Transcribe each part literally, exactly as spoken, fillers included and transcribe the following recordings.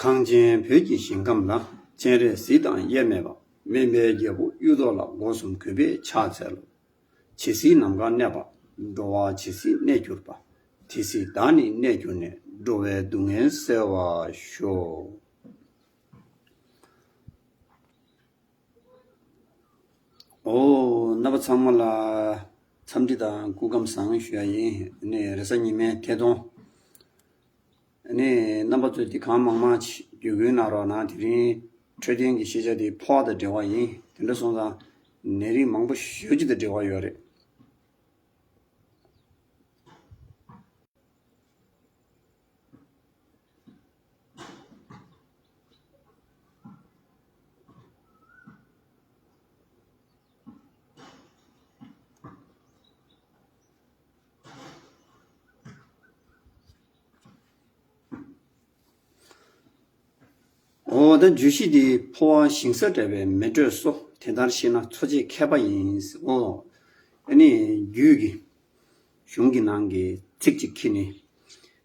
གངས་ཅན་བོད་ཀྱི་ཞིང་ཁམས་ལ། སྤྱན་རས་གཟིགས་དང་དབྱེར་མེད་པ། སྨན་པའི་རྒྱལ་པོ་གཡུ་ཐོག་ལ། སྒོ་གསུམ་གུས་པས་ཕྱག་འཚལ་ལོ། ཇི་སྲིད་ནམ་མཁའ་གནས་པ། འགྲོ་བ་ཇི་སྲིད་གནས་གྱུར་པ། དེ་སྲིད་བདག་ནི་གནས་གྱུར་ནས། འགྲོ་བའི་སྡུག་བསྔལ་སེལ་བར་ཤོག། ཨོ། རྣམ་པ་ཚང་མ་ལ་འཚམས་འདྲི་དང་སྐུ་ཁམས་བཟང་ཞུ་ཡ་ཡིན། ནི་རེས་གཟའ་ཉི་མའི་ཐད་གཏོང་། ནི་རྣམ་པ་ཚོས་འདི་གང་མང་མང་བརྒྱུད་སྐུལ་གནང་རོགས་གནང་། དེ་རིང་འཕྲོད་བསྟེན་གྱི་ཤེས་བྱ་དེ་ཕོ་བ་དང་འབྲེལ་བ་ཡིན། དེ་འདྲ་སོང་ཙང་ནད་རིགས་མང་པོ་ཞེ་པོ་ཅིག་དང་འབྲེལ་བ་ཡོད་རེད། འོ་ད་བརྗོད་གཞི་འདི་ཕོ་བ་ཞིང་ས་འདྲ་བའི་མེ་དྲོད་གསོ། དེ་ལྟར་ཤེས་ན་འཚོ་བྱེད་མཁས་པ་ཡིན། འོ་ཨ་ནི་རྒྱུད་ཀྱི་གཞུང་གི་ནང་གི་ཚིག་ཅིག་ཁྱེར་ནས།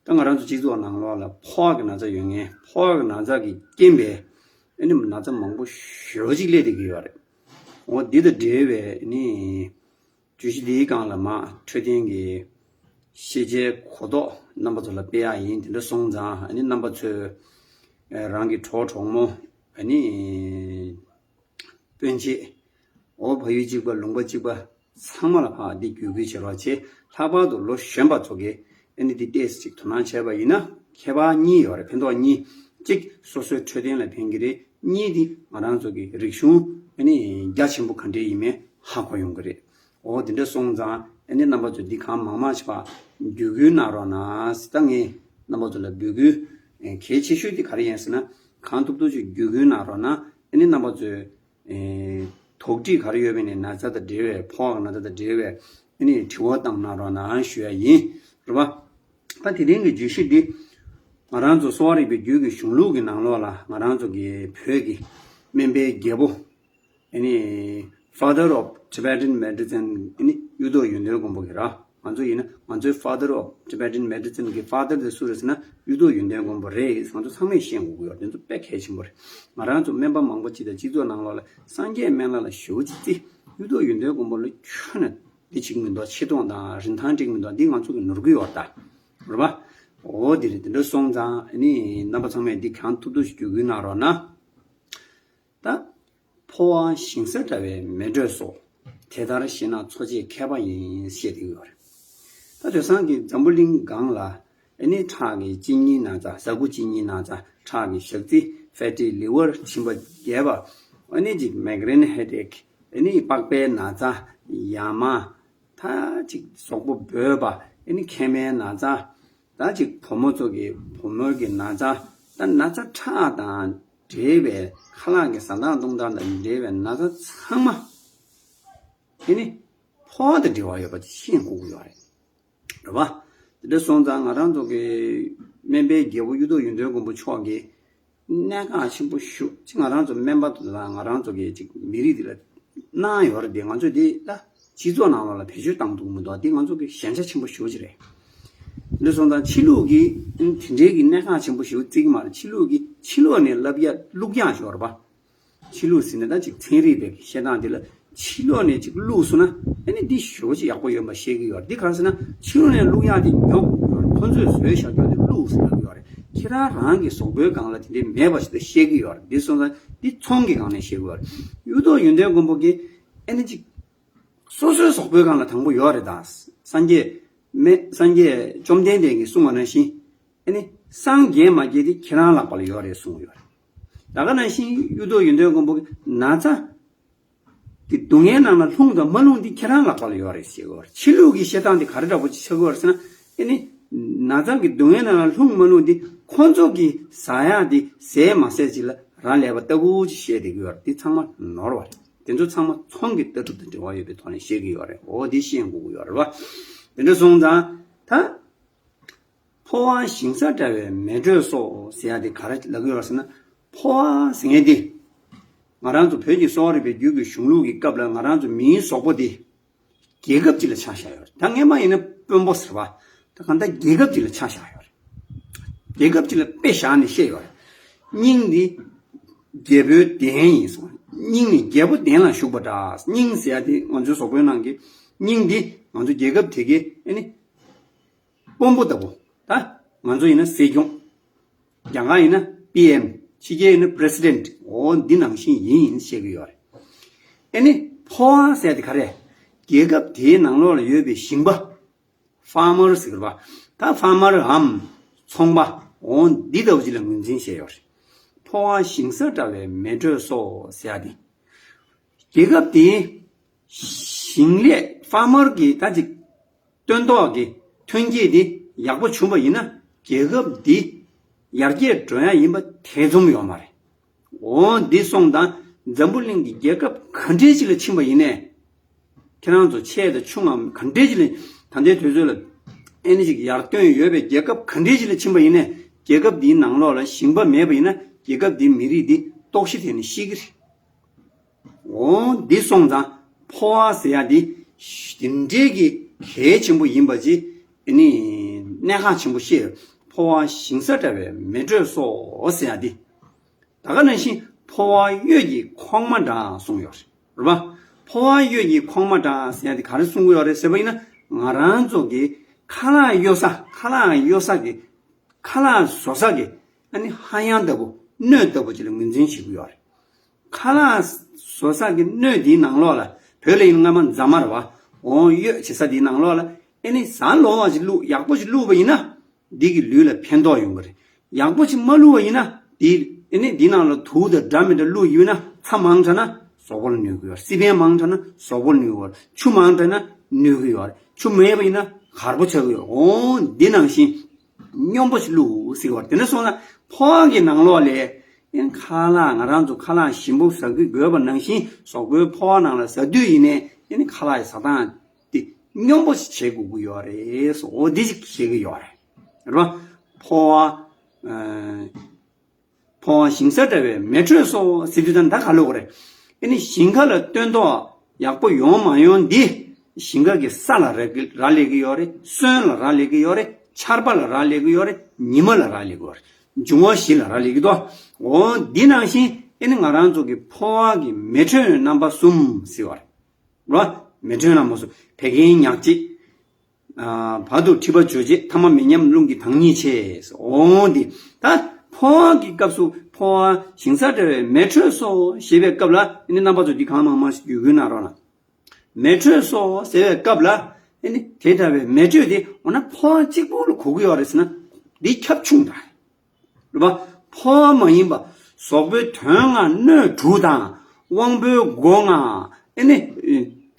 ད་ང་རང་ཚོ་སྤྱི་ཚོགས་ནང་ལོགས་ལ་ཕོ་བ་གི་ན་ཚ་ཡོད་མཁན། ཕོ་བ་གི་ན་ཚ་གི་རྐྱེན་པས་ཨ་ནི་ན་ཚ་མང་པོ་ཞེ་པོ་ཅིག་སླེབས་བསྡད་ཀྱི་ཡོད་རེད། འོ་འདི་དང་འབྲེལ་བའི་ཨ་ནི་བརྗོད་གཞི་འདིའི་སྒང་ལ་མ་འཕྲོད་བསྟེན་གྱི་ཤེས་བྱའི་གོ་རྟོགས་རྣམ་པ་ཚོ་ལ་སྤེལ་ཡག་ཡིན། དེ་འདྲ་སོང་ཙང་ཨ་ནི་རྣམ་པ་ཚོས་རང་གི་གྲོགས་གྲོགས་མོ། ཨ་ནི་སྤུན་མཆེད། འོ་ཕ་ཡུལ་གཅིག་པ། ལུང་པ་གཅིག་པ་ཚང་མ་ལ་ཕར་འདི་བརྒྱུད་སྐུལ་བྱེད་རོགས་བྱེད། ལྷག་པར་དུ་ལོ་གཞོན་པ་ཚོ་གིས་ཨ་ནི་འདི་ཏོག་ཙམ་ཅིག་དོ་སྣང་བྱས་པ་ཡིན་ན་ཁྱད་པར་གཉིས་ཡོད་རེད། ཕན་ཐོགས་གཉིས། གཅིག་སོ་སོའི་འཕྲོད་བསྟེན་ལ་ཕན་གྱི་རེད། གཉིས་འདི་ང་རང་ཚོ་གི་རིག་གཞུང་ཨ་ནི་རྒྱ་ཆེན་པོ་ག་འདྲས་ཡིན་མིན་ཧ་གོ་ཡོང་གི་རེད། འོ་དེ་འདྲ་སོང་ཙང་ཨ་ནི་རྣམ་པ་ཚོས་འདི་གང་མང་མང་ཞིག་ཕར་བརྒྱུད་སྐུལ་གནང་རོགས་གནང་། ད་ངས་རྣམ་པ་ཚོ་ལ་འབོད་སྐུལ་གལ་ཆེ་ཤོས་འདི་ག་རེ་ཡིན་ཟེར་ན། གང་ཐུབ་ཐུབ་ཅིག་བརྒྱུད་སྐུལ་གནང་རོགས་གནང་། ཨ་ནི་རྣམ་པ་ཚོས་ཨེ། དོགས་འདྲི་ག་རེ་ཡོད་པ་ཡིན་ནའི་ན་ཚ་དང་འབྲེལ་བའི། ཕོ་བ་གི་ན་ཚ་དང་འབྲེལ་བའི་ཨ་ནི་དྲི་བ་བཏང་གནང་རོགས་གནང་ཞུ་ཡ་ཡིན། རེད་པ། ད་དེ་རིང་གི་བརྗོད་གཞི་འདི་ང་རང་ཚོ་གསོ་བ་རིག་པའི་རྒྱུད་ཀྱི་གཞུང་ལུགས་ཀྱི་ནང་ལོགས་ལ་ང་རང་ཚོ་གི་བོད་ཀྱི་སྨན་པའི་རྒྱལ་པོ་ཨ་ནི་Father of Tibetan Medicine ཨ་ནི་གཡུ་ཐོག་ཡོན་ཏན་མགོན་པོ་གི་ར། ང་ཚོ་ཡིན་ན་ང་ཚོའི་Father of Tibetan Medicine གི་Father དེ་སུ་རེད་ཟེར་ན་གཡུ་ཐོག་ཡོན་ཏན་མགོན་པོ་རེད། ང་ཚོ་ཚང་མས་ཤེས་དགོས་ཀྱི་ཡོད་རེད། དེ་ཚོ་དཔེ་གལ་ཆེན་པོ་རེད། ང་རང་ཚོ་སྨན་པ་མང་པོ་ཅིག་དང་སྤྱི་ཚོགས་ནང་ལོགས་ལ་སངས་རྒྱས་སྨན་བླ་ལ་ཞེ་པོ་ཅིག་བརྩི། གཡུ་ཐོག་ཡོན་ཏན་མགོན་པོ་ལ་ཁྱོན་ནས་འདི་བྱེད་ཀྱི་མི་འདུག་ཆེ་མཐོང་དང་རིན་ཐང་སྤྲད་ཀྱི་མི་འདུག་འདི་ང་ཚོ་གི་ནོར་འཁྲུལ་ཡོད་རེད་ད། རེད་པ། འོ་དེ་རེད། དེ་འདྲ་སོང་ཙང་ཨ་ནི་རྣམ་པ་ཚང་མས་འདི་གང་ཐུབ་ཐུབ་ཞིག་བརྒྱུད་སྐུལ་གནང་རོགས་གནང་། ད། ཕོ་བ་ཞིང་ས་འདྲ་བའི་མེ་དྲོད་གསོ། དེ་ལྟར་ཤེས་ན་འཚོ་བྱེད་མཁས་པ་ཡིན། ཞེས་དེ་ཡོད་རེད། ད་དེང་སང་གི་འཛམ་བུ་གླིང་སྒང་ལ་ཨ་ནི་ཁྲག་གི་གཅིན་སྙི་ན་ཚ། ཟ་ཁུ་གཅིན་སྙི་ན་ཚ། ཁྲག་གི་ཞག་རྩི། Fatty liver མཆིན་པ་རྒྱས་པ། ཨ་ནི་ཅིག་Migraine headache ཨ་ནི་པགས་པའི་ན་ཚ། ཡ་མ། ད་ཅིག་གཟུགས་པོ་འབོལ་བ། ཨ་ནི་མཁལ་མའི་ན་ཚ། ད་ཅིག་བུ་མོ་ཚོ་གི་བུ་མོ་གི་ན་ཚ། ད་ན་ཚ་ཁྲག་དང་འབྲེལ་བའི་ཁ་ལག་གི་བཟའ་སྟངས་བཏུང་སྟངས་དང་འབྲེལ་བའི་ན་ཚ་ཚང་མ་དེ་ནི་ཕོ་བ་དང་འབྲེལ་བ་ཡོད་པ་ཅིག་ཤེས་དགོས་ཀྱི་ཡོད་རེད། རེད་པ། དེ་འདྲ་སོང་ཙང་ང་རང་ཚོ་གི་སྨན་པའི་རྒྱལ་པོ་གཡུ་ཐོག་ཡོན་ཏན་མགོན་པོ་མཆོག་གིས་གནད་འགག་ཆེན་པོ་ཞེ་པོ་ཅིག་ང་རང་ཚོ་སྨན་པ་དང་ང་རང་ཚོ་གི་ཅིག་མི་རིགས་འདི་ལ་གནང་ཡོད་རེད་དེ། ང་ཚོས་འདི་ད་སྤྱི་ཚོགས་ནང་ལོགས་ལ་བེད་སྤྱོད་བཏང་ཐུབ་མི་འདུག་འདི་ང་ཚོ་གི་ཞན་ཆ་ཆེན་པོ་ཞེ་པོ་ཅིག་རེད། འདི་སོང་ཙང་ཕྱི་ལུགས་ཀྱིས་དེ་འདྲའི་གི་གནད་འགག་ཆེན་པོ་ཞེ་པོ་བརྩི་གི་མ་རེད། ཕྱི་ལུགས་ཀྱིས་ཕྱི་ལོགས་ནས་བསླབ་ཡ་བླུག་ཡ་ཞོར་བ། ཕྱི་ལུགས་ཟེར་ནས་ད་ཅིག་ཚན་རིག་པའི་བཤད་སྟངས་དེ་ལ་ཕྱི་ལོགས་ནས་ཅིག་བླུགས་སོང་ན་ཨ་ནི་འདི་ཞེ་པོ་ཅིག་ཡག་པོ་ཡོད་པ་ཤེས་ཀྱི་ཡོད་རེད། འདི་གང་ཟེར་ན་ཕྱི་ལོགས་ནས་བླུག་ཡག་དེ་ཉོ་དགོས་ཀྱི་ཡོད་རེད། ཁོ་ཚོས་བཟོས་བཞག་རྒྱུ་དེ་བླུགས་ཟེར་ཡག་ཡོད་རེད། ཁྱེད་རང་རང་གི་གཟུགས་པོའི་སྒང་ལ་དེ་འདྲའི་མེད་པ་ཞིག་ད་ཤེས་ཀྱི་ཡོད་རེད། འདི་སོང་ཙང་འདི་ཚོང་གི་སྒང་ནས་ཤེས་ཀྱི་ཡོད་རེད། གཡུ་ཐོག་ཡོན་ཏན་མགོན་པོ་གིས་ཨ་ནི་ཅིག་སོ་སོའི་གཟུགས་པོའི་སྒང་ལ་དང་པོ་ཡོད་རེད་ད། སངས་རྒྱས་མེ་སངས་རྒྱས་བཅོམ་ལྡན་འདས་ཀྱིས་གསུངས་པ་ནང་བཞིན། ཨ་ནི་སངས་རྒྱས་མ་རྒྱས་དེ་ཁྱེད་རང་ལག་པ་ལ་ཡོད་རེད་གསུངས་ཡོད་རེད། ད་ག་ནང་བཞིན་གཡུ་ཐོག་ཡོན་ཏན་མགོན་པོ་གིས་ན་ཚ་གི་སྡུག་བསྔལ་ནང་ལ་ལྷུང་དང་མ་ལྷུང་དེ་ཁྱེད་རང་ལག་པ་ལ་ཡོད་རེད་ཟེར་གྱི་ཡོད་རེད། ཕྱི་ལུགས་ཀྱི་བཤད་སྟངས་དེ་ག་རེ་འདྲ་པོ་ཅིག་ཆགས་ཀྱི་ཡོད་རེད་ཟེར་ན། ཨ་ནི་ན་ཚ་གི་སྡུག་བསྔལ་ནང་ལ་ལྷུང་མ་ལྷུང་དེ་ཁོ་ཚོ་གིས་ཟ་ཡག་དེ་ཟས་མ་ཟས་ཅིག་ལ་རག་ལས་པ་ལྟ་བུ་ཅིག་བཤད་བསྡད་ཀྱི་ཡོད་རེད། དེ་ཚང་མ་ནོར་བ་རེད། དེ་ཚོ་ཚང་མ་ཚོང་གི་ལྟ་གྲུབ་དང་འབྲེལ་བ་ཡོད་པའི་ཐོག་ནས་བཤད་ཀྱི་ཡོད་རེད། འོ་དེ་ཤེས་དགོས་ཀྱི་ཡོད་རེད་པ། དེ་འདྲ་སོང་ཙང་ད། ཕོ་བ་ཞིང་ས་འདྲ་བའི་མེ་དྲོད་གསོ་ཟེར་ཡ་དེ་ག་རེ་ལབ་ཀྱི་ཡོད་རེད་ཟེར་ན། ཕོ་བ་ཟེར་མཁན་དེ། ང་རང་ཚོ་བོད་ཀྱི་གསོ་བ་རིག་པའི་རྒྱུད་ཀྱི་གཞུང་ལུགས་ཀྱི་སྐབས་ལ་ང་རང་ཚོ་མིའི་གཟུགས་པོ་དེ་རྒྱལ་ཁབ་ཅིག་ལ་ཆ་བཞག་ཡོད་རེད། ད་སྔས་མ་ཡིན་ན་དཔོན་པོ་ཟེར་བ། ད་གང་ལྟར་རྒྱལ་ཁབ་ཅིག་ལ་ཆ་བཞག་ཡོད་རེད། རྒྱལ་ཁབ་ཅིག་ལ་དཔེ་བཞག་ནས་བཤད་ཡོད་རེད། སྙིང་འདི་རྒྱལ་པོའི་གདན་ཡིན་གསུངས། སྙིང་ནི་རྒྱལ་པོ་གདན་ལ་བཞུགས་པ་འདྲ། སྙིང་ཟེར་ཡ་དེ་ང་ཚོའི་བཟོ་བཀོད་ནང་གི་སྙིང་འདི་ང་ཚོ་རྒྱལ་ཁབ་དེ་གའི་ཨ་ནི་དཔོན་པོ་ལྟ་བུ། ད་ང་ཚོ་ཡིན་ན་སྲིད་སྐྱོང་། རྒྱ་གར་ཡིན་ན་པི་ཨེམ། ཕྱི་རྒྱལ་ཡིན་ན་པི་རེ་སི་ཌེན་ཊི། འོ་འདི་ནང་བཞིན་ཡིན་ཡིན་བཤད་ཀྱི་ཡོད་རེད། ཨེ་ནི་ཕོ་བ་ཟེར་དེ་ག་རེ། རྒྱལ་ཁབ་དེའི་ནང་ལོགས་ལ་ཡོད་པའི་ཞིང་པ། ཕར་མར་ཟེར་བ། ད་ཕར་མར་འམ་ཚོང་པ། འོ་འདི་ལྟ་བུ་ཅིག་ལ་ངོས་འཛིན་བྱས་ཡོད་རེད། ཕོ་བ་ཞིང་ས་འདྲ་བའི་མེ་དྲོད་སོགས་ཟེར་ཡ་དེ། རྒྱལ་ཁབ་དེའི་ཞིང་ལས་ཕར་མར་གྱི་ད་ཅིག་སྟོན་ཐོག་གི་ཐོན་སྐྱེད་དེ་ཡག་པོ་བྱུང་བ་ཡིན་ན་རྒྱལ་ཁབ་འདི་ཡར་རྒྱས་འགྲོ་ཡ་ཡིན་པ་ཐེ་ཚོམ་ཡོད་མ་རེད། འོ་འདི་སོང་ཙང་འཛམ་བུ་གླིང་གི་རྒྱལ་ཁབ་ག་འདྲའི་ཅིག་ལ་ཕྱིན་པ་ཡིན་ནའི། ཁྱེད་རང་ཚོ་ཆེ་དང་ཆུང་ངམ་ག་འདྲའི་ཅིག་ལ་ད་ལྟའི་དུས་ཚོད་ལ་ཨེ་ནི་ཅིག་ཡར་ཐོན་ཡོད་པའི་རྒྱལ་ཁབ་ག་འདྲའི་ཅིག་ལ་ཕྱིན་པ་ཡིན་ནའི་རྒྱལ་ཁབ་འདིའི་ནང་ལོགས་ལ་ཞིང་པ་མེད་པ་ཡིན་ན་རྒྱལ་ཁབ་འདིའི་མི་རིགས་འདི་ལྟོགས་ཤི་ཐེབས་ནས་ཤི་གི་རེད། འོ་འདི་སོང་ཙང་ཕོ་བ་ཟེར་ཡ་འདི་དེ་འདྲའི་གི་གལ་ཆེན་པོ་ཡིན་པ་ཅིག་ཨེ་ནི་གནད་འགག་ཆེན་པོ་བཤད། ཕོ་བ་ཞིང་ས་འདྲ་བའི་མེ་དྲོད་སོགས་ཟེར་ཡ་འདི། ད་ག་ནང་བཞིན་ཕོ་བ་གཡོས་ཀྱི་ཁོག་མ་འདྲ་གསུངས་ཡོད་རེད་པ། ཕོ་བ་གཡོས་ཀྱི་ཁོག་མ་འདྲ་ཟེར་ཡ་དེ་ག་རེ་གསུང་གི་ཡོད་རེད་ཟེར་བ་ཡིན་ན། ང་རང་ཚོ་གི་ཁ་ལག་གཡོ་ས། ཁ་ལག་གཡོ་ས་གི་ཁ་ལག་བཟོ་ས་གི་ཨ་ནི་ཧ་ཡང་ལྟ་བུ་སྣོད་ལྟ་བུ་ཅིག་ལ་ངོས་འཛིན་བྱེད་ཀྱི་ཡོད་རེད། ཁ་ལག་བཟོ་ས་གི་སྣོད་དེའི་ནང་ལོགས་ལ་བོད་ལ་ཡིན་ན་སྔ་མ་རྫ་མ་རེད་པ། འོ་གཡོས་བྱེད་ས་དེའི་ནང་ལོགས་ལ་ཨ་ནི་ཟ་ལོང་བ་ཅིག་བླུགས། ཡག་པོ་ཅིག་བླུགས་པ་ཡིན་ན། འདི་གི་ལུས་ལ་ཕན་ཐོགས་ཡོང་གི་རེད། ཡག་པོ་ཅིག་མ་བླུགས་པ་ཡིན་ན་འདི་ཨེ་ནི་འདི་ནང་ལ་དུག་དང་འདྲ་མི་འདྲ་བླུགས་ཡོད་ན། ཚྭ་མང་དྲགས་ན་གཟུགས་པོ་ལ་གནོད་ཀྱི་ཡོད་རེད། སི་པན་མང་དྲགས་ན་གཟུགས་པོ་ལ་གནོད་ཀྱི་ཡོད་རེད། ཆུ་མང་དྲགས་ན་གནོད་ཀྱི་ཡོད་རེད། ཆུ་མེད་པ་ཡིན་ན་གར་པོ་ཆགས་ཀྱི་ཡོད་རེད། འོ་འདི་ནང་བཞིན་སྙོམས་པོ་ཞིག་བླུགས་ཟེར་གྱི་ཡོད་རེད། དེ་འདྲ་སོང་ན་ཕོ་བ་གི་ནང་ལོགས་ལ་ཨེ་ནི་ཁ་ལག་ང་རང་ཚོ་ཁ་ལག་ཞིམ་པོ་ཟ་གི་དགོས་པ་ནང་བཞིན་གཟུགས་པོའི་ཕོ་བ་ནང་ལ་ཟ་དུས་ཡིན་ནའི་ཨེ་ནི་ཁ་ལག་གི་ཟ་སྟངས་དེ་སྙོམས་པོ་ཞིག་བྱེད་དགོས་ཀྱི་ཡོད་རེད། སོ་འོ་འདི་ཞིག་བཤད་ཀྱི་ཡོད་རེད། རེད་པ། ཕོ་བ། ཨ། ཕོ་བ་ཞིང་ས་འདྲ་བའི་མེ་དྲོད་སོགས་ཟེར་དུས་ད་ད་ག་ལབ་དགོས་རེད། ཨེ་ནི་ཞིང་ཁ་ལ་སྟོན་ཐོག་ཡག་པོ་ཡོང་མ་ཡོང་འདི་ཞིང་ཁ་གི་ས་ལ་རག་གི་རག་ལས་ཀྱི་ཡོད་རེད། སོན་ལ་རག་ལས་ཀྱི་ཡོད་རེད། ཆར་པ་ལ་རག་ལས་ཀྱི་ཡོད་རེད། ཉི་མ་ལ་རག་ལས་ཀྱི་ཡོད་རེད། འབྱུང་བ་བཞི་ལ་རག་ལས་ཀྱི་འདུག་འོ་འདི་ནང་བཞིན་ཨེ་ནི་ང་རང་ཚོ་གི་ཕོ་བ་གི་མེ་དྲོད་རྣམ་པ་གསུམ་ཟེར་བ་རེད། རོ། མེ་དྲོད་རྣམ་པ་གསུམ། བད་ཀན་ཉག་གཅིག་ཨ། བར་དུ་མཁྲིས་པ་འཇོ་བྱེད། ཐ་མ་མེ་མཉམ་རླུང་གི་དྭངས་སྙིགས་ཆེ། འོང་འདི། ད་ཕོ་བ་གི་སྐབས་སུ་ཕོ་བ་ཞིང་ས་འདྲ་བའི་མེ་དྲོད་སོགས་ཞེས་པའི་སྐབས་ལ་ཨེ་ནི་རྣམ་པ་ཚོ་འདི་གང་མང་མང་ཞིག་བརྒྱུད་དགོས་ན་རོགས་གནང་། མེ་དྲོད་སོགས་ཟེར་བའི་སྐབས་ལ་ཨེ་ནི་དེ་འདྲ་བའི་མེ་དྲོད་དེ་འོ་ན་ཕོ་བ་གཅིག་པུ་ལ་གོ་གི་ཡོད་རེད་ཟེར་ན་འདི་ཁྱབ་ཆུང་དྲགས། རེད་པ། ཕོ་བ་མ་ཡིན་པ་གཟུགས་པོའི་དོན་ལྔ་སྣོད་དྲུག་དང་དབང་པོའི་སྒོ་ལྔ་ཨེ་ནི་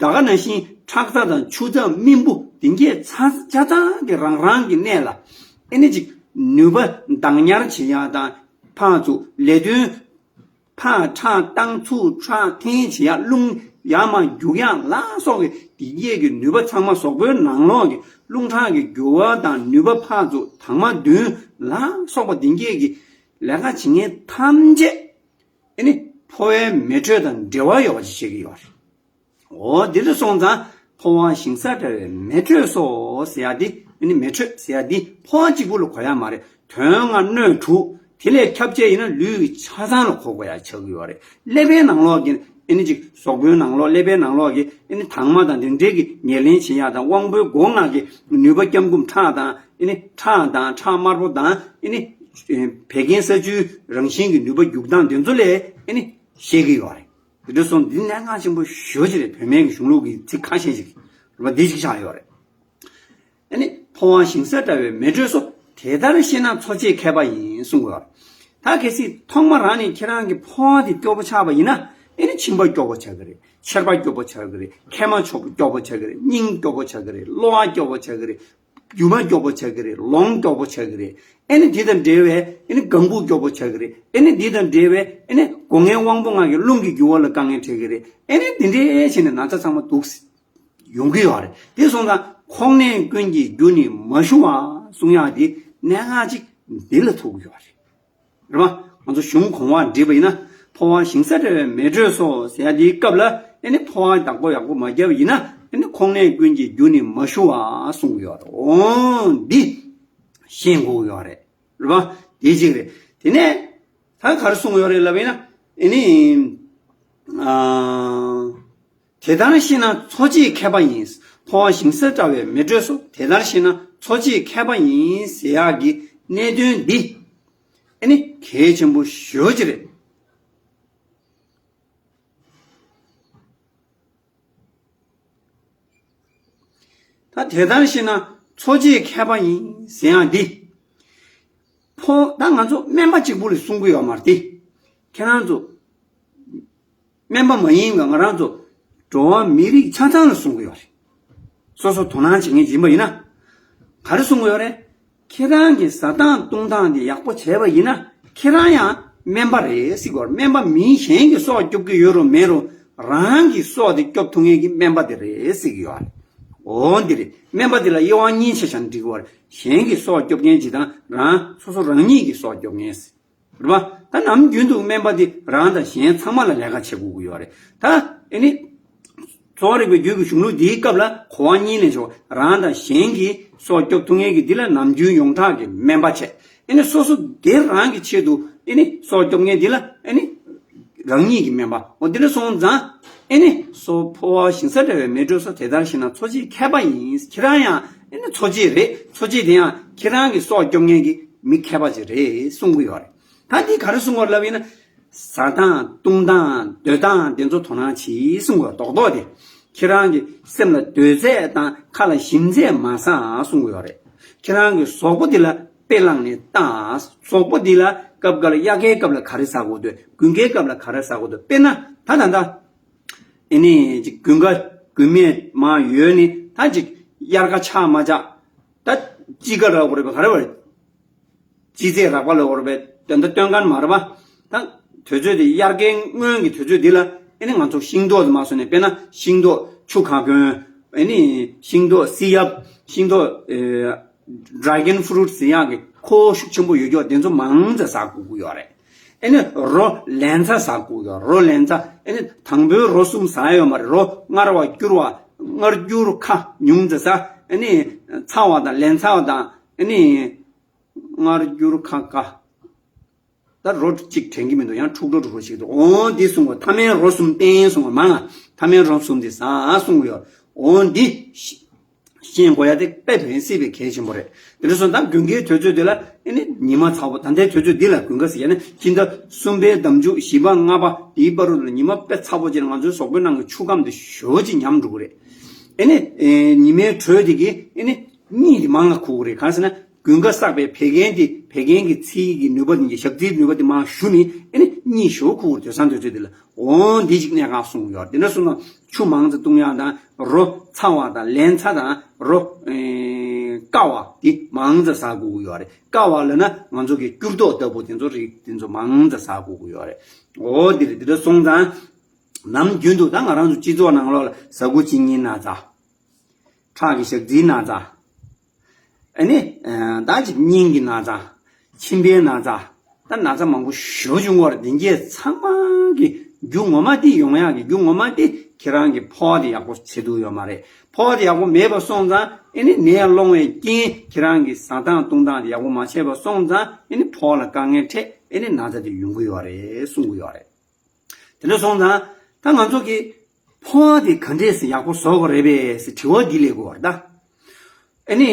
ད་ག་ནང་བཞིན་ཁྲག་རྩ་དང་ཆུ་རྩ་རྨེན་བུ་འདི་གས་ཆ་ཆ་ཚང་གི་རང་རང་གི་གནས་ལ་ཨེ་ནི་ཅིག་ནུས་པ་བདག་ཉར་བྱེད་ཡག་དང་ཕར་ཚུར་ལས་དོན་ཕར་ཁྲག་བཏང་ཚུར་ཁྲག་འཐེན་བྱེད་ཡག་རླུང་ཡར་མར་རྒྱུག་ཡག་ལ་སོགས་ཀྱི་འདི་གས་ཀྱི་ནུས་པ་ཚང་མ་གཟུགས་པོའི་ནང་ལོགས་ཀྱི་རླུང་ཁྲག་གི་རྒྱུ་བ་དང་ནུས་པ་ཕར་ཚུར་དྭངས་མ་བདུན་ལ་སོགས་པ་འདི་གས་ཀྱི་ལས་ཀ་བྱེད་མཁན་ཐམས་ཅད་ཨེ་ནི་ཕོ་བའི་མེ་དྲོད་དང་འབྲེལ་བ་ཡོད་པ་ཞིག་བྱེད་ཀྱི་ཡོད་རེད། འོ་འདི་འདྲ་སོང་ཙང་ཕོ་བ་ཞིང་ས་འདྲ་བའི་མེ་དྲོད་སོགས་ཟེར་ཡག་འདི་ཨེ་ནི་མེ་དྲོད་ཟེར་ཡག་འདི་ཕོ་བ་གཅིག་པུ་ལ་གོ་ཡག་མ་རེད། དོན་ལྔ་སྣོད་དྲུག་དེ་ལས་ཁྱབ་བྱས་ཡིན་ན་ལུས་ཀྱི་ཆ་ཚང་ལ་གོ་དགོས་ཡག་ཆགས་ཀྱི་ཡོད་རེད། ཀླད་པའི་ནང་ལོགས་ཀྱི་ཨེ་ནི་ཅིག་གཟུགས་པོའི་ནང་ལོགས་ཀླད་པའི་ནང་ལོགས་ཀྱི་ཨེ་ནི་དྭངས་མ་དང་དེ་འདྲའི་གི་ཉེར་ལེན་བྱེད་ཡག་དང་དབང་པོའི་སྒོ་ལྔ་གི་ནུས་པ་སྐྱབས་འགུམ་ཁྲག་དང་ཨེ་ནི་ཁྲག་དང་ཁྲག་དམར་པོ་དང་ཨེ་ནི་བད་ཀན་ས་ཆུའི་རང་བཞིན་གྱི་ནུས་པ་རྒྱུག་སྟངས་དེ་ཚོ་ལས་ཨེ་ནི་ཤེས་ཀྱི་ཡོད་རེད། དེ་འདྲ་སོང་འདི་གནད་འགག་ཆེན་པོ་ཞེ་པོ་ཅིག་རེད། བོད་སྨན་གྱི་གཞུང་ལུགས་ཀྱི་ཚིག་ཁ་ཤས་ཤིག་རེད་པ། འདི་ཞིག་ཆགས་ཡོད་རེད། ཨ་ནི་ཕོ་བ་ཞིང་ས་འདྲ་བའི་མེ་དྲོད་སོགས་དེ་ལྟར་ཤེས་ན་འཚོ་བྱེད་མཁས་པ་ཡིན་གསུངས་ཡོད་རེད། ད་གལ་སྲིད་ཐོག་མ་རང་ནས་ཁྱེད་རང་གི་ཕོ་བ་དེ་སྐྱོ་པོ་ཆགས་པ་ཡིན་ན་ཨ་ནི་མཆིན་པ་སྐྱོ་པོ་ཆགས་ཀྱི་རེད། མཆེར་པ་སྐྱོ་པོ་ཆགས་ཀྱི་རེད། མཁལ་མ་སྐྱོ་པོ་ཆགས་ཀྱི་རེད། སྙིང་སྐྱོ་པོ་ཆགས་ཀྱི་རེད། གློ་བ་སྐྱོ་པོ་ཆགས་ཀྱི་རེད། རྒྱུ་མ་སྐྱོ་པོ་ཆགས་ཀྱི་རེད། ལོང་སྐྱོ་པོ་ཆགས་ཀྱི་རེད། ཨེ་ནི་དེ་དང་འབྲེལ་བའི་ཨེ་ནི་ལྒང་བུ་སྐྱོ་པོ་ཆགས་ཀྱི་རེད། ཨེ་ནི་དེ་དང་འབྲེལ་བའི་ཨེ་ནི་སྒོ་ལྔའི་དབང་པོ་ལྔ་གི་རླུང་གི་རྒྱུ་བ་ལ་དཀའ་ངལ་འཕྲད་ཀྱི་རེད། ཨེ་ནི་དེ་འདྲའི་བྱས་ནས་ན་ཚ་ཚང་མ་འདུག་ཡོང་གི་ཡོད་རེད། དེ་སོང་ཙང་ཁོང་ནད་ཀུན་གྱི་རྒྱུ་ནི་མ་ཞུ་བ་གསུང་ཡག་དེ་གནད་འགག་ཅིག་འདི་ལ་ཐུག་གི་ཡོད་རེད། རེད་པ། ང་ཚོ་གཞུང་གོང་འོག་བསྒྲིལ་བ་ཡིན་ན་ཕོ་བ་ཞིང་ས་འདྲ་བའི་མེ་དྲོད་སོགས་ཟེར་ཡ་དེའི་སྐབས་ལ་ཨེ་ནི་ཕོ་བ་བདག་པོ་ཡག་པོ་མ་བརྒྱབ་པ་ཡིན་ན་ཨེ་ནི་ཁོང་ནད་ཀུན་གྱི་རྒྱུ་ནི་མ་ཞུ་བ་གསུང་གི་ཡོད་རེད། འོ་འདི་ཤེས་དགོས་ཀྱི་ཡོད་རེད། རེད་པ། དེ་གཅིག་རེད། དེ་ནས་ ད་ག་རེ་གསུང་གི་ཡོད་རེད་ལབ་ཡིན་ན། ཨེ་ནི། ཨ། དེ་ལྟར་ཤེས་ན་འཚོ་བྱེད་མཁས་པ་ཡིན། འཕོ་བ་ཞིང་ས་བཀྲ་བའི་མེ་དྲོད་སོགས། དེ་ལྟར་ཤེས་ན་འཚོ་བྱེད་མཁས་པ་ཡིན་ཟེར་ཡག་གི་གནད་དོན་འདི་ཨེ་ནི་གལ་ཆེན་པོ་ཞེ་པོ་ཅིག་རེད། ད་དེ་ལྟར་ཤེས་ན་འཚོ་བྱེད་མཁས་པ་ཡིན་ཟེར་ཡག་འདི། ཕོ་ད་ང་ཚོ་སྨན་པ་གཅིག་པུ་ལས་གསུང་གི་ཡོད་མ་རེད་དེ། ཁྱེད་རང་ཚོ་སྨན་པ་མ་ཡིན་པ་ང་རང་ཚོ་འགྲོ་བ་མི་རིགས་ཆ་ཚང་ལ་གསུང་གི་ཡོད་རེད། སོ་སོ་དོ་སྣང་བྱེད་མཁན་ཡིན་པ་ཡིན་ན། ག་རེ་གསུང་གི་ཡོད་རེད། ཁྱེད་རང་གི་བཟའ་སྟངས་བཏུང་སྟངས་དེ་ཡག་པོ་བྱས་པ་ཡིན་ན་ཁྱེད་རང་ཡང་སྨན་པ་རེད་ཟེར་གི་ཡོད་རེད། སྨན་པ་མིན་གཞན་གྱི་སྲོག་སྐྱོབ་ཀྱི་ཡོད་རུང་མེད་རུང་རང་གི་སྲོག་དེ་སྐྱོབ་ཐུབ་མཁན་གྱི་སྨན་པ་དེ་རེད་ཟེར་གི་ཡོད་རེད། འོ་འདི་རེད། སྨན་པ་དེ་ལ་དབྱེ་བ་གཉིས་ཆ་བཞག་ན་འགྲིག་གི་ཡོད་རེད། གཞན་གྱི་སྲོག་སྐྱོབ་མཁན་གྱི་དང་རང་སོ་སོ་རང་ཉིད་ཀྱི་སྲོག་སྐྱོབ་མཁན་ཟེར། རེད་པ། ད་ནམ་རྒྱུན་དུ་སྨན་པ་འདི་རང་དང་གཞན་ཚང་མ་ལ་ལས་ཀ་བྱེད་དགོས་ཀྱི་ཡོད་རེད། ད་ཨེ་ནི། གསོ་བ་རིག་པའི་རྒྱུད་ཀྱི་གཞུང་ལུགས་འདིའི་སྐབས་ལ་གོ་བ་གཉིས་ལེན་ཆོག་རང་དང་གཞན་གྱི་སྲོག་སྐྱོབ་ཐུབ་མཁན་གྱི་འདི་ལ་ནམ་རྒྱུན་ཡོངས་གྲགས་ཀྱི་སྨན་པ་བྱས། ཨེ་ནི་སོ་སོ་སྒེར་རང་གི་ཆེད་དུ་ཨེ་ནི་སྲོག་སྐྱོབ་མཁན་འདི་ལ་ཨེ་ནི་རང་ཉིད་ཀྱི་སྨན་པ། འོ་འདི་འདྲ་སོང་ཙང་ཨེ་ནི་སོ་ཕོ་བ་ཞིང་ས་བཀྲ་བའི་མེ་དྲོད་སོགས། དེ་ལྟར་ཤེས་ན་འཚོ་བྱེད་མཁས་པ་ཡིན། ཁྱེད་རང་ཡང་ཨེ་ནི་འཚོ་བྱེད་རེད། འཚོ་བྱེད་དེ་ཡང་ཁྱེད་རང་གི་སྲོག་སྐྱོབ་མཁན་གྱི་མི་མཁས་པ་ཅིག་རེད་གསུང་གི་ཡོད་རེད། ད་འདི་ག་རེ་གསུང་བ་ལབ་ཡིན་ན། བཟའ་སྟངས་བཏུང་སྟངས་སྡོད་སྟངས་དེ་ཚོ་དོ་སྣང་བྱེད་གསུང་གི་ཡོད་རྡོག་རྡོག་དེ། ཁྱེད་རང་གི་སེམས་ལ་སྡོད་ཚད་དང་ཁ་ལ་ཞིམ་ཚད་མ་ཟ་གསུང་གི་ཡོད་རེད། ཁྱེད་རང་གི་གཟུགས་པོ་འདི་ལ་དཔེ་བླངས་ནས་བལྟ། གཟུགས་པོ་འདི་ལ་སྐབས་འགའ་ལ་དབྱར་ཁའི་སྐབས་ལ་ག་རེ་ཟ་དགོས་འདུག་དགུན་ཁའི་སྐབས་ལ་ག་རེ་ཟ་དགོས་འདུག་དཔེར་ན་ད་ད་ད། ཨེ་ནི་ཅིག་དགུན་ཁ་དགུན་སྨད་མར་ཡོལ་ནས་ད་ཅིག་དབྱར་ཁ་ཆགས་མ་ཆགས། ད་དཔྱིད་ཀ་རག་པ་རེད་པ་ག་རེ་བ་རེད། དཔྱིད་ཚེས་རག་པ་ལ་འོར་བའི་དོན་དུ་སྟོན་མཁན་མ་རེད་པ། ད་དུས་ཚོད་དེ་དབྱར་ཁའི་སྔོན་གྱི་དུས་ཚོད་འདི་ལ་ཨེ་ནི་ང་ཚོ་ཤིང་ཏོག་དེ་མ་སོང་ནས་དཔེར་ན་ཤིང་ཏོག་ཆུ་ཁ་གོན། ཨེ་ནི་ཤིང་ཏོག་སི་ཡབ། ཤིང་ཏོག་ཨེ། ཌ་རེ་གོན་ཕུ་རུ་ཊི་ཟེར་ཡག་གི་ཁོག་ཤུགས་ཆེན་པོ་ཡོད་ཀྱོག་དེ་ཚོ་མང་ཙམ་ཟ་དགོས་ཀྱི་ཡོད་རེད། ཨེ་ནི་རོ་ལན་ཚྭ་ཟ་དགོས་ཀྱི་ཡོད་རོ་ལན་ཚྭ། ཨེ་ནི་དང་པོའི་རོ་གསུམ་ཟ་ཡ་ཡོད་མ་རེད། རོ་མངར་བ་སྐྱུར་བ་མངར་སྐྱུར་ཁ་ཉུང་ཙམ་ཟ། ཨེ་ནི་ཚ་བ་དང་ལན་ཚྭ་བ་དང་ཨེ་ནི་མངར་སྐྱུར་ཁ་ཁ། ད་རོ་གཅིག་དྲན་གྱི་མི་འདུག་ཡང་འཁྲུག་འགྲོ་འགྲོ་ཞིག་འདུག་འོ་འདི་གསུང་བ་ཐ་མའི་རོ་གསུམ་བསྟེན་གསུང་བ་མང་ང་། ཐ་མའི་རོ་གསུམ་འདི་ཟ་གསུང་གི་ཡོད། འོ་འདི་ཤེས་དགོས་ཡ་དེ་དཔེ་དོན་སྲིད་པའི་གལ་ཆེན་པོ་རེད། དེ་འདྲ་སོང་ཙང་དགུན་ཁའི་དུས་ཚོད་འདི་ལ་ཨེ་ནི་ཉི་མ་ཚ་པོ། ད་ལྟའི་དུས་ཚོད་འདི་ལ་དགུན་ཁ་ཟེར་ཡ་ནི་སྤྱི་ཟླ་གསུམ་པའི་ཟླ་མཇུག་བཞི་པ་ལྔ་པ་འདིའི་བར་དུ་ལ་ཉི་མ་དཔེ་ཚ་པོ་ཅིག་ང་ཚོའི་གཟུགས་པོའི་ནང་གི་ཆུ་ཁམས་དེ་ཞེ་པོ་ཅིག་ཉམས་འགྲོ་གི་རེད། ཨེ་ནི་ཉི་མའི་དྲོད་དེ་གིས་ཨེ་ནི་གཉིད་དེ་མང་ང་ཁུག་གི་རེད། གང་ཟེར་ན། དགུན་ཁ་བསགས་པའི་བད་ཀན་དེ་བད་ཀན་གྱི་ཚིལ་གྱི་ནུས་པ་དེ་ཞག་རྩིའི་ནུས་པ་དེ་མར་ཞུ་ནས་ཨེ་ནི་གཉིད་ཞེ་པོ་ཁུག་དུས་སང་དུས་ཚོད་དེ་ལ་འོ་འདི་ཅིག་གནད་འགག་གསུངས་ཡོད། དེ་འདྲ་སོང་ན་ཆུ་མང་ཙམ་བཏུང་ཡག་དང་རོ་ཚ་བ་དང་ལན་ཚྭ་དང་རོ་བསྐ་བ་དེ་མང་ཙམ་ཟ་དགོས་ཀྱི་ཡོད་རེད། བསྐ་བ་ལབ་ན་ང་ཚོ་གི་སྐྱུར་རྡོག་ལྟ་བུ་དེ་ཚོ་རིགས་དེ་ཚོ་མང་ཙམ་ཟ་དགོས་ཀྱི་ཡོད་རེད། འོ་འདི་རེད། དེ་འདྲ་སོང་ཙང་ནམ་རྒྱུན་དུ་ད་ང་རང་ཚོ་སྤྱི་ཚོགས་ནང་ལོགས་ལ་ཟ་ཁུ་གཅིན་སྙི་ན་ཚ། ཁྲག་གི་ཞག་རྩིའི་ན་ཚ། ཨ་ནི། ད་ཅིག་སྙིང་གི་ན་ཚ། མཆིན་པའི་ན་ཚ། ད་ན་ཚ་མང་པོ་ཞེ་པོ་བྱུང་བར་འདི་གས་ཚང་མ་གི་རྒྱུ་ངོ་མ་དེ་ཡོང་ཡག་གི་རྒྱུ་ངོ་མ་དེ་ཁྱེད་རང་གི་ཕོ་བ་དེ་ཡག་པོ་བྱེད་ཐུབ་ཡོད་མ་རེད། ཕོ་བ་དེ་ཡག་པོ་མེད་པ་སོང་ཙང་ཨ་ནི་ནད་སློང་བའི་རྐྱེན་ཁྱེད་རང་གི་བཟའ་སྟངས་བཏུང་སྟངས་དེ་ཡག་པོ་མ་བྱས་པ་སོང་ཙང་ཨ་ནི་ཕོ་བ་ལ་དཀའ་ངལ་འཕྲད་ཨ་ནི་ན་ཚ་དེ་ཡོང་གི་ཡོད་རེད་གསུང་གི་ཡོད་རེད། དེ་འདྲ་སོང་ཙང་ད་ང་ཚོ་གི་ཕོ་བ་དེ་ག་འདྲས་སེ་ཡག་པོ་བཟོ་དགོས་རེད་པས་ཟེར་དྲི་བ་འདི་སླེབས་དགོས་པ་རེད་ད། ཨ་ནི་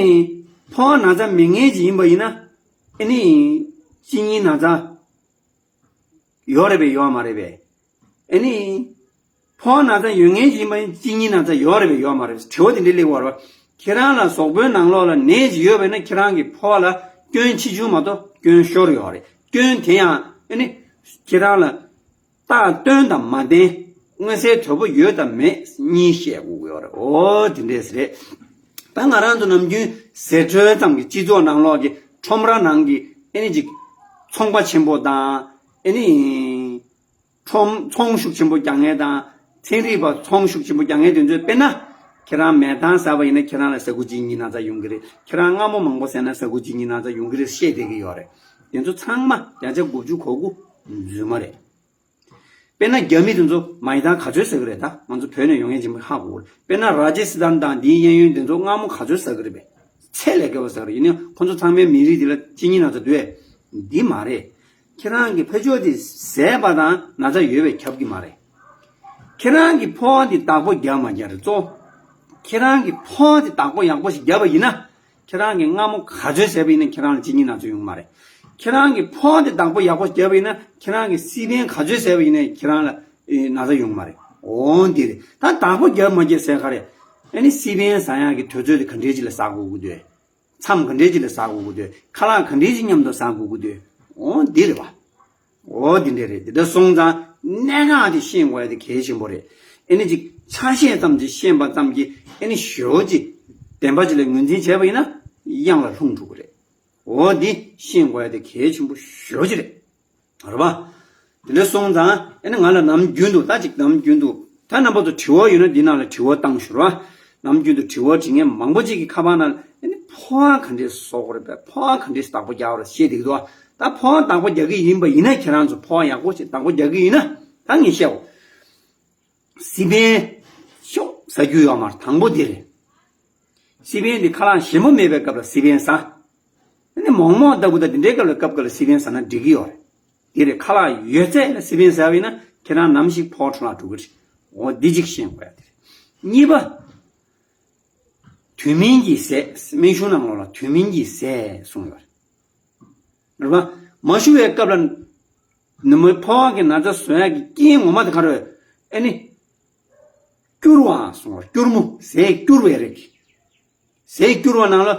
ཕོ་བ་ན་ཚ་མེད་མཁན་ཅིག་ཡིན་པ་ཡིན་ན་ཨ་ནི་གཅིན་སྙི་ན་ཚ་ཡོད་རེད་པས་ཡོད་མ་རེད་པས། ཨ་ནི་ཕོ་བ་ན་ཚ་ཡོད་མཁན་ཅིག་ཡིན་པ་ཡིན་གཅིན་སྙི་ན་ཚ་ཡོད་རེད་པས་ཡོད་མ་རེད་པས་དྲི་བ་དེ་འདྲས་སླེབས་དགོས་པ་རེད་པ། ཁྱེད་རང་ལ་གཟུགས་པོའི་ནང་ལོགས་ལ་ནད་ཅིག་ཡོད་པ་ཡིན་ན་ཁྱེད་རང་གི་ཕོ་བ་ལ་སྐྱོན་ཆེ་ཆུང་མ་གཏོགས་སྐྱོན་ཤོར་ཡོད་རེད། སྐྱོན་དེ་ཡང་ཨ་ནི་ཁྱེད་རང་ལ་རྟགས་སྟོན་དང་མ་བསྟན། མངོན་གསལ་དོད་པོ་ཡོད་དང་མེད་གཉིས་བཤད་དགོས་ཀྱི་ཡོད་རེད། འོ་དེ་འདྲས་རེད། ད་ང་རང་ཚོ་ནམ་རྒྱུན་ཟེར་སྲོལ་ཙམ་གྱི་སྤྱི་ཚོགས་ནང་ལོགས་ཀྱི་ཁྲོམ་ར་ནང་གི་ཨེ་ནི་ཅིག་ཚོང་པ་ཆེན་པོ་དང་ཨེ་ནི་ཁྲོམ་ཚོང་ཤུགས་ཆེན་པོ་རྒྱག་མཁན་དང་ཚན་རིག་པ་ཚོང་ཤུགས་ཆེན་པོ་རྒྱག་མཁན་དེ་ཚོས་དཔེར་ན་ཁྱེད་རང་མེ་ཐང་ཟ་བ་ཡིན་ན་ཁྱེད་རང་ལ་ཟ་ཁུ་གཅིན་སྙི་ན་ཚ་ཡོང་གི་རེད། ཁྱེད་རང་མངར་མོ་མང་པོ་ཟས་ན་ཟ་ཁུ་གཅིན་སྙི་ན་ཚ་ཡོང་གི་རེད་བཤད་བསྡད་ཀྱི་ཡོད་རེད། དེ་ཚོ་ཚང་མ་བརྒྱ་ཆ་དགུ་བཅུ་གོ་དགུ་རྫུན་མ་རེད། དཔེར་ན་རྒྱ་མི་དེ་ཚོ་མའི་ཐང་ག་ཚོད་ཟ་གི་རེད། ད་ང་ཚོ་བོད་ནས་ཡོང་མཁན་ཅིག་མི་ཧ་གོ་གི་རེད། དཔེར་ན་ར་ཇེ་སི་ཐན་དང་དེའི་གཡས་གཡོན་དེ་ཚོ་མངར་མོ་ག་ཚོད་ཟ་གི་རེད་པས། ཚད་ལས་བརྒལ་བ་ཟ་གི་རེད། ཡིན་ནའི་ཁོ་ཚོ་ཚང་མའི་མི་རིགས་དེ་ལ་གཅིན་སྙི་ན་ཚ་འདུག་ཨེ། འདི་མ་རེད། ཁྱེད་རང་གི་ཕ་ཆོས་དེ་ཟས་པ་དང་ན་ཚ་ཡོད་པས་ཁྱབ་ཀྱི་མ་རེད། ཁྱེད་རང་གི་ཕོ་བ་འདི་བདག་པོ་རྒྱག་མ་རྒྱག་རེད་གཙོ། ཁྱེད་རང་གི་ཕོ་བ་འདི་བདག་པོ་ཡག་པོ་ཞིག་བརྒྱབ་པ་ཡིན་ན། ཁྱེད་རང་གི་མངར་མོ་ག་ཚོད་ཟས་པ་ཡིན་ན་ཁྱེད་རང་ལ་གཅིན་སྙི་ན་ཚ་ཡོང་གི་མ་རེད། ཁྱེད་རང་གི་ཕོ་བ་འདི་བདག་པོ་ཡག་པོ་བརྒྱབ་པ་ཡིན་ན་ཁྱེད་རང་གི་སི་པན་ག་ཚོད་ཟས་པ་ཡིན་ན་ཁྱེད་རང་ལ་ཨེ་ན་ཚ་ཡོང་གི་མ་རེད། འོ་འདི་རེད། ད་བདག་པོ་རྒྱབ་མ་རྒྱབ་ཟས་ག་རེད། ཨ་ནི་སི་པན་ཟ་ཡག་གི་དུས་ཚོད་དེ་ག་འདྲས་ཅིག་ལ་ཟ་དགོས་ཀྱི་འདུག་མཚམས་ག་འདྲས་ཅིག་ལ་ཟ་དགོས་ཀྱི་འདུག་ཁ་ལག་ག་འདྲས་ཅིག་མཉམ་དུ་ཟ་དགོས་ཀྱི་འདུག་འོ་འདི་རེད་བ། འོ་འདི་འདྲས་རེད། འདི་འདྲ་སོང་ཙང་གནད་འགག་དེ་ཤེས་དགོས་ཡ་དེ་གལ་ཆེན་པོ་རེད། ཨེ་ནི་ཅིག་ཆ་ཤས་ཙམ་ཅིག་ཤེས་པ་ཙམ་གྱིས་ཨེ་ནི་ཞེ་པོ་ཅིག་བདེན་པ་ཅིག་ལ་ངོས་འཛིན་བྱས་པ་ཡིན་ན་གཡང་ལ་ལྷུང་འགྲོ་གི་རེད། འོ་འདི་ཤེས་དགོས་ཡ་དེ་གལ་ཆེན་པོ་ཞེ་པོ་ཅིག་རེད། རེད་པ། དེ་འདྲ་སོང་ཙང་ཨེ་ནི་ང་ལ་ནམ་རྒྱུན་དུ་ད་ཅིག་ནམ་རྒྱུན་དུ་ད་རྣམ་པ་ཚོ་དྲི་བ་ཡོད་ན་འདི་ནང་ལ་དྲི་བ་བཏང་ཞུ་རོགས། ནམ་རྒྱུན་དུ་དྲི་བ་དྲི་མཁན་མང་པོ་ཅིག་གི་ཁ་པར་ནང་ཨེ་ནི་ཕོ་བ་ག་འདྲས་བཟོ་དགོས་རེད་པས། ཕོ་བ་ག་འདྲས་བདག་པོ་རྒྱག་དགོས་རེད་བཤད་བསྡད་ཀྱི་འདུག་ད་ཕོ་བ་བདག་པོ་རྒྱག་གི་ཡིན་པ་ཡིན་ན། ཁྱེད་རང་ཚོ་ཕོ་བ་ཡག་པོ་ཞིག་བདག་པོ་རྒྱག་གི་ཡིན་ན་ད་ངས་བཤད་འོ། སི་པན་ཤོག་ཟ་རྒྱུ་ཡོད་མ་རེད། དང་པོ་འདི་རེད། སི་པན་འདི་ཁ་ལག་ཞིམ་པོ་མེད་པའི་སྐབས་ལ་སི་པན་ཟ། ཨ་ནི་མོག་མོག་ལྟ་བུ་དང་འདི་འདྲའི་སྐབས་ལ་སྐབས་འགའ་ལ་སི་པན་ཟ་ན་འགྲིག་གི་ཡོད་རེད། འདི་རེད། ཁ་ལག་ཡོད་ཚད་ལ་སི་པན་ཟ་བ་ཡིན་ན་ཁྱེད་རང་ནམ་ཞིག་ཕོ་བ་འཁྲུག་ལ་འགྲོ་གི་རེད། འོ་འདི་གཅིག་ཤེས་དགོས་ཡ་དེ་རེད། གཉིས་པ། དུས་མིན་གྱི་ཟས། སྨན་གཞུང་ནང་ལོགས་ལ་དུས་མིན་གྱི་ཟས་གསུངས་ཡོད་རེད། རེད་པ། མ་ཞུ་བའི་སྐབས་ལ་ནུ་མའི་ཕོ་བ་གི་ན་ཚ་བཟོ་ཡག་གི་རྐྱེན་ངོ་མ་དེ་ག་རེ་རེད། ཨ་ནི། སྐྱུར་བ་གསུངས་པ། སྐྱུར་མོ། ཟས་སྐྱུར་བའི་རིགས། ཟས་སྐྱུར་བ་ནང་ལ་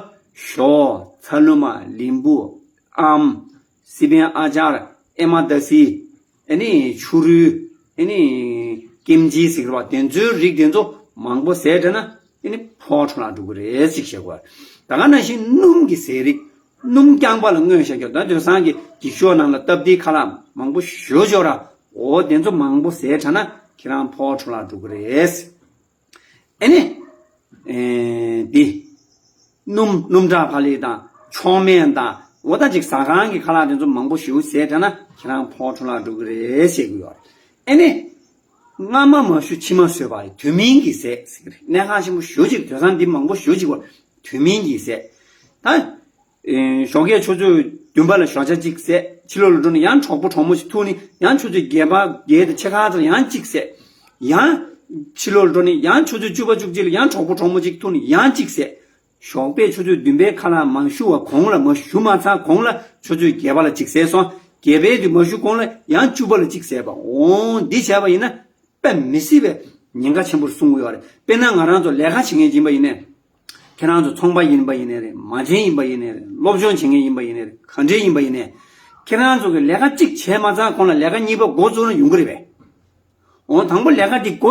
ཞོ། ཚ་ལུ་མ། ལིམ་བུ། ཨམ། སི་པན་ཨ་ཅར། ཨེ་མ་ད་སི། ཨ་ནི་ཆུ་རུལ། ཨ་ནི་ཀིམ་ཅི་ཟེར་བ་དེ་ཚོའི་རིགས་དེ་ཚོ་མང་པོ་ཟས་དྲགས་ན་ཨ་ནི་ཕོ་བ་འཁྲུག་ལ་འགྲོ་གི་རེད་ཟེར་བཤད་དགོས། ད་ག་ནང་བཞིན་སྣུམ་གྱི་ཟས་རིགས། སྣུམ་རྐྱང་པ་ལ་མངོན་བཞག་རྒྱུ། ད་དེང་སང་གི་འགྱིག་ཤོག་ནང་ལ་སྟབས་བདེའི་ཁ་ལག་མང་པོ་ཞེ་པོ་ཅིག་ཡོད་ར། འོ་དེ་ཚོ་མང་པོ་ཟས་དྲགས་ན་ཁྱེད་རང་ཕོ་བ་འཁྲུག་ལ་འགྲོ་གི་རེད། ཨེ་ནི། ཨེ། འདི། སྣུམ། སྣུམ་བྲག་ཕ་ལི་དང་མཆོག་སྨན་དང་། འོ་ད་ཅིག་ཟ་ཁང་གི་ཁ་ལག་དེ་ཚོ་མང་པོ་ཞེ་པོ་ཟས་དྲགས་ན་ཁྱེད་རང་ཕོ་བ་འཁྲུག་ལ་འགྲོ་གི་རེད་ཟེར་གྱི་ཡོད། ཨེ་ནི། སྔ་མ་མ་ཞུ་ཕྱི་མ་ཟོས་པ་རེད། དུས་མིན་གྱི་ཟས་ཟེར་གྱི་རེད། གནད་འགག་ཆེན་པོ་ཞེ་པོ་ཅིག་དེང་སང་འདི་མང་པོ་ཞེ་པོ་ཅིག་བར་དུས་མིན་གྱི་ཟས། ད། ཨེ། ཞོགས་ཀས་ཆུ་ཚོད་བདུན་པ་ལ་ཞོགས་ཇ་གཅིག་ཟས། ཕྱི་ལོགས་ལ་འགྲོ་ནས་ཡང་གྲོགས་པོ་གྲོགས་མོ་ཞིག་ཐུག་ནས་ཡང་ཆུ་ཚོད་བརྒྱད་པ་བརྒྱད་དང་ཕྱེད་ཀ་ཙམ་ལ་ཡང་གཅིག་ཟས། ཡང་། ཕྱི་ལོགས་ལ་འགྲོ་ནས་ཡང་ཆུ་ཚོད་བཅུ་པ་བཅུ་གཅིག་ལ་ཡང་གྲོགས་པོ་གྲོགས་མོ་གཅིག་ཐུག་ནས་ཡང་གཅིག་ཟས། ཞོགས་པའི་ཆུ་ཚོད་བདུན་པའི་ཁ་ལག་མ་ཞུ་བ་གོང་ལ། མ་ཞུ་མ་ཚར་གོང་ལ་ཆུ་ཚོད་བརྒྱད་པ་ལ་གཅིག་ཟས་སོང་། བརྒྱད་པའི་དུས་མ་ཞུ་གོང་ལ་ཡང་བཅུ་པ་ལ་གཅིག་ཟས་པ། འོ་འདི་བྱས་པ་ཡིན་ན་དཔེ་མི་སྲིད་པའི་ཉེན་ཁ་ཆེན་པོར་སོང་གི་ཡོད་རེད། དཔེར་ན་ང་རང་ཚོ་ལས་ཀ་བྱེད་མཁན་ཡིན་པ་ཡིན་ནའི། ཁྱེད་རང་ཚོ་ཚོང་པ་ཡིན་པ་ཡིན་ནའི་རེད། མ་བྱན་ཡིན་པ་ཡིན་ནའི་རེད། སློབ་སྦྱོང་བྱེད་མཁན་ཡིན་པ་ཡིན་ནའི་རེད། ག་འདྲས་ཡིན་པ་ཡིན་ནའི། ཁྱེད་རང་ཚོ་གི་ལས་ཀ་གཅིག་བྱས་མ་ཚར་གོང་ལ་ལས་ཀ་གཉིས་པ་འགོ་བཙུགས་ན་ཡོང་གི་རེད་པས། འོ་དང་པོ་ལས་ཀ་འདི་འགོ་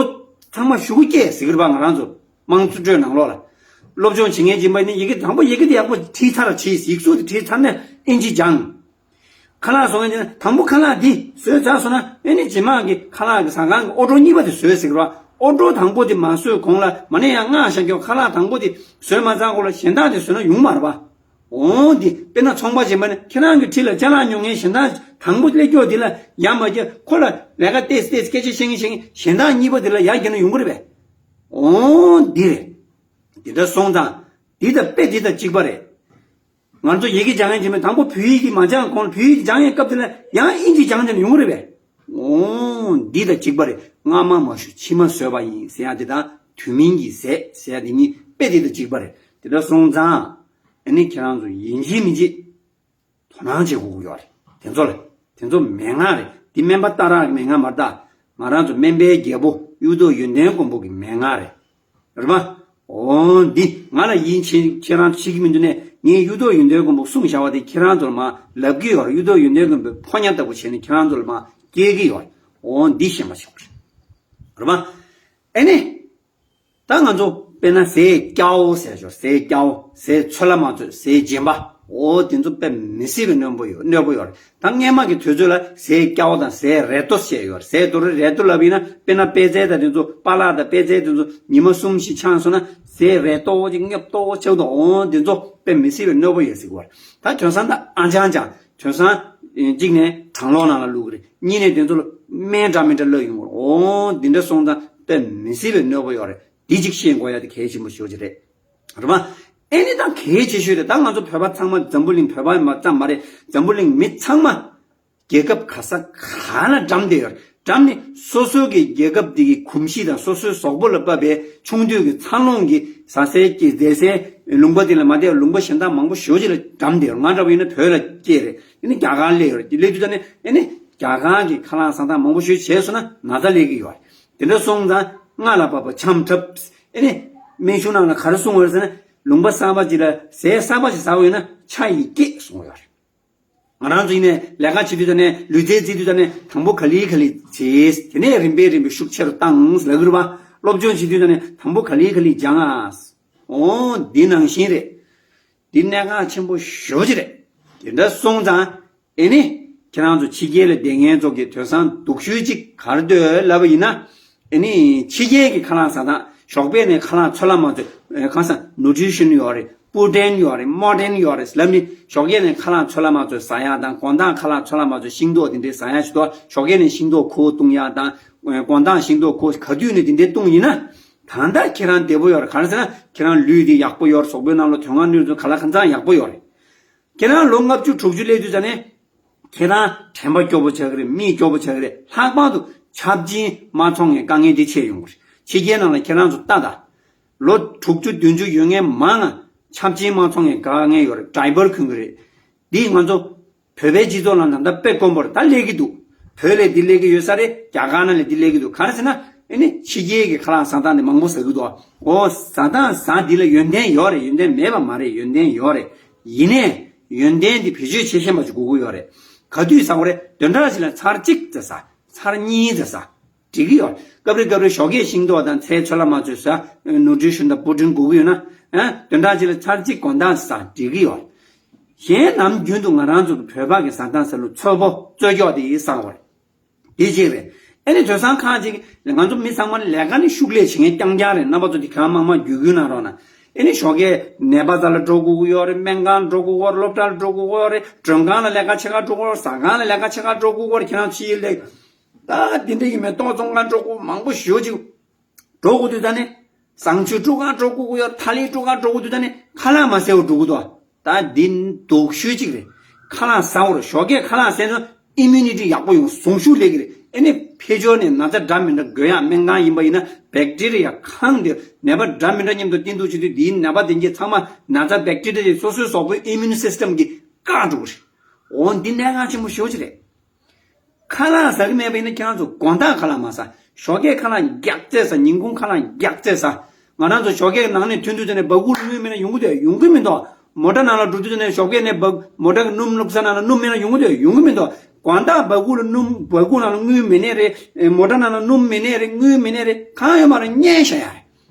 ཚང་མ་ཞུ་གུ་སྐྱེས་ཟེར་གི་རེད་པ། ང་རང་ཚོ་དམངས་གཙོ་སྤྲོད་ནང་ལོགས་ལ། སློབ་སྦྱོང་བྱེད་མཁན་ཡིན་པ་ནི་ཡི་གེ་དང་པོ་ཡི་གེ་འདི་ཡག་པོ་བྲིས་ཚར་བྲིས། ཡིག་གཟུགས་འདི་བྲིས་ཚར་ནས་ཨིན་ཇི་སྦྱངས། ཁ་ལག་བཟོ་མཁན་དེ་ན་དང་པོ་ཁ་ལག་འདི་བཟོས་ཚར་སོང་ན་ཨེ་ནི་རྗེས་མ་གི་ཁ་ལག་གི་ཟ་ཁང་གི་ཨོ་ཌར་གཉིས་པ་དེ་བཟོས་ཟེར་གི་རེད་པ། ཨོ་ཌར་དང་པོ་དེ་མ་བཟོས་གོང་ལ་མ་ཎི་ཡང་སྔགས་བཤད་རྒྱུ་ཁ་ལག་དང་པོ་དེ་བཟོས་མ་ཚར་གོང་ལ་གཞན་དག་དེ་བཟོས་ན་ཡོང་མ་རེད་པ། འོ་འདི་དཔེར་ན་ཚོང་པ་ཡིན་པ་ནི་ཁྱེད་རང་གི་འཁྲིས་ལ་ཅ་ལག་ཉོ་མཁན་གཞན་དག་དང་པོ་སླེབས་རྒྱུ་དེ་ལ་ཡ་མ་བརྒྱབ། ཁོ་ལ་ལས་ཀ་ཏོག་ཙམ་ཏོག་ཙམ་སྐད་ཆ་བཤད་མཁན་བཤད་མཁན་གཞན་དག་གཉིས་པ་དེ་ལ་ཡ་བརྒྱབ་ན་ཡོང་གི་རེད་པས། འོ་འདི་རེད། འདི་འདྲ་སོང་ཙང་འདི་དང་དཔེ་འདི་དང་གཅིག་པ་རེད། ང་ཚོ་ཡི་གེ་སྦྱང་མཁན་ཡིན་པ་དང་པོ་བོད་ཡིག་དེ་མ་སྦྱངས་གོང་ལ་བོད་ཡིག་སྦྱང་ཡས་སྐབས་དེ་ལ་ཡང་ཨིན་ཇི་སྦྱང་བྱས་ན་ཡོང་གི་རེད་པས། འོ་འདི་དང་གཅིག་པ་རེད། སྔ་མ་མ་ཞུ་ཕྱི་མ་ཟོས་པ་ཡིན་ཟེར་ཡ་དེ་དང་དུས་མིན་གྱི་ཟས་ཟེར་ཡ་དེ་གཉིས་དཔེ་དེ་དང་གཅིག་པ་རེད། དེ་འདྲ་སོང་ཙང་ཨ་ནི་ཁྱེད་རང་ཚོ་ཡིན་གཅིག་མིན་གཅིག་དོ་སྣང་བྱེད་དགོས་ཀྱི་ཡོད་རེད། དེ་ཚོ་ལ་དེ་ཚོ་མན་ངག་རེད། འདི་སྨན་པ་སྟག་རག་གི་མན་ངག་མ་རེད་ད། ང་རང་ཚོ་སྨན་པའི་རྒྱལ་པོ་གཡུ་ཐོག་ཡོན་ཏན་མགོན་པོ་གི་མན་ངག་རེད། རེད་པ། འོ་འདི་ང་ལ་ཡིན་ཁྱེད་ཁྱེད་རང་ཤེས་ཀྱི་མི་འདུག་ནས། ངས་གཡུ་ཐོག་ཡོན་ཏན་མགོན་པོ་གསུངས་བཞག་པ་དེ་ཁྱེད་རང་ཚོར་མར་ལབ་ཀྱི་ཡོད་རེད། གཡུ་ཐོག་ཡོན་ཏན་མགོན་པོའི་ཕོ་ཉ་ལྟ་བུ་བྱས་ནས་ཁྱེད་རང་ཚོར་མར་སྐྱེལ་གྱི་ཡོད་རེད། འོ་འདི་ཤེས་པ་བྱེད་དགོས་རེད། རེད་པ། ཨེ་ནི། ད་ང་ཚོ་དཔེར་ན་ཟས་སྐྱ་བོ་ཟེར་ཞོར། ཟས་སྐྱ་བོ། ཟས་ཚོད་ལ་མ་ཚོད། ཟས་རྗེན་པ། འོ་དེ་ཚོ་དཔེ་མི་སྲིད་པའི་གནོད་པོ་ཡོད། གནོད་པོ་ཡོད་རེད། ད་སྔས་མ་གི་དུས་ཚོད་ལ་ཟས་སྐྱ་བོ་དང་ཟས་རལ་ཏོ་བཤད་ཡོད་རེད། ཟས་དོ་རི་རལ་ཏོ་ལབ་ཡིན་ན་དཔེར་ན་པད་ཚལ་དང་དེ་ཚོ་པ་ལག་དང་པད་ཚལ་དེ་ཚོ་ཉི་མ་གསུམ་བཞི་འཆང་སོང་ན་ཟས་རལ་ཏོ་ཅིག་ཉོབ་ཏོ་ཆགས་འདུག་འོ་དེ་ཚོ་དཔེ་མི་སྲིད་པའི་གནོད་པོ་ཡོད་ཟེར་གི་བར། ད་དོན་སང་ད་ཨ་ཅང་ཅང་དོན་སང་གཅིག་ནས་གྲང་གློག་ནང་ལ་བླུག་གི་རེད། གཉིས་ནས་དེ་ཚོ་ལ་སྨན་འདྲ་མི་འདྲ་བླུག་ཡོང་གི་རེད། འོ་འདི་འདྲ་སོང་ཙང་དཔེ་མི་སྲིད་པའི་གནོད་པོ་ཡོད་རེད། འདི་གཅིག་ཤེས་དགོས་ཡ་དེ་གལ་ཆེན་པོ་ཞེ་པོ་ཅིག་རེད། རེད་པ། ཨེ་ནི་ད་གལ་ཆེ་ཤོས་རེད། ད་ང་ཚོ་བོད་པ་ཚང་མ། འཛམ་བུ་གླིང་བོད་པ་ཙམ་མ་རེད། འཛམ་བུ་གླིང་མི་ཚང་མ་ རྒྱལ་ཁབ་ག་ས་ག་ལ་འགྲམ་བསྡད་ཡོད་རེད། འགྲམ་ནས་སོ་སོའི་གི་རྒྱལ་ཁབ་འདི་གི་གོམས་གཤིས་དང་སོ་སོའི་གཟུགས་པོ་ལ་བབས་པའི་ཆུང་དུས་ཀྱི་འཚར་ལོངས་ཀྱི་ཟ་སའི་སྐྱེ་བསྡད་སའི་ལུང་པ་འདི་ལ་མ་བསྡད་ལུང་པ་གཞན་དག་མང་པོ་ཞེ་པོ་ཅིག་ལ་འགྲམ་བསྡད་ཡོད་རེད། ང་འདྲ་བོ་ཡིན་ན་བོད་ལ་སྐྱེས་རེད། ཨེ་ནི་རྒྱ་གར་སླེབས་ཡོད་རེད། སླེབས་དུས་ད་ནི་ཨེ་ནི་རྒྱ་གར་གྱི་ཁ་ལག་ཟ་སྟངས་མང་པོ་ཞེ་པོ་བྱས་སོང་ན་ན་ཚ་སླེབས་ཀྱི་ཡོད་རེད། དེ་འདྲ་སོང་ཙང་སྔ་ལ་བབས་པ་འཆམ་འཁྲབ། ཨེ་ནི་སྨན་གཞུང་ནང་ལ་ག་རེ་གསུངས་ཡོད་རེད་ཟེར་ན། ལུང་པ་གསར་པ་ཅིག་ལ་ཟས་གསར་པ་ཞིག་ཟ་དགོས་ཡོད་ན་ཆ་ཡིས་བསྐྱེད་གསུངས་ཡོད་རེད། ང་རང་ཚོ་ཡིན་ནའི་ལས་ཀ་བྱེད་དུས་ད་ནས་ལུས་རྩལ་རྩེད་དུས་ད་ནས་དང་པོ་ག་ལེ་ག་ལེ་བྱེད། དེ་ནས་རིམ་པས་རིམ་པས་ཤུགས་ཆེ་རུ་བཏང་ལབ་ཀྱི་རེད་པ། སློབ་སྦྱོང་བྱེད་དུས་ད་ནས་དང་པོ་ག་ལེ་ག་ལེ་སྦྱང་ཨ། འོ་འདི་ནང་བཞིན་རེད། འདི་གནད་འགག་ཆེན་པོ་ཞེ་པོ་ཅིག་རེད། དེ་འདྲ་སོང་ཙང་ཨེ་ནི་ཁྱེད་རང་ཚོ་ཕྱི་རྒྱལ་ལ་བསྡད་མཁན་ཚོ་གི་དེང་སང་སྡུག་ཤོས་ཅིག་ག་རེ་འདུག་ལབ་པ་ཡིན་ན། ཨེ་ནི་ཕྱི་རྒྱལ་གྱི་ཁ་ལག་ཟ་སྟངས། ཞོགས་པ་ནས་ཁ་ལག་ཚོད་ལ་མ་ཚོད་ཨེ་གང་ཟག་ནུ་ཊི་རི་ཤན་ཡོད་རེད། པུ་རོ་ཊིན་ཡོད་རེད། མོ་ཊིན་ཡོད་རེད་ལབ་ནི། ཞོགས་ཀས་ནས་ཁ་ལག་ཚོད་ལ་མ་ཚོད་ཟ་ཡག་དང་། དགོང་དག་ཁ་ལག་ཚོད་ལ་མ་ཚོད་ཤིང་ཏོག་དེ་འདྲའི་ཟ་ཡག་ཞིག་འདུག་ཞོགས་ཀས་ནས་ཤིང་ཏོག་ཁུ་བཏུང་ཡག་དང་། དགོང་དག་ཤིང་ཏོག་ཁུ་ག་དུས་ནས་དེ་འདྲའི་བཏུང་ཡིན་ན། ད་ལྟ་ཁྱེད་རང་བདེ་པོ་ཡོད་རེད། ག་རེ་ཟེར་ན་ཁྱེད་རང་ལུས་དེ་ཡག་པོ་ཡོད་རེད། གཟུགས་པོའི་ནང་ལ་དོན་ལྔ་ནུས་ཚོད་ག་ལ་གང་འཚམ་ཡག་པོ་ཡོད་རེད། ཁྱེད་རང་ལོ་ལྔ་བཅུ་དྲུག་ཅུ་སླེབས་དུས་ཙ་ནས། ཁྱེད་རང་དྲན་པ་སྐྱོ་པོ་ཆགས་ཀྱི་རེད། མིག་སྐྱོ་པོ་ཆགས་ཀྱི་རེད། ལྷག་པར་དུ་ཆབ་ཆེན་མ་ཚོང་བའི་དཀའ་ངལ་འདི་ཆེ་ཡོང་གི་རེད། ཕྱི་རྒྱལ་ནང་ལ་ཁྱེད་རང་ཚོ་ལྟ་ད། ལོ་དྲུག་ཅུ་བདུན་ཅུ་ཡོད་མཁན་མང་ང་ཆབ་ཆེན་མ་ཚོང་བའི་དཀའ་ངལ་ཡོད་རེད། ཌའི་པར་གྱོན་གྱི་རེད། འདི་ང་ཚོ་བོད་པའི་སྤྱི་ཚོགས་ནང་ད་ལྟ་དཔེ་དཀོན་པོ་རེད། ད་སླེབས་ཀྱི་འདུག་བོད་ལ་འདི་སླེབས་ཀྱི་ཡོད་ས་རེད། རྒྱ་གར་ནང་ལ་འདི་སླེབས་ཀྱི་འདུག་ག་རེ་ཟེར་ན། ཨེ་ནི་ཕྱི་རྒྱལ་གྱི་ཁ་ལག་ཟ་སྟངས་དེ་མང་པོ་ཟ་གི་འདུག་འོ་ཟ་སྟངས་ཟ་འདི་ལ་ཡོན་ཏན་ཡོད་རེད། ཡོན་ཏན་མེད་པ་མ་རེད། ཡོན་ཏན་ཡོད་རེད། ཡིན་ནའི་ཡོན་ཏན་འདི་བེད་སྤྱོད་བྱེད་ཤེས་པ་ཅིག་དགོས་ཀྱི་ཡོད་རེད། ག་དུས་ཟ་དགོས་རེད། བདུན་ཕྲག་གཅིག་ལ་ཚར་གཅིག་ཙམ་ཟ། ཚར་གཉིས་ཙམ་ཟ། འགྲིག་གི་ཡོད། སྐབས་རེ་སྐབས་རེ་ཞོགས་ཀས་ཤིང་ཏོག་དང་ཚལ་ཚོད་ལ་མ་ཚོད་ཟ། ནུ་ཊི་རི་ཤན་དང་པུ་རོ་ཊིན་དགོས་ཀྱི་ཡོད་ན། ཨ། བདུན་ཕྲག་གཅིག་ལ་ཚར་གཅིག་དགོང་དག་ཟ། འགྲིག་གི་ཡོད། གཞན་ནམ་རྒྱུན་དུ་ང་རང་ཚོ་གི་བོད་པ་གི་ཟ་སྟངས་ཟེར་ལུགས་ཚོད་པོ་རྩོད་རྒྱོག་དེ་ཡིས་བཟང་བ་རེད། དེ་གཅིག་རེད། ཨེ་ནི་དེང་སང་ཁག་ཅིག་ང་ཚོ་མི་ཚང་མ་ལས་ཀ་ནི་ཤུགས་ལས་བྱེད་མཁན་རྐྱང་རྐྱང་རེད། རྣམ་པ་ཚོ་དེ་གང་མང་མང་བརྒྱུད་སྐུལ་གནང་རོགས་གནང་། ཨེ་ནི་ཞོགས་ཀས་ནད་པ་རྩ་ལ་འགྲོ་དགོས་ཀྱི་ཡོད་རེད། སྨན་ཁང་འགྲོ་དགོས་ཀྱི་ཡོད་རེད། སློབ་གྲྭ་ལ་འགྲོ་དགོས་ཀྱི་ཡོད་རེད། མགྲོན་ཁང་ལ་ལས་ཀ་བྱེད་ག་འགྲོ་དགོས་ཀྱི་ཡོད་རེད། ཟ་ཁང་ལ་ལས་ཀ་བྱེད་ག་འགྲོ་དགོས་ཀྱི་ཡོད་རེད། ཁྱེད་རང་ཚོ་ཕྱིའི་ལས། ད་དེ་འདྲ་ཡིན་མིན་ཏོག་བཙོང་ག་འགྲོ་དགོས། མང་པོ་ཞེ་པོ་ཅིག་འགྲོ་དགོས་དུས་ད་ནི། བཟང་སྤྱོད་སྤྲོད་ག་འགྲོ་དགོས་ཀྱི་ཡོད། ཐ་ལི་སྤྲོད་ག་འགྲོ་དགོས་དུས་ད་ནི་ཁ་ལག་མ་ཟས་པ་འགྲོ་གི་འདུག་ད་འདི་སྡུག་ཤོས་ཅིག་རེད། ཁ་ལག་ཟ་དགོས་རེད། ཞོགས་ཀས་ཁ་ལག་ཟས་ན་ཨི་མུ་ནི་ཊི་ཡག་པོ་ཡོང་། ཟུངས་ཤུགས་སླེབས་ཀྱི་རེད། ཨེ་ནི་ཕར་ཕྱོགས་ནས་ན་ཚ་འདྲ་མི་འདྲ་འགོས་ཡག་སྨན་ཁང་ཡིན་པ་ཡིན་ན་བེག་ཊི་རི་ཡ་གང་དེ་ནད་པ་འདྲ་མི་འདྲ་མཉམ་དུ་བསྟེན་གཏུགས་བྱེད་དུས་འདིའི་ནད་པ་དེ་འདྲས་ཚང་མ་ན་ཚ་བེག་ཊི་རི་ཡ་དེ་སོ་སོའི་གཟུགས་པོའི་ཨི་མུན་སིས་ཊམ་གྱིས་བཀག་འགྲོ་གི་རེད། འོ་འདི་གནད་འགག་ཆེན་པོ་ཞེ་པོ་ཅིག་རེད། ཁ་ལག་ཟ་གི་མེད་པ་ཡིན་ན་ཁྱེད་རང་ཚོ་དགོང་དག་ཁ་ལག་མ་ཟ། ཞོགས་ཀས་ཁ་ལག་རྒྱགས་ཚད་ཟ། ཉིན་གུང་ཁ་ལག་རྒྱགས་ཚད་ཟ། ང་རང་ཚོ་ཞོགས་ཀས་ནང་ནས་ཐོན་དུས་ཙ་ནས་སྦ་ཁུག་ལ་དངུལ་མེད་ན་ཡོང་གི་འདུག་ཡོང་གི་མི་འདུག་མོ་ཊ་ནང་ལ་འགྲོ་དུས་ཙ་ནས་ཞོགས་ཀས་ནས་སྦ་མོ་ཊ་གི་སྣུམ་བླུགས་ས་ནང་ལ་སྣུམ་མེད་ན་ཡོང་གི་འདུག་ཡོང་གི་མི་འདུག་དགོང་དག་སྦ་ཁུག་ལ་སྣུམ་སྦ་ཁུག་ནང་ལ་དངུལ་མེད་ནའི་རེད། མོ་ཊ་ནང་ལ་སྣུམ་མེད་ནའི་རེད། དངུལ་མེད་ནའི་རེད། གང་ཡོད་མ་རེད། བརྙས་བཞག་ཡ་རེད།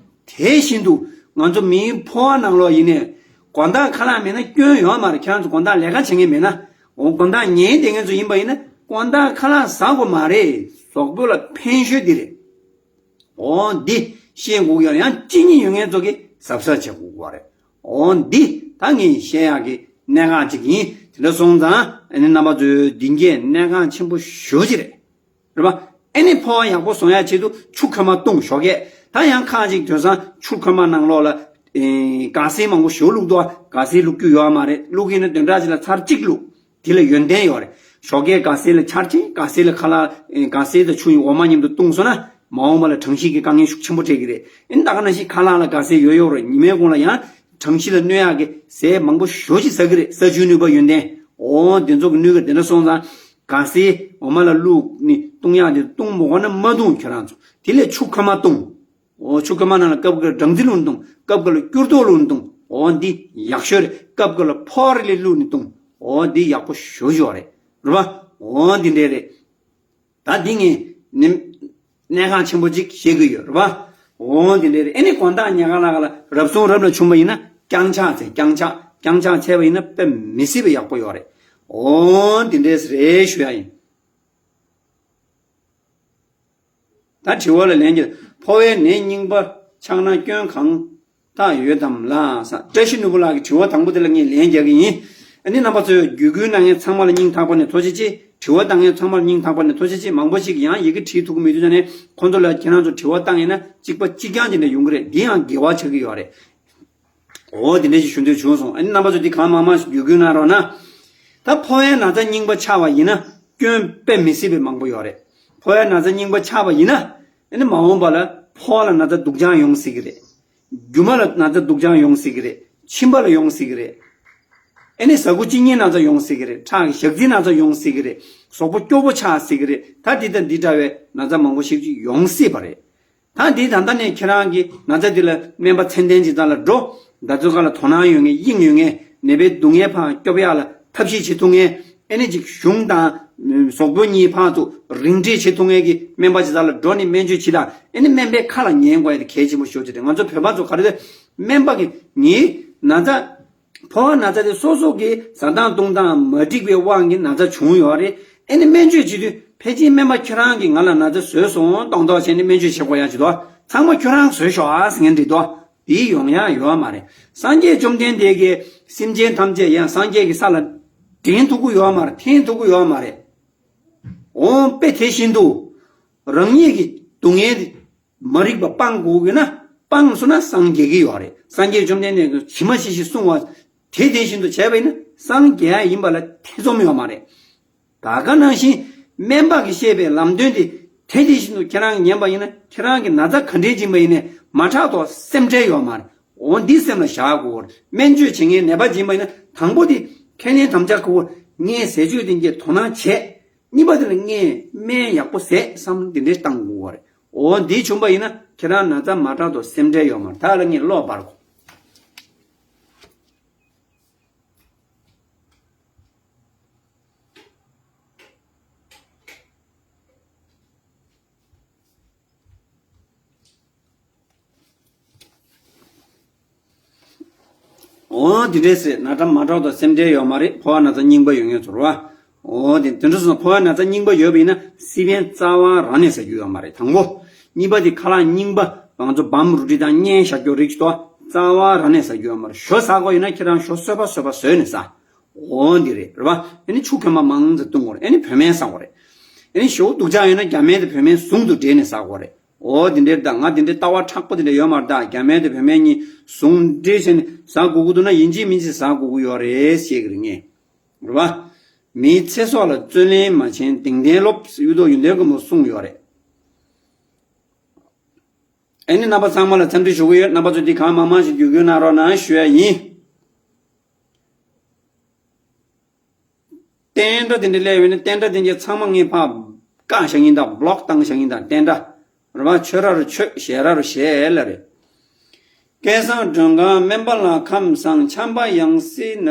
དེ་བཞིན་དུ་ང་ཚོ་མིའི་ཕོ་བ་ནང་ལོགས་ཡིན་ནའི་དགོང་དག་ཁ་ལག་མེད་ན་སྐྱོན་ཡོད་མ་རེད། ཁྱེད་རང་ཚོ་དགོང་དག་ལས་ཀ་བྱེད་མཁན་མེད་ན། འོ་དགོང་དག་ཉལ་བསྡད་མཁན་ཚོ་ཡིན་པ་ཡིན་ན་དགོང་དག་ཁ་ལག་ཟ་དགོས་མ་རེད། གཟུགས་པོ་ལ་ཕན་ཤོས་འདི་རེད། འོ་འདི་ཤེས་དགོས་ཀྱི་ཡོད། ཡང་གཅིན་སྙི་ཡོད་མཁན་ཚོ་གིས་གཟབ་གཟབ་བྱེད་དགོས་ཀྱི་རེད། འོ་འདི་ད་ངས་བཤད་ཡག་གི་གནད་འགག་ཅིག་ཡིན། དེ་འདྲ་སོང་ཙང་ཨ་ནི་རྣམ་པ་ཚོས་འདི་གས་གནད་འགག་ཆེན་པོ་ཞེ་པོ་ཅིག་རེད། རེད་པ། ཨེ་ནི་ཕོ་བ་ཡག་པོ་བཟོ་ཡག་ཆེད་དུ་ཆུ་ཁོལ་མ་བཏུང་ཞོགས་ཀས། ད་ཡང་ཁག་ཅིག་དེང་སང་ཆུ་ཁོལ་མ་ནང་ལོགས་ལ་ཨེ་སྒ་སེར་མང་པོ་ཞེ་པོ་བླུགས་འདུག་སྒ་སེར་བླུགས་རྒྱུ་ཡོད་མ་རེད། བླུགས་ཀྱི་ཡིན་ན་བདུན་ཕྲག་གཅིག་ལ་ཚར་གཅིག་བླུགས། དེ་ལ་ཡོན་ཏན་ཡོད་རེད། ཞོགས་ཀས་སྒ་སེར་ལ་ཆར་ཕྱིན། སྒ་སེར་ལ་ཁ་ལག་ཨེ་སྒ་སེར་དང་ཆུ་ཡི་འོ་མ་མཉམ་དུ་བཏུང་སོང་ན་མ་འོངས་པ་ལ་གྲང་ཤུགས་ཀྱི་དཀའ་ངལ་ཤུགས་ཆེན་པོ་འཕྲད་ཀྱི་རེད། ཨེ་ནི་ད་ག་ནང་བཞིན་ཁ་ལག་ལ་སྒ་སེར་ཡོད་ཡོད་རེད། ཉི་མའི་གུང་ལ་ཡང་གྲང་ཤུགས་ལ་གནོད་ཡག་གི་ཟས་མང་པོ་ཞེ་པོ་ཅིག་ཟ་གི་རེད། ས་ཆུའི་ནུས་པ་ཡོན་ཏན། འོ་དེ་ཚོ་གི་ནུས་པ་དེ་འདྲ་སོང་ཙང་། སྒ་སེར་འོ་མ་ལ་བླུགས་ནི་བཏུང་ཡག་དེ་བཏུང་མ་དགོས་ན་མ་བཏུང་ཁྱོད་རང་ཚོ། དེ་ལས་ཆུ་ཁོལ་མ་བཏུང་། འོ་ཆུ་ཁོལ་མ་ནང་ལ་སྐབས་འགར་སྦྲང་རྩི་བླུགས་ནས་བཏུང་། སྐབས་འགར་ལ་སྐྱུར་རྡོག་བླུགས་ནས་བཏུང་། འོ་འདི་ཡག་ཤོས་རེད། སྐབས་འགར་ལ་ཕོར་ལས་བླུགས་ནས་བཏུང་། འོ་འདི་ཡག་པོ་ཞེ་པོ་ཅིག་རེད། རེད་པ། འོ་འདི་འདྲས་རེད། ད་འདི་ངས་ནི་གནད་འགག་ཆེན་པོ་གཅིག་བཤད་ཀྱི་ཡོད་རེད་པ། འོ་འདི་འདྲས་རེད། ཨེ་ནི་དགོང་དག་ཉལ་ཁ་ལ་ཁ་ལ་རབ་བྱུང་རབ་ལ་བྱུང་བ་ཡིན་ན་རྐྱང་ཕྱག་འཚལ། རྐྱང་ཕྱག་རྐྱང་ཕྱག་འཚལ་བ་ཡིན་ན་དཔེ་མི་སྲིད་པ་ཡག་པོ་ཡོད་རེད། འོ་འདི་འདྲས་རེད་ཞུ་ཡ་ཡིན། ད་དྲི་བ་ལ་ལན་རྒྱག་ཕོ་བའི་ནད་རྙིང་པ་ཆགས་ན་སྐྱོན་གང་དག་ཡོད་དམ་ལགས། བཀྲ་ཤིས་ནོར་བུ་ལགས་ཀྱི་དྲི་བ་དང་པོ་དེ་ལ་ངས་ལན་རྒྱག་གི་ཡིན། ཨ་ནི་རྣམ་པ་ཚོས་བརྒྱུད་སྐུལ་གནང་མཁན་ཚང་མ་ལ་སྙིང་ཐག་པ་ནས་ཐུགས་རྗེ་ཆེ། དྲི་བ་བཏང་མཁན་ཚང་མ་ལ་སྙིང་ཐག་པ་ནས་ཐུགས་རྗེ་ཆེ། མང་པོ་ཞིག་གིས་ཡང་ཡི་གེ་བྲིས་ཐུབ་ཀྱི་མེད་དུས་ཙ་ནས་ཁོང་ཚོ་ལ་ཁྱེད་རང་ཚོ་དྲི་བ་བཏང་ཡིན་ན་གཅིག་པ་གཅིག་རྐྱང་དེ་འདྲ་ཡོང་གི་རེད། འདི་ཡང་འགལ་བ་ཆགས་ཀྱི་ཡོད་རེད། འོ་དེ་འདྲ་ཞིག་ཞུ་འདོད་བྱུང་སོང་། ཨ་ནི་རྣམ་པ་ཚོ་འདི་གང་མང་མང་ཞིག་བརྒྱུད་སྐུལ་གནང་རོགས་གནང་། ད་ཕོ་བའི་ན་ཚ་རྙིང་པ་ཆགས་པ་ཡིན་ན། སྐྱོན་དཔེ་མི་སྲིད་པའི་མང་པོ་ཡོད་རེད། ཕོ་བའི་ན་ཚ་རྙིང་པ་ཆགས་པ་ཡིན་ན། ཨ་ནི་མ་འོངས་པ་ལ་ཕོ་བ་ལ་ན་ཚ་སྡུག་ཅག་ཡོང་སྲིད་ཀྱི་རེད། རྒྱུ་མ་ལ་ན་ཚ་སྡུག་ཅག་ཡོང་སྲིད་ཀྱི་རེད། མཆིན་པ་ལ་ཡོང་སྲིད་ཀྱི་རེད། ཨ་ནི་ཟ་ཁུ་གཅིན་སྙི་ན་ཚ་ཡོང་སྲིད་ཀྱི་རེད། ཁྲག་གི་ཞག་རྩི་ན་ཚ་ཡོང་སྲིད་ཀྱི་རེད། གཟུགས་པོ་སྐྱོ་པོ་ཆགས་སྲིད་ཀྱི་རེད། ད་འདི་དང་འདི་འདྲ་བའི་ན་ཚ་མང་པོ་ཞིག་ཅིག་ཡོང་སྲིད་པ་རེད། ད་འདི་ད་ལྟ་ནས་ཁྱེད་རང་གི་ན་ཚ་འདི་ལ་སྨན་པ་ཚད་ལྡན་ཅིག་ད་ལ་འགྲོ། ད་ཚོད་ག་ལ་དོ་སྣང་ཡོད་མཁན་གཡེང་ཡོད་མཁན་ནད་པའི་སྡུག་བསྔལ་ཕར་སྐྱོབ་ཡག་ལ་ཐབས་ཤེས་བྱེད་ཐུབ་མཁན། ཨེ་ནི་ཅིག་གཞུང་དང་གཟུགས་པོ་གཉིས་ཕར་ཚུར་རིང་འབྲེལ་བྱེད་ཐུབ་མཁན་གྱི་སྨན་པ་ཅིག་ད་ལ་འགྲོ་ནས་སྨན་བཅོས་བྱེད་དང་། ཨེ་ནི་སྨན་པའི་ཁ་ལ་ཉན་དགོས་ཡ་དེ་གལ་ཆེན་པོ་ཤོས་ཅིག་རེད། ང་ཚོ་བོད་པ་ཚོ་ག་རེ་རེད། སྨན་པ་གི་ངའི་ན་ཚ་ཕོ་བ་ན་ཚ་དེ་སོ་སོ་གི་ཟ་སྟངས་བཏུང་སྟངས་མ་འགྲིག་པའི་དབང་གིས་ན་ཚ་བྱུང་ཡོད་རེད། ཨེ་ནི་སྨན་བཅོས་བྱེད་དུས་ཕལ་ཆེར་སྨན་པ་ཁྱེད་རང་གིས་ང་ལ་ན་ཚ་བཟོས་སོང་གཏོང་གཏོང་བྱས་ནས་སྨན་བཅོས་བྱེད་དགོས་ཡ་ཅིག་འདུག་ཚང་མ་ཁྱོད་རང་བཟོས་ཤོག་ཨ་ཟེར་མཁན་འདྲ་འདུག་དེ་ཡོང་ཡ་ཡོད་མ་རེད། སངས་རྒྱས་བཅོམ་ལྡན་འདས་ཀྱིས་སེམས་ཅན་ཐམས་ཅད་ཡང་སངས་རྒྱས་ཀྱི་ས་ལ་འདྲེན་ཐུབ་ཀྱི་ཡོད་མ་རེད། འཐེན་ཐུབ་ཀྱི་ཡོད་མ་རེད། འོ་དཔེ་དེ་བཞིན་དུ་རང་ཉིད་ཀྱི་སྡུག་བསྔལ་མ་རིག་པ་སྤང་དགོས་ཀྱི་ན་སྤངས་སོང་ན་སངས་རྒྱས་ཀྱི་ཡོད་རེད། སངས་རྒྱས་བཅོམ་ལྡན་འདས་ཀྱིས་ཇི་མ་ཇི་བཞིན་གསུངས་པ་དེ་དེ་བཞིན་དུ་བྱས་པ་ཡིན་ན་སངས་རྒྱས་ཡིན་པ་ལ་ཐེ་ཚོམ་ཡོད་མ་རེད། ད་ག་ནང་བཞིན་སྨན་པ་གིས་བཤད་པའི་ལམ་སྟོན་དེ་དེ་དེ་བཞིན་དུ་ཁྱེད་རང་གིས་ཉན་པ་ཡིན་ན་ཁྱེད་རང་གི་ན་ཚ་ག་འདྲའི་འབྱིན་པ་ཡིན་ནའི་མ་དྲག་ཐོག་སེམས་ཁྲལ་ཡོད་མ་རེད། འོ་འདི་སེམས་ལ་བཞག་དགོས། སྨན་བཅོས་བྱེད་མཁན་ནད་པ་འབྱིན་པ་ཡིན་ན་དང་པོ་དེ་ཁས་ལེན་དམ་བཅའ་དགོས། ངས་ཟས་སྤྱོད་དེ་གས་དོ་སྣང་བྱས། གཉིས་པ་དེ་ལ་ངས་སྨན་ཡག་པོ་བཟས་བསམ་འདི་འདྲའི་བཏང་དགོས་རེད། འོ་འདི་བྱུང་པ་ཡིན་ན་ཁྱེད་རང་ན་ཚ་མ་དྲག་ཐོག་སེམས་ཁྲལ་ཡོད་མ་རེད། ད་ལ་ངས་བློ་འབར་གོ། འོ་འདི་འདྲས་ཟེར་ན་ད་མ་དྲག་ཐོག་སེམས་ཁྲལ་ཡོད་མ་རེད། ཕོ་བ་ན་ཚ་རྙིང་པ་ཡོད་མཁན་ཚོར་བ། འོ་དེ་དེ་འདྲ་སོང་ན་ཕོ་བ་ན་ཚ་རྙིང་པ་ཡོད་པ་ཡིན་ན་སི་པན་རྩ་བ་རང་ནས་ཟ་རྒྱུ་ཡོད་མ་རེད་དང་པོ། གཉིས་པ་དེ་ཁ་ལག་རྙིང་པ་ང་ཚོ་བམ་རུ་ཏི་དང་བརྙན་བཞག་རྒྱུ་རིགས་ཅིག་ཏོ་རྩ་བ་རང་ནས་ཟ་རྒྱུ་ཡོད་མ་རེད། ཞོ་ཟ་དགོས་ཡིན་ན་ཁྱེད་རང་ཞོ་བསོད་པ་བསོད་པ་བཟོས་ནས་ཟ། འོ་འདི་རེད་རེད་བ། ཨ་ནི་ཆུ་གོས་མ་མང་ཙམ་བཏུང་དགོས་རེད། ཨ་ནི་བོད་སྨན་ཟ་དགོས་རེད། ཨ་ནི་ཞོ་སྡུག་ཅག་ཡོད་ན་རྒྱ་སྨན་དང་བོད་སྨན་ཟུང་དུ་འབྲེལ་ནས་ཟ་དགོས་རེད། འོ་འདི་འདྲའི་ད་ང་འདི་འདྲའི་ལྟ་བ་མཁྲེགས་པོ་འདི་འདྲ་ཡོད་མ་རེད། ད་རྒྱ་སྨན་དང་བོད་སྨན་གཉིས་ཟུང་འབྲེལ་བྱས་ནས་ཟ་དགོས་ཀྱི་འདུག་ན་ཡིན་གཅིག་མིན་གཅིག་ཟ་དགོས་ཀྱི་ཡོད་རེད་ཞེས་ཀྱི་རེད་ངས། རེད་བ། མིའི་ཚེ་སྲོག་ལ་བརྩོན་ལེན་མ་བྱེད་དེང་དེང་སློབ་གཡུ་ཐོག་ཡོན་ཏན་མགོན་པོ་གསུངས་ཡོད་རེད། ཨ་ནི་རྣམ་པ་ཚང་མ་ལ་འཚམས་འདྲི་ཞུ་གི་ཡོད། རྣམ་པ་ཚོས་འདི་གང་མང་མང་ཞིག་བརྒྱུད་སྐུལ་གནང་རོགས་གནང་ཞུ་ཡ་ཡིན། བསྟན་དགྲ་དེ་འདྲ་སླེབས་ཡོད་ན་བསྟན་དགྲ་དེ་འདྲ་ཚང་མ་ངས་ཕར་བཀག་བཞག་ཡིན་ད། བློག་བཏང་བཞག་ཡིན་ད། བསྟན་དགྲ། རེད་བ། ཆོས་ར་རུ་ཆོས་ཞལ་ར་རུ་ཞལ་ལ་རེད། སྐལ་བཟང་སྒྲོལ་དཀར་སྨན་པ་ལགས་ཁམས་བཟང་། ཆམ་པ་ཡང་སྲིད་ན་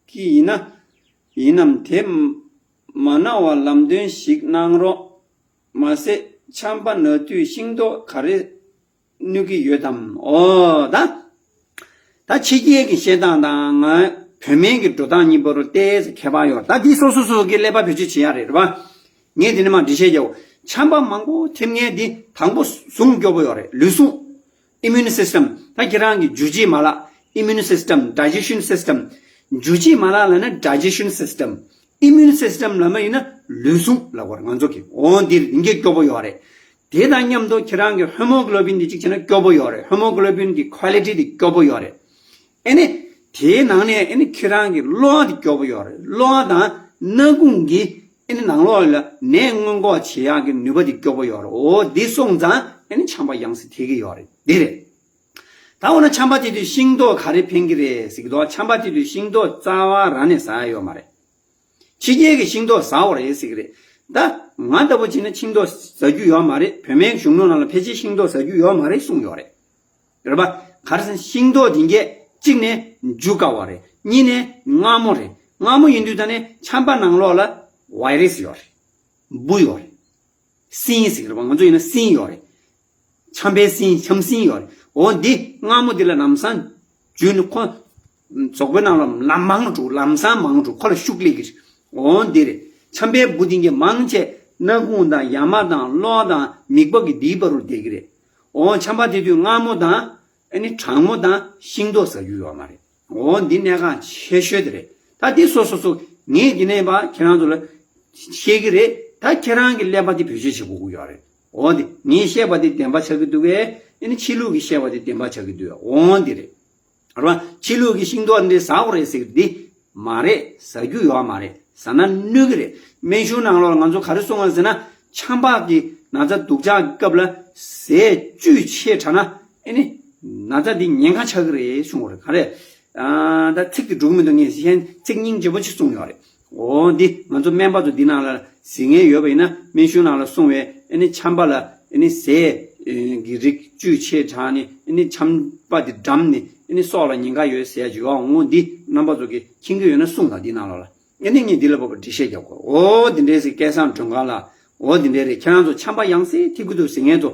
གི་ཡིན་ན་ཡིན་ནམ་དེ་མ་ན་བ་ལམ་སྟོན་ཞིག་གནང་རོགས། མ་ཟད་ཆམ་པ་ན་དུས་ཤིང་ཏོག་ག་རེ་སྣོད་ཀྱི་ཡོད་དམ། ཨོ་ད། ད་ཕྱི་རྒྱལ་གྱི་བཤད་སྟངས་དང་ང་བོད་སྨན་གྱི་འགྲོ་སྟངས་གཉིས་བར་དུ་ཏོག་ཙམ་ཁྱད་པར་ཡོད། ད་འདི་སོ་སོ་སོ་སོ་གི་ཀླད་པ་བེད་སྤྱོད་བྱེད་ཡ་རེད་རེད་བ། ངས་འདི་ནས་མར་འགྲེལ་བཤད་རྒྱག་གོ། ཆམ་པ་མང་པོ་ཐེབས་མཁན་འདི་དང་པོ་ཟུངས་སྐྱོ་པོ་ཡོད་རེད། ལུས་ཟུངས། Immune system། ད་ཁྱེད་རང་གི་འཇུ་བྱེད་མ་ལག Immune system, digestion system། འཇུ་བྱེད་མ་ལག་ལབ་ན་digestion system། Immune system ལབ་མ་ཡིན་ན་ལུས་ཟུངས་ལབ་དགོས་རེད་ང་ཚོ་གི། འོ་འདི་འདི་གས་སྐྱོ་པོ་ཡོད་རེད། དེ་དང་མཉམ་དུ་ཁྱེད་རང་གི་ཧེ་མོ་གྷི་ལོ་བིན་འདི་གཅིག་བྱས་ན་སྐྱོ་པོ་ཡོད་རེད། ཧེ་མོ་གྷི་ལོ་བིན་གྱི་ཁོ་ལི་ཊི་འདི་སྐྱོ་པོ་ཡོད་རེད། ཨེ་ནི། དེའི་ནང་ནས་ཨེ་ནི་ཁྱེད་རང་གི་གློ་བ་འདི་སྐྱོ་པོ་ཡོད་རེད། གློ་བ་དང་སྣ་ཁུང་གི་ཨེ་ནི་ནང་ལོགས་ལ་ནད་སྔོན་འགོག་བྱེད་ཡག་གི་ནུས་པ་འདི་སྐྱོ་པོ་ཡོད་རེད། འོ་འདི་སོང་ཙང་ཨེ་ནི་ཆམ་པ་ཡང་སེ་ཐེབས་ཀྱི་ཡོད་རེད། འདི་རེད། ད་འོ་ན་ཆམ་པ་དེ་དུས་ཤིང་ཏོག་ག་རེ་ཕན་གྱི་རེད་ཟེར་གྱི་འདུག་ཆམ་པ་དེ་དུས་ཤིང་ཏོག་རྩ་བ་རང་ནས་ཟ་ཡ་ཡོད་མ་རེད། ཕྱི་རྒྱལ་གྱི་ཤིང་ཏོག་ཟ་འོ་རེད་ཟེར་གྱི་རེད། ད་ང་ལྟ་བུ་བྱས་ན་ཤིང་ཏོག་ཟ་རྒྱུ་ཡོད་མ་རེད། བོད་སྨན་གཞུང་ལུགས་ནང་ལ་ཕལ་ཆེར་ཤིང་ཏོག་ཟ་རྒྱུ་ཡོད་མ་རེད་གསུངས་ཡོད་རེད། རེད་པ། ག་རེ་ཟེར་ན་ཤིང་ཏོག་དེ་གས་གཅིག་ནས་འཇུ་དཀའ་བ་རེད། གཉིས་ནས་མངར་མོ་རེད། མངར་མོ་ཡིན་དུས་ད་ནས་ཆམ་པ་ནང་ལོགས་ལ་བྷའི་རེ་སི་ཡོད་རེད། འབུ་ཡོད་རེད། སྲིན་ཟེར་གྱི་རེད་པ། ང་ཚོ་ཡིན་ན་སྲིན་ཡོད་རེད། ཆམ་པའི་སྲིན་ཆམ་སྲིན་ཡོད་རེད། འོ་འདི་མངར་མོ་འདི་ལ་ལམ་སང་འཇུས་ནས་ཁོ་གཟུགས་པོའི་ནང་ལ་ལམ་མང་འགྲོ་ལམ་སང་མང་འགྲོ་ཁོ་ལ་ཤུགས་སླེབས་ཀྱི་རེད། འོ་འདི་རེད། ཆམ་པའི་འབུ་འདི་གས་མང་ཆེ་སྣ་ཁུང་དང་ཡ་མ་དང་གློ་བ་དང་མིད་པ་གི་འདིའི་བར་དུ་བསྡད་ཀྱི་རེད། འོ་ཆམ་པ་དེ་དུས་མངར་མོ་དང་ཨ་ནི་གྲང་མོ་དང་ཤིང་ཏོག་ཟ་རྒྱུ་ཡོད་མ་རེད། འོ་འདི་གནད་འགག་ཆེ་ཤོས་དེ་རེད། ད་འདི་སོ་སོ་སོ་ངས་འདི་ནས་པ་ཁྱེད་རང་ཚོ་ལ་བཤད་ཀྱི་རེད། ད་ཁྱེད་རང་གི་ཀླད་པ་འདི་བེད་སྤྱོད་བྱེད་དགོས་ཀྱི་ཡོད་རེད། འོ་འདི་ངས་བཤད་པ་འདི་བདེན་པ་ཆགས་ཀྱི་འདུག་གས། ཨ་ནི་ཕྱི་ལུགས་ཀྱི་བཤད་པ་འདི་བདེན་པ་ཆགས་ཀྱི་འདུག་འོ་འདི་རེད། རེད་པ། ཕྱི་ལུགས་ཀྱི་ཤིང་ཏོག་འདི་ཟ་དགོས་རེད་ཟེར་གྱི་འདི་མ་རེད། ཟ་རྒྱུ་ཡོད་མ་རེད། ཟ་ན་གནོད་ཀྱི་རེད། སྨན་གཞུང་ནང་ལོགས་ལ་ང་ཚོ་ག་རེ་གསུངས་པ་ཟེར་ན། ཆམ་པ་གི་ན་ཚ་སྡུག་ཅག་གི་སྐབས་ལ་ཟས་བཅུད་ཆེ་དྲགས་ན་ཨེ་ནི་ན་ཚ་འདི་ཉེན་ཁ་ཆགས་ཀྱི་རེད་གསུངས་པ་རེད། ག་རེ། ཨ། ད་ཚིག་དེ་འགྲིག་མི་འདུག་ངས་གཞན་ཚིག་སྙིང་རྗེ་པོ་ཅིག་གསུངས་ཡོད་རེད། འོ་འདི་ང་ཚོ་སྨན་པ་ཚོ་འདི་ནང་ལ་གཟིགས་མཁན་ཡོད་པ་ཡིན་ན། སྨན་གཞུང་ནང་ལ་གསུངས་པའི་ཨེ་ནི་ཆམ་པ་ལ་ཨེ་ནི་ཟས་ཀྱི་རིགས་བཅུད་ཆེ་དྲགས་ནས་ཨེ་ནི་ཆམ་པ་འདི་འགྲམས་ནས་ཨེ་ནི་སྲོག་ལ་ཉེན་ཁ་ཡོད་ཟེར་ཡ་ཅིག་ཡོད། འོ་འདི་རྣམ་པ་ཚོ་གིས་མཁྱེན་གྱི་ཡོད་ན་གསུངས་དང་། འདི་ནང་ལོགས་ལ། ཨེ་ནི་ངས་འདི་ལ་བབ་པ་འགྲེལ་བཤད་རྒྱག་དགོས། འོ་འདི་འདྲའི་ཟིག་སྐལ་བཟང་སྒྲོལ་དཀར་ལགས། འོ་འདི་འདྲའི་རེད། ཁྱེད་རང་ཚོ་ཆམ་པ་ཡང་སེ་ཐེབས་ཀྱི་འདུག་ཟེར་མཁན་ཚོ་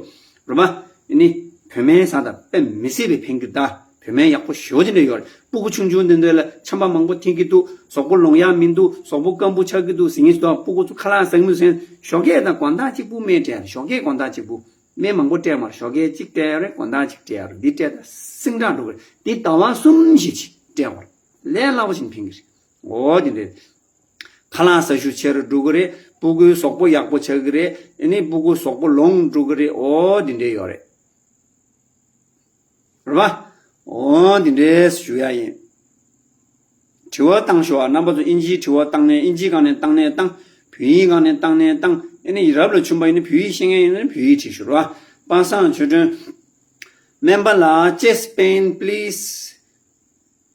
རེད་པ། ཨེ་ནི་བོད་སྨན་ཟ་དང་། དཔེ་མི་སྲིད་པའི་ཕན་གྱི། ད་བོད་སྨན་ཡག་པོ་ཞེ་པོ་ཅིག་འདྲ་ཡོད་རེད། སྤུ་གུ་ཆུང་ཆུང་འདི་འདྲ་ལ་ཆམ་པ་མང་པོ་ཐེབས་ཀྱི་འདུག་གཟུགས་པོ་ལོང་ཡག་མི་འདུག་གཟུགས་པོ་སྐམ་པོ་ཆགས་ཀྱི་འདུག་ཟེར་མཁན་ཞིག་འདུག་སྤུ་གུ་ཚོ་ཁ་ལག་ཟ་གི་མི་འདུག་ཟེར་ན། ཞོགས་ཀས་དང་དགོང་དག་གཅིག་པུ་སྨན་སྤྲད་ཡ་རེད། ཞོགས་ཀས་དགོང་དག་གཅིག་པུ། སྨན་མང་པོ་སྤྲད་མ་རེད། ཞོགས་ཀས་གཅིག་སྤྲད་ཡ་རེད། དགོང་དག་གཅིག་སྤྲད་ཡ་རེད། འདི་སྤྲད་ད་སིང་དྲག་འགྲོ་གི་རེད། འདི་ཟླ་བ་གསུམ་བཞི་ཅིག་སྤྲད་དགོས་རེད། ལས་སླ་པོ་ཞིག་ཕན་གྱི་རེད། འོ་དེ་འདྲས། ཁ་ལག་ཟ་ཤུགས་ཆེ་རུ་འགྲོ་གི་རེད། སྤུ་གུའི་གཟུགས་པོ་ཡག་པོ་ཆགས་ཀྱི་རེད། ཨ་ནི་སྤུ་གུ་གཟུགས་པོ་ལོང་འགྲོ་གི་རེད། འོ་དེ་འདྲས་ཡོད་རེད། རེད་པ། འོ་དེ་འདྲས་ཞུ་ཡ་ཡིན། དྲི་བ་བཏང་ཤོག་ཨ། རྣམ་པ་ཚོ་ཨིན་ཇིའི་དྲི་བ་བཏང་ནས། ཨིན་ཇིའི་སྒང་ནས་བཏང་ནས་བཏང་། བོད་ཡིག་སྒང་ནས་བཏང་ནས་བཏང་། ཨ་ནི་ཡི་རབས་ལ་བྱུང་པ་ཡིན་ན། བོད་ཡིག་ཤེས་མཁན་ཡིན་ན་བོད་ཡིག་བྲིས་ཤོག་རེད་པ། པ་སངས་ཆོས་སྒྲོན། སྨན་པ་ལགས། chest pain please,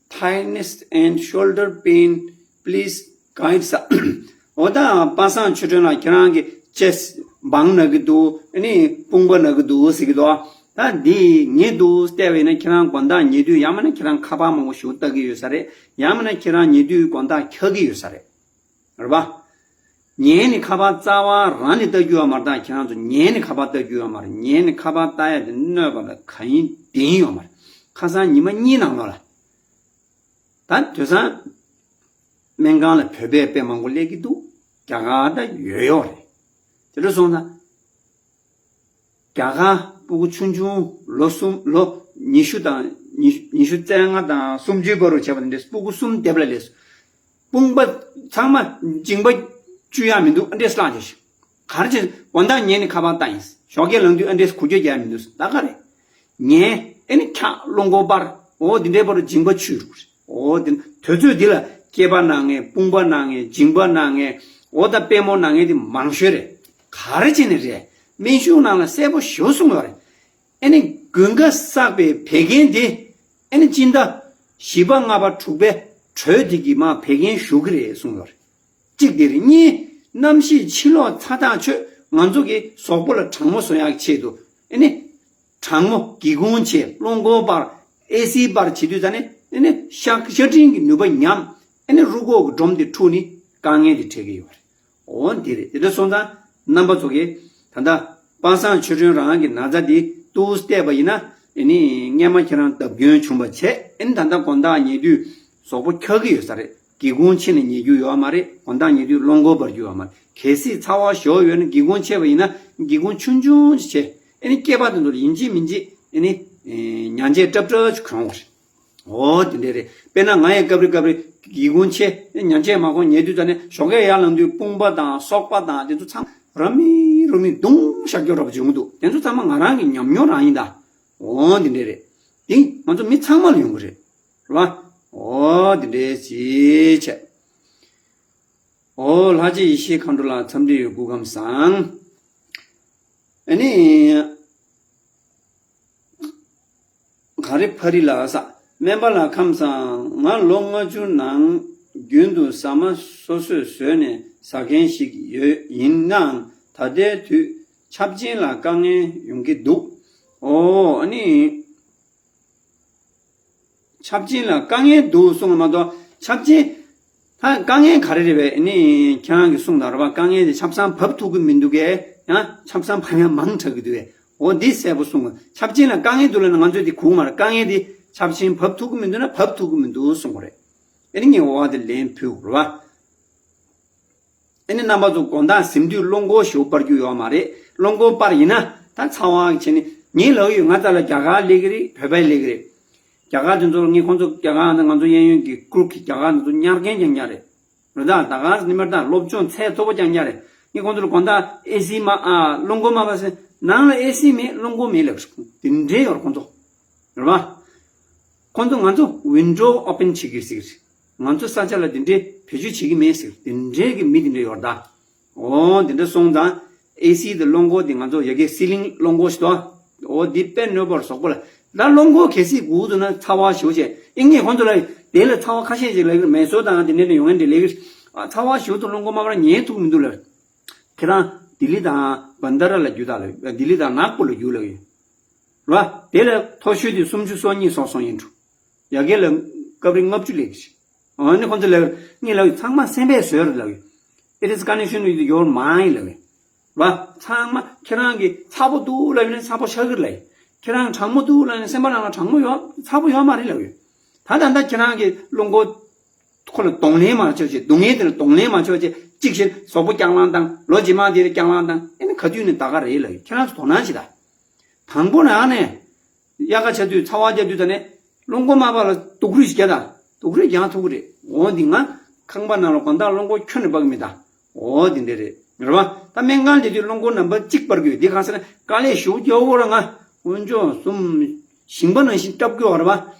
tightness and shoulder pain please guide us. འོ་ད་པ་སངས་ཆོས་སྒྲོན་ལགས། ཁྱེད་རང་གི་ཅེ་སི་ཊི་སྦང་ན་གི་འདུག་ཨ་ནི་དཔུང་པ་ན་གི་འདུག་ཟེར་གི་འདུག་ད་འདི་ཉལ་འདུག་བལྟས་པ་ཡིན་ན། ཁྱེད་རང་དགོང་དག་ཉལ་དུས། ཡང་མིན་ན་ཁྱེད་རང་ཁ་པར་མང་པོ་ཞིག་ལྟ་གི་ཡོད་ས་རེད། ཡང་མིན་ན་ཁྱེད་རང་ཉལ་དུས་དགོང་དག་འཁྱག་གི་ཡོད་ས་རེད། རེད་པ། ཉལ་ནས་ཁ་པར་རྩ་བ་རང་ནས་ལྟ་རྒྱུ་ཡོད་མ་རེད། ད་ཁྱེད་རང་ཚོ་ཉལ་ནས་ཁ་པར་ལྟ་རྒྱུ་ཡོད་མ་རེད། ཉལ་ནས་ཁ་པར་ལྟ་ཡ་དེ་གནོད་པ་ལ་གང་ཡིན་བདེན་ཡོད་མ་རེད། ཁ་སང་ཉི་མ་གཉིས་ནང་ལོགས་ལ། ད་དེང་སང་སྨན་ཁང་ལ་བོད་པས་དཔེ་མང་པོ་སླེབས་ཀྱི་འདུག་རྒྱ་གར་ད་ཡོད་ཡོད་རེད། དེ་འདྲ་སོང་ཙང་། རྒྱ་གར་སྤུ་གུ་ཆུང་ཆུང་ལོ་གསུམ། ལོ་ཉི་ཤུ་དང་ཉི་ཉི་ཤུ་རྩ་ལྔ་དང་སུམ་ཅུའི་བར་དུ་བྱས་པ་འདི་འདྲས་སྤུ་གུ་གསུམ་སྡེབ་ལ་སླེབས་སོང་། དཔུང་པ་ཚང་མ་མཇིང་པ་གཅུ་ཡག་མི་འདུག་ཨ་འདྲས་བརླག་བྱས་ཤག་ག་རེ་བྱས། དགོང་དག་ཉལ་ནས་ཁ་པར་ལྟ་ཡིན། ཞོགས་ཀས་ལངས་དུས་ཨ་འདྲས་གུག་ཀྱོག་རྒྱག་ཡག་མི་འདུག་ད་ག་རེ། ཉལ། ཨེ་ནི་འཁྱག་རླུང་འཁོར་སྤར། འོ་འདི་འདྲའི་བར་དུ་མཇིང་པ་གཅུ་རུ། འོ་འདི་དུས་ཚོད་འདི་ལ་སྐེད་པ་ན་མཁན། དཔུང་པ་ན་མཁན། མཇིང་པ་ན་མཁན། འོ་ད་པུས་མོ་ན་མཁན་དེ་མང་ཤོས་རེད། ག་རེ་བྱས་ནས་རེད། སྨན་གཞུང་ནང་ལ་གསལ་པོ་ཞེ་པོ་གསུངས་ཡོད་རེད། ཨེ་ནི་དགུན་ཁ་བསགས་པའི་བད་ཀན་དེ་ཨེ་ནི་སྤྱི་ཟླ་བཞི་པ་ལྔ་པ་དྲུག་པའི་དྲོད་དེ་གིས་མར་བད་ཀན་ཞུགས་ཀྱི་རེད་གསུངས་ཡོད་རེད། གཅིག་དེ་རེད། གཉིས། གནམ་གཤིས་ཕྱི་ལོགས་ཚ་ཐག་ཆོད། ང་ཚོ་གི་གཟུགས་པོ་ལ་གྲང་མོ་བཟོ་ཡག་ཆེད་དུ་ཨེ་ནི་གྲང་མོ། སྒེའུ་ཁུང་ཕྱེ། རླུང་འཁོར་སྤར། ཨེ་སི་སྤར་བྱེད་དུས་ཙ་ནས་ཨེ་ནི་ཤ་ཤ་སྤྲིན་གྱི་ནུས་པ་ཉམས། ཨེ་ནི་རུས་ཁོག་གི་སྒྲོམ་དེ་འཁྲུགས་ནས་དཀའ་ངལ་དེ་འཕྲད་ཀྱི་ཡོད་རེད། འོ་འདི་རེད། དེ་འདྲ་སོང་ཙང་རྣམ་པ་ཚོ་གིས་ད་ལྟ་པ་སངས་ཆོས་སྒྲོན་རང་གི་ན་ཚ་འདི་ཏོག་ཙམ་བལྟས་པ་ཡིན་ན། ཨེ་ནི་སྔན་མ་ཁྱེད་རང་བརྡབ་སྐྱོན་བྱུང་བ་བྱས། ཨེ་ནི་ད་ལྟ་དགོང་དག་ཉལ་དུས་གཟུགས་པོ་འཁྱག་གི་ཡོད་ས་རེད། སྒེའུ་ཁུང་ཕྱེ་ནས་ཉལ་རྒྱུ་ཡོད་མ་རེད། དགོང་དག་ཉལ་དུས་རླུང་འཁོར་འབར་རྒྱུ་ཡོད་མ་རེད། གལ་སྲིད་ཚ་བ་ཞེ་པོ་ཡོད་ན། སྒེའུ་ཁུང་ཕྱེ་བ་ཡིན་ན། སྒེའུ་ཁུང་ཆུང་ཆུང་ཞིག་བྱས། ཨེ་ནི་སྐེད་པ་དེ་ཚོ་ལ་ཡིན་གཅིག་མིན་གཅིག་ཨེ་ནི་ཨེ་ཉལ་ཆས་སྲབ་སྲབ་ཅིག་གོན་དགོས་རེད། འོ་དེ་འདྲས་རེད། དཔེར་ན་ང་ཡང་སྐབས་རེ་སྐབས་རེ་སྒེའུ་ཁུང་ཕྱེ། ཨེ་ཉལ་ཆས་མ་གོན་ཉལ་དུས་ཙ་ནས་ཞོགས་ཀས་ཡར་ལངས་དུས་དཔུང་པ་དང་སོག་པ་དང་དེ་ཚོ་ཚང་ར་མི་རུ་མི་རྡུང་བཞག་རྒྱུ་འདྲ་པོ་ཅིག་ཡོང་གི་འདུག་དེ་ཚོ་ཚང་མ་ང་རང་གི་ཉམས་མྱོང་རང་ཡིན་ད། འོ་དེ་འདྲས་རེད། དེ་ང་ཚོ་མི་ཚང་མ་ལ་ཡོང་གི་རེད། རེད་བ། འོ་དེ་འདྲས་ཅིག་བྱས། འོ་ལྷ་རྗེ་ཡེ་ཤེས་མཁའ་འགྲོ་ལགས་འཚམས་འདྲི་ཡོད། སྐུ་ཁམས་བཟང་། ཨ་ནི་ག་རེ་ཕ་རི་ལ་ས། སྨན་པ་ལགས་ཁམས་བཟང་། ང་ལོ་ལྔ་བཅུ་ནང་རྒྱུན་དུ་ཟ་མ་སོ་སོས་བཟོས་ནས་ཟ་མཁན་ཞིག་ཡོད། ཡིན་ནའང་ད་ལྟའི་དུས་ཆབ་ཆེན་ལ་དཀའ་ངལ་ཡོང་གི་འདུག་འོ་ཨ་ནི། ཆབ་ཆེན་ལ་དཀའ་ངལ་འདུག་གསུངས་མ་གཏོགས། ཆབ་ཆེན་ད་དཀའ་ངལ་ག་རེ་རེད་པས། ཨ་ནི་ཁྱེད་རང་གིས་གསུངས་དང་རེད་པ། དཀའ་ངལ་དེ་ཆབ་གསང་བབས་ཐུབ་ཀྱི་མི་འདུག་གས། ཡང་ཆབ་གསང་བབས་ཡ་མང་དྲགས་ཀྱི་འདུག་གས། འོ་འདི་གསལ་པོ་གསུངས། ཆབ་ཆེན་ལ་དཀའ་ངལ་འདུག་ལབ་ན་ང་ཚོས་དེ་གོ་གི་མ་རེད། དཀའ་ངལ་དེ་ཆབ་ཆེན་བབས་ཐུབ་ཀྱི་མི་འདུག་ན་བབས་ཐུབ་ཀྱི་མི་འདུག་གསུངས་པ་རེད། ཨ་ནི་ངས་འོ་བ་དེ་ལན་ཕུལ་དགོས་རེད་པ། ཨ་ནི་རྣམ་པ་ཚོ་དགོང་དག་གཟིམ་དུས་རླུང་འཁོར་ཞེ་པོ་སྤར་རྒྱུ་ཡོད་མ་རེད། རླུང་འཁོར་སྤར་ཡིན་ན་ད་ཚ་བ་བྱས་ནས་ངས་ལབ་ཀྱི་ཡོད། ང་རྩ་ལ་རྒྱ་གར་སླེབས་ཀྱི་རེད། བོད་པ་སླེབས་ཀྱི་རེད། རྒྱ་གར་དེ་ཚོ་ངས་ཁོང་ཚོ་རྒྱ་གར་ང་ཚོ་གཡས་གཡོན་གྱི་ཀུར་གྱི་རྒྱ་གར་དེ་ཚོ་ཉར་མཁན་རྐྱང་རྐྱང་རེད། རེད་ད། ད་ག་ནི་མར་ད་སློབ་སྦྱོང་ཚད་མཐོ་པོ་རྐྱང་རྐྱང་རེད། ངས་ཁོང་ཚོ་ལ་དགོང་དག་ཨེ་སི་མ་ཨ་རླུང་འཁོར་མ་པ་ཟེར་ནང་ལ་ཨེ་སི་མེད། རླུང་འཁོར་མེད་ལབ་ཀྱི་རེད། དེ་འདྲའི་ཡོད་རེད་ཁོང་ཚོ། རེད་པ། ཁོང་ཚོ་ང་ཚོ་ཝིན་ཌོ་ཨོ་པན་བྱེད་ཀྱི་ཟེར་གྱི་རེད། ང་ཚོ་ས་ཆ་ལ་དེ་འདྲའི་བེད་སྤྱོད་བྱེད་ཀྱི་མེད་ཟེར། དེ་འདྲའི་གི་མི་དེ་འདྲ་ཡོད་རེད་ད། འོ་དེ་འདྲ་སོང་ཙང་ཨེ་སི་དང་གློག་འཁོར་དེ་ང་ཚོ་ཡ་གི་སི་ལིང་གློག་འཁོར་ཞིག་འདུག་འོ་འདི་དཔེ་གནོད་པ་རེད་ཟོག་པོ་ལ། ད་གློག་འཁོར་གལ་སྲིད་དགོས་འདུག་ན་ཚ་བ་ཞེ་པོ་བྱས། ཨེ་ངས་ཁོང་ཚོ་ལ་དེ་ལ་ཚ་བ་ཁ་ཤས་ཅིག་ལབ་ཀྱི་རེད། མེ་སོར་དང་དེ་འདྲ་ནས་ཡོང་མཁན་དེ་ལབ་ཀྱི་རེད། ཨ་ཚ་བ་ཞེ་པོ་འདུག་གློག་འཁོར་མ་པར་ཉལ་ཐུབ་མི་འདུག་ལབ། ཁྱེད་རང་ལྡི་ལི་དང་བན་དྷ་ར་ལ་རྒྱུགས་དང་ལབ། ལྡི་ལི་དང་ནག་པོ་ལ་རྒྱུགས་ལབ་ཀྱི་ཡོད་རེད་བ། དེ་ལ་མཐོ་ཤོས་དེ་སུམ་ཅུ་སོ་གཉིས་སོ་གསུམ་ཡིན་འགྲོ། ཡ་གི་ལ་སྐབས་རེ་ལྔ་བཅུ་སླེབས་ཀྱི་རེད། ཨ་ནི་ཁོང་ཚོ་ལབ་ཀྱི་རེད། ངས་ལབ་ཀྱི་ཚང་མ་སེམས་པས་བཟོས་རེད་ལབ་ཀྱི་ཡོད། It is conditioned with your mind ལབ་ཀྱི་རེད་བ། ཚང་མ་ཁྱེད་རང་གི་ཚ་པོ་འདུག་ལབ་ཡོད་ན་ཚ་པོ་ཤ་གི་རེད་ལབ་ཀྱི་ཡོད། ཁྱེད་རང་གྲང་མོ་འདུག་ལབ་ཡོད་ན་སེམས་པ་ནང་ལ་གྲང་མོ་ཡོད་ཚ་པོ་ཡོད་མ་རེད་ལབ་ཀྱི་ཡོད། ད་ད་ལྟ་ཁྱེད་རང་གི་གློག་འཁོར་ཁོ་ལ་གདོང་ལེན་མ་བྱས་བྱས། སྡུག་བསྔལ་དེ་ལ་གདོང་ལེན་མ་བྱས་བྱས། གཅིག་བྱས་ཟོག་པོ་རྐྱང་ལངས་བཏང་། ལོ་རྗེས་མ་དེ་ལ་རྐྱང་ལངས་བཏང་། ཨེ་ནི་ག་དུས་ནས་ད་ག་རེད་ལབ་ཀྱི་ཡོད། ཁྱེད་རང་ཚོ་དོ་སྣང་བྱེད་ད། དང་པོ་ནས་ཨ་ནས་དབྱར་ཁ་ཆགས་དུས་ཚ་བ་རྒྱག་དུས་ད་ནས་གློག་འཁོར་མ་པ་ལ་དུག་སྦྲུལ་ཞིག་རྒྱག་ད། དུག་སྦྲུལ་རྒྱག་ཐུབ་ཀྱི་རེད། འོ་འདི་ང་ཁང་པ་ནང་ལ་དགོང་དག་གློག་འཁོར་ཁྱོན་ནས་སྤར་གི་མེད་ད། འོ་འདི་འདྲ་རེད། རེད་བ། ད་སྨན་ཁང་དེ་དུས་གློག་འཁོར་ནམ་བར་གཅིག་སྤར་གི་ཡོད། འདི་གང་ཟེར་ན་དཀའ་ལས་ཞེ་པོ་རྒྱག་དགོས་རེད། ང་དཀོན་མཆོག་གསུམ་ཞིང་པ་ནང་བཞིན་བཀྲབ་དགོས་རེད་བ།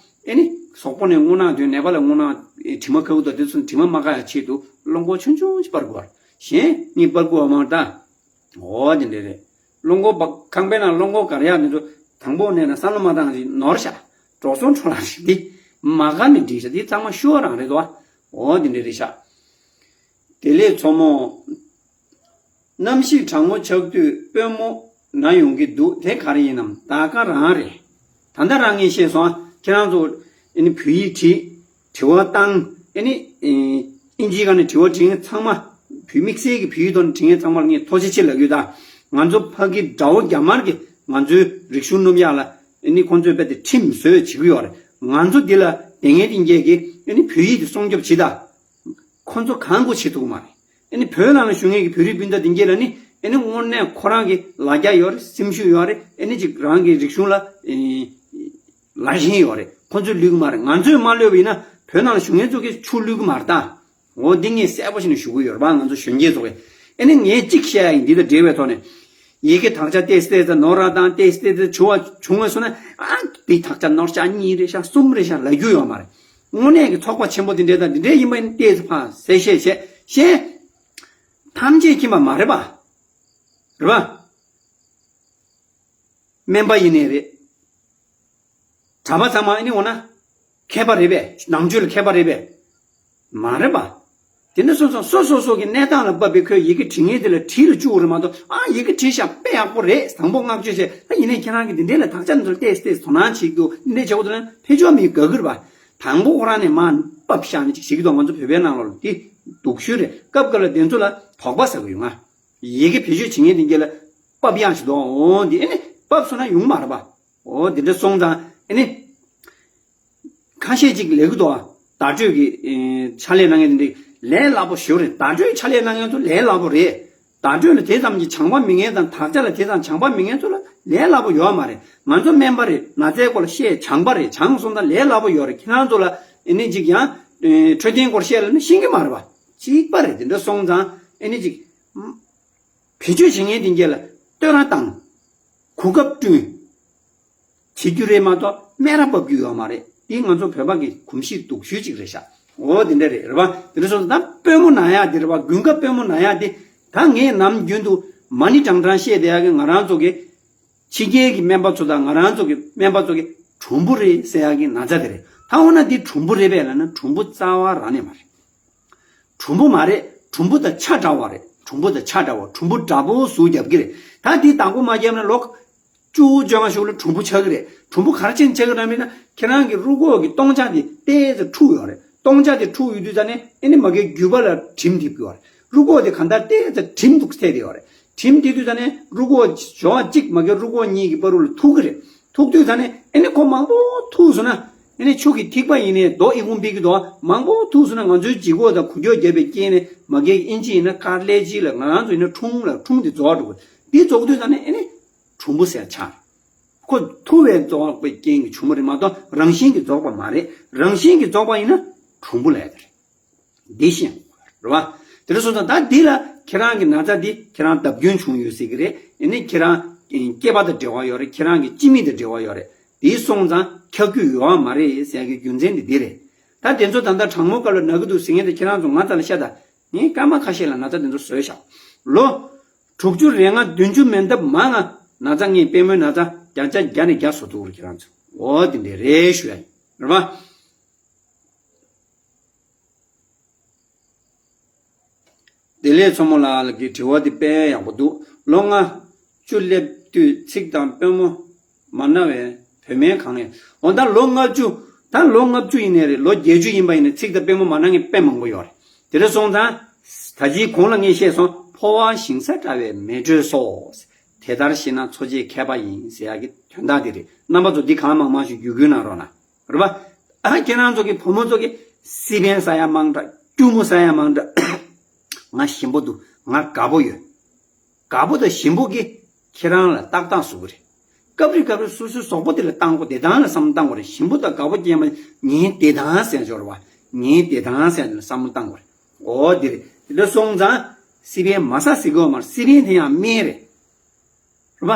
ཨེ་ནི་ཟོག་པོ་ནས་རྔུལ་ནག་དོན། ནད་པ་ལ་རྔུལ་ནག་དྲི་མ་ཁ་བུ་དང་དེ་ཚོ་དྲི་མ་མ་ཁ་ཡ་ཆེད་དུ་གློག་འཁོར་ཆུང་ཆུང་ཞིག་སྤར་དགོས་རེད། གཞན་གཉིས་སྤར་དགོས་པ་མ་རེད་ད། འོ་དེ་འདྲ་རེད། གློག་འཁོར་བ་ཁང་པའི་ནང་གློག་འཁོར་ག་རེ་ཡག་དེ་ཚོ་དང་པོ་ནས་ན་བསམ་བློ་མ་བཏང་ཞིག་ནོར་ཤག་འགྲོ་སོང་འཕྲོ་བརླག་ཞིག་འདི་མ་དགའ་ནས་འགྲིག་ཤག་འདི་ཚང་མ་ཤོར་རང་རེད་དོ། འོ་དེ་འདྲ་རེད་ཤག་དེ་ལས་མཚོ་མོ། གནམ་གཤིས་གྲང་མོ་ཆགས་དུས་དཔོན་མོ་ན་ཡོང་གི་འདུག་དེ་ག་རེ་ཡིན་ནམ། ད་ག་རང་རེད། ད་ལྟ་རང་ངས་བཤད་སོང་ཨ། ཁྱེད་རང་ཚོ་ཨ་ནི་བོད་ཡིག་བྲིས། དྲི་བ་བཏང་། ཨ་ནི་ཨིན་ཇིའི་སྒང་ནས་དྲི་བ་དྲིས་མཁན་ཚང་མ། བོད་དམིགས་བསལ་གྱི་བོད་ཡིག་ཐོག་ནས་དྲིས་མཁན་ཚང་མར་ངས་ཐུགས་རྗེ་ཆེ་ལབ་ཡོད་ད། ང་ཚོ་ཕ་གི་དགྲ་བོ་རྒྱ་དམར་གྱིས་ང་ཚོའི་རིག་གཞུང་སྣུབ་ཡག་ལ་ཨ་ནི་ཁོང་ཚོས་རྦད་དེ་ཁྲིམས་བཟོས་བྱེད་ཀྱི་ཡོད་རེད། ང་ཚོ་འདི་ལ་དེ་ངན་དེ་འགྱེད་ཀྱིས་ཨ་ནི་བོད་ཡིག་དེ་སྲུང་སྐྱོབ་བྱེད་ད། ཁོ་ཚོ་གང་དགོས་བྱེད་ཐུབ་ཀྱི་མ་རེད། ཨ་ནི་བོད་ནང་ལ་བཞུགས་མཁན་གྱི་བོད་རིགས་སྤུན་ཟླ་འདི་གྱད་ལ་ནི་ཨ་ནི་དངོས་གནས་ཁོ་རང་གི་ལ་རྒྱ་ཡོད་རེད། སེམས་ཤུགས་ཡོད་རེད། ཨ་ནི་ཅིག་རང་གི་རིག་གཞུང་ལ་ལ་ཞེན་ཡོད་རེད། ཁོ་ཚོས་བསླུས་ཀྱི་མ་རེད། ང་ཚོས་མ་བསླུས་པ་ཡིན་ན་བོད་ནང་ལ་བཞུགས་མཁན་ཚོ་གིས་ཆུ་བསླུས་ཀྱི་མ་རེད་ད། འོ་འདི་ངས་གསལ་པོ་བྱས་ནས་ཞུ་གི་ཡོད་རེད་པ། ང་ཚོ་གཞོན་སྐྱེས་ཚོ་གིས། ཨ་ནི་ངས་གཅིག་བཤད་ཡ་ཡིན། འདི་དང་འབྲེལ་བའི་ཐོག་ནས། ཡི་གེ་དག་ཆ་ཏོག་ཙམ་ཏོག་ཙམ་ནོར་བ་དང་ཏོག་ཙམ་ཏོག་ཙམ་བྱུང་བ་བྱུང་བ་སོང་ན། ཨ་འདི་དག་ཆ་ནོར་ཆ་གཉིས་རེད་ཤག་གསུམ་རེད་ཤག་ལབ་རྒྱུ་ཡོད་མ་རེད། དངོས་གནས་ཀྱི་ཚོགས་པ་ཆེན་པོ་འདི་འདྲའི་དང་འདི་འདྲའི་ཡིན་པ་ཡིན་ན་ཏོག་ཙམ་ཕར་གསལ་བཤད་བྱས། གཞན་ཐམས་ཅད་མཁྱེན་པ་མ་རེད་པ། རེད་པ། སྨན་པ་ཡིན་ནའི་རེད། གྲྭ་པ་ཚང་མ་ཨ་ནི་འོ་ན་མཁས་པ་རེད་པས། ནང་ཆོས་ལ་མཁས་པ་རེད་པས། མ་རེད་པ། དེ་འདྲ་སོང་ཙང་སོ་སོ་སོ་གི་གནས་སྟངས་ལ་བབས་པའི་ཁོས་ཡི་གེ་བྲིས་མཁན་དེ་ལ་བྲིས་ལ་བཅུག་རེད་མ་གཏོགས། ཨ་ཡི་གེ་བྲིས་ཤག་དཔེ་ཡག་པོ་རེད། དང་པོ་བསྔགས་བརྗོད་བྱས། ད་ཡིན་ནའི་ཁྱེད་རང་གིས་འདི་འདྲས་ལ་དག་ཆ་འདི་ཚོ་ཏོག་ཙམ་ཏོག་ཙམ་དོ་སྣང་བྱེད་རྒྱུ་འདི་འདྲས་བྱེད་དགོས་འདུག་ན་ཕན་ཆོག་མི་དགའ་གི་རེད་པ། དང་པོ་ཁོ་རང་ནས་མར་ཕབ་ཤག་ནས་ཅིག་བྱེད་ཀྱི་འདུག་ང་ཚོ་བོད་པའི་ནང་ལོགས་ལ་དེ་སྡུག་ཤོས་རེད། སྐབས་འགའ་ལ་དེ་ཚོ་ལ་དོགས་པ་ཟ་གི་ཡོད། ང་ཡི་གེ་བེད་སྤྱོད་བྱེད་མཁན་དེ་འདྲས་ལ་ཕབ་ཡག་ཞིག་འདུག་འོ་འདི་ཨ་ནི་ཕབ་སོང་ན་ཡོང་མ་རེད་པ། འོ་འདི་འདྲ་སོང་ཙང་ཨ་ནི། ཁ་ཤས་ཅིག་ལབ་གི་འདུག་ཨ། བརྡ་སྤྲོད་ཀྱི་ཨེ་ཕྱག་ལས་གནང་མཁན་དེ་འདྲ་ལས་སླ་པོ་ཞེ་པོ་རེད། བརྡ་སྤྲོད་ཕྱག་ལས་གནང་མཁན་ཚོ་ལས་སླ་པོ་རེད། བརྡ་སྤྲོད་ལ་དེ་ཙམ་གྱི་སྦྱངས་པ་མེད་མཁན་དང་། དག་ཆ་ལ་དེ་ཙམ་སྦྱངས་པ་མེད་མཁན་ཚོ་ལ་ལས་སླ་པོ་ཡོད་མ་རེད། ང་ཚོ་སྨན་པ་རེད། ན་ཚའི་སྐོར་ལ་བཤད་སྦྱངས་པ་རེད། སྦྱངས་སོང་ཙང་ལས་སླ་པོ་ཡོད་རེད། ཁྱེད་རང་ཚོ་ལ་ཨེ་ནི་ཅིག་ཡང་ཨེ་འཕྲོད་བསྟེན་སྐོར་བཤད་ལབ་ན་ཤེས་ཀྱི་མ་རེད་པ། གཅིག་པ་རེད། དེ་འདྲ་སོང་ཙང་ཨེ་ནི་ཅིག་བེད་སྤྱོད་བྱེད་མཁན་དེ་འདྲ་ལ་བསྟོད་ར་བཏང་། གོ་སྐབས་བསྐྲུན། བྱེད་རྒྱུ་རེད་མ་གཏོགས་སྨད་ར་འབབ་རྒྱུ་ཡོད་མ་རེད། འདི་ང་ཚོ་བོད་པ་གི་གོམས་གཤིས་སྡུག་ཤོས་ཅིག་རེད་ཤག་འོ་དེ་འདྲ་རེད། རེད་པ། དེ་འདྲ་སོང་ཙང་ད་དཔོན་མོ་ན་ཡག་དེ་རེད་པ། དགུན་ཁ་དཔོན་མོ་ན་ཡག་དེ། ད་ངས་ནམ་རྒྱུན་དུ་མ་ཎི་བགྲང་བགྲང་བཤད་བསྡད་ཡག་གི་ང་རང་ཚོ་གི་ཕྱི་རྒྱལ་གྱི་སྨན་པ་ཚོ་དང་ང་རང་ཚོ་གི་སྨན་པ་ཚོ་གི་གྲུམ་བུ་རེད་ཟེར་ཡག་གི་ན་ཚ་དེ་རེད། ད་འོ་ན་འདི་གྲུམ་བུ་རེད་པས་ལབ་ན་གྲུམ་བུ་རྩ་བ་རང་ནས་མ་རེད། གྲུམ་བུ་མ་རེད། གྲུམ་བུ་དང་ཆ་འདྲ་བ་རེད། གྲུམ་བུ་དང་ཆ་འདྲ་བ། གྲུམ་བུ་འདྲ་པོ་ཟུག་རྒྱབ་ཀྱི་རེད། ད་འདི་བདག་པོ་མ་བརྒྱབ་ན་ལོ་བཅུ་བཅོ་ལྔ་ཞིག་ལ་གྲུམ་བུ་ཆགས་ཀྱི་རེད། གྲུམ་བུ་ག་རེ་བྱས་ནས་ཆགས་ཀྱི་རེད་མིན་ན། ཁྱེད་རང་གི་རུས་ཁོག་གི་སྟོང་ཆ་དེ་ཏོག་ཙམ་འཁྲུགས་ཡོད་རེད། སྟོང་ཆ་དེ་འཁྲུགས་ཡོད་དུས་ཙ་ནས་ཨེ་ནི་མ་གིའི་རྒྱུད་པ་ལ་དྲིམ་ཐེབས་ཀྱི་ཡོད་རེད། རུས་ཁོག་དེ་གང་ལྟར་ཏོག་ཙམ་དྲིམ་འདུག་ཐེབས་ཡོད་རེད། དྲིམ་དེ་དུས་ཙ་ནས་རུས་ཁོག་ཞོ་གཅིག་མ་གིའི་རུས་ཁོག་གཉིས་ཀྱི་བར་རུ་ལ་ཐུག་གི་རེད། ཐུག་དུས་ཙ་ནས་ཨེ་ནི་ཁོ་མང་པོ་ཐུག་སོང་ན། ཨེ་ནི་ཆུ་གི་ཐིགས་པ་ཡིན་ནའི་རྡོ་ཨི་ཁུང་འབིག་གི་འདུག་མང་པོ་ཐུག་སོང་ན་ང་ཚོའི་ལྗིད་ཁོག་དང་འགུལ་སྐྱོད་རྒྱབ་པའི་རྐྱེན་ནས་མ་གིའི་ཨིན་ཇི་ཡིན་ན་ཀར་ལེ་ཇི་ལ། ང་རང་ཚོ་ཡིན་ན་ཁྲུང་ལ། ཁྲུང་དེ་རྫོགས་འགྲོ་གི། འདི་རྫོགས་དུས་ཙ་ནས་ཨེ་ནི་གྲུམ་བུ་ཟེར་ཆགས། ཁོ་ཐུག་པའི་རྫོགས་པའི་རྐྱེན་གྱིས་བྱུང་བ་རེད་མ་གཏོགས་རང་བཞིན་གྱིས་རྫོགས་པ་མ་རེད། རང་བཞིན་གྱིས་རྫོགས་པ་ཡིན་ན་གྲུམ་བུ་ལབ་ཡ་དེ་རེད། འདི་ཤེས་དགོས་རེད་བ། དེ་འདྲ་སོང་ཙང་ད་འདི་ལ་ཁྱེད་རང་གི་ན་ཚ་འདི་ཁྱེད་རང་བརྡབ་སྐྱོན་བྱུང་ཡོད་སྲིད་ཀྱི་རེད། ཡིན་ནའི་ཁྱེད་རང་སྐྱེས་པ་དང་འབྲེལ་བ་ཡོད་རེད། ཁྱེད་རང་གི་སྤྱི་མིང་དང་འབྲེལ་བ་ཡོད་རེད། དེ་སོང་ཙང་འཁྱག་རྒྱུ་ཡོད་མ་རེད་ཟེར་ཡ་གི་རྒྱུ་མཚན་འདི་འདི་རེད། ད་དེ་ཚོ་ད་ལྟ་གྲང་མོ་སྐབས་ལ་ན་གི་འདུག་ཟེར་མཁན་དེ་ཁྱེད་རང་ཚོ་ང་རྩ་ལ་ཤ་ད། ངས་སྐར་མ་ཁ་ཤས་ལ་ན་ཚ་དེ་ཚོ་བཟོས་བཞག་ལོ་དྲུག་ཅུ་རེ་ལྔ་བདུན་ཅུ་མན་འདབ་མང་ང་ན་ཚ་ངས་པད་མོའི་ན་ཚ་བརྒྱ་ཆ་བརྒྱ་ནས་བརྒྱ་བཟོ་ཐུབ་ཀྱི་རེད། ཁྱེད་རང་ཚོ་འོ་དེ་འདྲས་རེད་ཞུ་ཡ་ཡིན། རེད་པ། བདེ་ལེགས་མཚོ་མོ་ལགས་ཀྱི་དྲི་བ་འདི་དཔེ་ཡག་པོ་འདུག་ལོ་ལྔ་བཅུ་སླེབས་དུས་ཚིགས་དང་པུས་མོ་མ་ན་བའི་བུད་མེད་གང་ཡིན། འོ་ད་ལོ་ལྔ་བཅུ། ད་ལོ་ལྔ་བཅུ་ཡིན་ནའི་རེད། ལོ་བརྒྱད་ཅུ་ཡིན་པ་ཡིན་ནའི་ཚིགས་དང་པུས་མོ་མ་ན་མཁན་དཔེ་མང་པོ་ཡོད་རེད། དེ་འདྲ་སོང་ཙང་། ད་ཅིའི་གོང་ལ་ངས་བཤད་སོང་། འཕོ་བ་ཞིང་ས་འདྲ་བའི་མེ་དྲོད་སོགས། དེ་ལྟར་ཤེས་ན་འཚོ་བྱེད་མཁས་པ་ཡིན་ཟེར་ཡག་གི་དོན་དག་འདི་རེད། རྣམ་པ་ཚོ་འདི་གང་མང་མང་ཞིག་བརྒྱུད་སྐུལ་གནང་རོགས་གནང་། རེད་པ། ཨ་ཁྱེད་རང་ཚོ་གི་བུ་མོ་ཚོ་གི་སི་པན་ཟ་ཡ་མང་དྲགས། སྐྱུར་མོ་ཟ་ཡ་མང་དྲགས། ང་ཞིམ་པོ་འདུག་ང་དགའ་པོ་ཡོད། དགའ་པོ་དང་ཞིམ་པོ་གིས་ཁྱེད་རང་ལ་ཏག་ཏག་བཟོ་གི་རེད། སྐབས་རེ་སྐབས་རེ་སོ་སོའི་གཟུགས་པོ་དེ་ལ་བཏང་དགོས། བདེ་ཐང་ལ་བསམ་བློ་བཏང་དགོས་རེད། ཞིམ་པོ་དང་དགའ་པོ་སྐྱེས་མ་ངའི་བདེ་ཐང་ཟེར་འབྱོར་བ། ངའི་བདེ་ཐང་ཟེར་ནས་བསམ་བློ་བཏང་དགོས་རེད། འོ་དེ་རེད། དེ་འདྲ་སོང་ཙང་སི་པན་མ་ཟ་ཟེར་གི་ཡོད་མ་རེད། སི་པན་དེ་ཡང་སྨན་རེད། རེད་པ།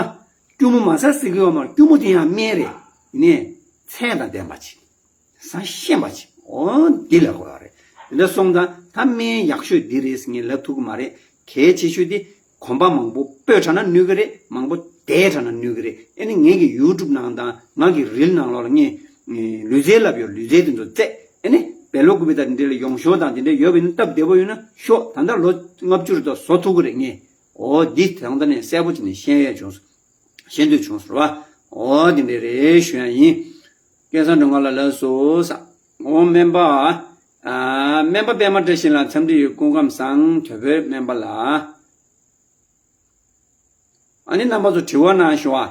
སྐྱུར་མོ་མ་ཟ་ཟེར་གི་ཡོད་མ་རེད། སྐྱུར་མོ་དེ་ཡང་སྨན་རེད། ཡིན་ནའི་ཚད་དང་ལྡན་པ་ཅིག་ཟ་ཤེས་པ་ཅིག་འོ་འདི་ལ་གོ་ཡ་རེད། དེ་འདྲ་སོང་ཙང་ད་སྨན་ཡག་ཤོས་འདི་རེད་ཟེར་ངས་ལབ་ཐུབ་ཀྱི་མ་རེད། གལ་ཆེ་ཤོས་དེ་གོམ་པ་མང་པོ་སྤོས་དྲགས་ན་ནུས་ཀྱི་རེད། མང་པོ་བསྡད་དྲགས་ན་ནུས་ཀྱི་རེད། ཨ་ནི་ངེད་ཀྱི་ཡུ་ཊུབ་ནང་དང་ང་གི་རིལ་ནང་ལོགས་ལ་ངས་ལུས་རྩལ་ལབ་ཡོད། ལུས་རྩལ་དེ་ཚོ་རྩེ། ཨ་ནི་བེ་ལོ་ཀུ་པི་ཏ་དེ་འདྲ་ལ་ཡོང་ཤོག་དང་དེ་འདྲ་ཡོད་པ་ཡིན་ན་སྟབས་བདེ་པོ་ཡོད་ན་ཤོག་ད་ལྟ་ལོ་ལྔ་བཅུ་རེད་དོ། བཟོ་ཐུབ་ཀྱི་རེད་ངས། འོ་འདི་དང་ད་ནས་གསལ་པོ་བྱས་ནས་ཤེས་ཡས་བྱུང་སོང་། ཤེས་འདོད་བྱུང་སོང་ར་བ། འོ་འདི་འདྲས་རེད་ཞུ་ཡ་ཡིན། སྐལ་བཟང་སྒྲོལ་དཀར་ལགས་ལགས་སོ་ས། འོ་སྨན་པ། ཨ། སྨན་པ་པད་མ་བཀྲ་ཤིས་ལགས་འཚམས་འདྲི་ཡོད། སྐུ་ཁམས་བཟང་། དོལ་པོའི་སྨན་པ་ལགས། ཨ་ནི་རྣམ་པ་ཚོ་དྲི་བ་གནང་ཤོག་ཨ།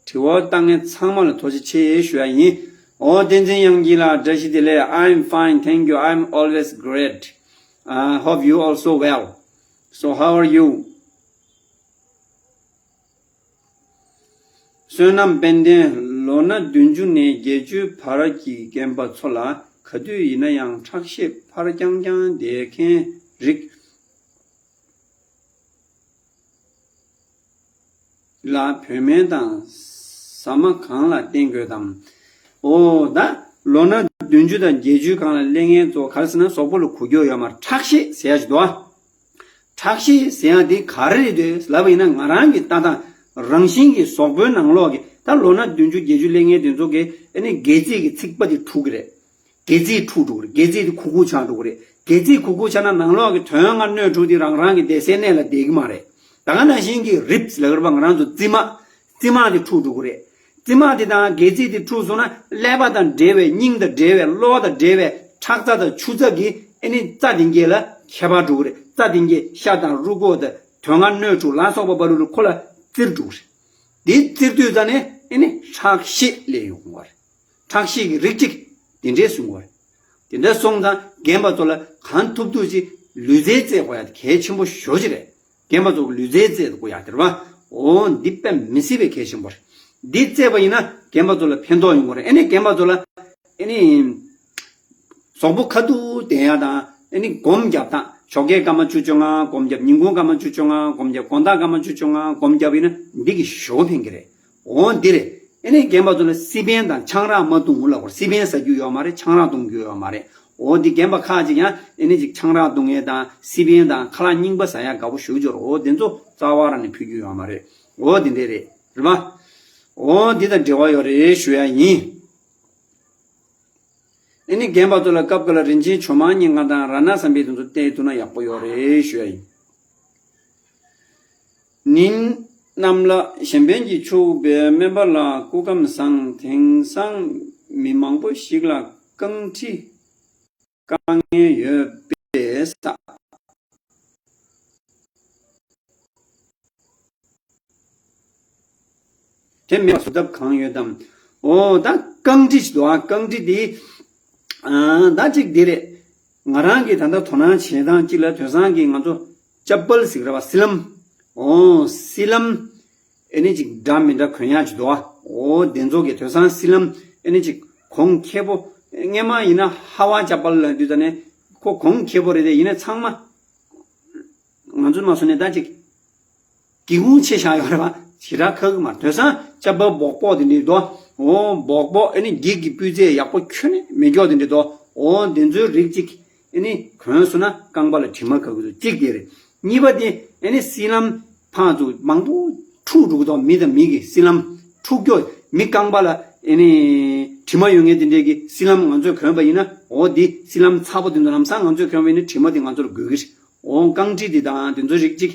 དྲི་བ་བཏང་མཁན་ཚང་མ་ལ་ཐུགས་རྗེ་ཆེ་ཞུ་ཡ་ཡིན། འོ་བསྟན་འཛིན་དབྱངས་སྐྱིད་ལགས་བཀྲ་ཤིས་བདེ་ལེགས། I'm fine, thank you. I'm always great. Uh, hope you also well. So how are you? བསོད་ནམས་དཔལ་ལྡན། ལོ་ན་བདུན་ཅུ་ནས་བརྒྱད་ཅུའི་བར་གྱི་རྒན་པ་ཚོ་ལ་ག་དུས་ཡིན་ན་ཡང་ཁྲག་ཤེད་འཕར་རྐྱང་རྐྱང་བསྡད་མཁན་རིགས་ལ་བོད་སྨན་དང་ཟ་མ་གང་ལ་བསྟེན་དགོས་དམ། འོ་ད་ལོ་ན་བདུན་ཅུ་དང་བརྒྱད་ཅུའི་སྒང་ལ་སླེབས་མཁན་ཚོ་ག་རེ་ཟེར་ན་གཟུགས་པོ་ལ་གོ་རྒྱུ་ཡོད་མ་རེད། ཁྲག་ཤེད་ཟེར་ཡ་ཞིག་འདུག་ཨ། ཁྲག་ཤེད་ཟེར་ཡ་འདི་ག་རེ་རེད་འདོད་ལབ་པ་ཡིན་ན། ང་རང་གི་ལྟ་སྟངས་རང་བཞིན་གྱི་གཟུགས་པོའི་ནང་ལོགས་ཀྱི་ད་ལོ་ན་བདུན་ཅུ་བརྒྱད་ཅུ་སླེབས་མཁན་དེ་ཚོ་གི་ཨ་ནི་སྒལ་ཚིགས་ཀྱི་ཚིགས་པ་དེ་འཁྲུ་གི་རེད། སྒལ་ཚིགས་འཁྲུ་འགྲོ་གི་རེད། སྒལ་ཚིགས་དེ་ཁུག་ཁུག་ཆགས་འགྲོ་གི་རེད། སྒལ་ཚིགས་ཁུག་ཁུག་ཆགས་ན་ནང་ལོགས་ཀྱི་དོན་ལྔ་སྣོད་དྲུག་དེ་རང་རང་གི་བསྡད་སའི་གནས་ལ་བསྡད་ཀྱི་མ་རེད། ད་ག་ནང་བཞིན་གྱི་རིབ་ལབ་ཀྱི་རེད་པ། ང་རང་ཚོ་རྩིབ་མ། རྩིབ་མ་དེ་འཁྲུ་འགྲོ་གི་རེད། རྩིབ་མ་དེ་དང་སྒལ་ཚིགས་དེ་འཁྲུ་སོང་ན་ཀླད་པ་དང་འབྲེལ་བའི་སྙིང་དང་འབྲེལ་བའི་གློ་དང་འབྲེལ་བའི་ཁྲག་རྩ་དང་ཆུ་རྩ་གི་ཨ་ནི་རྩ་དེ་གས་ལ་ཁྱད་པར་འགྲོ་གི་རེད། རྩ་དེ་གས་ཤ་དང་རུས་ཁོག་དང་དོན་ལྔ་སྣོད་དྲུག་ལ་སོགས་པ་བ་རུ་རུ་ཁོ་ལ་བཙིར་འགྲོ་གི་རེད། དེ་བཙིར་དུས་ཙ་ནས་ཨ་ནི་ཁྲག་ཤེད་སླེབས་ཡོང་གི་རེད། ཁྲག་ཤེད་ཀྱི་རིགས་གཅིག་དེ་འདྲས་བཟོ་དགོས་རེད། དེ་འདྲ་སོང་ཙང་རྒན་པ་ཚོ་ལ་གང་ཐུབ་ཐུབ་ཅིག་ལུས་རྩལ་རྩེད་དགོས་ཡ་དེ་གལ་ཆེན་པོ་ཞེ་ཅིག་རེད། རྒན་པ་ཚོ་ལུས་རྩལ་རྩེད་དགོས་ཡ་དེ་རེད་པ། འོ་འདི་དཔེ་མི་སྲིད་པའི་གལ་ཆེན་པོ་རེད། འདི་རྩེད་པ་ཡིན་ན་རྒན་པ་ཚོ་ལ་ཕན་ཐོགས་ཡོང་གི་རེད། ཨ་ནི་རྒན་པ་ཚོ་ལ་ཨ་ནི་གཟུགས་པོ་ཁ་ཐུག་བསྡད་ཡ་དང་ཨ་ནི་སྒོམ་རྒྱབ་དང་། ཞོགས་ཀས་སྐར་མ་བཅུ་བཅོ་ལྔ་སྒོམ་རྒྱབ། ཉིན་གུང་སྐར་མ་བཅུ་བཅོ་ལྔ་སྒོམ་རྒྱབ། དགོང་དག་སྐར་མ་བཅུ་བཅོ་ལྔ་སྒོམ་རྒྱབ་ཡིན་ན་འདི་གི་ཞོ་ཕན་གི་རེད། འོ་འདི་རེད། ཨ་ནི་རྒན་པ་ཚོ་ལ་སི་པན་དང་ཆང་རག་མ་བཏུང་ལབ་དགོས། སི་པན་ཟ་རྒྱུ་ཡོད་མ་རེད། ཆང་རག་བཏུང་རྒྱུ་ཡོད་མ་རེད། འོ་འདི་རྒན་པ་ཁག་ཅིག་ཡང་ཨ་ནི་ཅིག་ཆང་རག་བཏུང་ཡས་དང་སི་པན་དང་ཁ་ལག་རྙིང་པ་ཟ་ཡ་དགའ་པོ་ཞེ་པོ་ཅིག་ཡོད་རེད། འོ་འདི་ཚོ་རྩ་བ་རང་ནས་ཕུལ་རྒྱུ་ཡོད་མ་རེད། འོ་འདི་འདྲས་རེད། རེད་པ། འོ་འདི་དང་འབྲེལ་བ་ཡོད་རེད་ཞུ་ཡ་ཡིན། ཨ་ནི་རྒན་པ་ཚོ་ལ་སྐབས་འགའ་ལ་རིན་ཆེན་ཇོ་མང་རྙིང་པ་དང་རཏྣ་བསམ་འཕེལ་དེ་ཚོ་བལྟས་ཐུབ་ན་ཡག་པོ་ཡོད་རེད་ཞུ་ཡ་ཡིན། ནིང་གནམ་ལ་གཞན་ཕན་གྱི་ཕྱོགས་པའི་སྨན་པ་ལགས་སྐུ་ཁམས་བཟང་། དེང་སང་མི་མང་པོ་ཞིག་ལ་རྐང་ཁྲི་དཀའ་ངལ་ཡོད་པས་ས། དེ་མེད་པ་བཟོ་ཐབས་གང་ཡོད་དམ། འོ་ད་རྐང་ཁྲི་ཞིག་འདུག་ཨ། རྐང་ཁྲི་འདི་ཨ་ད་ཅིག་འདི་རེད། ང་རང་གིས་ད་ལྟ་དོ་སྣང་བྱེད་སྟངས་གཅིག་ལ་དེང་སང་གི་ང་ཚོ་ཅ་པལ་ཟེར་གི་རེད་པ། སི་ལམ། འོ་སི་ལམ། ཨེ་ནི་ཅིག་འདྲ་མི་འདྲ་གོན་ཡག་ཅིག་འདུག་ཨ། འོ་དེ་ཚོ་གི་དེང་སང་སི་ལམ་ཨེ་ནི་ཅིག་གོང་ཁེ་པོ། སྔས་མ་ཡིན་ན་ཧ་ཝ་ཅ་པལ་ལབ་དུས་ད་ནས་ཁོ་གོང་ཁེ་པོ་རེད་དེ། ཡིན་ན་ཚང་མ་ང་ཚོ་མ་སོང་ནས་ད་ཅིག་སྒེའུ་ཁུང་ཕྱེ་བཞག་ཡོད་རེད་པ། ཞེ་དྲག་ཁག་གི་མ་རེད། དེང་སང་ཅ་པལ་སྦོག་སྦོག་དེ་འདྲས་འདུག་ཨ། འོ་སྦོག་སྦོག་ཨེ་ནི་འགྱིག་གི་སྤུས་ཚད་ཡག་པོ་ཁྱོན་ནས་མེད་ཀྱོག་དེ་འདྲས་འདུག་ཨ། འོ་དེ་ཚོའི་རིགས་གཅིག་ཨེ་ནི་གོན་སོང་ན་རྐང་པ་ལ་དྲི་མ་ག་གི་འདུག་གཅིག་དེ་རེད། གཉིས་པ་དེ་ཨེ་ནི་སིལ་ལམ་ཕར་ཚུར་མང་པོ་འཁྲུག་འགྲོ་གི་འདུག་མི་དང་མི་གི་སིལ་ལམ་འཁྲུག་རྒྱུ་མི་རྐང་པ་ལ་ཨེ་ནི་དྲི་མ་ཡོད་མཁན་དེ་འདྲས་ཀྱི་སིལ་ལམ་ང་ཚོས་གོན་པ་ཡིན་ན། འོ་དེ་སིལ་ལམ་ཚ་པོ་དེ་ཚོ་ལམ་སང་ང་ཚོས་གོན་པ་ཡིན་ན་དྲི་མ་དེ་ང་ཚོར་འགོས་ཀྱི་རེད། འོ་རྐང་དྲི་དེ་དང་དེ་ཚོ་རིགས་གཅིག་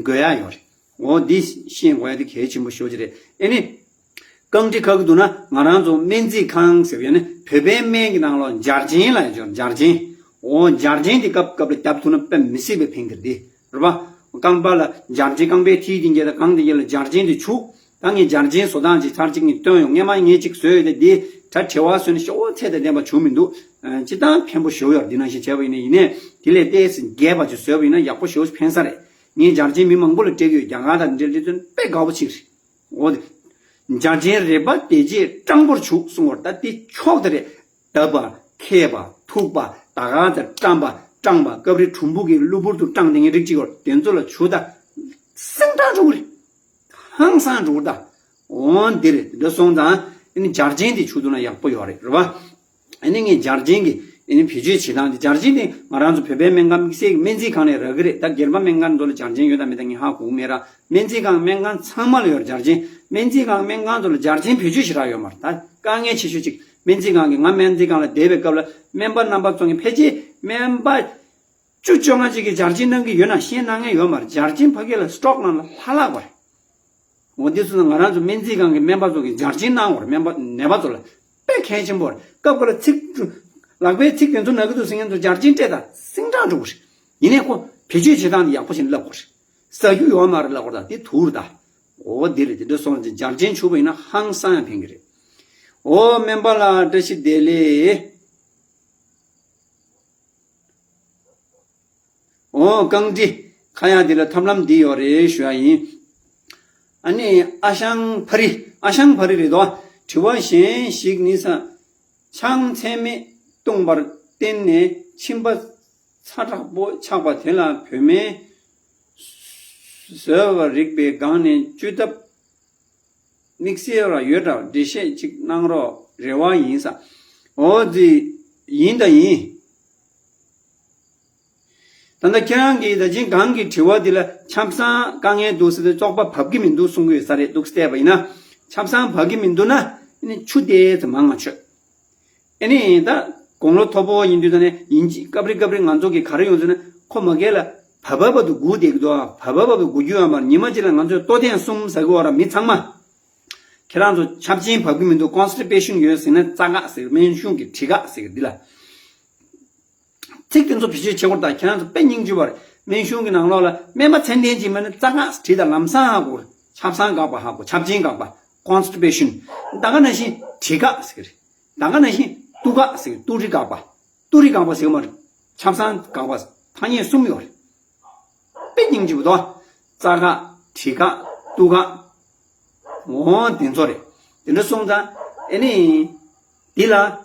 འགོས་ཡ་ཡོད་རེད། འོ་འདི་ཤེས་དགོས་ཡ་དེ་གལ་ཆེན་པོ་ཤོས་ཅིག་རེད། ཨེ་ནི། རྐང་དྲི་ག་གི་འདུག་ན་ང་རང་ཚོ་སྨན་རྩིས་ཁང་ཟེར་བ་ཡང་ན་བོད་པའི་སྨན་གྱི་ནང་ལོགས་འབྱར་ཆེན་ལབ་ཡ་ཅིག་འབྱར་ཆེན། འོ་འབྱར་ཆེན་དེ་སྐབས་སྐབས་ལ་བརྒྱབ་ཐུབ་ན་དཔེ་མི་སྲིད་པའི་ཕན་གི་རེད། རེད་པ། རྐང་པ་ལ་འབྱར་ཆེན་རྐང་པའི་མཐིལ་དེ་འགྱེལ་དང་གང་དེ་འགྱེལ་ལ་འབྱར་ཆེན་དེ་བྱུག་ད་ངས་འབྱར་ཆེན་བཟོ་སྟངས་ཅིག་ཚར་གཅིག་ནས་སྟོན་ཡོང་། སྔས་མ་ངས་གཅིག་བཟོས་ཡོད་དེ་འདི་ད་བྲེལ་བ་བཟོས་ནས་ཤོག་ཚད་དང་ལྡན་པ་བྱུང་མི་འདུག་སྤྱིར་བཏང་ཕན་པོ་ཞེ་པོ་ཡོད་རེད། འདི་ནང་བཞིན་བྱས་པ་ཡིན་ན། ཡིན་ནའི་དེ་ལས་ཏོག་ཙམ་རྒྱས་པ་ཅིག་བཟོས་པ་ཡིན་ན་ཡག་པོ་ཞེ་པོ་ཕན་ས་རེད། ངས་འབྱར་ཆེན་མི་མང་པོ་ལ་སྤྲད་ཀྱི་ཡོད། རྒྱ་གར་དང་འབྲེལ་འབྲེལ་དོན་དཔེ་དགའ་པོ་ཅིག་རེད། འོ་དེ། འབྱར་ཆེན་རེག་པ་དེ་རྗེས་སྤྲང་པོར་བྱུག་གསུང་བར་ད་དེ་ཆོག་དེ་རེད། བརྡབ་པ། ཁེབས་པ། ཐུག་པ། ད་ག་ཚོད་སྐྲངས་པ། སྐྲངས་པ། སྐབས་རེ་གྲུམ་བུ་གི་གློ་བུར་དུ་སྐྲངས་དེ་ངའི་རིགས་གཅིག་གོ་དེ་ཚོ་ལ་བྱུག་ད། སེང་སྐྲངས་འགྲོ་གི་རེད། ཧང་སང་འགྲོ་གི་རེད་ད། འོ་འདི་རེད། འདི་སོང་ཙང་ཨ་ནི་འབྱར་ཆེན་དེ་བྱུག་ཐུབ་ན་ཡག་པོ་ཡོད་རེད། རེད་པ། ཨ་ནི་ངས་འབྱར་ཆེན་གྱི་ཨ་ནི་བེད་སྤྱོད་བྱེད་སྟངས་དེ། འབྱར་ཆེན་དེ་ང་རང་ཚོ་བོད་པའི་སྨན་ཁང་དམིགས་བསལ་གྱི་སྨན་རྩིས་ཁང་ནས་རག་གི་རེད། ད་སྒེར་པ་སྨན་ཁང་ཚོ་ལ་འབྱར་ཆེན་ཡོད་དམ་མེད་དམ་ངས་ཧ་གོ་གི་མེད་ར། སྨན་རྩིས་ཁང་སྨན་ཁང་ཚང་མ་ལ་ཡོད་རེད་འབྱར་ཆེན། སྨན་རྩིས་ཁང་སྨན་ཁང་ཚོ་ལ་འབྱར་ཆེན་བེད་སྤྱོད་བྱེད་རག་ཡོད་མ་རེད། ད་དཀའ་ངལ་ཆེ་ཤོས་གཅིག་སྨན་རྩིས་ཁང་གི། ང་སྨན་རྩིས་ཁང་ལ་བསྡད་པའི་སྐབས་ལ་སྨན་པ་རྣམ་པ་ཚོ་གིས་ཕལ་ཆེར་སྨན་པ་བཅུ་བཅོ་ལྔ་ཅིག་གིས་འབྱར་ཆེན་གནང་གི་ཡོད་ན་ཤེས་གནང་མཁན་ཡོད་མ་རེད། འབྱར་ཆེན་ཕ་གི་ལ་སི་ཊོག་ནང་ལ་ལྷག་ལྷག་པ་རེད། འོ་འདི་སོང་ཙང་ང་རང་ཚོ་སྨན་རྩིས་ཁང་གི་སྨན་པ་ཚོ་གིས་འབྱར་ཆེན་གནང་བར་སྨན་པ་ནད་པ་ཚོ་ལ་དཔེ་གལ་ཆེན་པོ་རེད། སྐབས་འགའ་ལ་ཚིགས་ལག་པའི་ཚིགས་དེ་ཚོ་ན་གི་འདུག་ཟེར་མཁན་ཚོ་འབྱར་ཆེན་སྤྲད་ད་སེང་སྐྲངས་འགྲོ་གི་རེད། ཡིན་ནའི་ཁོ་བེད་སྤྱོད་བྱེད་སྟངས་དེ་ཡག་པོ་ཞིག་ལབ་དགོས་རེད། ཟ་རྒྱུ་ཡོད་མ་རེད་ལབ་དགོས་རེད་ད། དེ་དུག་རེད་ད། འོ་འདི་རེད། དེ་འདྲ་སོང་ཙང་འབྱར་ཆེན་བྱུག་པ་ཡིན་ན་ཧང་སང་ཡང་ཕན་གི་རེད། འོ་སྨན་པ་ལགས་བཀྲ་ཤིས་བདེ་ལེགས། འོ་རྐང་དྲི་ཁ་ཡག་འདི་ལ་ཐབས་ལམ་འདི་ཡོད་རེད་ཞུ་ཡ་ཡིན། ཨ་ནི་ཨ་ཞང་ཕ་རི། ཨ་ཞང་ཕ་རི་རེད་དོ། དྲི་བ་གཞན་ཞིག་ནི་ས། ཆང་ཚད་མེད་བཏུངས་པར་བརྟེན་ནས་མཆིན་པ་ཚ་དྲག་པོ་ཆགས་པ་དེ་ལ་བོད་སྨན་བཟོ་བ་རིགས་པའི་སྒང་ནས་བཅོས་ཐབས་དམིགས་བསལ་བ་ཡོད་འདྲ་འགྲེལ་བཤད་ཅིག་གནང་རོགས། རེ་བ་ཡིན་ས། འོ་ཙི། ཡིན་ད་ཡིན། ད་ལྟ་ཁྱེད་རང་གིས་ད་ཅིང་གང་གི་དྲི་བ་འདི་ལ་ཆབ་གསང་དཀའ་ངལ་འདུག་ཟེར་ཏེ་བཙོག་པ་བབས་ཀྱི་མི་འདུག་གསུང་གི་ཡོད་ས་རེད། འདུག་བལྟས་པ་ཡིན་ན་ཆབ་གསང་བབས་ཀྱི་མི་འདུག་ན་ཨ་ནི་ཆུ་དེ་ཙམ་མང་ང་མཆོད། ཨ་ནི་ད་དགུང་ལོ་མཐོ་པོ་ཡིན་དུས་ད་ནས་ཡིན་གཅིག་སྐབས་རེ་སྐབས་རེ་ང་ཚོ་གི་ག་རེ་ཡོང་ཟེར་ན་ཁོ་མ་གས་ལ་བབ་བབ་བབ་ཏུ་སྒུག་བསྡད་ཀྱི་འདུག་བབ་བབ་བབ་ཏུ་སྒུག་རྒྱུ་ཡོད་མ་རེད། ཉི་མ་གཅིག་ལ་ང་ཚོས་ལྟོ་ཐེངས་གསུམ་ཟ་གི་ཡོད་ར། མི་ཚང་མ། ཁྱེད་རང་ཚོ་ཆབ་ཆེན་བབས་ཀྱི་མི་འདུག་ཀོན་སི་ཊི་པེ་ཤན་ཡོད་ཟེར་ན་རྩ་འགག་ཟེར། སྨན་གཞུང་གི་དྲི་འགག་ཟེར་གི་འདི་ལ། ཚིག་དེ་ཚོ་བེད་སྤྱོད་བྱེད་དགོས་ད། ཁྱེད་རང་ཚོ་དཔེ་སྙིང་རྗེ་བ་རེད། སྨན་གཞུང་གི་ནང་ལོགས་ལ་སྨན་པ་ཚད་ལྡན་ཅིག་མེད་ན་རྩ་འགག་བྲིས་དང་ལམ་སང་ཧ་གོ། ཆབ་གསང་འགག་པ་ཧ་གོ། ཆབ་ཆེན་འགག་པ། ཀོན་སི་ཊི་པེ་ཤན། ད་ག་ནང་བཞིན་དྲི་འགག་ཟེར་གི་རེད། ད་ག་ནང་བཞིན་ལྟོ་འགག་ཟེར་གི། ལྟོ་རི་འགག་པ། ལྟོ་རི་འགག་པ་ཟེར་གི་མ་རེད། ཆབ་གསང་འགག་པ། ཐ་སྙད་གསུམ་ཡོད་རེད། དཔེ་སྙིང་རྗེ་པོ་འདུག་རྩ་འགག་དྲི་འགག་ལྟོ་འགག་འོ་དེ་ཚོ་རེད། དེ་འདྲ་སོང་ཙང་ཨེ་ནི། འདི་ལ།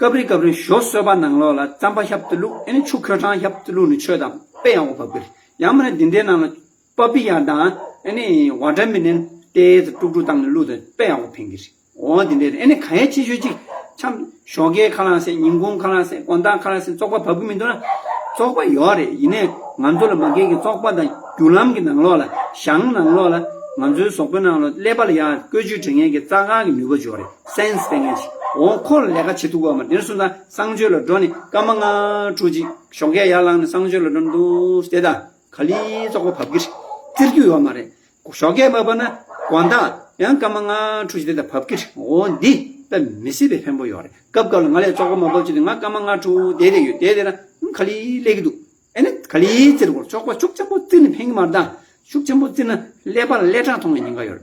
སྐབས་རེ་སྐབས་རེ་ཞོ་སོས་པ་ནང་ལོགས་ལ་རྩམ་པ་ཞབ་ཏུ་བླུགས། ཨེ་ནི་ཆུ་ཁོལ་གྲང་ཞབ་ཏུ་བླུགས་ནས་མཆོད་དང་དཔེ་ཡག་པོ་བབས་ཀྱི་རེད། ཡང་མིན་ན་འདི་འདྲའི་ནང་ལ་པ་པི་ཡ་དང་ཨེ་ནི་ཝ་ཊར་མི་ལོན་ཏོག་ཙམ་དཀྲུག་དཀྲུག་བཏང་ནས་བླུགས་དང་དཔེ་ཡག་པོ་ཕན་གྱི་རེད། འོ་འདི་འདྲའི་རེད། ཨེ་ནི་གང་ཡང་ཆེ་ཤོས་གཅིག་འཆམ། ཞོགས་ཀས་ཁ་ལག་ཟས། ཉིན་གུང་ཁ་ལག་ཟས། དགོང་དག་ཁ་ལག་ཟས། བཙོག་པ་བབས་ཀྱི་མི་འདུག་ན། བཙོག་པ་ཡོད་རེད། ཡིན་ནའི་ང་ཚོ་ལ་མ་གས་ཀྱི་བཙོག་པ་དང་རྒྱུ་ལམ་གྱི་ནང་ལོགས་ལ། གཞང་ནང་ལོགས་ལ། ང་ཚོའི་གཟུགས་པོའི་ནང་ལོགས་ཀླད་པ་ལ་ཡང་བཀོལ་སྤྱོད་བྱེད་མཁན་གྱི་རྩ་འགག་གི་ནུས་པ་ཅིག་ཡོད་རེད། སེན་སི་སྤེལ་མཁན་ཅིག་འོ་ཁོ་ལ་ལས་ཀ་བྱེད་ཐུབ་ཀྱི་ཡོད་མ་རེད། དེ་ནས་སོང་ཙང་གསང་སྤྱོད་ལ་འགྲོ་ནས་སྐར་མ་ལྔ་དྲུག་ཅིག་ཞོགས་ཀས་ཡར་ལངས་ནས་གསང་སྤྱོད་ལ་འགྲོ་འདུག་བལྟས་དང་ག་ལེར་བཙོག་པ་བབས་ཀྱི་རེད། བཙིར་རྒྱུ་ཡོད་མ་རེད། ཞོགས་ཀས་མ་བབས་ན་དགོང་དག་ཡང་སྐར་མ་ལྔ་དྲུག་ཅིག་བསྡད་ད་བབས་ཀྱི་རེད། འོ་འདི་དཔེ་མི་སྲིད་པའི་ཕན་པོ་ཡོད་རེད། སྐབས་སྐབས་ལ་ང་ལས་བཙོག་པ་མ་བབས་ཅིག་དུས་ང་སྐར་མ་ལྔ་དྲུག་བསྡད་བསྡད་ཡོད། བསྡད་བསྡད་ན་ག་ལེར་སླེབས་ཀྱི་འདུག་ཨེ་ནི་ག་ལེར་བཙིར་དགོས། བཙོག་པ་ཤུགས་ཆེན་པོ་བཙིར་ནས་ཕན་གྱི་མ་རེད་ད། ཤུགས་ཆེན་པོ་བཙིར་ན་ཀླད་པ་ལ་ཀླད་ཁྲག་མཐོང་བའི་ཉེན་ཁ་ཡོད་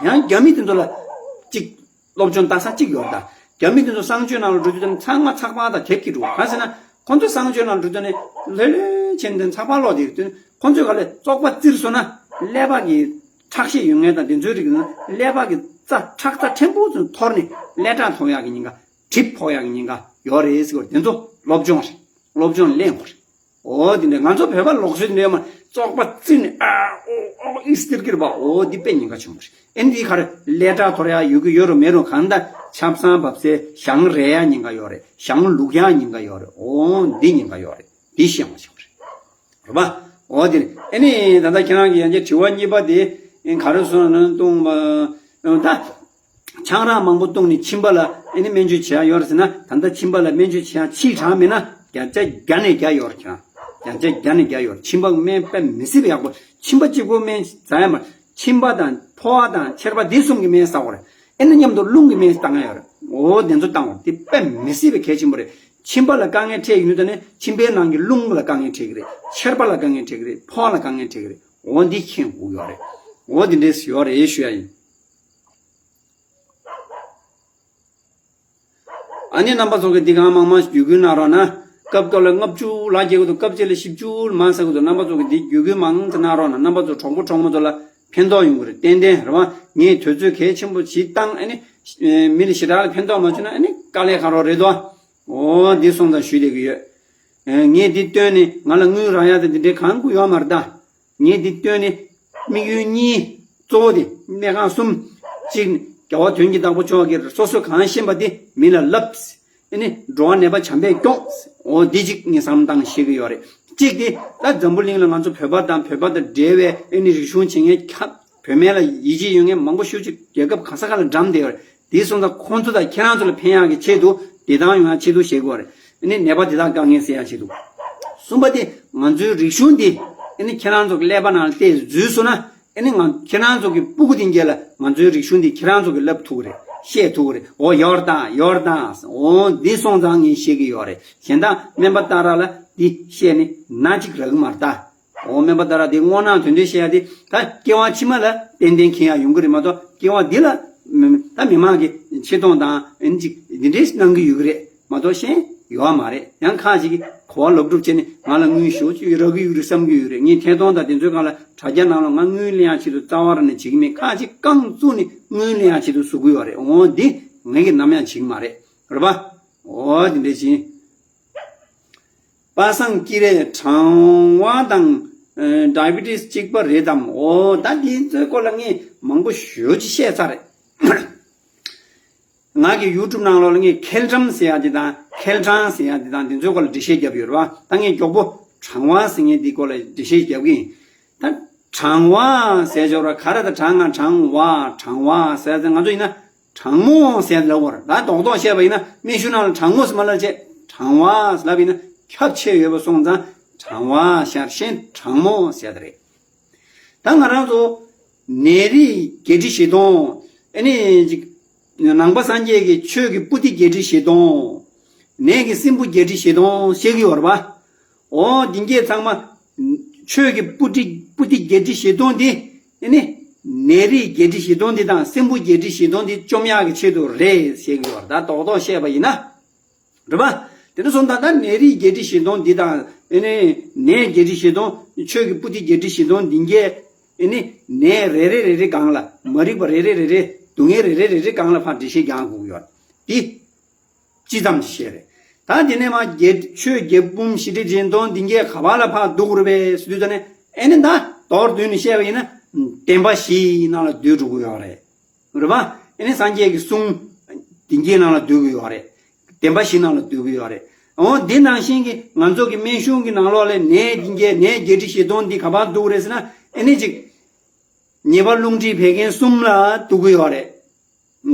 རེད། ཡང་རྒྱ་མི་དེ་ཚོ་ལ་གཅིག་སློབ་སྦྱོང་ལྟ་ས་གཅིག་ཡོད་རེད་ད། རྒྱ་མི་དེ་ཚོ་གསང་སྤྱོད་ནང་ལ་འགྲོ་དུས་ཙམ་ཚང་མ་ཚགས་པར་དང་དེབ་ཀྱིས་འགྲོ། གང་ཟེར་ན་ཁོང་ཚོ་གསང་སྤྱོད་ནང་ལ་འགྲོ་དུས་ནས་ལྷོད་ལྷོད་བྱས་ནས་ཚགས་པར་ཀློག་བསྡད་དུས་ཁོང་ཚོས་ག་ལེར་བཙོག་པ་བཙིར་སོང་ན་ཀླད་པ་གི་ཁྲག་ཤེད་ཡོད་མཁན་དང་དེ་ཚོའི་རིགས་ནི་ཀླད་པ་གི་རྩ་ཁྲག་རྩ་ཕྲན་བུ་ཙམ་འཐོར་ནས་ཀླད་ཁྲག་མཐོང་ཡག་གི་ཉེན་ཁ། གྲིབ་ཕོག་ཡག་གི་ཉེན་ཁ་ཡོད་རེད་ཟེར་བ་དེ་ཚོ་སློབ་སྦྱོང་རེད། སློབ་སྦྱོང་ལེན་དགོས་རེད། འོ་དེ་འདྲ་ང་ཚོ་བོད་པ་ལུགས་སྲོལ་དེ་འདྲ་ཡོད་མ་ བཙོག་པ་བཙིར་ནས་ཨ་ཨོ་ཨོ་ཨིས་ཏིར་ཀིར་བ་འོ་འདི་དཔེ་ཉེན་ཁ་ཆེན་པོ་རེད། ཨེ་འདི་ག་རེ་ཀླད་ཁྲག་འཐོར་ཡ་ཡོད་ཀྱི་ཡོད་རུང་མེད་རུང་གང་ལྟར་ཆབ་གསང་བབས་སའི་ཞང་རལ་ཡ་ཉེན་ཁ་ཡོད་རེད། ཞང་ལུག་ཡ་ཉེན་ཁ་ཡོད་རེད། འོ་འདི་ཉེན་ཁ་ཡོད་རེད། འདི་ཤེས་དགོས་ཆེན་པོ་རེད། རེད་པ། འོ་དེ་རེད། ཨེ་ནི་ད་ལྟ་ཁྱེད་རང་གི་ཡང་བསྐྱར་དྲི་བ་གཉིས་པ་དེ་ཨེ་ག་རེ་སོང་ན་ལྟུང་བ་ད། ཆང་རག་མང་པོ་བཏུངས་ནས་མཆིན་པ་ལ་ཨེ་ནི་སྨན་བཅོས་བྱེད་ཡ་ཡོད་རེད་ཟེར་ན། ད་ལྟ་མཆིན་པ་ལ་སྨན་བཅོས་བྱེད་ཡ་ཕྱིའི་གྲངས་མེད་ན་བརྒྱ་ཆ་བརྒྱ་ནས་བརྒྱ་ཡོད་རེད། ཁྱེད་རང་བརྒྱ་ཆ་བརྒྱ་ནས་བརྒྱ་ཡོད་རེད། མཆིན་པ་སྨན་དཔེ་མི་སྲིད་པ་ཡག་པོ། མཆིན་པ་གཅིག་པོ་སྨན་ཟ་ཡ་མ་རེད། མཆིན་པ་དང་ཕོ་བ་དང་མཆེར་པ་འདི་གསུམ་གྱི་སྨན་ཟ་དགོས་རེད། ཨེ་ནི་མཉམ་དུ་རླུང་གི་སྨན་བཏང་ཡ་ཡོད་རེད། འོ་དེ་ཚོ་བཏང་དགོས་རེད། དེ་དཔེ་མི་སྲིད་པའི་གལ་ཆེན་པོ་རེད། མཆིན་པ་ལ་དཀའ་ངལ་འཕྲད་ཡོད་ན་ནི་མཆིན་པའི་ནང་གི་རླུང་ལ་དཀའ་ངལ་འཕྲད་ཀྱི་རེད། མཆེར་པ་ལ་དཀའ་ངལ་འཕྲད་ཀྱི་རེད། ཕོ་བ་ལ་དཀའ་ངལ་འཕྲད་ཀྱི་རེད། འོ་འདི་མཁྱེན་དགོས་ཡོད་རེད། འོ་འདི་འདྲས་ཡོད་རེད་ཞུ་ཡ་ཡིན། ཨ་ནི་རྣམ་པ་ཚོ་གིས་འདི་གང་མང་མང་བརྒྱུད་སྐུལ་གནང་རོགས་གནང་། སྐབས་སྐབས་ལ་ལྔ་བཅུ་ལ་སྐྱེལ་གི་འདུག་སྐབས་གཅིག་ལ་བཞི་བཅུ་མང་ཟེར་གི་འདུག་རྣམ་པ་ཚོ་གིས་འདི་བརྒྱུད་སྐུལ་མང་ཙམ་གནང་རོགས་གནང་། རྣམ་པ་ཚོ་གྲོགས་པོ་གྲོགས་མོ་ཚོ་ལ་ཕན་ཐོགས་ཡོང་གི་རེད། ཏན་ཏན་རེད་པ། ངས་དུས་ཚོད་གལ་ཆེན་པོ་ཞིག་བཏང་ཨ་ནི་མི་ལ་ཞེ་དྲག་ལ་ཕན་ཐོགས་མ་བྱུང་ན་ཨ་ནི་དཀའ་ལས་ཁག་རོགས་རེད་དོ། འོ་འདི་སོང་ཙང་ཞུས་བསྡད་ཀྱི་ཡོད། ངས་འདི་བཏོན་ནས་ང་ལ་དངུལ་རག་ཡ་དང་འདི་འདྲའི་གང་དགོས་ཡོད་མ་རེད་ད། ངས་འདི་བཏོན་ནས་དམིགས་ཡུལ་གཉིས། གཙོ་བོ་དེ་གནས་ཁང་གསུམ། གཅིག་ནི་རྒྱལ་བ་དོན་གྱི་བདག་པོ་མཆོག་གིས་སོ་སོས་གང་ཤེས་པ་དེ་མི་ལ་བསླབས། ཨེ་ནི་འགྲོ་བ་ནད་པ་བྱམས་པས་སྐྱོངས། འོ་འདི་གཅིག་ངས་བསམ་བཏང་ཤེས་ཀྱི་ཡོད་རེད། གཅིག་དེ་ད་འཛམ་བུ་གླིང་ལ་ང་ཚོ་བོད་པ་དང་བོད་པ་དང་འབྲེལ་བའི་ཨེ་ནི་རིག་གཞུང་བྱེད་མཁན་ཁྱབ། བོད་སྨན་ལ་ཡིད་ཆེས་ཡོད་མཁན་མང་པོ་ཤོས་ཅིག་རྒྱལ་ཁབ་ག་ས་ག་ལ་འགྲམ་བསྡད་ཡོད་རེད། དེ་སོང་ཙང་ཁོང་ཚོ་དང་ཁྱེད་རང་ཚོ་ལ་ཕན་ཡག་གི་ཆེད་དུ་བདེ་ཐང་ཡོང་ཡག་ཆེད་དུ་བྱེད་དགོས་རེད། ཨ་ནི་ནད་པ་བདེ་ཐང་དཀའ་ངལ་སེལ་ཡག་ཆེད་དུ། གསུམ་པ་དེ་ང་ཚོའི་རིག་གཞུང་འདི་ཨ་ནི་ཁྱེད་རང་ཚོ་གི་ཀླད་པ་ནང་ལ་བལྟས་འཛུལ་སོང་ན། ཨ་ནི་ང་ཁྱེད་རང་ཚོ་གི་སྤུ་གུ་དེ་འགས་ལ་ང་ཚོའི་རིག་གཞུང་འདི་ཁྱེད་རང་ཚོ་གིས་བསླབ་ཐུབ་ཀྱི་རེད། བཤད་ཐུབ་ཀྱི་རེད། འོ་ཡོད་རེད་ད་ཡོད་རེད་ད། འོ་འདི་སོང་ཙང་ངས་བཤད་ཀྱི་ཡོད་རེད། གཞན་དག་སྨན་པ་ཏཱ་ར་ལ་འདི་བཤད་ནི་ན་གཅིག་རག་གི་མ་རེད་ད། འོ་སྨན་པ་ཏཱ་ར་དེ་སྔོ་ནག་དོན་དོན་བཤད་ཡ་དེ་ད་སྐྱེ་བ་ཕྱི་མ་ལ་ཏན་ཏན་མཁྱེན་ཡ་ཡོང་གི་རེད་མ་གཏོགས། སྐྱེ་བ་འདི་ལ་མི་ད་མི་མང་གི་ཆེ་མཐོང་དང་ཨེ་ནི་ཅིག་འདི་འདྲས་གནང་གི་ཡོད་ཀྱི་རེད་མ་གཏོགས་གཞན་ཡོད་མ་རེད། ཡང་ཁ་ཅིག་གིས་གོ་བ་ལོག་སྒྲུབ་བྱས་ནས་ང་ལ་དངུལ་ཞེ་པོ་ཅིག་རག་གི་ཡོད་རེད་བསམ་གྱི་ཡོད་རེད། ངས་ཐད་གཏོང་དང་དེ་ཚོའི་སྒང་ལ་དྲ་རྒྱ་ནང་ལ་ང་དངུལ་ལེན་ཡ་ཆེད་དུ་རྩ་བ་རང་ནས་བྱེད་ཀྱི་མེད། ཁ་ཅིག་རྐང་བཙུགས་ནས་དངུལ་ལེན་ཡ་ཆེད་དུ་བཟོ་གི་ཡོད་རེད། འོ་འདི་ངས་ཀྱིས་ནམ་ཡང་བྱེད་ཀྱི་མ་རེད། རེད་པ། འོ་འདི་འདྲས་ཡིན། པ་སངས་ཀྱི་རས་གྲང་བ་དང་ཌའི་བི་ཊི་སི་གཅིག་པ་རེད་དམ། འོ་ད་འདི་ཚོའི་སྐོར་ལ་ངས་མང་པོ་ཞེ་པོ་ཅིག་བཤད་ཚར་རེད། ང་གི་ཡུ་ཊུབ་ནང་ལོགས་ལ་ངས་མཁལ་གྲང་ཟེར་ཡ་དེ་དང་མཁལ་གྲང་ཟེར་ཡ་དེ་དང་འདི་ཚོའི་སྐོར་ལ་འགྲེལ་བཤད་བརྒྱབ་ཡོད་རེད་པ། ད་ངས་མགྱོགས་པོ་གྲང་བ་ཟེར་མཁན་འདིའི་སྐོར་ལ་འགྲེལ་བཤད་རྒྱབ་ཀྱི་ཡིན། ད་གྲང་བ་ཟེར་ཆོག་ར་ག་རེ། ད་གྲང་ང་གྲང་བ་གྲང་བ་ཟེར་ཚེ་ང་ཚོ་ཡིན་ན། གྲང་མོ་ཟེར་ལབ་པ་རེད། ད་རྡོག་རྡོག་བཤད་པ་ཡིན་ན་སྨན་གཞུང་ནང་ལ་གྲང་མོ་ཟེར་མ་ལབ་བྱས། གྲང་བ་ཟེར་ལབ་པ་ཡིན་ན་ཁྱབ་ཆེ་ཡོད་པ་སོང་ཙང་གྲང་བ་ཤར་ཤེས་གྲང་མོ་ཟེར་ད་རེད། ད་ང་རང་ཚོ་ནད་རིགས་བརྒྱད་ཁྲི་བཞི་སྟོང་། ཨ་ནི་ཅིག་ནང་པ་སངས་རྒྱས་ཀྱི་ཆོས་ཀྱི་པོ་ཏི་བརྒྱད་ཁྲི་བཞི་སྟོང་། ནད་ཀྱི་སྲིན་འབུ་བརྒྱད་ཁྲི་བཞི་སྟོང་བཤད་ཀྱི་ཡོད་རེད་པ། འོ་འདི་གས་ཚང་མ་ཆོས་ཀྱི་པོ་ཏི་པོ་ཏི་བརྒྱད་ཁྲི་བཞི་སྟོང་འདི་ཨ་ནི་ནད་རིགས་བརྒྱད་ཁྲི་བཞི་སྟོང་འདི་དང་སྲིན་འབུ་བརྒྱད་ཁྲི་བཞི་སྟོང་འདི་བཅོམ་ཡག་གི་ཆེད་དུ་རེད་བཤད་ཀྱི་ཡོད་རེད། ད་རྡོག་རྡོག་བཤད་པ་ཡིན་ན། རེད་པ། དེ་འདྲ་སོང་ཙང་ད་ནད་རིགས་བརྒྱད་ཁྲི་བཞི་སྟོང་འདི་དང་ཨ་ནི་ནད་བརྒྱད་ཁྲི་བཞི་སྟོང་། ཆོས་ཀྱི་པོ་ཏི་བརྒྱད་ཁྲི་བཞི་སྟོང་འདི་གས་ཨ་ནི་ནད་རེ་རེ་རེ་རེ་སྒང་ལ། མ་རིག་པ་རེ་རེ་རེ་རེ། སྡུག་བསྔལ་རེ་རེ་རེ་རེ་སྒང་ལ་ཕར་འགྲེལ་བཤད་རྒྱག་དགོས་ཀྱི་ཡོད་རེད། འདི་སྤྱི་ཙམ་ཞིག་བཤད་རེད། ད་འདི་ནས་མར་བརྒྱད་ཆོས་བརྒྱད་འབུམ་བཞི་ཁྲི་བཞི་སྟོང་འདི་གས་ག་པ་ལ་ཕར་བསྡུ་དགོས་རེད་པས་ཟེར་དུས་ཙ་ནས། ཨ་ནི་ད་མདོར་བསྡུས་ནས་བཤད་པ་ཡིན་ན་བདེན་པ་བཞི་ནང་ལ་བསྡུ་འགྲོ་གི་ཡོད་རེད། རེད་པ། ཨ་ནི་སངས་རྒྱས་ཀྱི་གསུང་འདི་གའི་ནང་ལ་བསྡུ་གི་ཡོད་རེད། བདེན་པ་བཞི་ནང་ལ་བསྡུ་གི་ཡོད་རེད། འོ་འདི་ནང་བཞིན་གྱི་ང་ཚོ་གི་སྨན་གཞུང་གི་ནང་ལོགས་ལ་ནད་འདི་གའི་ནད་བརྒྱད་ཁྲི་བཞི་སྟོང་འདི་ག་པར་བསྡུ་གི་རེད་ཟེར་ན། ཨ་ནི་ཅིག་ཉེས་པ་རླུང་མཁྲིས་བད་ཀན་གསུམ་ལ་བསྡུ་གི་ཡོད་རེད།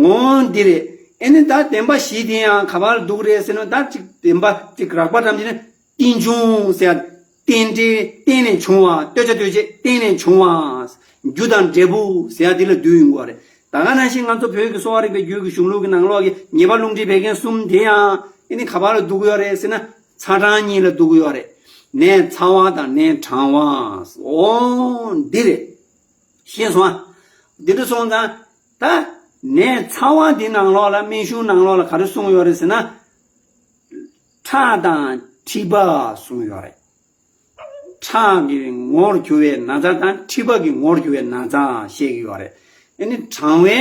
འོ་འདི་རེད། ཨ་ནི་ད་བདེན་པ་བཞི་དེ་ཡང་ག་པར་བསྡུ་གི་རེད་ཟེར་ན། ད་ཅིག་བདེན་པ་ཅིག་རགས་པ་ཙམ་ཅིག་ནི། རྟེན་འབྱུང་ཟེར་ཡ། རྟེན་འབྲེལ་རྟེན་ནས་བྱུང་བ། ལྟོས་བཅས་ལྟོས་བཅས་རྟེན་ནས་བྱུང་བ། རྒྱུ་དང་འབྲས་བུ་ཟེར་ཡ་འདི་ལ་བསྡུས་ཡོང་གི་རེད། ད་ག་ནང་བཞིན་ང་ཚོ་བོད་ཀྱི་གསོ་བ་རིག་པའི་རྒྱུད་ཀྱི་གཞུང་ལུགས་ཀྱི་ནང་ལོགས་ཀྱི་ཉེས་པ་རླུང་མཁྲིས་བད་ཀན་གསུམ་དེ་ཡང་ཨ་ནི་ག་པར་ལ་བསྡུ་གི་ཡོད་རེད་ཟེར་ན། ཚ་གྲང་གཉིས་ལ་བསྡུ་གི་ཡོད་རེད། ནད་ཚ་བ་དང་ནད་གྲང་བ། འོ་འདི་རེད། ཤེས་སོང་ཨ། འདི་འདྲ་སོང་ཙང་། ད་ནད་ཚ་བ་འདི་ནང་ལོགས་ལ་སྨན་གཞུང་ནང་ལོགས་ལ་ག་རེ་གསུངས་ཡོད་རེད་ཟེར་ན། ཁྲག་དང་མཁྲིས་པ་གསུངས་ཡོད་རེད། ཁྲག་གི་ངོ་བོར་གྱུར་བའི་ན་ཚ་དང་མཁྲིས་པ་གི་ངོ་བོར་གྱུར་བའི་ན་ཚ་བཤད་ཀྱི་ཡོད་རེད། ཨ་ནི་གྲང་བའི་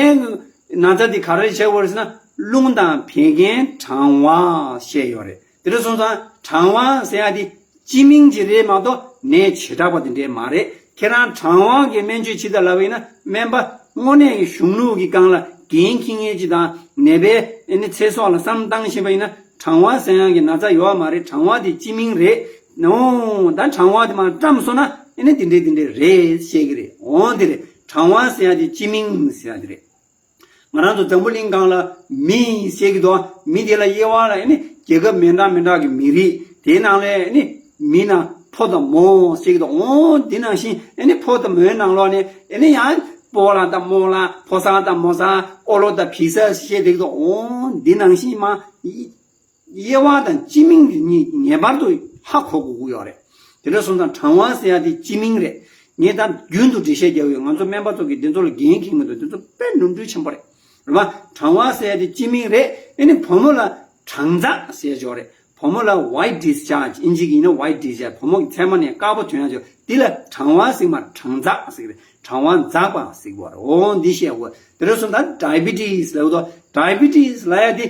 ན་ཚ་འདི་ག་རེ་བྱེད་དགོས་རེད་ཟེར་ན། རླུང་དང་བད་ཀན་གྲང་བ་བཤད་ཡོད་རེད། དེ་འདྲ་སོང་ཙང་གྲང་བ་ཟེར་ཡ་འདི་ སྤྱི་མིང་ཅིག་རེད་མ་གཏོགས་ནད་བྱེ་བྲག་པ་དེ་འདྲས་མ་རེད། ཁྱེད་རང་གྲང་བ་གི་སྨན་བཅོས་བྱེད་དང་ལབ་པ་ཡིན་ན། སྨན་པ་དངོས་གནས་ཀྱི་གཞུང་ལུགས་ཀྱི་སྒང་ལ་འགན་འཁྱེར་མཁན་ཅིག་དང་། ནད་པའི་ཨ་ནི་ཚེ་སྲོག་ལ་བསམ་བཏང་བཞིན་པ་ཡིན་ན། གྲང་བ་ཟེར་ཡག་གི་ན་ཚ་ཡོད་མ་རེད། གྲང་བ་དེ་སྤྱི་མིང་རེད། འོང་ད་གྲང་བ་དེ་མར་བཀྲམ་སོང་ན་ཨ་ནི་དེ་འདྲས་དེ་འདྲས་རེད་བཤད་ཀྱི་རེད། འོང་དེ་རེད། གྲང་བ་ཟེར་ཡག་དེ་སྤྱི་མིང་ཟེར་ཡག་དེ་རེད། ང་རང་ཚོ་འཛམ་བུ་གླིང་སྒང་ལ་མི་ཟེར་གྱི་འདུག་མི་དེ་ལ་དབྱེ་བ་ལ་ཨ་ནི་རྒྱལ་ཁབ་མི་འདྲ་མི་འདྲ་གི་མི་རིགས་དེའི་ནང་ལ་ཨ་ནི་མི་ན་ཕོ་དང་མོ་ཟེར་གྱི་འདུག་འོང་འདི་ནང་བཞིན་ཨ་ནི་ཕོ་དང་མོའི་ནང་ལོགས་ནས་ཨ་ནི་ཡང་སྤོ་ལགས་དང་རྨོ་ལགས། ཕོ་གསར་དང་རྨོ་གསར། ཨོ་ལོ་དང་བི་གསར་བཤད་བསྡད་ཀྱི་འདུག་འོང་འདི་ནང་བཞིན་མ། དབྱེ་བ་དང་སྤྱི་མིང་གི་གཉིས་ངེས་པར་དུ་ཧ་གོ་དགོས་ཀྱི་ཡོད་རེད། དེ་འདྲ་སོང་ཙང་གྲང་བ་ཟེར་ཡག་དེ་སྤྱི་མིང་རེད། ངས་ད་རྒྱུན་དུ་འགྲེལ་བཤད་རྒྱག་ཡོད། ང་ཚོ་སྨན་པ་ཚོ་གིས་འདི་ཚོ་ལ་འགན་འཁྱེར་མི་འདུག་འདི་ཚོ་དཔེ་ནོར་འཁྲུལ་ཆེན་པོ་རེད། རེད་པ། གྲང་བ་ཟེར་ཡག་དེ་སྤྱི་མིང་རེད། ཨ་ནི་བུ་མོ་ལ་གྲང་འཛག་ཟེར་ཡག་ཅིག་ཡོད་རེད། བུ་མོ་ལ་white discharge། ཨིན་ཇི་གི་ཡིན་ན་white discharge། བུ་མོ་གི་མཚན་མ་ནས་དཀར་པོ་ཐོན་ཡག་ཅིག་འདི་ལ་གྲང་བ་ཟེར་མ། གྲང་འཛག་ཟེར་གི་རེད། གྲང་བ་འཛག་པ་ཟེར་གི་རེད། འོ་འདི་བཤད་དགོས། དེ་འདྲ་སོང་ཙང་diabetes ལབ་དུས། diabetes ལབ་ཡག་དེ་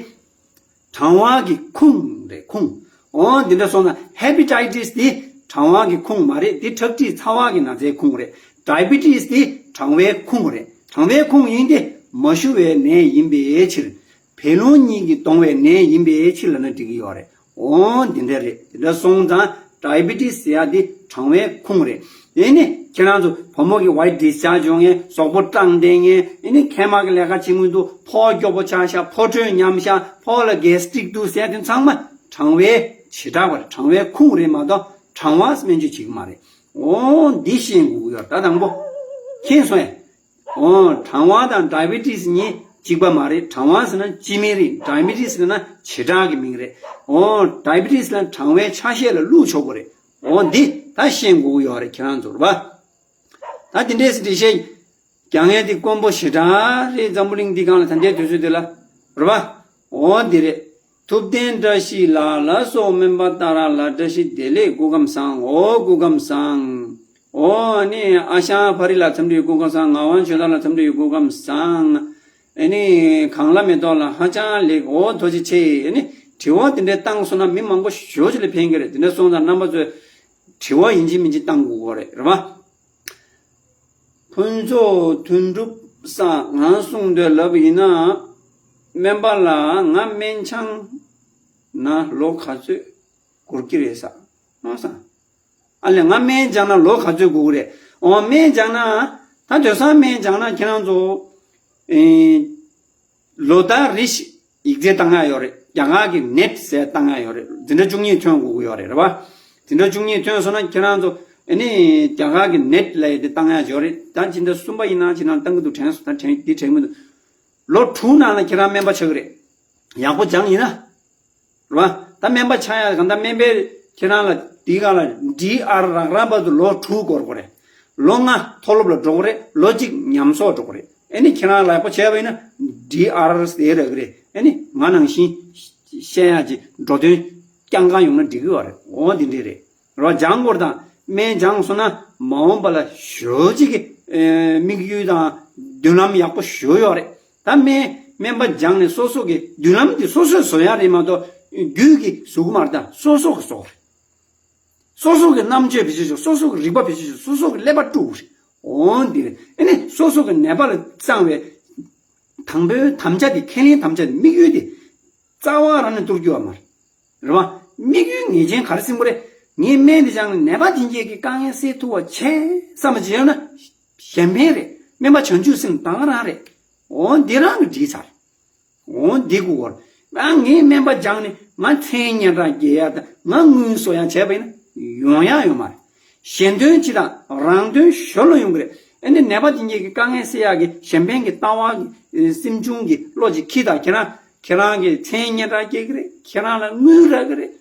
གྲང་བ་གི་ཁུངས་རེད། ཁུངས། འོ་འདི་འདྲ་སོང་ན་hepatitis དེ་གྲང་བ་གི་ཁུངས་མ་རེད། དེ་ཁྲག་མཁྲིས་ཚ་བ་གི་ན་ཚའི་ཁུངས་རེད། diabetes དེ་གྲང་བའི་ཁུངས་རེད། གྲང་བའི་ཁུངས་ཡིན་ཏེ་མ་ཞུ་བའི་ནད་ཡིན་པའི་ཕྱིར། བད་རླུང་གཉིས་ཀྱིས་གཏོང་བའི་ནད་ཡིན་པའི་ཕྱིར་ལབ་ན་འགྲིག་གི་ཡོད་རེད། འོ་འདི་འདྲ་རེད། དེ་འདྲ་སོང་ཙང་diabetes ཟེར་ཡག་དེ་གྲང་བའི་ཁུངས་རེད། དེ་ནི་ཁྱེད་རང་ཚོ་བུ་མོ་གི་white discharge ཡོང་མཁན། གཟུགས་པོ་སྐྲངས་བསྡད་མཁན། ཨ་ནི་མཁལ་མ་གི་ལས་ཀ་བྱེད་མི་འདུག་ཕོ་སྐྱོ་པོ་ཆགས་ཤག་ཕོ་ཁྲོས་ཉམས་ཤག་ཕོ་ལ་gastric འདུག་ཟེར་ཡག་དེ་ཚང་མ་གྲང་བའི་བྱེ་བྲག་པ་རེད། གྲང་བའི་ཁུངས་རེད་མ་གཏོགས་གྲང་བ་སྨན་བཅོས་བྱེད་ཀྱི་མ་རེད། འོ་འདི་ཤེས་དགོས་ཀྱི་ཡོད། ད་དང་པོ་མཁྱེན་སོང་ངས། འོ། གྲང་བ་དང་diabetes གཉིས་གཅིག་པ་མ་རེད། གྲང་བ་ཟེར་ན་སྤྱི་མིང་རེད། diabetes ཟེར་ན་བྱེ་བྲག་གི་མིང་རེད། འོ། diabetes ལ་གྲང་བའི་ཆ་ཤས་ལ་བླུགས་ཆོག་གི་རེད། འོ་འདི་ད་ཤེས་དགོས་ཀྱི་ཡོད་རེད། ཁྱེད་རང་ཚོར་བ། ད་དེ་འདྲས་སེ་འགྲེལ་བཤད་རྒྱག་མཁན་དེ་དཀོན་པོ་ཞེ་དྲག་རེད། འཛམ་བུ་གླིང་འདི་སྒང་ལ་ད་ལྟའི་དུས་ཚོད་འདི་ལ། རེད་བ། འོ་འདི་རེད། ཐུབ་བསྟན་བཀྲ་ཤིས་ལགས་ལ་སོགས་སྨན་པ་ཏཱ་ར་ལ་བཀྲ་ཤིས་བདེ་ལེགས། སྐུ་ཁམས་བཟང་། འོ་སྐུ་ཁམས་བཟང་། འོ་ནི་ཨ་ཞང་ཕ་རི་ལ་འཚམས་འདྲི་སྐུ་ཁམས་བཟང་། ངག་དབང་ཆོས་བདག་ལ་འཚམས་འདྲི་སྐུ་ཁམས་བཟང་། ཨ་ནི་གངས་ལྷ་མེ་ཏོག་ལ་ཧ་ཅང་ལེགས། འོ་ཐུགས་རྗེ་ཆེ། ཨ་ནི་དྲི་བ་དེ་འདྲའི་བཏང་སོང་ན་མི་མང་པོ་ཞེ་པོ་ཅིག་ལ་ཕན་གྱི་རེད། དེ་འདྲ་སོང་ཙང་རྣམ་པ་ཚོས་དྲི་བ་ཡིན་གཅིག་མིན་གཅིག་བཏང་དགོས་ཀྱི་རེད། རེད་བ། ཕུན་ཚོགས་དོན་གྲུབ་ས། ང་གསུང་འདོད་ལབ་ཡིན་ན། སྨན་པ་ལགས་ང་སྨན་སྦྱང་ན་ལོ་ག་ཚོད་འགོར་གྱི་རེད་ས། ཨོ་ས། ཨ་ལས་ང་སྨན་སྦྱང་ན་ལོ་ག་ཚོད་འགོར་གྱི་རེད། ཨོ་སྨན་སྦྱང་ན། ད་དེང་སང་སྨན་སྦྱང་ན་ཁྱེད་རང་ཚོ། ཨེ། ལོ་ལྟར་རེ་བཞིན་ཡིག་ཚད་བཏང་ཡག་ཡོད་རེད། རྒྱ་གར་གྱི་ནེཊ་ཟེར་བཏང་ཡག་ཡོད་རེད། འཛིན་གྲྭ་བཅུ་གཉིས་ཐོན་དགོས་ཀྱི་ཡོད་རེད། རེད་བ། འཛིན་གྲྭ་བཅུ་གཉིས་ཐོན་སོང་ན་ཁྱེད་རང་ཚོ་ཨ་ནི་རྒྱ་གར་གྱི་ནེཊ་ལབ་ཡག་དེ་བཏང་ཡག་ཡོད་རེད། ད་སྤྱི་ཟླ་གསུམ་པ་ཡིན་ན་ཁྱེད་རང་བཏང་གི་འདུག་དྲན་སོང་། ད་དྲན་འདི་དྲན་མི་འདུག་ལོ་དྲུག་ནང་ལ་ཁྱེད་རང་སྨན་པ་ཆགས་ཀྱི་རེད། ཡག་པོ་སྦྱངས་ཡིན་ན། རེད་བ། ད་སྨན་པ་ཆགས་ཡག་གང་ལྟར་སྨན་པའི་ཁྱེད་རང་ལ་འདི་ག་ལ་ཌི་ཨར་རག་རག་བར་དུ་ལོ་དྲུག་འགོར་དགོས་རེད། ལོ་ལྔ་མཐོ་སློབ་ལ་འགྲོ་དགོས་རེད། ལོ་གཅིག་ཉམས་གསོག་འགྲོ་དགོས་རེད། ཨ་ནི་ཁྱེད་རང་ལ་ཡག་པོ་བྱས་པ་ཡིན་ན་ཌི་ཨར་ཟེར་རག་གི་རེད། ཨ་ནི་ང་ནང་བཞིན་བཤད་ཡག་ཅིག་འགྲོ་དོན་རྐྱང་རྐང་ཡོང་ན་འགྲིག་གི་ཡོད་རེད། འོ་འདི་འདྲས་རེད། རེད་བ། སྦྱང་དགོས་རེད། ད་སྨན་སྦྱངས་སོང་ན་མ་འོངས་པ་ལ་ཞེ་པོ་ཅིག་གི་ཨེ་དམིགས་ཡུལ་དང་མདུན་ལམ་ཡག་པོ་ཞེ་པོ་ཡོད་རེད། ད་སྨན་སྨན་པ་སྦྱངས་ནས་སོ་སོ་གི་མདུན་ལམ་དེ་སོ་སོས་བཟོ་ཡག་རེད་མ་གཏོགས་རྒྱུད་ཀྱིས་བཟོ་གི་མ་རེད། ད་སོ་སོ་གིས་བཟོ་དགོས་རེད། སོ་སོ་གི་རྣམ་དཔྱོད་བེད་སྤྱོད་བྱེད། སོ་སོ་གི་རིག་པ་བེད་སྤྱོད་བྱེད། སོ་སོ་གི་ཀླད་པ་དཀྲུག་དགོས་རེད། འོ་འདི་རེད། ཨ་ནི་སོ་སོ་གི་ནད་པ་ལ་བསླངས་པའི་དང་པོའི་དམ་བཅའ་དེ། ཁས་ལེན་དམ་བཅའ་དེ། དམིགས་ཡུལ་དེ་རྩ་བ་རང་ནས་གཏོར་རྒྱུ་ཡོད་མ་རེད། རེད་བ། དམིགས་ཡུལ་ངེས་ཅན་ག་རེ་ཟེར་དགོས་རེད། ངས་སྨན་འདི་སྦྱངས་ནས་ནད་པ་དེ་གྱད་ཀྱི་དཀའ་ངལ་སེལ་ཐུབ་པ་བྱས་བསམ་པ་ཅིག་ཡོད་ན་གཞན་ཕན་རེད། སྨན་པ་བྱང་ཆུབ་སེམས་ད་ག་རང་རེད། འོ་འདི་རང་གིས་འགྲིག་ཚར། འོ་འདི་དགོས་པ་རེད། ཨ་ངས་སྨན་པ་སྦྱངས་ནས་ང་མཚན་སྙན་གྲགས་རྒྱས་ཡག་དང་ང་དངུལ་གསོག་ཡག་བྱས་པ་ཡིན་ན་ཡོང་ཡག་ཡོད་མ་རེད། གཞན་དོན་སྤྱི་དང་རང་དོན་ཞོར་ལ་ཡོང་གི་རེད། ཨ་ནི་ནད་པ་དེ་གྱད་ཀྱི་དཀའ་ངལ་སེལ་ཡག་གི་གཞན་ཕན་གྱི་ལྟ་བ་གི་སེམས་བྱུང་གི་བློ་ཅིག་འཁྱེར་དང་། ཁྱེད་རང་ཁྱེད་རང་གི་མཚན་སྙན་གྲགས་སྐྱེ་གི་རེད། ཁྱེད་རང་ལ་དངུལ་རག་གི་རེད།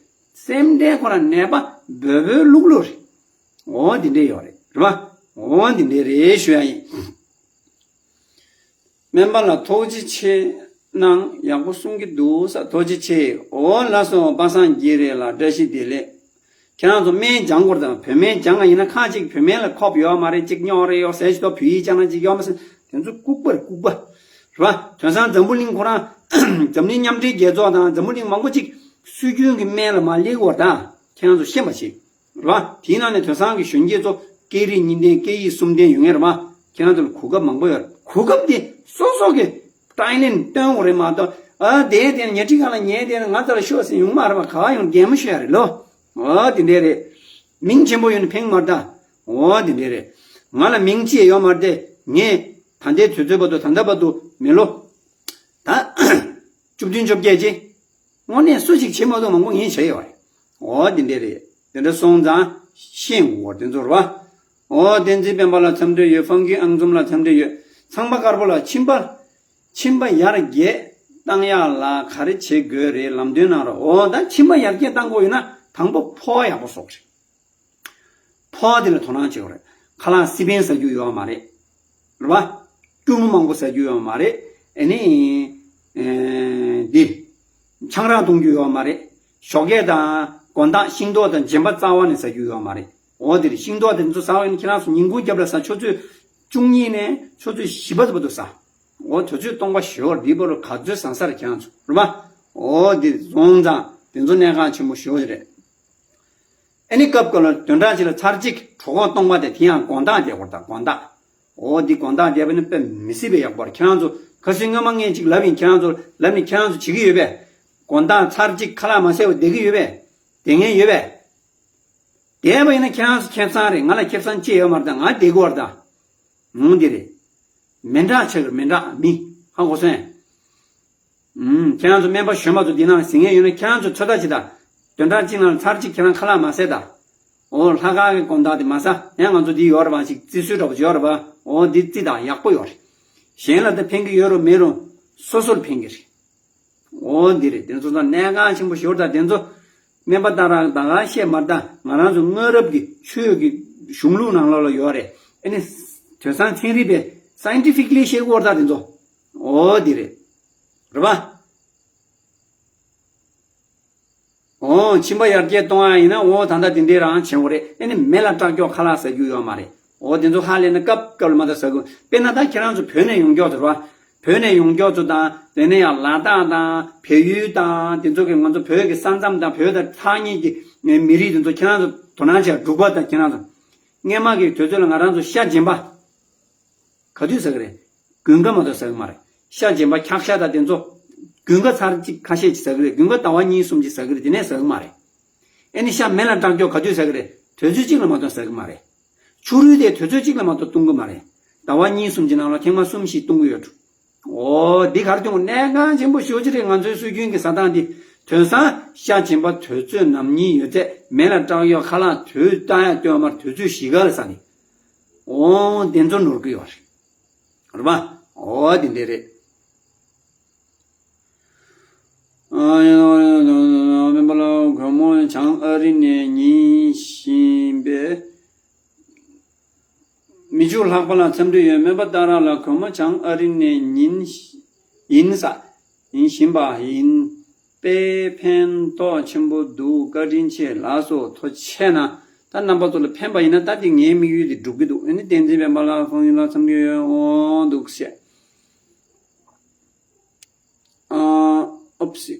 སེམས་ཁྲལ་ཁོ་རང་ནད་པ་འབོལ་འབོལ་ལུག་ལུག་རེད། འོ་འདི་འདྲས་ཡོད་རེད། རེད་བ། འོ་འདི་འདྲས་རེད་ཞུ་ཡག་ཡིན། སྨན་པ་ལགས་ཐུགས་རྗེ་ཆེ་གནང་། ཡག་པོ་གསུང་གི་འདུག་ས། ཐུགས་རྗེ་ཆེ། འོ་ལགས་སོ། པ་སངས་རྒྱས་རེད་ལགས། བཀྲ་ཤིས་བདེ་ལེགས། ཁྱེད་རང་ཚོ་སྨན་སྦྱང་དགོས་རེད། ད་བོད་སྨན་སྦྱང་ཡག་ཡིན་ན་ཁ་ཅིག་བོད་སྨན་ལ་ཁོག་པ་ཡོད་མ་རེད། ཅིག་རྙོག་རེ་ཡོད་ཟེར་ཞིག་ཏོ། བོད་ཡིག་སྦྱང་ན་ཅིག་ཡོད་མ་རེད་ཟེར། དེ་ཚོ་ལྐུགས་པ་རེད། ལྐུགས་པ་རེད་བ། དེང་སང་འཛམ་བུ་གླིང་ཁོ་རང་འཛམ་གླིང་མཉམ་འབྲེལ་རྒྱལ་ཚོགས་དང་འཛམ་བུ་གླིང་མང་པོ་ཅིག་སྲོལ་རྒྱུན་གྱི་སྨན་ལ་མར་སླེབས་ཀྱི་ཡོད་རེད། ད་ཁྱེད་རང་ཚོ་ཤེས་པ་ཞིག་རེད་བ། དེའི་ནང་ནས་དེང་སང་གི་གཞོན་སྐྱེས་ཚོ་སྐད་རིགས་གཉིས་ལྡན་སྐད་ཡིག་གསུམ་ལྡན་ཡོད་ངེས་རེད་བ། ཁྱེད་རང་ཚོ་ལ་གོ་སྐབས་མང་པོ་ཡོད་རེད། གོ་སྐབས་དེ་སོ་སོ་གི་ཏྲའི་ལེན་སྟོན་དགོས་རེད་མ་གཏོགས། ཨ་དེ་དེ་ཉལ་ཁྲི་སྒང་ལ་ཉལ་དེ་ང་ཚོ་ལ་ཤོག་ཟེར་ཡོང་མ་རེད་བ། ག་བ་ཡོང་གད་མོ་ཤོར་ཡ་རེད་ལོ། ཨོ་དེ་འདྲས་རེད། མིང་ཆེན་པོ་ཡོད་ན་ཕན་མ་རེད་ད། ཨོ་དེ་འདྲས་རེད། ང་ལ་མིང་ཅི་ཡང་ཡོད་མ་རེད་དེ། ངས་ད་ལྟའི་དུས་ཚོད་བར་དུ་ད་ལྟ་བར་དུ་མི་ལོ་ད་བཅུ་བདུན་བཅོ་བརྒྱད་ཅེ། དངོས་གནས་སུ་ཞིག་བྱེད་མ་ཐུབ་མང་པོ་ངས་བྱས་ཡོད་རེད། ཨོ་དེ་འདྲས་རེད། དེ་འདྲ་སོང་ཙང་ཤེས་དགོས་དེ་ཚོ་རེད་བ། ཨོ་བསྟན་འཛིན་སྤེན་པ་ལ་འཚམས་འདྲི་ཡོད། ཧྥང་ཀི་ཨང་ཚུམ་ལ་འཚམས་འདྲི་ཡོད། ཚངས་པ་དཀར་པོ་ལ་ཕྱིན་པ། ཕྱིན་པ་ཡར་རྒྱས་བཏང་ཡག་ལ་ག་རེ་བྱེད་དགོས་རེད་ལམ་སྟོན་གནང་རོགས། འོ་ད་ཕྱིན་པ་ཡར་རྒྱས་བཏང་དགོས་ཡོད་ན་དང་པོ་ཕོ་བ་ཡག་པོ་གསོག་རེད། ཕོ་བ་དེ་ལ་དོ་སྣང་བྱེད་དགོས་རེད། ཁ་ལག་སི་པན་ཟ་རྒྱུ་ཡོད་མ་རེད། རེད་བ། སྐྱུར་མོ་མང་པོ་ཟ་རྒྱུ་ཡོད་མ་རེད། ཨ་ནི། ཨེ། འདི། ཆང་རག་འཐུང་རྒྱུ་ཡོད་མ་རེད། ཞོགས་ཀས་དང་དགོང་དག་ཤིང་ཏོག་དང་རྗེན་པ་རྩ་བ་ནས་ཟ་རྒྱུ་ཡོད་མ་རེད། འོ་དེ་རེད། ཤིང་ཏོག་དེ་ཚོ་ཟ་བ་ཡིན་ན་ཁྱེད་རང་ཚོ་ཉིན་གུང་རྒྱབ་ལ་ཟ། ཆུ་ཚོད་བཅུ་གཉིས་ནས་ཆུ་ཚོད་བཞི་པ་བར་དུ་ཟ། འོ་དུས་ཚོད་སྟོང་པ་ཞོར་འདི་བར་ག་ཚོད་ཟ་ས་རེད་ཁྱེད་རང་ཚོ། རེད་པ། འོ་འདི་བཟུང་ཙང་དེ་ཚོ་གནད་འགག་ཆེན་པོ་ཞེ་པོ་ཅིག་རེད། ཨ་ནི་སྐབས་སྐབས་ལ་བདུན་ཕྲག་གཅིག་ལ་ཚར་གཅིག་གྲོད་ཁོག་སྟོང་པ་དེ། དེ་ཡང་དགོང་དག་བསྡད་དགོས་རེད་ད། དགོང་དག་འོ་འདི་དགོང་དག་བསྡད་པ་ནི་དཔེ་མི་སྲིད་པའི་ཡག་པོ་རེད། ཁྱེད་རང་ཚོ་ཁ་སང་སྔོན་མ་ངས་ཅིག་ལབ་ཡིན། ཁྱེད་རང་ཚོ་ལབ་ནས་ཁྱེད་རང་ཚོ་བྱེད་ཀྱི་ཡོད་པས། དགོང་དག་ཚར་གཅིག་ཁ་ལག་མ་ཟས་པ་བསྡད་ཀྱི་ཡོད་པས། བསྡད་མཁན་ཡོད་པས། བསྡད་པ་ཡིན་ན་ཁྱེད་རང་ཚོ་ཁེ་བཟང་རེད། ང་ལ་ཁེ་བཟང་ཅི་ཡོད་མ་རེད་ད། ང་བསྡད་ཀྱི་ཡོད་རེད་ད། འོང་འདི་རེད། མི་འདྲ་ཆགས་ཀྱི་རེད། མི་འདྲ་མི་ཧ་གོ་སོང་། ཨུམ། ཁྱེད་རང་ཚོ་སྨན་པ་གཞོན་པ་ཚོ་འདི་ནང་ཟིན་མཁན་ཡོད་ན་ཁྱེད་རང་ཚོ་ཚོད་ལྟ་བྱེད་ད། བདུན་ཕྲག་གཅིག་ནང་ཚར་གཅིག་ཁྱེད་རང་ཁ་ལག་མ་ཟས་ད། འོ་ལྷག་དཀར་གྱི་དགོང་དག་དེ་མ་ཟ། ཡང་ང་ཚོ་འདི་ཡོད་རེད་པ། ཞིག་རྩི་སྲོལ་འདྲ་པོ་ཡོད་རེད་པ། འོ་འདི་རྩི་དང་ཡག་པོ་ཡོད་རེད། གཞན་ལ་ད་ཕན་གྱི་ཡོད་རུང་མེད་རུང་སོ་སོར་ཕན་གྱི་རེད། འོ་འདི་རེད། དེ་ཚོ་ཚང་གནད་འགག་ཆེན་པོ་ཞེ་པོ་རེད་ད། དེ་ཚོ་སྨན་པ་ད་རང་ད་ག་བཤད་མ་རེད་ད། ང་རང་ཚོ་སྔ་རབས་ཀྱི་ཆོས་ཀྱི་གཞུང་ལུགས་ནང་ལོགས་ལ་ཡོད་རེད། ཨ་ནི་དེང་སང་ཚན་རིག་པས་སའིན་ཊི་ཕིག་ལི་བཤད་ཀྱི་ཡོད་རེད་ད་དེ་ཚོ། འོ་འདི་རེད། རེད་པ། འོ་མཆིན་པ་ཡར་རྒྱས་གཏོང་ཡ་ཡིན་ན་འོ་ད་ལྟ་དེ་འདྲས་རང་བྱེད་དགོས་རེད། ཨ་ནི་མེ་ལ་སྐྲག་སྐྱོག་ཁ་ལག་ཟ་རྒྱུ་ཡོད་མ་རེད། འོ་དེ་ཚོ་ཧ་ལས་ན་སྐབས་སྐབས་ལ་མ་གཏོགས་ཟ་དགོས། དཔེར་ན་ད་ཁྱེད་རང་ཚོ་བོད་ནས་ཡོང་མཁན་ཚོ་རེད་པ། བོད་ནས་ཡོང་མཁན་ཚོ་དང་། དེ་ནས་ཡང་ལ་དྭགས་དང་བལ་ཡུལ་དང་དེ་ཚོ་གི་ང་ཚོ་བོད་ཀྱི་ས་མཚམས་དང་བོད་དང་ཐག་ཉེ་གི་མི་རིགས་དེ་ཚོ་ཁྱེད་རང་ཚོ་དོ་སྣང་བྱས། འབྲུག་པ་དང་ཁྱེད་རང་ཚོ། སྔན་མ་གི་དུས་ཚོད་ལ་ང་རང་ཚོ་ཤ་རྗེན་པ། ག་དུས་ཟ་གི་རེད། དགུན་ཁ་མ་གཏོགས་ཟ་གི་མ་རེད། ཤ་རྗེན་པ་འཁྱག་ཤ་དང་དེ་ཚོ། དགུན་ཁ་ཚར་གཅིག་ཁ་ཤས་ཅིག་ཟ་གི་རེད། དགུན་ཁ་ཟླ་བ་གཉིས་གསུམ་ཅིག་ཟ་གི་རེད། དེ་ནས་ཟ་གི་མ་རེད། ཨ་ནི་ཤ་མེ་ལ་སྐྲག་སྐྱོག་ག་དུས་ཟ་གི་རེད། དུས་ཚོད་གཅིག་ལ་མ་གཏོགས་ཟ་གི་མ་རེད། ཕྱུ་རུ་དེ་དུས་ཚོད་གཅིག་ལ་མ་གཏོགས་བཏུང་གི་མ་རེད། ཟླ་བ་གཉིས་གསུམ་གྱི་ནང་ལ་ཐེངས་མ་གསུམ་བཞི་བཏུང་གི་ཡོད་འགྲོ། འོ་འདི་གར་བྱུང་། གནད་འགག་ཆེན་པོ་ཞེ་པོ་ཅིག་རེད། ང་ཚོའི་སྲོལ་རྒྱུན་གྱི་ཟ་སྟངས་འདི། དེང་སང་ཤ་རྗེན་པ་དུས་ཚོད་ནམ་ཡིན་ཡོད་ཚད་མེ་ལ་སྐྲག་སྐྱོག་ཁ་ལག་དུས་བཏང་ཡ་སྟོན་མར་དུས་ཚོད་བཞི་ག་ལ་ཟ་ནི། འོ་དེ་ཚོ་ནོར་གི་ཡོད་རེད། རེད་པ། འོ་དེ་འདྲས་རེད། ཨ་ཡ་སྨན་པ་ལགས། གོས་མོ་བྱང་ཨ་རི་ནས་ཉིན་བཞིན་པས། མི་ཕྱུགས་ལྷག་པ་ལ་འཚམས་འདྲི་ཡོད། སྨན་པ་ཏཱ་ར་ལགས། གོས་མོ་བྱང་ཨ་རི་ནས་ཉིན་ཡིན་ས། ཡིན་བཞིན་པ་ཡིན། དཔེ་ཕན་ཐོགས་ཆེན་པོ་འདུག་བཀའ་དྲིན་ཆེ། ལགས་སོ། ཐུགས་རྗེ་གནང་། ད་རྣམ་པ་ཚོ་ལ་ཕན་པ་ཡིན་ན་ད་དེ་ངའི་དམིགས་ཡུལ་དེ་འགྲུབ་ཀྱི་འདུག་ཨ་ནི་བསྟན་འཛིན་སྤེན་པ་ལགས་ཁོང་ཡིན་ལ་འཚམས་འདྲི་ཡོད། འོ་འདུག་ཟེར། ཨ། ཨོབ་སི།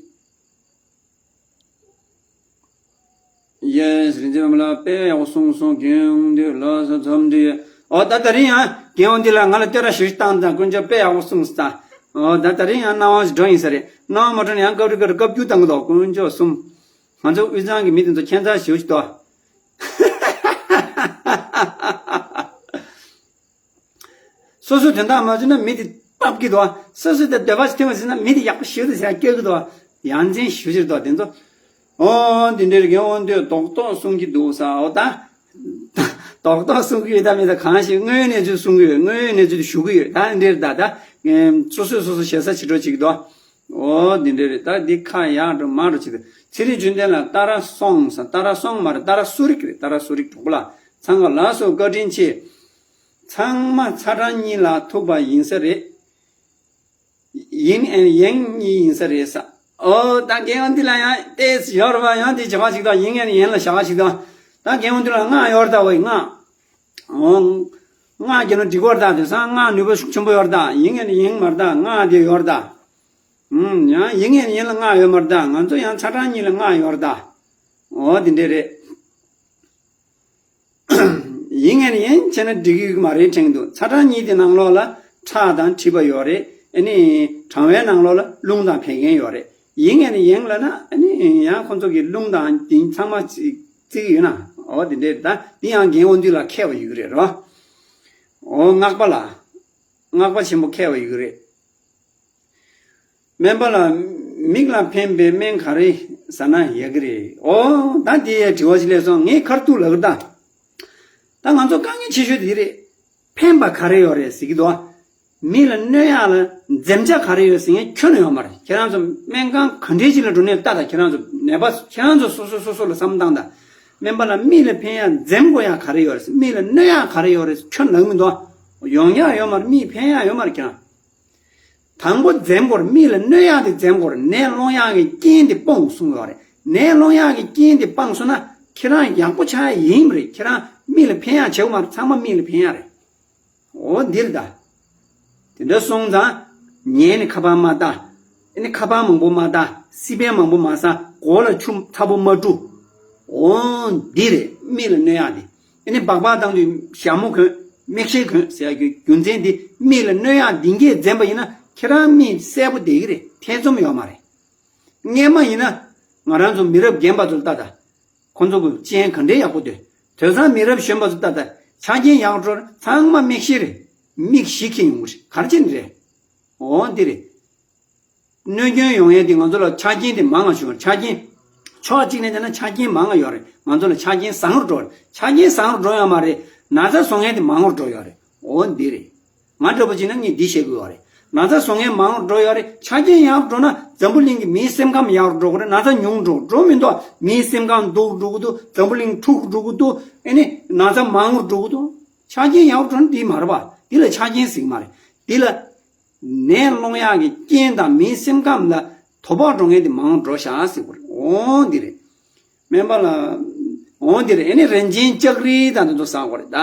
ཡེས། རིན་ཆེན་སྤེན་པ་ལགས་དཔེ་ཡག་པོ་གསུངས་སོང་། རྒན་དབང་འདུས་ལགས་སོ་འཚམས་འདྲི་ཡོད། ཨོ་ད་དེ་རིང་ཡང་རྒན་དབང་འདུས་ལགས་ང་ལ་བསྟོད་ར་ཞུ་བཏང་དང་། དཀོན་མཆོག་དཔེ་ཡག་པོ་གསུངས་སོང་། ཨོ་ད་དེ་རིང་ཡང་སྣང་བ་ཞིག་འགྲོ་ཡིན་ས་རེད། སྣང་བ་མ་འགྲོ་ན་ཡང་སྐབས་རེ་སྐབས་རེ་བཀའ་བཀྱོན་བཏང་གི་འདུག་དཀོན་མཆོག་གསུམ། ང་ཚོ་དབུས་གཙང་གི་མི་དེ་ཚོ་ཁྱད་མཚར་ཞེ་པོ་ཅིག་འདུག་སོ་སོའི་དོན་དག་མ་བྱུང་ན་མི་དེ་སྟབས་ཀྱི་འདུག་སོ་སོའི་དེ་འདོད་པ་ཞིག་ཐོན་པ་ཟིན་ན་མི་དེ་ཡག་པོ་ཞེ་པོ་ཅིག་ཟེར་སྐྱོ་གི་འདུག་ཡ་མཚན་ཞེ་པོ་ཅིག་འདུག་དེ་ཚོ། ཨོ་འདི་འདྲའི་རྒན་དབང་འདུས་རྡོག་རྡོག་གསུང་གི་འདུག་ས། ཨོ་ད། རྡོག་རྡོག་གསུང་གི་ཡོད་ད་མེད་ད་གང་ཞིག་དངོས་ཡོད་གནས་ཚུལ་གསུང་གི་ཡོད། དངོས་ཡོད་གནས་ཚུལ་དེ་ཞུ་གི་ཡོད། ད་འདི་འདྲ་རེད་ད། ད་སོ་སོས་སོ་སོ་ཞེ་ས་ཕྱི་དྲོ་བྱེད་ཀྱི་འདུག་ཨོ་འདི་འདྲ་རེད་ད། འདི་ཁ་ཡག་འགྲོ་མ་འགྲོ་བྱེད་དུ། ཚེ་རིང་ཆོས་ལྡན་ལགས་ཏཱ་ར་སོང་ས། ཏཱ་ར་སོང་མ་རེད། ཏཱ་ར་སུ་རིག་རེད། ཏཱ་ར་སུ་རིག་གྲོགས་པོ་ལགས་ཚང་མ་ལགས་སོ་བཀའ་དྲིན་ཆེ། ཚང་མ་ཚ་གྲང་གཉིས་ལ་ཐུག་པ་ཡིན་ས་རེད། ཡིན་ཨན་ཡིན་གཉིས་ཡིན་ས་རེད་ས། ཨོ་ད་རྒན་དབང་འདུས་ལགས་ཡང་ཏེས་ཡོར་བ་ཡང་དེ་བྱ་བ་ཞིག་དང་། ཡིན་ཨན་ཡིན་ལ་བྱ་བ་ཞིག་དང་། ད་རྒན་དབང་འདུས་ལགས་ང་ཡོར་ད་བའི་ང་། ཨོ། ང་རྒྱལ་ལོ་འགྲིག་གོ་ད་དེ་སང་ང་ནུས་པ་ཤུགས་ཆེན་པོ་ཡོར་ད། ཡིན་ཨན་ཡིན་མར་ད་ང་དེ་ཡོར་ད། ཨུམ་ཡང་ཡིན་ཨན་ཡིན་ལ་ང་ཡོད་མར་ད། ང་ཚོ་ཡང་ཚ་གྲང་གཉིས་ལ་ང་ཡོར་ད། ཨོ་དེ་འདྲས་རེད། ཡིན་ངེས་ནས་ཡིན་བྱས་ན་འགྲིག་གི་ཡོད་མ་རེད་དྲན་འདུག་ཚ་གྲང་གཉིས་དེ་ནང་ལོགས་ལ་ཁྲག་དང་མཁྲིས་པ་ཡོད་རེད། ཨ་ནི་གྲང་བའི་ནང་ལོགས་ལ་རླུང་དང་བད་ཀན་ཡོད་རེད། ཡིན་ངེས་ནས་ཡིན་ལབ་ན་ཨ་ནི་ཡང་ཁོ་ཚོ་གི་རླུང་དང་དེ་ཚང་མ་བརྩི་གི་ཡོད་ན། འོ་དེ་འདྲས་ད་འདི་ཡང་རྒན་དབང་འདུས་ལ་མཁས་པ་ཡོད་ཀྱི་རེད་རོ། འོ་སྔགས་པ་ལ། སྔགས་པ་ཆེན་པོ་མཁས་པ་ཡོད་ཀྱི་རེད། སྨན་པ་ལ། མིག་ལ་ཕན་པའི་སྨན་ག་རེ་ཟ་ན་ཡག་གི་རེད། འོ་ད་དེ་ཡའི་དྲི་བ་ཞིག་སླེབས་སོང་། ངས་ཁར་ཐུག་ལབ་ཀྱི་ད། ད་ང་ཚོ་དཀའ་ངལ་ཆེ་ཤོས་དེ་རེད། ཕན་པ་ག་རེ་ཡོད་རེད་ཟེར་གྱི་འདུག་མི་ལ་གནོད་ཡག་ལ་འཛེམ་བྱ་ག་རེ་ཡོད་ཟེར་མཁན་ཁྱོན་ནས་ཡོད་མ་རེད། ཁྱེད་རང་ཚོ་སྨན་ཁང་ག་འདྲའི་ཅིག་ལ་འགྲོ་ནས་ལྟ་དང་། ཁྱེད་རང་ཚོ་ནད་པ་ཁྱེད་རང་ཚོ་སོ་སོ་སོ་སོ་ལ་བསམ་བློ་བཏང་དང་། སྨན་པ་ལ་མི་ལ་ཕན་ཡག་འཛེམ་དགོས་ཡག་ག་རེ་ཡོད་རེད། མི་ལ་གནོད་ཡག་ག་རེ་ཡོད་རེད་ཁྱོན་ལབ་མི་འདུག་ཡོང་ཡག་ཡོད་མ་རེད། མི་ཕན་ཡག་ཡོད་མ་རེད་ཁྱེད་རང་། དང་པོ་འཛེམ་དགོས་རེད། མི་ལ་གནོད་ཡག་དེ་འཛེམ་དགོས་རེད། ནད་སློང་ཡག་གི་རྐྱེན་དེ་སྤོང་གསུངས་ཡོད་རེད། ནད་སློང་ཡག་གི་རྐྱེན་དེ་སྤངས་སོང་ན་ཁྱེད་རང་ཡག་པོ་ཆགས་ཡིན་པ་རེད། ཁྱེད་རང་མི་ལ་ཕན་ཡག་བྱེད་དགོས་མ་རེད། ཚང་མ་མི་ལ་ཕན་ཡག་རེད། འོ་འདིར་ད། དེ་འདྲ་སོང་ཙང་ཉལ་ནས་ཁ་པར་མ་ལྟ། ཨ་ནི་ཁ་པར་མང་པོ་མ་ལྟ། སི་པན་མང་པོ་མ་ཟ། མགོ་ལ་ཆུ་ཚ་པོ་མ་བཀྲུ། འོ་འདི་རེད་མི་ལ་གནོད་ཡག་དེ། ཨ་ནི་སྦག་སྦག་བཏང་དུས་ཞྭ་མོ་གོན། མིག་ཤེལ་གོན་ཟེར་ཡག་གི་རྒྱུ་མཚན་འདི་མི་ལ་གནོད་ཡག་འདི་འགས་འཛེམ་པ་ཡིན་ན་ཁྱེད་རང་མི་གསལ་པོ་བསྡད་ཀྱི་རེད། ཐེ་ཚོམ་ཡོད་མ་རེད། སྔན་མ་ཡིན་ན་ང་རང་ཚོ་མི་རབས་རྒན་པ་ཚོ་ལ་ལྟ་ད། ཁོ་ཚོ་གི་སྤྱན་ག་འདྲའི་ཡག་པོ་འདུག་དེང་སང་མི་རབས་གཞོན་པ་ཚོ་ལྟ་ད། ཆ་རྐྱེན་ཡག་འགྲོ་རེད། ཚང་མ་མིག་ཤེལ་རེད། མིག་ཤེལ་གྱིས་ཡོང་གི་རེད། ག་རེ་བྱས་ནས་རེད། འོ་འདི་རེད། གནོད་སྐྱོན་ཡོང་ཡས་དེ་ང་ཚོ་ལ་ཆ་རྐྱེན་དེ་མང་ང་བྱུང་བ། ཆ་རྐྱེན། ཕྱོགས་གཅིག་ནས་བལྟས་ན་ཆ་རྐྱེན་མང་ང་ཡོད་རེད། ང་ཚོ་ལ་ཆ་རྐྱེན་བཟང་རུ་འགྲོ་རེད། ཆ་རྐྱེན་བཟང་རུ་འགྲོ་ཡོད་མ་རེད། ན་ཚ་བཟོ་མཁན་དེ་མང་རུ་འགྲོ་ཡོད་རེད། འོ་འདི་རེད། ང་འདྲ་པོ་བྱས་ན་ངས་འདི་བཤད་དགོས་ཡོད་རེད། ན་ཚ་བཟོ་མཁན་མང་རུ་འགྲོ་ཡོད་རེད། ཆ་རྐྱེན་ཡག་རུ་འགྲོ་ན་འཛམ་བུ་གླིང་གི་མིའི་སེམས་ཁམས་ཡག་རུ་འགྲོ་གི་རེད། ན་ཚ་ཉུང་རུ་འགྲོ་མི་འདུག་མིའི་སེམས་ཁམས་སྡུག་རུ་འགྲོ་གི་འདུག་འཛམ་བུ་གླིང་འཁྲུག་རུ་འགྲོ་གི་འདུག་ཨ་ནི་ན་ཚ་མང་རུ་འགྲོ་གི་འདུག་ཆ་རྐྱེན་ཡག་རུ་འགྲོ་ན་འདི་མ་རེད་པ། འདི་ལ་ཆ་རྐྱེན་ཟེར་གི་མ་རེད། འདི་ལ། ནད་སློང་ཡག་གི་རྐྱེན་དང་མིའི་སེམས་ཁམས་ལ་དོ་ཕོག་འགྲོ་མཁན་དེ་མང་འགྲོ་ཤག་ཟེར་དགོས་རེད། འོ་འདི་རེད། སྨན་པ་ལ། འོ་འདི་རེད། ཨ་ནི་རིན་ཆེན་ལྕགས་རིལ་དང་དེ་ཚོ་ཟ་དགོས་རེད་ད།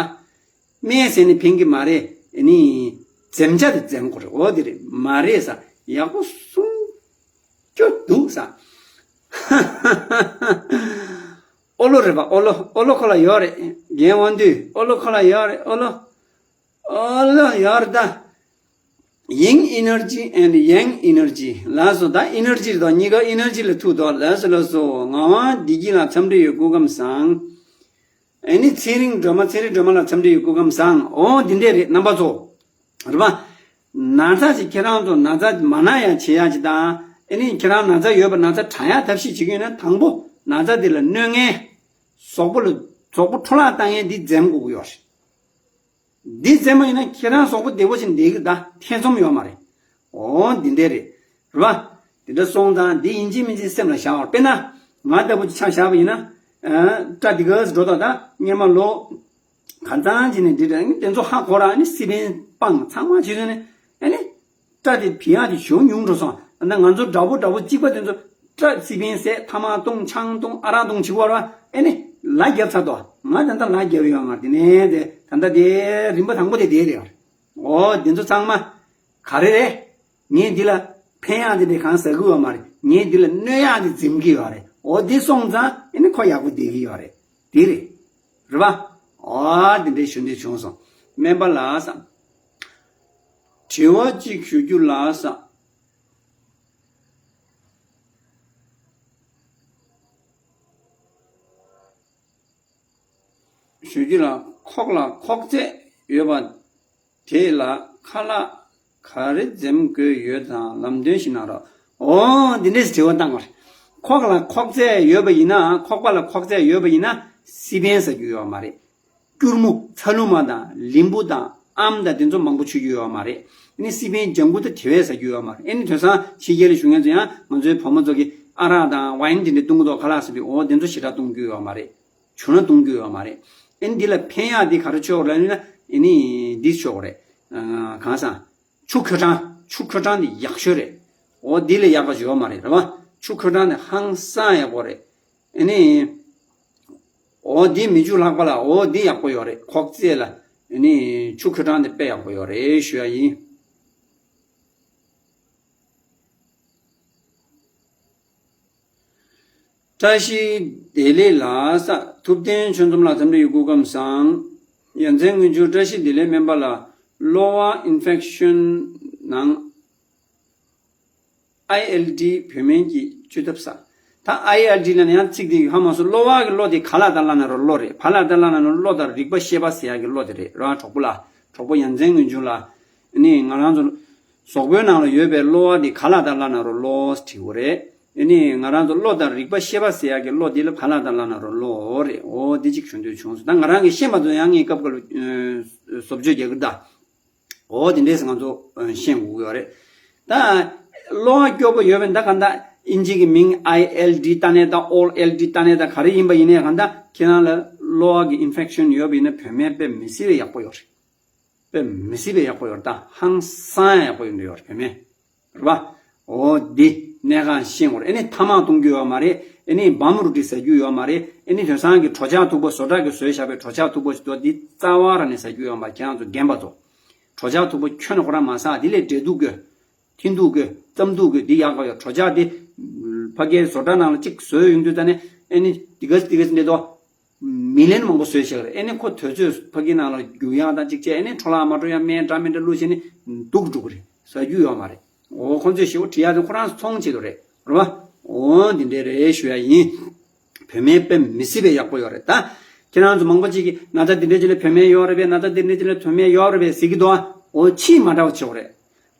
སྨན་ཟས་ནི་ཕན་གྱི་མ་རེད། ཨ་ནི་འཛེམ་བྱ་དེ་འཛེམ་དགོས་རེད། འོ་འདི་རེད། མ་རེད་ཟ། ཡག་པོ་གསུང་རྒྱུ་འདུག་ཟ། ཨོ་ལོ་རེད་པ། ཨོ་ལོ། ཨོ་ལོ་ཁོ་ལ་ཡོད་རེད། རྒན་དབང་འདུས། ཨོ་ལོ་ཁོ་ལ་ཡོད་རེད། ཨོ་ལོ། ཨོ་ལོ་ཡོད་རེད་ད། Yin energy and Yang energy ལགས་སོ། ད་ཨི་ནར་ཇི་རེད་དོ། གཉིས་ཀ་ཨི་ནར་ཇི་ལ་ཐུག་དོ། ལགས་སོ་ལགས་སོ། ངག་དབང་བདེ་སྐྱིད་ལགས་འཚམས་འདྲི་ཡོད། སྐུ་ཁམས་བཟང་། ཨ་ནི་ཚེ་རིང་སྒྲོལ་མ། ཚེ་རིང་སྒྲོལ་མ་ལགས་འཚམས་འདྲི་ཡོད། སྐུ་ཁམས་བཟང་། འོ་འདི་འདྲས་རེད་རྣམ་པ་ཚོ། རེད་པ། ན་ཚ་ཞིག་ཁྱེད་རང་ཚོ་ན་ཚ་མ་ན་ཡག་བྱེད་ཡག་ཅིག་དང་། ཨ་ནི་ཁྱེད་རང་ན་ཚ་ཡོད་པ་ན་ཚ་དྲག་ཡག་ཐབས་ཤེས་བྱེད་ཀྱི་ཡོད་ན། དང་པོ་ན་ཚ་འདི་ལ་གནོད་མཁན། གཟུགས་པོ་ལ། གཟུགས་པོ་འཕྲོ་བརླག་བཏང་མཁན་འདི་འཛེམ་དགོས་ཀྱི་ཡོད་རེད། འདི་འཛེམ་པ་ཡིན་ན་ཁྱེད་རང་གཟུགས་པོ་བདེ་པོ་ཞིག་བསྡད་ཀྱི་ད་ཐེ་ཚོམ་ཡོད་མ་རེད། འོ་འདི་འདྲས་རེད། རེད་པ། འདི་འདྲ་སོང་ཙང་འདི་ཡིན་གཅིག་མིན་གཅིག་སེམས་ལ་བཞག་པ་རེད། དཔེར་ན་ང་ལྟ་བུ་ཆ་བཞག་པ་ཡིན་ན། ཨ། སྐྲ་འདི་ག་ཙམ་འགྲོ་དང་། ད་སྔན་མ་ལོ་གང་ཙམ་ཅིག་ནས་འདི་འདྲ་ནི་དེ་ཚོ་ཧ་གོ་ར། ཨ་ནི་སི་པན་སྤངས་ཚང་མ་བྱས་ཚོ་ནས། ཨ་ནི་སྐྲ་དེ་བི་ཡག་དེ་ཞེ་པོ་ཉུང་འགྲོ་སོང་། ད་ང་ཚོ་འདྲ་པོ་འདྲ་པོ་གཅིག་པ་དེ་ཚོ་སྐྲ་སི་པན་བསྲེག་ཐ་མག་བཏུང་ཆང་བཏུང་ཨ་རག་བཏུང་བྱེད་ཀྱི་ཡོད་རེད་པ། ཨ་ནི་ལ་བརྒྱབ་ཚར་དོ། ང་ད་ལྟ་ལ་བརྒྱབ་ཡོད། ང་དེ་ནས་དེ་ད་ལྟ་དེ་རིམ་པ་དང་པོ་དེ་དེ་རེད། འོ་དེ་ཚོ་ཚང་མ་ག་རེ་རེད། ངས་འདི་ལ་ཕན་ཡག་དེ་འདྲ་གང་ཟ་གི་ཡོད་མ་རེད། ངས་འདི་ལ་གནོད་ཡག་དེ་འཛེམ་གི་ཡོད་རེད། འོ་དེ་སོང་ཙང་ཨ་ནི་ཁོ་ཡག་པོ་བསྡད་ཀྱི་ཡོད་རེད། དེ་རེད། རེད་པ། འོ་དེ་འདྲའི་ཞུ་འདོད་བྱུང་སོང་། སྨན་པ་ལགས་སམ། དྲི་བ་གཅིག་ཞུ་རྒྱུ་ལགས་སམ། ཞུ་རྒྱུ་ལ། ཁོག་ལ་ཁོག་རྩེད་ཡོད་པ་དེ་ལ་ཁ་ལག་ག་རེ་འཛེམ་དགོས་ཡོད་དམ། ལམ་སྟོན་ཞིག་གནང་རོགས། འོ་འདི་འདྲས་དྲི་བ་བཏང་བ་རེད། ཁོག་ལ་ཁོག་རྩེད་ཡོད་པ་ཡིན་ན། ཁོག་པ་ལ་ཁོག་རྩེད་ཡོད་པ་ཡིན་ན་སི་པན་ཟ་རྒྱུ་ཡོད་མ་རེད། སྐྱུར་མོ་ཚ་ལུ་མ་དང་ལིམ་བུ་དང་ཨམ་དང་དེ་ཚོ་མང་པོ་མཆོད་རྒྱུ་ཡོད་མ་རེད། ཨ་ནི་སི་པན་ལྗང་གུ་དེ་དེ་བས་ཟ་རྒྱུ་ཡོད་མ་རེད། ཨ་ནི་དེང་སང་ཕྱི་རྒྱལ་ལ་བཞུགས་མཁན་ཚོ་ཡང་ང་ཚོའི་བུ་མོ་ཚོ་གིས་ཨ་རག་དང་ཝའིན་དེ་འདྲ་བཏུང་གི་འདུག་ཁ་ལག་ཟེར་དུས། འོ་དེ་ཚོ་ཞེ་དྲག་བཏུང་རྒྱུ་ཡོད་མ་རེད། བྱུང་ན་བཏུང་རྒྱུ་ཡོད་མ་རེད། ཨ་ནི་འདི་ལ་ཕན་ཡག་འདི་ག་རེ་ཆོག་ལབ་ན། ཨ་ནི་འདི་ཆོག་རེད། ཨ། གང་ཟག་ཆུ་ཁོལ་གྲང་། ཆུ་ཁོལ་གྲང་འདི་ཡག་ཤོས་རེད། འོ་འདི་ལས་ཡག་པ་ཡོད་མ་རེད། རེད་པ། ཆུ་ཁོལ་གྲང་འདི་ཧང་སང་ཡག་པོ་རེད། ཨ་ནི། འོ་འདི་མི་འཇུ་ལྷག་པ་ལ། འོ་འདི་ཡག་པོ་ཡོད་རེད། ཁོག་རྩེད་ལ། ཨ་ནི་ཆུ་ཁོལ་གྲང་འདི་དཔེ་ཡག་པོ་ཡོད་རེད་ཞུ་ཡ་ཡིན། བཀྲ་ཤིས་བདེ་ལེགས་ལགས་སམ། ཐུབ་བསྟན་ཆོས་འཛོམས་ལགས་འཚམས་འདྲི་ཡོད། སྐུ་ཁམས་བཟང་། ཡ་མཚན་དངོས་བྱུང་བཀྲ་ཤིས་བདེ་ལེགས། སྨན་པ་ལགས། གློ་བ་ཨིན་ཕེག་ཤོན་ནང་ཨའི་ཨེལ་ཌི་བོད་སྨན་གྱིས་བཅོས་ཐབས་ས། ད་ཨའི་ཨེལ་ཌི་ལབ་ན་ཡང་ཚིག་འདི་ཧ་མ་སོང་། གློ་བ་གི་གློ་དེ་ག་ལ་ད་ལབ་ན་རུང་གློ་རེད། བ་ལ་ད་ལབ་ན་རུང་གློ་དང་རིག་པ་ཤེས་པ་ཟེར་ཡག་གི་གློ་དེ་རེད། རང་གྲོགས་པོ་ལགས། གྲོགས་པོ་ཡ་མཚན་དངོས་བྱུང་ལགས། ཨ་ནི་ང་རང་ཚོ་གཟུགས་པོའི་ནང་ལ་ཡོད་པའི་གློ་བ་འདི་ག་ལ་ད་ལབ་ན་རུང་གློ་དྲི་བ་རེད། ཨ་ནི་ང་རང་ཚོ་བློ་དང་རིག་པ་ཤེས་པ་ཟེར་ཡག་གི་བློ་འདི་ལ་ག་ལ་ད་ལབ་ན་རུང་བློ་རེད། འོ་འདི་གཅིག་ཞུ་འདོད་བྱུང་སོང་། ད་ང་རང་གིས་ཤེས་མ་ཐུབ་ཡང་ངས་སྐབས་འགའ་ལ་བཟོ་བཅོས་རྒྱག་གི་ད། འོ་དེ་འདྲས་ང་ཚོ་ཤེས་དགོས་ཀྱི་ཡོད་རེད། ད་གློ་བ་སྐྱོ་པོ་ཡོད་པ་ད་ག་ད་ཨིན་ཇི་གི་མིང་ཨའི་ཨེལ་ཌི་ལྟ་ནས་ད་ཨོལ་ཨེལ་ཌི་ལྟ་ནས་ད་ག་རེ་ཡིན་པ་ཡིན་ནའི་ག་ད་ཁྱེད་རང་ལ་གློ་བ་གི་ཨིན་ཕེག་ཤོན་ཡོད་པ་ཡིན་ན་བོད་སྨན་དཔེ་མི་སྲིད་པའི་ཡག་པོ་ཡོད་རེད། དཔེ་མི་སྲིད་པའི་ཡག་པོ་ཡོད་རེད། ད་ཧང་སང་ཡག་པོ་ཡོད་འདི་ཡོད་རེད་བོད་སྨན། རེད་པ། འོ་འདི་གནད་འགག་ཤེས་དགོས་རེད། ཨེ་ནི་ཐ་མག་བཏུང་རྒྱུ་ཡོད་མ་རེད། ཨེ་ནི་བམ་རུ་ཏི་ཟ་རྒྱུ་ཡོད་མ་རེད། ཨེ་ནི་དེང་སང་གི་གྲོ་ཆག་མཐུག་པོ་བཟོ་གྲྭ་གི་བཟོས་བཞག་པའི་གྲོ་ཆག་མཐུག་པོ་ཞིག་འདུག་འདི་རྩ་བ་རང་ནས་ཟ་རྒྱུ་ཡོད་མ། ཁྱེད་རང་ཚོ་རྒན་པ་ཚོ། གྲོ་ཆག་མཐུག་པོ་ཁྱོན་ནས་ཁོ་རང་མ་ཟ། འདི་ལས་འབྲས་ཐུག་དགོས། ཐིན་ཐུག་དགོས། རྩམ་ཐུག་དགོས། འདི་ཡག་པ་ཡོད། གྲོ་ཆག་འདི་ཕ་གིའི་བཟོ་གྲྭ་ནང་ལ་གཅིག་བཟོས་ཡོང་དུས་ད་ནི་ཨེ་ནི་འདི་ག་འདི་ག་འདི་དོ། མི་ལན་མང་པོ་བཟོས་བཞག་རེད། ཨེ་ནི་ཁོ་དུས་ཚོད་ཕ་གི་ནང་ལ་རྒྱུག་ཡག་དང་གཅིག་བྱས། ཨེ་ནི་འཕྲོ་བརླག་མ་འགྲོ་ཡག་སྨན་འདྲ་མི་འདྲ་བླུགས་བྱས་ནི་སྡུག་འགྲོ་གི་རེད། ཟ་རྒྱུ་ཡོད་མ་རེད། འོ་ཁོང་ཚོས་ཞེ་པོ་དྲི་ཡག་དེ་ཁོ་རང་ཚོ་ཚོང་བྱེད་དོ་རེད། རེད་བ། འོ་འདི་འདྲས་རེད་ཞུ་ཡག་ཡིན། བོད་སྨན་དཔེ་མི་སྲིད་པའི་ཡག་པོ་ཡོད་རེད་ད། ཁྱེད་རང་ཚོ་མང་པོ་ཅིག་གིས་ན་ཚ་འདི་འདྲས་ཅིག་ལ་བོད་སྨན་ཡོད་རེད་པས། ན་ཚ་འདི་འདྲས་ཅིག་ལ་བོད་སྨན་ཡོད་རེད་པས་ཟེར་གི་འདུག་ཨ། འོ་ཕྱིས་མ་འདྲ་བ་བྱེད་དགོས་རེད།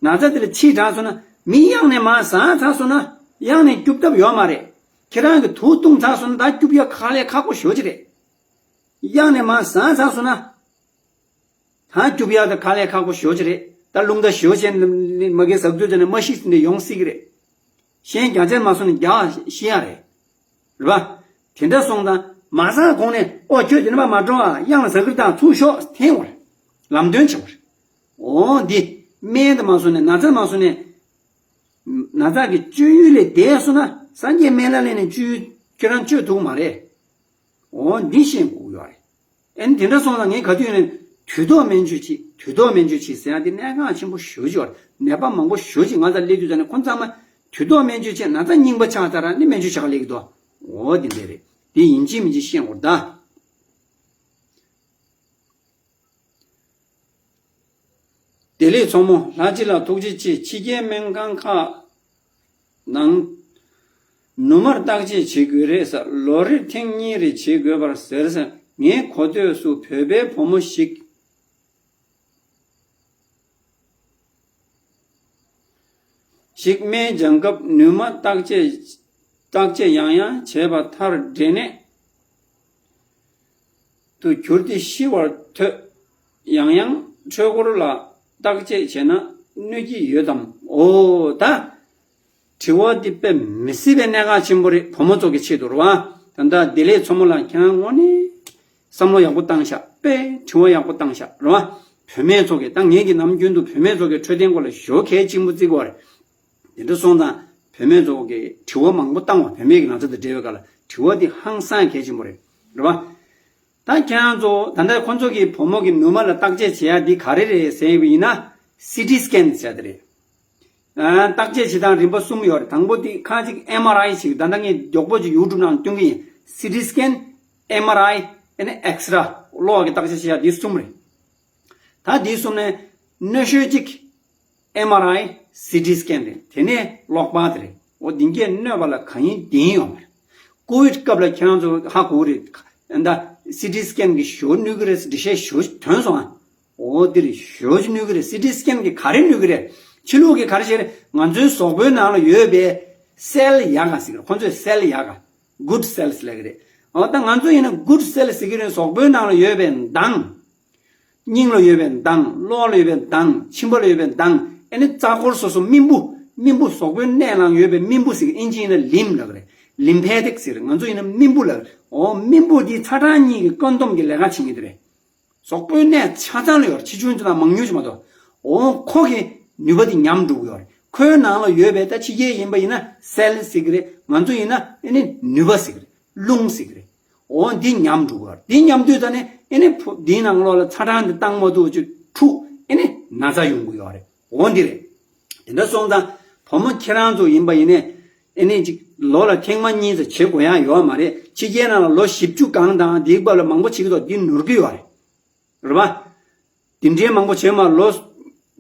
ན་ཚ་འདི་ལ་ཕྱིས་དྲགས་སོང་ན་མི་གཡང་ནས་མར་ཟགས་ཚར་སོང་ན་གཡང་ནས་སྐྱུག་ཐབས་ཡོད་མ་རེད། ཁྱེད་རང་གིས་དུག་བཏུངས་ཚར་སོང་ན་ད་སྐྱུག་ཡག་དཀའ་ལས་ཁག་པོ་ཞེ་པོ་ཅིག་རེད། གཡང་ནས་མར་ཟགས་ཚར་སོང་ན། ད་སྐྱུག་ཡག་ད་དཀའ་ལས་ཁག་པོ་ཞེ་པོ་ཅིག་རེད། ད་རླུང་རྟ་ཞེ་པོ་ཅིག་མ་གིར་ཟགས་དུས་ཙམ་ནས་མ་ཤི་ཟིན་ནས་ཡོང་སྲིད་ཀྱི་རེད། གཞན་རྒྱ་ཆེར་མ་སོང་ནས་རྒྱགས་ཤི་ཡག་རེད། རེད་པ། དེ་འདྲ་སོང་ཙང་མ་ཟགས་གོང་ནས་ཨོ་ཁྱོད་དེ་འདྲ་མ་འགྲོ་ཨ། གཡང་ལ་ཟ་ཁུར་བཏང་ཚུར་ཤོག་འཐེན་དགོས་རེད། ལམ་སྟོན་བྱེད་དགོས་རེད། འོ་འདི་སྨན་དུ་མ་སོང་ནས་ན་ཚ་མ་སོང་ནས། ན་ཚ་གི་བཅོས་ཡུལ་ལས་འདས་སོང་ན་སངས་རྒྱས་སྨན་བླ་ལེན་ནས་བཅོས་ཁྱོད་རང་བཅོས་ཐུབ་མ་རེད། འོ་འདི་ཤེས་དགོས་ཡོད་རེད། ཨེ་ནི་དེ་འདྲ་སོང་ཙང་ངས་ག་དུས་ནས་དུས་ཐོག་སྨན་བཅོས་བྱེད། དུས་ཐོག་སྨན་བཅོས་བྱེད་ཟེར་ཡག་དེ་གནད་འགག་ཆེན་པོ་ཞེ་པོ་ཅིག་ཡོད་རེད། ནད་པ་མང་པོ་ཞེ་པོ་ཅིག་ང་ཚོ་སླེབས་དུས་ཙམ་ནས་ཁོང་ཚང་མ་དུས་ཐོག་སྨན་བཅོས་བྱས། ན་ཚ་རྙིང་པ་ཆགས་ཚར་ཨ་ནི་སྨན་བཅོས་བྱེད་ག་སླེབས་ཀྱི་འདུག་འོ་དེ་འདྲ་རེད། དེ་ཡིན་གཅིག་མིན་གཅིག་ཤེས་དགོས་རེད་ད། བདེ་ལེགས་མཚོ་མོ་ལྷ་རྗེ་ལགས་ཐུགས་རྗེ་ཆེ། ཕྱི་རྒྱལ་སྨན་ཁང་ཁག་ནང་ནུ་མར་བརྟག་དཔྱད་བྱེད་དགོས་རེད་ཟེར། ལོ་རེར་ཐེངས་གཉིས་རེ་བྱེད་དགོས་པར་ཟེར་ཟེར། ངའི་གོ་ཐོས་སུ་བོད་པའི་བུ་མོ་ཞིག་ཞིག་སྨན་སྦྱང་སྐབས་ནུ་མ་བརྟག་དཔྱད་བརྟག་དཔྱད་ཡང་ཡང་བྱས་པ་མཐར་འབྲས་ནད་དུ་གྱུར་ཏེ་ཤི་བར་ཐོས། ཡང་ཡང་འཕྲུལ་འཁོར་ལ་བརྟག་དཔྱད་བྱས་ན་གནོད་ཀྱི་ཡོད་དམ། འོ་ད། དྲི་བ་འདི་དཔེ་མི་སྲིད་པའི་གནད་འགག་ཆེན་པོ་རེད། བུ་མོ་ཚོ་གི་ཆེད་དུ་རེད་བ། ད་ལྟ་བདེ་ལེགས་མཚོ་མོ་ལགས་ཁྱེད་རང་དངོས་གནས་བསམ་བློ་ཡག་པོ་བཏང་ཤག་དཔེ་དྲི་བ་ཡག་པོ་བཏང་ཤག་རེད་བ། བུད་མེད་ཚོ་གི་ད་ངེད་ཀྱི་ནམ་རྒྱུན་དུ་བུད་མེད་ཚོ་གི་འཕྲོད་བསྟེན་སྐོར་ལ་ཞོ་གལ་ཆེན་པོ་བརྩི་དགོས་རེད། དེ་འདྲ་སོང་ཙང་བུད་མེད་ཚོ་གི་དྲི་བ་མང་པོ་བཏང་བ། བུད་མེད་ཀྱི་ན་ཚ་དང་འབྲེལ་བའི་སྐོར་ལ་དྲི་བ་འདི་ཧང་སང་གལ་ཆེན་པོ་རེད། རེད་བ། ད་ཁྱེད་རང་ཚོ་ད་ལྟ་ཁོང་ཚོ་གི་བུ་མོ་གི་ནུ་མ་ལ་བརྟག་དཔྱད་བྱེད་ཡ་འདི་ག་རེ་རེད་ཟེར་བ་ཡིན་ན། སི་ཊི་སི་ཀེན་ཟེར་དེ་རེད། ཨ། བརྟག་དཔྱད་བྱེད་སྟངས་རིམ་པ་གསུམ་ཡོད་རེད། དང་པོ་དེ་ཁ་ཅིག་ཨེམ་ཨར་ཨའི་ཞིག་ད་ལྟ་ངས་མགྱོགས་པོ་ཅིག་ཡུ་ཊུབ་ནང་སྟོན་གི་ཡིན། སི་ཊི་སི་ཀེན། ཨེམ་ཨར་ཨའི། ཨེ་ནས་ཨེག་སི་རེ། གློ་བ་གི་བརྟག་དཔྱད་བྱེད་ཡ་འདི་གསུམ་རེད། ད་འདི་གསུམ་ནས་གནོད་ཤོས་གཅིག་ཨེམ་ཨར་ཨའི། སི་ཊི་སི་ཀེན་རེད། དེ་ནས་གློག་པར་དེ་རེད། འོ་འདི་གས་གནོད་པ་ལ་གང་ཡིན་བདེན་ཡོད་མ་རེད། ཀོ་ཝིཌ་སྐབས་ལ་ཁྱེད་རང་ཚོ་ཧ་གོ་གི་རེད། ད་སི་ཊི་སི་ཀེན་གི་ཞོ་གནོད་གི་རེད་ཟེར་འགྲེལ་བཤད་ཞོ་ཐོན་སོང་ཨ། འོ་འདི་རེད། ཞོ་གནོད་གི་རེད། སི་ཊི་སི་ཀེན་གི་ག་རེ་གནོད་གི་རེད། ཕྱི་ལོགས་གི་ག་རེ་བྱེད་རེད། ང་ཚོའི་གཟུགས་པོའི་ནང་ལ་ཡོད་པའི་སེལ་ཡག་ག་ཟེར་གི་རེད། ཁོང་ཚོས་སེལ་ཡག་ག་གུཌ་སེལ་སི་ལབ་གི་རེད། འོ་ད་ང་ཚོ་ཡིན་ན་གུཌ་སེལ་སི་ཟེར་གི་རེད། གཟུགས་པོའི་ནང་ལ་ཡོད་པའི་མདངས། སྙིང་ལ་ཡོད་པའི་མདངས། གློ་བ་ལ་ཡོད་པའི་མདངས། མཆིན་པ་ལ་ཡོད་པའི་མདངས། ཨེ་ནི་རྩ་འཁོར་སོ་སོ་རྨེན་བུ། རྨེན་བུ་གཟུགས་པོའི་གནས་ནང་ཡོད་པའི་རྨེན་བུ་ཟེར་གི། ཨིན་ཇི་ཡིན་ན་ལིམ་ལབ་གི་རེད། ལིམ་ཕེ་ཊིག་ཟེར། ང་ཚོ་ཡིན་ན་རྨེན་བུ་ལབ་གི་རེད། འོ་རྨེན་བུ་འདི་ཚ་གྲང་གཉིས་ཀྱི་ཀོན་དོམ་གྱི་ལས་ཀ་བྱེད་མཁན་དེ་རེད། གཟུགས་པོའི་གནས་ཆ་ཚང་ལ་ཡོད་རེད། ཆེ་ཆུང་ཅིག་དང་མང་ཉུང་ཅིག་མ་གཏོགས། འོ་ཁོ་གི་ནུས་པ་འདི་ཉམས་འགྲོ་གི་ཡོད་རེད། ཁོའི་ནང་ལ་ཡོད་པའི་ད་ཕྱི་རྒྱལ་ཡིན་པ་ཡིན་ན་སེལ་ཟེར་གི་རེད། ང་ཚོ་ཡིན་ན་ཨེ་ནི་ནུས་པ་ཟེར་གི་རེད། རླུང་ཟེར་གི་རེད། འོ་འདི་ཉམས་འགྲོ་གི་ཡོད་རེད། འདི་ཉམས་དུས་ད་ནི་ཨེ་ནི་ཕོ་འདིའི་ནང་ལོགས་ལ་ཚ་གྲང་འདི་བཏང་མ་ཐུབ་ཅིག་འཁྲུག་ཨེ་ནི་ན་ཚ་ཡོང་གི་ཡོད་རེད། འོ་འདི་རེད། དེ་འདྲ་སོང་ཙང་བུ་མོ་ཁྱེད་རང་ཚོ་ཡིན་པ་ཡིན་ནའི་ཨེ་ནི་ཅིག་ལོ་ལ་ཐེངས་མ་གཉིས་ཙམ་བྱེད་དགོས་ཡག་ཡོད་མ་རེད། ཕྱི་རྒྱལ་ནང་ལ་ལོ་བཞི་བཅུ་གང་དང་འདིའི་བར་ལ་མང་པོ་བྱེད་ཀྱི་འདུག་འདི་ནོར་གི་ཡོད་རེད། རེད་པ། དེ་འདྲའི་མང་པོ་བྱས་མ་ལོ་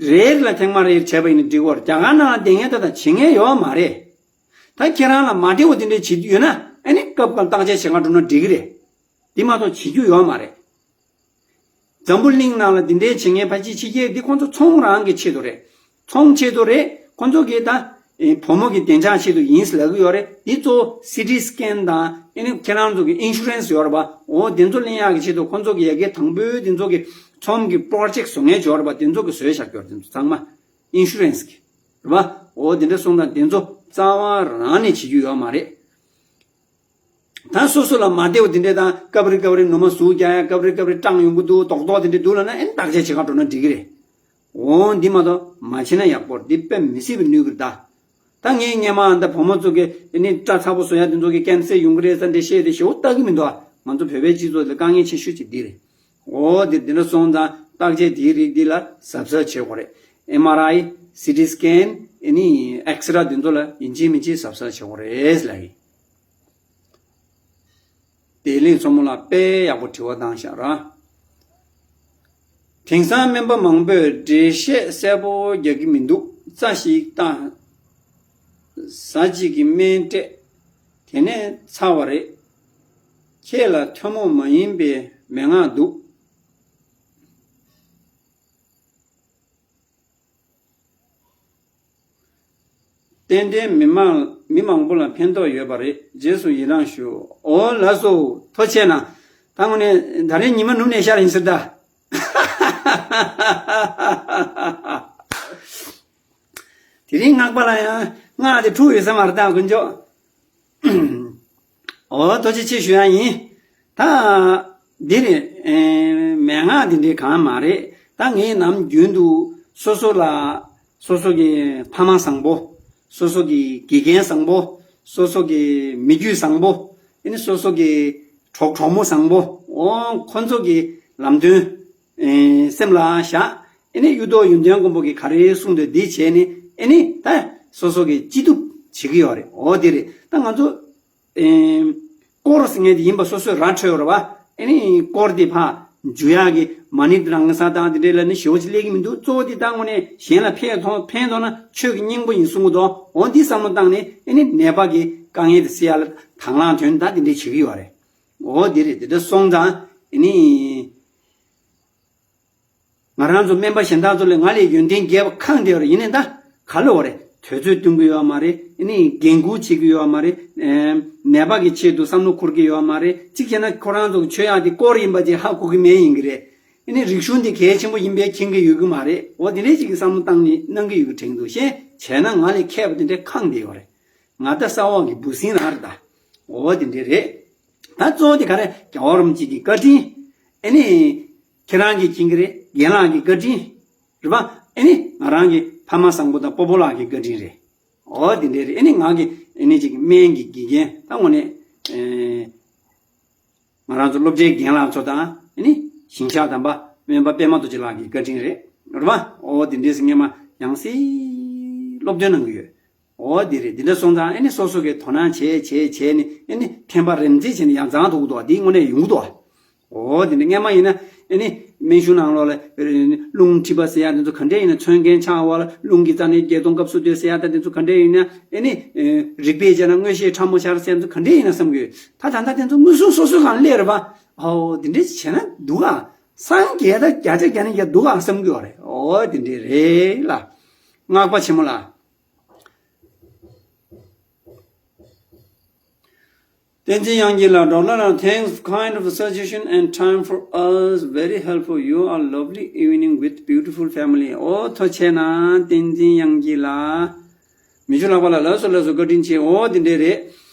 རེ་ལ་ཐེངས་མ་རེ་བྱས་པ་ཡིན་ན་འགྲིག་གི་རེད། རྒྱ་གར་ནང་ལ་བསྡད་མཁན་ད་ལྟ་བྱེད་མཁན་ཡོད་མ་རེད། ད་ཁྱེད་རང་ལ་མ་བདེ་བ་དེ་འདྲ་བྱེད་རྒྱུ་ཡོད་ན་ཨ་ནི་སྐབས་སྐབས་བརྟག་དཔྱད་བྱེད་ག་འགྲོ་ན་འགྲིག་གི་རེད། དེ་མ་གཏོགས་བྱེད་རྒྱུ་ཡོད་མ་རེད། འཛམ་བུ་གླིང་ནང་ལ་འདི་འདྲའི་བྱེད་མཁན་ཕལ་ཆེར་ཕྱི་རྒྱལ་འདི་ཁོང་ཚོ་ཚོང་རང་གི་ཆེད་དུ་རེད། ཚོང་ཆེད་དུ་རེད། ཁོང་ཚོ་གིས་ད་ཨེ་བུ་མོ་གི་བདེ་འཇགས་ཆེད་དུ་ཡིན་ཟེར་ལབ་ཀྱི་ཡོད་རེད། འདི་གཙོ་བོ་སི་ཊི་སི་ཀེན་དང་ཨེ་ནི་ཁྱེད་རང་ཚོ་གི་ཨིན་ཤུ་རན་སི་ཡོད་རེད་པ། འོ་དེ་ཚོ་ལེན་ཡག་གི་ཆེད་དུ་ཁོང་ཚོ་གི་ཡ་གི་དང་པོའི་དེ་ཚོ་གི་ཚོང་གི་པོ་རོ་ཇེག་བཟོ་མཁན་ཡོད་རེད་པ། དེ་ཚོ་གི་བཟོས་བཞག་ཡོད་རེད། དེ་ཚོ་ཚང་མ་ཨིན་ཤུ་རན་སི་གི་རེད་པ། འོ་དེ་འདྲ་སོང་ཙང་དེ་ཚོ་རྩ་བ་རང་ནས་བྱེད་རྒྱུ་ཡོད་མ་རེད། ད་སོ་སོ་ལ་མ་བདེ་བ་དེ་འདྲས་དང་སྐབས་རེ་སྐབས་རེ་ནུ་མ་ཟུག་རྒྱག་ཡ། སྐབས་རེ་སྐབས་རེ་སྐྲངས་ཡོང་གི་འདུག་རྡོག་རྡོག་དེ་འདྲས་འདུག་ལབ་ན་ཨེ་བརྟག་དཔྱད་བྱེད་ག་འགྲོ་ན་འགྲིག་གི་རེད། འོ་འདི་མ་གཏོགས་མ་བྱེད་ན་ཡག་པོ་རེད། འདི་དཔེ་མི་སྲིད་པའི་གནོད་གི་རེད་ད། ད་ངས་སྔས་མ་ཨ་ད་བུ་མོ་ཚོ་གི་ཨེ་ནི་སྐྲ་ཚ་པོ་བཟོ་ཡ་དེ་ཚོ་གི་ཀན་སར་ཡོང་གི་རེད་ཟེར་འདྲ་བཤད་དེ་ཞེ་པོ་ལྟ་གི་མི་འདུག་ཨ། ང་ཚོ་བོད་པའི་སྤྱི་ཚོགས་ལ་དཀའ་ངལ་ཆེ་ཤོས་ཅིག་འདི་རེད། འོ་འདི་འདི་འདྲ་སོང་ཙང་བརྟག་དཔྱད་དེའི་རིགས་འདི་ལ་གཟབ་གཟབ་བྱེད་དགོས་རེད། ཨེམ་ཨར་ཨའི། སི་ཊི་སི་ཀེན། ཨེ་ནི་ཨེག་སི་རེ་འདི་ཚོ་ལ་ཡིན་གཅིག་མིན་གཅིག་གཟབ་གཟབ་བྱེད་དགོས་རེད་ལབ་ཡིན། བདེ་ལེགས་མཚོ་མོ་ལགས་དཔེ་ཡག་པོ་དྲི་བ་བཏང་ཤག་ར། དེང་སང་སྨན་པ་མང་པོས་འགྲེལ་བཤད་གསལ་པོ་རྒྱག་གི་མི་འདུག་རྩ་ཞིག་བཏང་། གཟའ་གཅིག་གི་སྨན་སྤྲད། དེ་ནས་ཚར་བ་རེད། ཁྱེད་ལ་ཐུན་མོང་མ་ཡིན་པའི་མན་ངག་འདུག་ཏན་ཏན་མི་མང་མི་མང་པོ་ལ་ཕན་ཐོགས་ཡོད་པ་རེད། རྗེས་སུ་ཡི་རང་ཞུ། འོ་ལགས་སོ། ཐུགས་རྗེ་གནང་། ད་དངོས་གནས་ད་རེས་ཉི་མ་ནུབ་ནས་ཤར་ཡིན་ཟེར་ད། དེ་རིང་སྔགས་པ་ལ་ཡང་སྔགས་དེ་འཁྲུག་ཡོད་ས་མ་རེད་ད་དཀོན་མཆོག་འོ་ཐུགས་རྗེ་ཆེ་ཞུ་ཡ་ཡིན། ད་འདི་ནི་ཨེ་མན་ངག་འདི་འདྲའི་གང་མ་རེད། ད་ངས་ནམ་རྒྱུན་དུ་སོ་སོ་ལ་སོ་སོ་གི་ཕ་མ་བཟང་པོ། སོ་སོ་གི་དགེ་རྒན་བཟང་པོ། སོ་སོ་གི་མི་རྒྱུད་བཟང་པོ། ཨེ་ནི་སོ་སོ་གི་གྲོགས་གྲོགས་མོ་བཟང་པོ། འོ་ཁོ་ཚོ་གི་ལམ་སྟོན་ཨེ་སེམས་ལ་བཞག་ཨེ་ནི་གཡུ་ཐོག་ཡོན་ཏན་མགོན་པོ་གིས་ག་རེ་གསུངས་འདུག་འདི་བྱས་ནི་ཨེ་ནི་ད་སོ་སོ་གི་ཅི་ཐུབ་བྱེད་ཀྱི་ཡོད་རེད། འོ་དེ་རེད། ད་ང་ཚོ་ཨེ་སྐོར་ཟེར་མཁན་དེ་ཡིན་པ་སོ་སོས་ར་འཕྲོད་ཡོད་རེད་བ། ཨེ་ནི་སྐོར་དེ་ཕར་འཇུ་ཡག་གི་མ་ཎི་དང་བསང་དང་དེ་འདྲས་ལ་ནི་ཞེ་པོ་ཅིག་སླེབས་ཀྱི་མི་འདུག་གཙོ་བོ་དེ་ད་དངོས་གནས་གཞན་ལ་ཕན་ཐོགས་ཕན་ཐོགས་ན་ཆོས་ཀྱི་སྙིང་པོ་ཡིན་གསུང་གི་འདུག་འོ་འདི་བསམ་བློ་བཏང་ནས་ཨེ་ནི་ནད་པ་གི་དཀའ་ངལ་དེ་སེལ་ཡག་ལ་དང་བླངས་དོན་དག་དེ་འདྲས་བྱེད་ཀྱི་ཡོད་རེད། འོ་དེ་རེད། དེ་འདྲ་སོང་ཙང་ཨེ་ནི། ང་རང་ཚོ་སྨན་པ་གཞན་དག་ཚོ་ལས་ང་ལས་ཡོན་ཏན་རྒྱས་པ་གང་དེ་ཡོད་རེད། ཡིན་ནའི་ད་ག་ལ་བ་རེད། དུས་ཚོད་སྟོན་གྱི་ཡོད་མ་རེད། ཨ་ནི་འགན་འཁུར་བྱེད་ཀྱི་ཡོད་མ་རེད། ཨེམ། ནད་པ་གི་ཆེད་དུ་བསམ་བློ་འཁོར་གྱི་ཡོད་མ་རེད། གཅིག་བྱས་ན་ཁོ་རང་ཚོ་གི་ཆོས་ཡག་དེ་སྐོར་ཡིན་པ་ཅིག་ཧ་གོ་གི་མེད་ཡིན་གྱི་རེད། ཨ་ནི་རིག་གཞུང་དེ་གལ་ཆེན་པོ་ཡིན་པས་མཁྱེན་གྱི་ཡོད་ཀྱི་མ་རེད། འོ་དེ་འདྲས་ཅིག་གི་བསམ་བློ་བཏང་ནས་གནང་གི་ཡོད་ཀྱི་དྲན་འདུག་གཞན་བྱས་ན་ང་ལས་མཁས་པ་དེ་འདྲས་གང་དེ་ཡོད་རེད། ང་ད་ས་འོག་གི་འབུ་སྲིན་རང་རེད་ད། འོ་དེ་འདྲས་རེད། ད་གཙོ་བོ་དེ་ག་རེ། རྒྱལ་བ་རིན་པོ་ཆེ་གི་བཀའ་དྲིན། ཨེ་ནི། ཁྱེད་རང་གིས་མཁྱེན་གྱི་རེད། རྒན་ལགས་ཀྱི་བཀའ་དྲིན། རེད་པ། ཨེ་ནི་ང་རང་གི་ཕ་མ་བཟང་པོ་དང་སྤོ་བོ་ལགས་ཀྱི་བཀའ་དྲིན་རེད། འོ་དེ་འདྲས་རེད། ཨེ་ནི་ང་གི་ཨེ་ནི་ཅིག་སྨན་གྱི་དགེ་རྒན་ད་དངོས་གནས་ཨེ། ང་རང་ཚོ་སློབ་གྲྭའི་རྒན་ལགས་ཚོ་དང་ཨེ་ནི་ཞིང་གཤེགས་དམ་པ་སྨན་པ་པད་མ་རྡོ་རྗེ་ལགས་ཀྱི་བཀའ་དྲིན་རེད། རེད་པ། འོ་དེ་འདྲས་སེ་སྔས་མ་ཡང་སེ་སློབ་སྟོན་གནང་གི་ཡོད། འོ་དེ་རེད། འདི་འདྲ་སོང་ཙང་ཨེ་ནི་སོ་སོ་གིས་དོ་སྣང་བྱས་བྱས་བྱས་ནི་ཨེ་ནི་ཐེམ་པ་རིམ་འཛེགས་བྱས་ནི་ཡང་བཟང་འདུག་འདུག་འདི་དངོས་གནས་ཡོང་གི་འདུག་འོ་དེ་འདྲ་སྔས་མ་ཡིན་ན་ཨེ་ནི་སྨན་གཞུང་ནང་ལོགས་ལ་རླུང་མཁྲིས་པ་ཟེར་ཡ་དེ་ཚོ་ག་འདྲས་ཡིན་ན། མཚོན་མཁན་ཆགས་པ་ལ་རླུང་གི་རྩ་ནས་བརྒྱད་སྟོང་སྐབས་སུ་ལྟོས་ཟེར་ཡ་ད་དེ་ཚོ་ག་འདྲས་ཡིན་ན། ཨེ་ནི་རིག་པས་དཔྱད་ན་མངོན་ཤེས་ཕྲ་མོ་ཤར་ཟེར་ཡ་དེ་ཚོ་ག་འདྲས་ཡིན་ན་བསམ་གི་ཡོད། ད་ད་ལྟ་དེ་ཚོ་མངོན་སུམ་སོ་སོའི་སྒང་ལ་སླེབས་རེད་པ། ཨོ་དེ་འདྲས་བྱས་ན་འདུག་ཨ། སངས་རྒྱས་ད་བརྒྱ་ཆ་བརྒྱ་ནས་བརྒྱ་འདུག་ཨ་བསམ་གི་ཡོད་རེད། ཨོ་དེ་འདྲས་རེད་ལ། སྔགས་པ་ཆེན་མོ་ལགས། བསྟན་འཛིན་དབྱངས་སྐྱིད་ལགས། Doctor Ram, thanks kind of suggestion and time for us, very helpful. You are lovely evening with beautiful family. ཨོ་ཐུགས་རྗེ་གནང་བསྟན་འཛིན་དབྱངས་སྐྱིད་ལགས། མི་ཆུང་ལགས་པ་ལགས། ལགས་སོ་ལགས་སོ། བཀའ་དྲིན་ཆེ། ཨོ་དེ་འདྲས་རེད།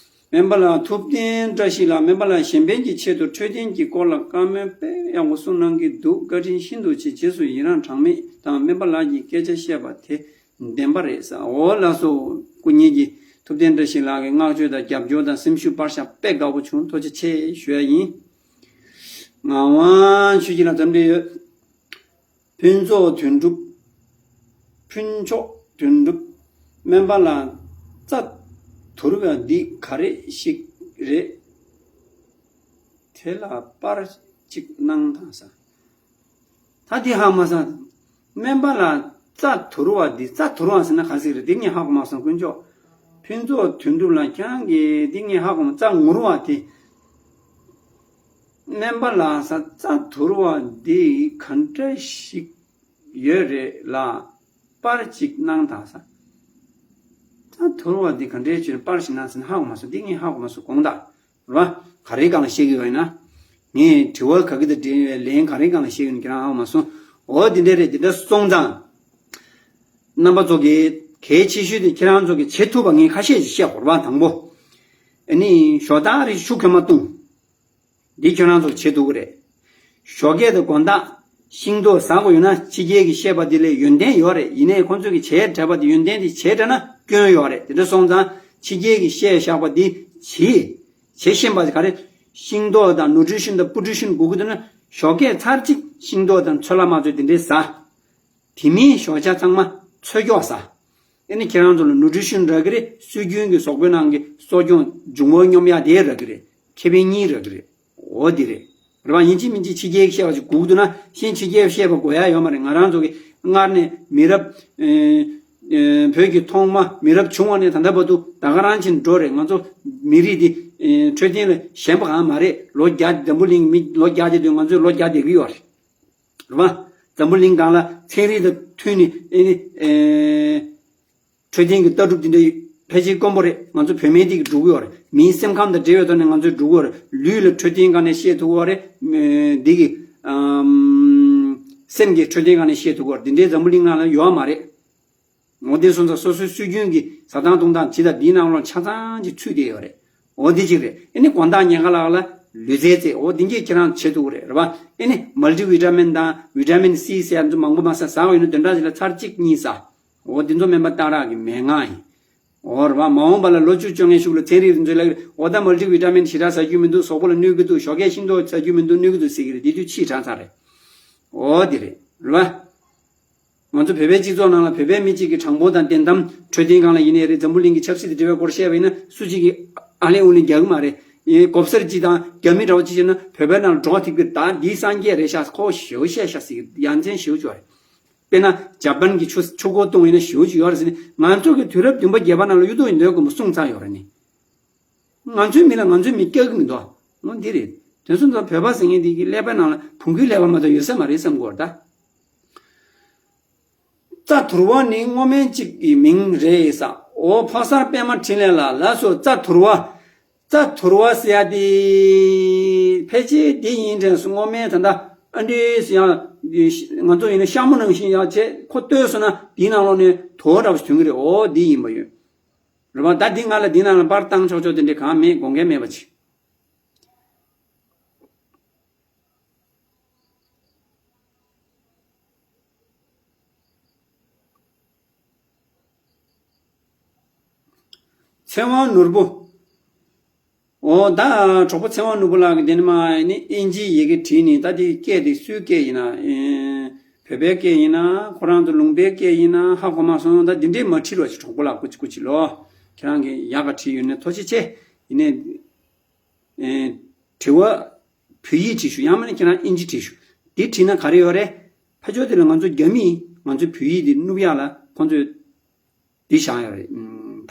སྨན་པ་ལགས། ཐུབ་བསྟན་བཀྲ་ཤིས་ལགས། སྨན་པ་ལགས་གཞན་ཕན་གྱི་ཆེད་དུ་འཕྲོད་བསྟེན་གྱི་སྐོར་ལ་བཀའ་མོལ་དཔེ་ཡག་པོ་གསུངས་གནང་གི་འདུག་བཀའ་དྲིན་ཤིན་ཏུ་ཆེ། རྗེས་སུ་ཡི་རང་གྲངས་མེད་དང་། སྨན་པ་ལགས་ཀྱིས་སྐད་ཆ་བཤད་པ་དེ་བདེན་པ་རེད་ཟེར། འོ་ལགས་སོ། སྐུ་ཉིད་ཀྱིས་ཐུབ་བསྟན་བཀྲ་ཤིས་ལགས་ཀྱི་བསྔགས་བརྗོད་དང་རྒྱབ་སྐྱོར་དང་སེམས་ཤུགས་སྤར་བཞག་དཔེ་དགའ་པོ་བྱུང་། ཐུགས་རྗེ་ཆེ་ཞུ་ཡ་ཡིན། ངག་དབང་ཆོས་སྐྱིད་ལགས་འཚམས་འདྲི་ཡོད། ཕུན་ཚོགས་དོན་གྲུབ། ཕུན་མཆོག་དོན་གྲུབ། སྨན་པ་ལགས། རྩ་དུར་བ་འདི་ག་རེ་ཞིག་རེད། དེ་ལ་པར་གཅིག་གནང་དང་ཟེར། ད་འདི་ཧ་མ་སང་། སྨན་པ་ལ་རྩ་དུར་བ་འདི། རྩ་དུར་བ་ཟེར་ན་ག་ཟིག་རེད། འདི་ངས་ཧ་གོ་མ་སོང་དཀོན་མཆོག་ཕུན་ཚོགས་དོན་གྲུབ་ལགས་ཁྱེད་རང་གིས་འདི་ངས་ཧ་གོ་མ། རྩ་ངུར་བ་དེ། སྨན་པ་ལགས་ས། རྩ་དུར་བ་འདི་ག་འདྲ་ཞིག་ཡོད་རེད་ལ། པར་ཅིག་གནང་དང་ས། རྩ་དུར་བ་འདི་ག་འདྲའི་ཆོས་པར་ཞིག་གནང་ཟེར་ན་ཧ་གོ་མ་སོང་། འདི་ངས་ཧ་གོ་མ་སོང་དགོངས་དག་རེད་བ། ག་རེའི་སྒང་ལ་བཤད་ཀྱི་ཡོད་ཡིན་ན། ངས་དྲི་བ་ག་གི་དང་འབྲེལ་བའི་ལན་ག་རེའི་སྒང་ལ་བཤད་ཀྱི་ཡོད་ན་ཁྱེད་རང་ཧ་གོ་མ་སོང་། འོ་འདི་འདྲ་རེད། འདི་འདྲ་སོང་ཙང་། རྣམ་པ་ཚོ་གིས་གལ་ཆེ་ཤོས་དེ་ཁྱེད་རང་ཚོ་གིས་བྱེད་ཐུབ་པ་ངས་ཁ་ཤས་ཤིག་བཤད་དགོས་རེད་བ། དང་པོ། ཨ་ནི་ཞོ་སྟག་རེ་ཤུགས་ཁྱོན་མ་བཏུང་། འདི་ཁྱོད་རང་ཚོར་བྱེད་ཐུབ་ཀྱི་རེད། ཞོགས་ཀས་དང་དགོང་དག་ཤིང་ཏོག་ཟ་དགོས་ཡོད་ན་ཕྱི་རྒྱལ་གྱིས་བཤད་པ་འདི་ལས་ཡོན་ཏན་ཡོད་རེད། ཡིན་ནའི་ཁོང་ཚོས་ཀྱི་བྱས་དྲགས་པ་འདི་ཡོན་ཏན་འདི་བྱས་དྲགས་ན་སྐྱོན་ཡོད་རེད། དེ་འདྲ་སོང་ཙང་ཕྱི་རྒྱལ་གྱིས་བཤད་བཞག་པ་འདི་བྱེད། བྱེད་ཤེས་པ་ག་རེ། ཤིང་ཏོག་དང་ནུ་ཊི་རི་ཤན་དང་པུ་ཊི་རི་ཤན་དགོས་ཀྱི་འདུག་ན་ཞོགས་ཀས་ཚར་གཅིག་ཤིང་ཏོག་དང་ཚོད་ལ་མ་ཚོད་དེ་འདྲས་ཟ། དེ་མིན་ཞོགས་ཇ་ཚང་མ་ཚོས་སྐྱོགས་ཟ། ཨེ་ནི་ཁྱེད་རང་ཚོ་ལ་ནུ་ཊི་རི་ཤན་རག་གི་རེད། སྲོལ་རྒྱུན་གྱི་གཟུགས་པོའི་ནང་གི་གསོ་སྐྱོང་འབྱུང་པོ་སྙོམས་ཡག་དེ་རག་གི་རེད། ཁེ་ཕན་གཉིས་རག་གི་རེད། འོ་འདི་རེད། རེད་པ། ཡིན་གཅིག་མིན་གཅིག་ཕྱི་རྒྱལ་གྱིས་བཤད་པ་ཞིག་དགོས་ཀྱི་འདུག་ན་གཞན་ཕྱི་རྒྱལ་གྱིས་བཤད་པ་དགོས་ཡ་ཡོད་མ་རེད། ང་རང་ཚོ་གི་སྔར་ནས་མི་རབས། ཨེ་ཨེ་བོད་ཀྱི་ཐོག་མ་མི་རབས་བྱུང་བ་ནས་ད་ལྟ་བར་དུ་ད་ག་རང་བཞིན་འགྲོ་རེད། ང་ཚོ་མི་རིགས་འདི་ཨེ་འཕྲོད་བསྟེན་ལ་ཞན་པ་གང་མ་རེད། ལོ་བརྒྱ། འཛམ་བུ་གླིང་མི་ལོ་བརྒྱ་དེ་དུས་ང་ཚོས་ལོ་བརྒྱ་བསྡད་ཀྱི་ཡོད་རེད། རེད་པ། འཛམ་བུ་གླིང་སྒང་ལ་ཚན་རིག་དང་མཐུན་ནས་ཨེ་ནི་ཨེ་འཕྲོད་བསྟེན་གྱི་ལྟ་གྲུབ་དེ་འདྲ་ཕལ་ཆེར་དཀོན་པོ་རེད། ང་ཚོ་བོད་སྨན་དེ་གིས་སྒྲུབ་ཀྱི་ཡོད་རེད། མིའི་སེམས་ཁམས་དང་འབྲེལ་བའི་ཐོག་ནས་ང་ཚོས་སྒྲུབ་ཀྱི་ཡོད་རེད། ལུས་ལ་འཕྲོད་བསྟེན་སྒང་ནས་བཤད་ཐུབ་ཀྱི་ཡོད་རེད། འདི་གི་ཨམ་སེམས་ཀྱི་འཕྲོད་བསྟེན་སྒང་ནས་བཤད་ཐུབ་ཀྱི་ཡོད་རེད། འདི་འདྲའི་འཛམ་བུ་གླིང་ནང་ལ་ཡོད་མ་རེད། འོ་དེ་སོང་ཙང་སོ་སོའི་སྲོལ་རྒྱུན་གྱི་ཟ་སྟངས་འཐུང་སྟངས་ཇི་ལྟར་འདིའི་ནང་ལོགས་ཆ་ཚང་ཅིག་ཚུད་བསྡད་ཡོད་རེད། འོ་འདི་གཅིག་རེད། ཨེ་ནི་དགོང་དག་ཉལ་ཁ་ལ་ལ་ལུས་རྩལ་རྩེད། འོ་འདི་གས་ཁྱེད་རང་བྱེད་ཐུབ་ཀྱི་རེད། རེད་པ། ཨེ་ནི་མལ་ཊི་ཝི་ཊ་མིན་དང་ཝི་ཊ་མིན་སི་ཟེར་ཡ་ཚོ་མང་པོ་མ་ཟ། ཟ་བ་ཡོད་ན་བདུན་ཕྲག་གཅིག་ལ་ཚར་གཅིག་གཉིས་ཟ། འོ་འདི་ཚོ་སྨན་པ་སྟག་རག་གི་མན་ངག་ཡིན། འོ་རེད་པ། མ་འོངས་པ་ལ་ལོ་བཅུ་བཅོ་ལྔའི་གཞུག་ལ་ཚན་རིག་རིག་མཛོད་ལ་འོ་ད་མལ་ཊི་ཝི་ཊ་མིན་ཞེ་དྲག་ཟ་རྒྱུ་མི་འདུག། གཟུགས་པོ་ལ་གནོད་ཀྱི་འདུག། ཞོགས་ཀས་ཤིང་ཏོག་ཟ་རྒྱུ་མི་འདུག། གནོད་ཀྱི་འདུག་ཟེར་གྱི་རེད། འདི་དུས་ཕྱིས་དྲགས་ཚར་རེད། འོ་འདི་རེད། རེད་པ། ང་ཚོ་བོད་པའི་སྤྱི་ཚོགས་ནང་ལ་བོད་པའི་མི་གཅིག་གིས་གྲངས་འབོར་དང་བདེན་གཏམ་འཕྲོད་བསྟེན་སྒང་ལ་ཡིན་ནའི་རེད། འཛམ་བུ་གླིང་གི་ཆབ་སྲིད་དང་འབྲེལ་བའི་སྐོར་བཤད་པ་ཡིན་ན་སུ་གཅིག་གིས་ཨ་ལེ་ཨུ་ལེ་རྒྱག་གི་མ་རེད། ཡིན་གོ་སར་གཅིག་དང་རྒྱ་མི་འདྲ་བོ་གཅིག་བྱས་ན་བོད་པའི་ནང་ལ་འགྲོ་བ་ཐིག་པའི་ད་འདིའི་སངས་རྒྱས་རེད་ཤག། ཁོ་ཞེའུ་བཤད་ཤག་ཟེར་གི་ཡ་མཚན་ཞེའུ་ཅིག་ཡོད་རེད། དཔེར་ན་ཇ་པན་གྱི་ཆུ་ཆུ་འགོ་གཏོང་ཡིན་ན་ཞེའུ་ཅིག་ཡོད་རེད་ཟེར་ནས་ང་ཚོ་གི་དུས་རབས་བདུན་པ་བརྒྱད་པ་ནང་ལ་གཡུ་ཐོག་ཡིན་འདོད་དགོན་པོ་གསུངས་ཚར་ཡོད་རེད་ནི། ང་ཚོའི་མི་ལ་ང་ཚོའི་མི་སྐྱག་གི་མི་འདུག། འོ་འདི་རེད། དེ་ཚོ་ཚོ་བོད་པ་ཟེར་མཁན་འདི་གི་ཀླད་པའི་ནང་ལ་བོང་གུའི་ཀླད་པ་མ་གཏོགས་ཡོད་ས་མ་རེད་བསམ་གི་ཡོད་རེད་ད། རྩ་དུར་བ་ནི་སྔོ་སྨན་གཅིག་གི་མིང་རེད་ས། འོ་ཕོ་གསར་པད་མ་འཕྲིན་ལས་ལགས། ལགས་སོ། རྩ་དུར་བ། རྩ་དུར་བ་ཟེར་ཡ་དེ་ཕལ་ཆེར་འདི་ཡིན་དྲན་སོང་། སྔོ་སྨན་ད་ལྟ་ཨ་འདྲས་ཡང་ང་ཚོ་ཡིན་ན་ཤ་མོ་ནང་བཞིན་ཡང་བྱས་ཁོ་ལྟོས་སོང་ན་འདིའི་ནང་ལོགས་ནས་དུ་བ་འདྲ་བོ་ཞིག་ཐོན་གི་རེད། འོ་འདི་ཡིན་པ་ཡོད། རེད་པ། ད་འདི་ང་ལ་འདི་ནང་ལ་པར་བཏང་ཆོག་ཆོག་དེ་འདྲས་གང་མེད། དགོངས་འགལ་མེད་པ་ཅིག། ཚེ་དབང་ནོར་བུ། འོ་ད་གྲོགས་པོ་ཚེ་དབང་ནོར་བུ་ལགས་ཀྱིས་དེ་ནི་མ་ནི་ཨིན་ཇིའི་ཡི་གེ་བྲིས་ནི། ད་དེ་སྐད་དེ་སུའི་སྐད་ཡིན་ན། ཨེ་བོད་པའི་སྐད་ཡིན་ན། ཁོ་རང་ཚོ་ལུང་པའི་སྐད་ཡིན་ན་ཧ་གོ་མ་སོང་། ད་འདི་འདྲས་མ་བྲིས་རོགས་བྱེད། གྲོགས་པོ་ལགས་སྐུ་མཁྱེན་སྐུ་མཁྱེན་ལོ། ཁྱེད་རང་གིས་ཡག་ག་བྲིས་ཡོད་ན་ཐུགས་རྗེ་ཆེ། ཡིན་ནའི། ཨེ་དྲི་བ་བོད་ཡིག་བྲིས་ཤོག། ཡང་མིན་ན་ཁྱེད་རང་ཨིན་ཇི་བྲིས་ཤོག། འདི་བྲིས་ན་ག་རེ་ཡོད་རེད། ཕར་ཕྱོགས་དེ་ལ་ང་ཚོ་རྒྱ་མིས་ང་ཚོའི་བོད་ཡིག་འདི་བསྣུབ་ཡག་ལ་ཁོང་ཚོས་འདི་བཞག་ཡོད་རེད།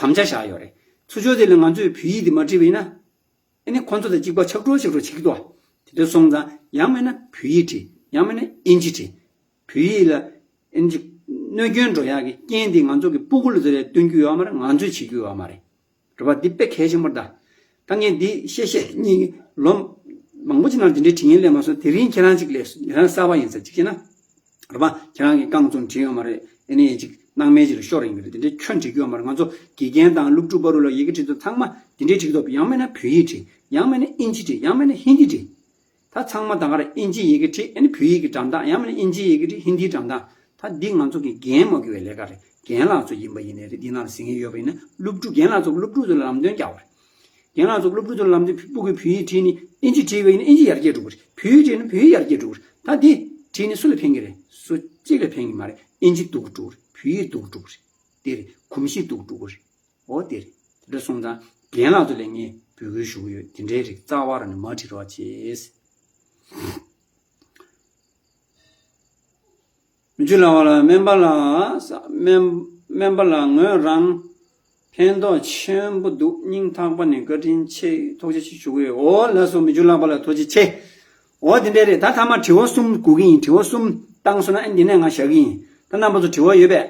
ཨམ་དམ་བཅའ་བཞག་ཡོད་རེད། ཚུར་ཕྱོགས་དེ་ལ་ང་ཚོས་བོད་ཡིག་འདི་མ་བྲིས་པ་ཡིན་ན། ཨ་ནི་ཁོང་ཚོ་དང་གཅིག་པ་ཆགས་འགྲོ་ཆགས་འགྲོ་བྱེད་ཀྱི་འདུག། དེ་འདྲ་སོང་ཙང་ཡང་མིན་ན་བོད་ཡིག་བྲིས། ཡང་མིན་ན་ཨིན་ཇི་བྲིས། བོད་ཡིག་ལ་ཨིན་ཇི་གནོད་སྐྱོན་འགྲོ་ཡག་གི་རྐྱེན་འདི་ང་ཚོ་གི་སྤུ་གུ་ལ་ཚོ་ལ་སྟོན་རྒྱུ་ཡོད་མ་རེད། ང་ཚོས་བྱེད་རྒྱུ་ཡོད་མ་རེད། རེད་པ། འདི་དཔེ་གལ་ཆེན་པོ་རེད་ད། ད་ངས་འདི་བཤད་བཤད་གཉིས་ལོ་མང་པོ་ཅིག་ནང་འདི་འདྲའི་དྲི་བ་སླེབས་མ་སོང་། དེ་རིང་ཁྱེད་རང་ཅིག་སླེབས་སོང་། ཁྱེད་རང་གསར་པ་ཡིན་ཙང་ཅིག་བྱས་ན། རེད་པ། ཁྱེད་རང་གིས་རྐང་བཙུགས་བྲིས་ཡོད་མ་རེད། ཨ་ནི་ཅིག་སྣང་མེད་ཅིག་ལ་ཤོར་ཡིན་གྱི་རེད། དེ་འདྲའི་ཁྱོན་འགྲིག་གི་ཡོད་མ་རེད། ང་ཚོ་དགེ་རྒན་དང་སློབ་ཕྲུག་བར་དུ་ལ་ཡི་གེ་བྲིས་དུས་ཚང་མ་འདི་འདྲའི་བྲིས་ཀྱི་འདུག། ཡང་མིན་ན་བོད་ཡིག་བྲིས། ཡང་མིན་ན་ཨིན་ཇི་བྲིས། ཡང་མིན་ན་ཧིན་དི་བྲིས། ད་ཚང་མ་ད་ག་རང་ཨིན་ཇི་ཡི་གེ་བྲིས། ཨ་ནི་བོད་ཡིག་གི་འགྲམ་དང་། ཡང་མིན་ན་ཨིན་ཇི་ཡི་གེ་བྲིས། ཧིན་དིའི་འགྲམ་དང་། ད་འདི་ང་ཚོ་གི་རྒན་མ་དགོས་པའི་ལས་ཀ་རེད། རྒན་ལགས་ཚོ་ཡིན་པ་ཡིན་ནའི་རེད། འདི་ནང་ལ་གཟིགས་མཁན་ཡོད་པ་ཡིན་ན་སློབ་ཕྲུག། རྒན་ལགས་ཚོ་སློབ་ཕྲུག་ཚོ་ལ་ལམ་སྟོན་རྒྱག་པ་རེད། རྒན་ལགས་ཚོ་སློབ་ཕྲུག་ཚོ་ལ་ལམ་སྟོན། སྤུ་གུས་བོད་ཡིག་བྲིས་ནས་ཨིན་ཇི་བྲིས་པ་ཡིན་ན་ཨིན་ཇི་ཡར་རྒྱས་འགྲོ་གི་རེད། བོད་ཡིག་བྲིས་ན་བོད་ཡིག་ཡར་རྒྱས་འགྲོ་གི་རེད། ད་འདི་བྲིས་ནས་སུ་ལ་ཕན་གྱི་རེད། སུ་གཅིག་ལ་ཕན་གྱི་མ་རེད། ཨིན་ཇི་སྡུག་གུ་འགྲོ་གི་རེད། བོད་ཡིག་སྡུག་གུ་འགྲོ་གི་རེད། དེ་རེད། གོམས་གཤིས་སྡུག་གུ་འགྲོ་གི་རེད། འོ་དེ་རེད། དེ་འདྲ་སོང་ཙང་རྒན་ལགས་ཚོ་ལ་ངས་འབོད་སྐུལ་ཞུ་གི་ཡོད། དེ་འདྲའི་རིགས་རྩ་བ་རང་ནས་མ་བྲིས་རོགས་བྱེད། མི་ཆོས་ལགས་པ་ལ་སྨན་པ་ལགས། སྨན་སྨན་པ་ལགས། ངོས་རང་ཕན་ཐོགས་ཆེན་པོ་འདུག་སྙིང་ཐག་པ་ནས་བཀའ་དྲིན་ཆེ། ཐུགས་རྗེ་ཆེ་ཞུ་གི་ཡོད། འོ་ལགས་སོ། མི་ཆོས་ལགས་པ་ལ་ཐུགས་རྗེ་ཆེ། འོ་དེ་འདྲས་རེད། ད་ཐ་མ་དྲི་བ་གསུམ་དགོས་ཀྱི་ཡིན། དྲི་བ་གསུམ་བཏང་སོང་ན་ཨ་འདི་ནས་ང་བཞག་གི་ཡིན། ད་རྣམ་པ་ཚོ་དྲི་བ་ཡོད་པས།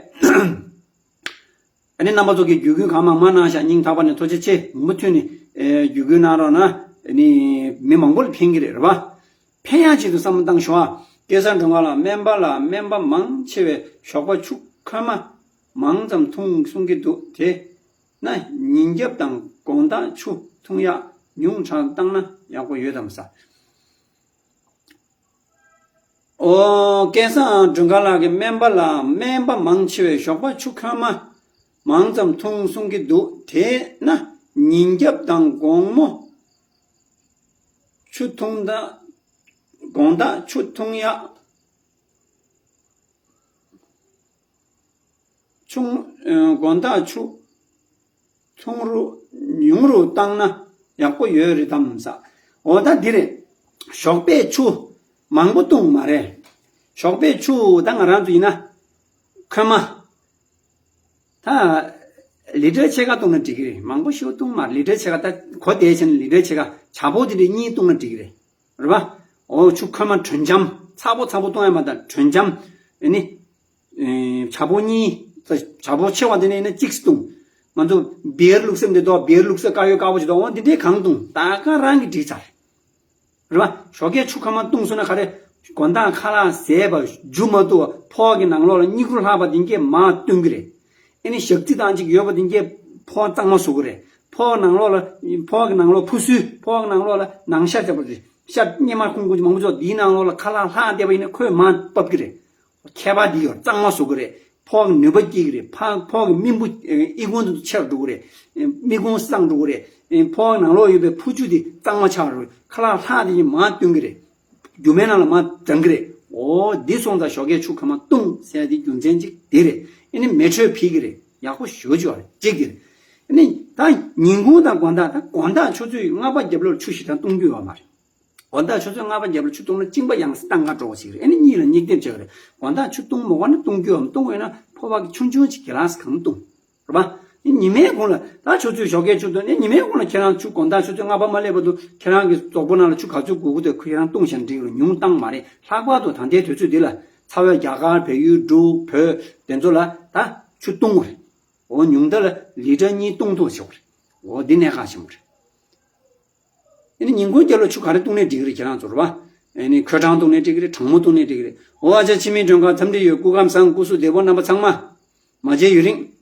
ཨ་ནི་རྣམ་པ་ཚོ་གིས་བརྒྱུད་སྐུལ་གང་མང་མང་གནང་ཤག་སྙིང་ཐག་པ་ནས་ཐུགས་རྗེ་ཆེ། མུ་མཐུད་ནས་ཨེ་བརྒྱུད་སྐུལ་གནང་རོགས་གནང་། ཨ་ནི་མི་མང་པོ་ལ་ཕན་གྱི་རེད། རེད་པ། ཕན་ཡག་ཆེད་དུ་བསམ་བློ་བཏང་ཤོག་ཨ། སྐལ་བཟང་སྒྲོལ་དཀར་ལགས། སྨན་པ་ལགས། སྨན་པ་མང་ཆེ་བས་ཞོགས་པ་ཆུ་ཁོལ་མ་མང་ཙམ་འཐུང་གསུང་གི་འདུག་དེས་ན་ཉིན་རྒྱབ་དང་དགོང་དག་ཆུ་འཐུང་ཡག་ཉུང་དྲགས་བཏང་ན་ཡག་པོ་ཡོད་དམ་ཟེར། ཨོ། སྐལ་བཟང་སྒྲོལ་དཀར་ལགས་ཀྱིས་སྨན་པ་ལགས། སྨན་པ་མང་ཆེ་བས་ཞོགས་པ་ཆུ་ཁོལ་མ་མང་ཙམ་འཐུང་གསུང་གི་འདུག་དེས་ན་ཉིན་རྒྱབ་དང་དགོང་མོ་ཆུ་འཐུང་ད། དགོང་དག་ཆུ་འཐུང་ཡག་ཆུང་། ཨ། དགོང་དག་ཆུ་ཐུང་རུ་ཉུང་རུ་བཏང་ན་ཡག་པོ་ཡོད་རེད་དམ་ཟེར། འོ་ད་འདི་རེད། ཞོགས་པའི་ཆུ་མང་པོ་བཏུང་མ་རེད། ཞོགས་པའི་ཆུ་ད་ང་རང་ཚོ་ཡིན་ན་ཁོལ་མ། ད་ལི་ཊར་ཕྱེད་ཀ་བཏུང་ན་འགྲིག་གི་རེད། མང་པོ་ཞིག་བཏུང་མ་རེད། ལི་ཊར་ཕྱེད་ཀ། ད་གོ་བདེ་ཕྱིན་ལི་ཊར་ཕྱེད་ཀ་བྱ་ཕོ་དེ་འདྲ་གཉིས་བཏུང་ན་འགྲིག་གི་རེད། རེད་པ། འོ་ཆུ་ཁོལ་མ་དྲོད་འཇམ། ཚ་པོ་ཚ་པོ་བཏུང་ཡ་མ་ད་དྲོད་འཇམ། ཨ་ནི། ཨེ། བྱ་ཕོ་གཉིས། བྱ་ཕོ་ཆེ་བ་དེ་ནས་ཡིན་ན་གཅིག་བཏུང་། ང་ཚོ་བི་ཡར་བླུགས་སེམས་དེ་དོ། བི་ཡར་བླུགས་ས་དཀར་ཡོལ་དཀར་པོ་ཞིག་དོ། འོ་འདི་འདྲའི་གང་བཏུང་། ད་ག་རང་གི་འགྲིག་ཚར། རེད་པ། ཞོགས་ཀས་ཆུ་ཁོལ་མ་བཏུང་སོང་ན་ག་རེ། དགོང་དག་ཁ་ལག་ཟས་པ་རྒྱུ་མ་བཏུབ་པ་ཕོག་གི་ནང་ལོགས་ལ་སྙིགས་རོ་ལྷག་པ་དེ་གས་མར་བཏོན་གི་རེད། ཨ་ནི་ཞག་རྩི་སྟངས་ཅིག་ཡོད་པ་དེ་གས་ཕོག་གཙང་མ་བཟོ་གི་རེད། ཕོག་ནང་ལོགས་ལ། ཕོག་གི་ནང་ལོགས་ཕུ་སུའི་ཕོག་གི་ནང་ལོགས་ལ་ནང་ཤ་བརྒྱབ་པ་རེད། ཤ་སྙེ་མ་ཁུང་ཁུང་ཅིག་མང་པོ་ཅིག་འདིའི་ནང་ལོགས་ལ་ཁ་ལག་ལྷག་བསྡད་པ་ཡིན་ན་ཁོས་མར་ཕབ་གི་རེད། ཁྱད་པར་འདི་ཡོད། གཙང་མ་བཟོ་གི་རེད། ཕོག་གི་ནུས་པ་སྐྱེ་གི་རེད། ཕ། ཕོག་གི་རྨེན་བུ། ཨེ། ཨི་ཁུང་དེ་ཚོ་ཆེར་འགྲོ་གི་རེད། ཨེ། རྨི་ཁུང་སངས་འགྲོ་གི་རེད། ཨེ། ཕོག་གི་ནང་ལོགས་ཡོད་པའི་ཕུ་ཆུ་དེ་གཙང་མ་ཆགས་འགྲོ་གི་རེད། ཁ་ལག་ལྷག་དེ་གས་མར་བཏོན་གི་རེད། རྒྱུ་མའི་ནང་ལ་མར་འཛག་གི་རེད། འོ་འདི་སོང་ཙང་ཞོགས་ཀས་ཆུ་ཁོལ་མ་བཏུང་ཟེར་ཡ་དེ་རྒྱུ་མཚན་གཅིག་དེ་རེད། ཨ་ནི་མེ་དྲོད་འཕེལ་གི་རེད། ཡག་པོ་ཞེ་པོ་ཅིག་ཡོད་རེད། གཅིག་དེ་རེད། ཨ་ནི་ད་ཉིན་གུང་དང་དགོང་དག། ད་དགོང་དག་ཆུ་ཚོད་ལྔ་པ་རྒྱབ་ལོགས་ལ་ཆུ་ཞེ་དྲག་བཏུང་རྒྱུ་ཡོད་མ་རེད། དགོང་དག་ཆུ་ཚོད་ལྔ་པ་རྒྱབ་ལ་ཆུ་བཏུང་ན་གཅིན་པ་ཡང་སེ་བཏང་ག་འགྲོ་བ་ཞིག་རེད། ཨ་ནི་གཉིད་ལ་གཉིད་ལྡེམ་ཆགས་ཀྱི་རེད། དགོང་དག་ཆུ་བཏུང་མ་དགོས་ན་བཏུང་རྒྱུ་ཡོད་མ། བཏུང་དགོས་ན་ཕོར་པ་གི་ཆུང་ཆུང་ཅིག་གི་ལ་སི་གང་བཏུང་། རེད་པ། ཨ་ནི་ཉི་མའི་གུང་ལ་ད་ཆུ་ཚོད་ཞོགས་ཀའི་ཆུ་བཏུང་ནས་ཉི་མའི་གུང་ལ་ཁྱེད་རང་ཆུ་དགོང་དག་ཆུ་ཚོད་ལྔ་པ་མ་སླེབས་བར་དུ་ཁྱེད་རང་གི་གཟུགས་པོ་ནང་ལ་ཆུ་ག་ཚོད་དགོས་ཀྱི་འདུག་ཁྱེད་རང་བཏུང་བཞག་ན་འགྲིག་གི་རེད། ཉུང་བཏང་མ་རེད། ལྷག་པར་དུ་ད་ལྟའི་དུས་ཚོད་འདི་ལ་ཚ་བའི་རྒྱ་གར། བལ་ཡུལ། འབྲུག་བོད་དེ་ཚོ་ལ་ད་ཆུ་བཏུང་དགོས་རེད། འོ་ཉུང་མཐའ་ལ་ལི་ཊར་གཉིས་བཏུང་ཐུབ་པ་བྱེད་དགོས་རེད། འོ་འདི་གནད་འགག་ཆེན་པོ་རེད། ཨ་ནི་ཉིན་གུང་རྒྱབ་ལ་ཆུ་ག་རེ་བཏུང་ནའི་འགྲིག་གི་རེད། ཁྱེད་རང་ཚོར་བ། ཨ་ནི་ཁོལ་གྲང་བཏུང་ནའི་འགྲིག་གི་རེད། གྲང་མོ་བཏུང་ནའི་འགྲིག་གི་རེད། འོ་ཨ་ཅག་འཆི་མེད་སྒྲོན་དཀར་འཚམས་འདྲི་ཡོད། སྐུ་ཁམས་བཟང་། སྐུ་གཟུགས་བདེ་པོ། རྣམ་པ་ཚང་མ་མ་མཇལ་ཡུན་རིང་།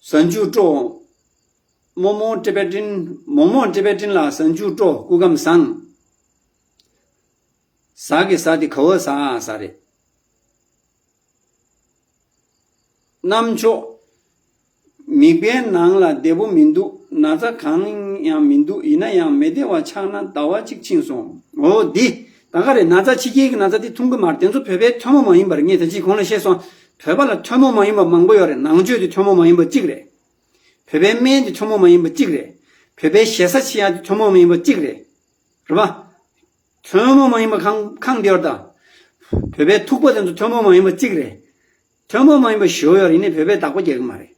གཟའ་མཇུག་སྤྲོ། རྨོ་མོ་ཊི་བེ་ཊན། རྨོ་མོ་ཊི་བེ་ཊན་ལགས་གཟའ་མཇུག་སྤྲོ། སྐུ་ཁམས་བཟང་། གཟའ་གི་གཟའ་དེ་ག་བ་གཟའ་གཟའ་རེད། རྣམ་ཅོག་མིག་པའི་ནང་ལ་བདེ་པོ་མི་འདུག་ན་ཚ་གང་ཡང་མི་འདུག་ཡིན་ན་ཡང་མི་བདེ་བ་ཆགས་ན་ཟླ་བ་གཅིག་ཕྱིན་སོང་། འོ་འདི་ད་ག་རེད། ན་ཚ་ཕྱི་རྒྱལ་གྱི་ན་ཚ་འདི་འཐུང་གི་མ་རེད། དེ་ཚོ་བོད་པའི་ཐུན་མོང་མ་ཡིན་པ་རེད། ངས་ད་ཅི་གོང་ལ་བཤད་སོང་། བོད་པ་ལ་ཐུན་མོང་མ་ཡིན་པ་མང་པོ་ཡོད་རེད། ནང་ཆོས་འདི་ཐུན་མོང་མ་ཡིན་པ་གཅིག་རེད། བོད་པའི་སྨན་འདི་ཐུན་མོང་མ་ཡིན་པ་གཅིག་རེད། བོད་པའི་ཞེ་ས་ཕྱེ་ཡ་འདི་ཐུན་མོང་མ་ཡིན་པ་གཅིག་རེད། རེད་པ། ཐུན་མོང་མ་ཡིན་པ་གང་གང་དེ་ཡོད་རེད་ད། བོད་པའི་ཐུག་པ་དེ་ཚོ་ཐུན་མོང་མ་ཡིན་པ་གཅིག་རེད། ཐུན་མོང་མ་ཡིན་པ་ཞེ་པོ་ཡོད་རེད། ཡིན་ནའི་བོད་པས་བདག་པོ་རྒྱག་གི་མ་རེད།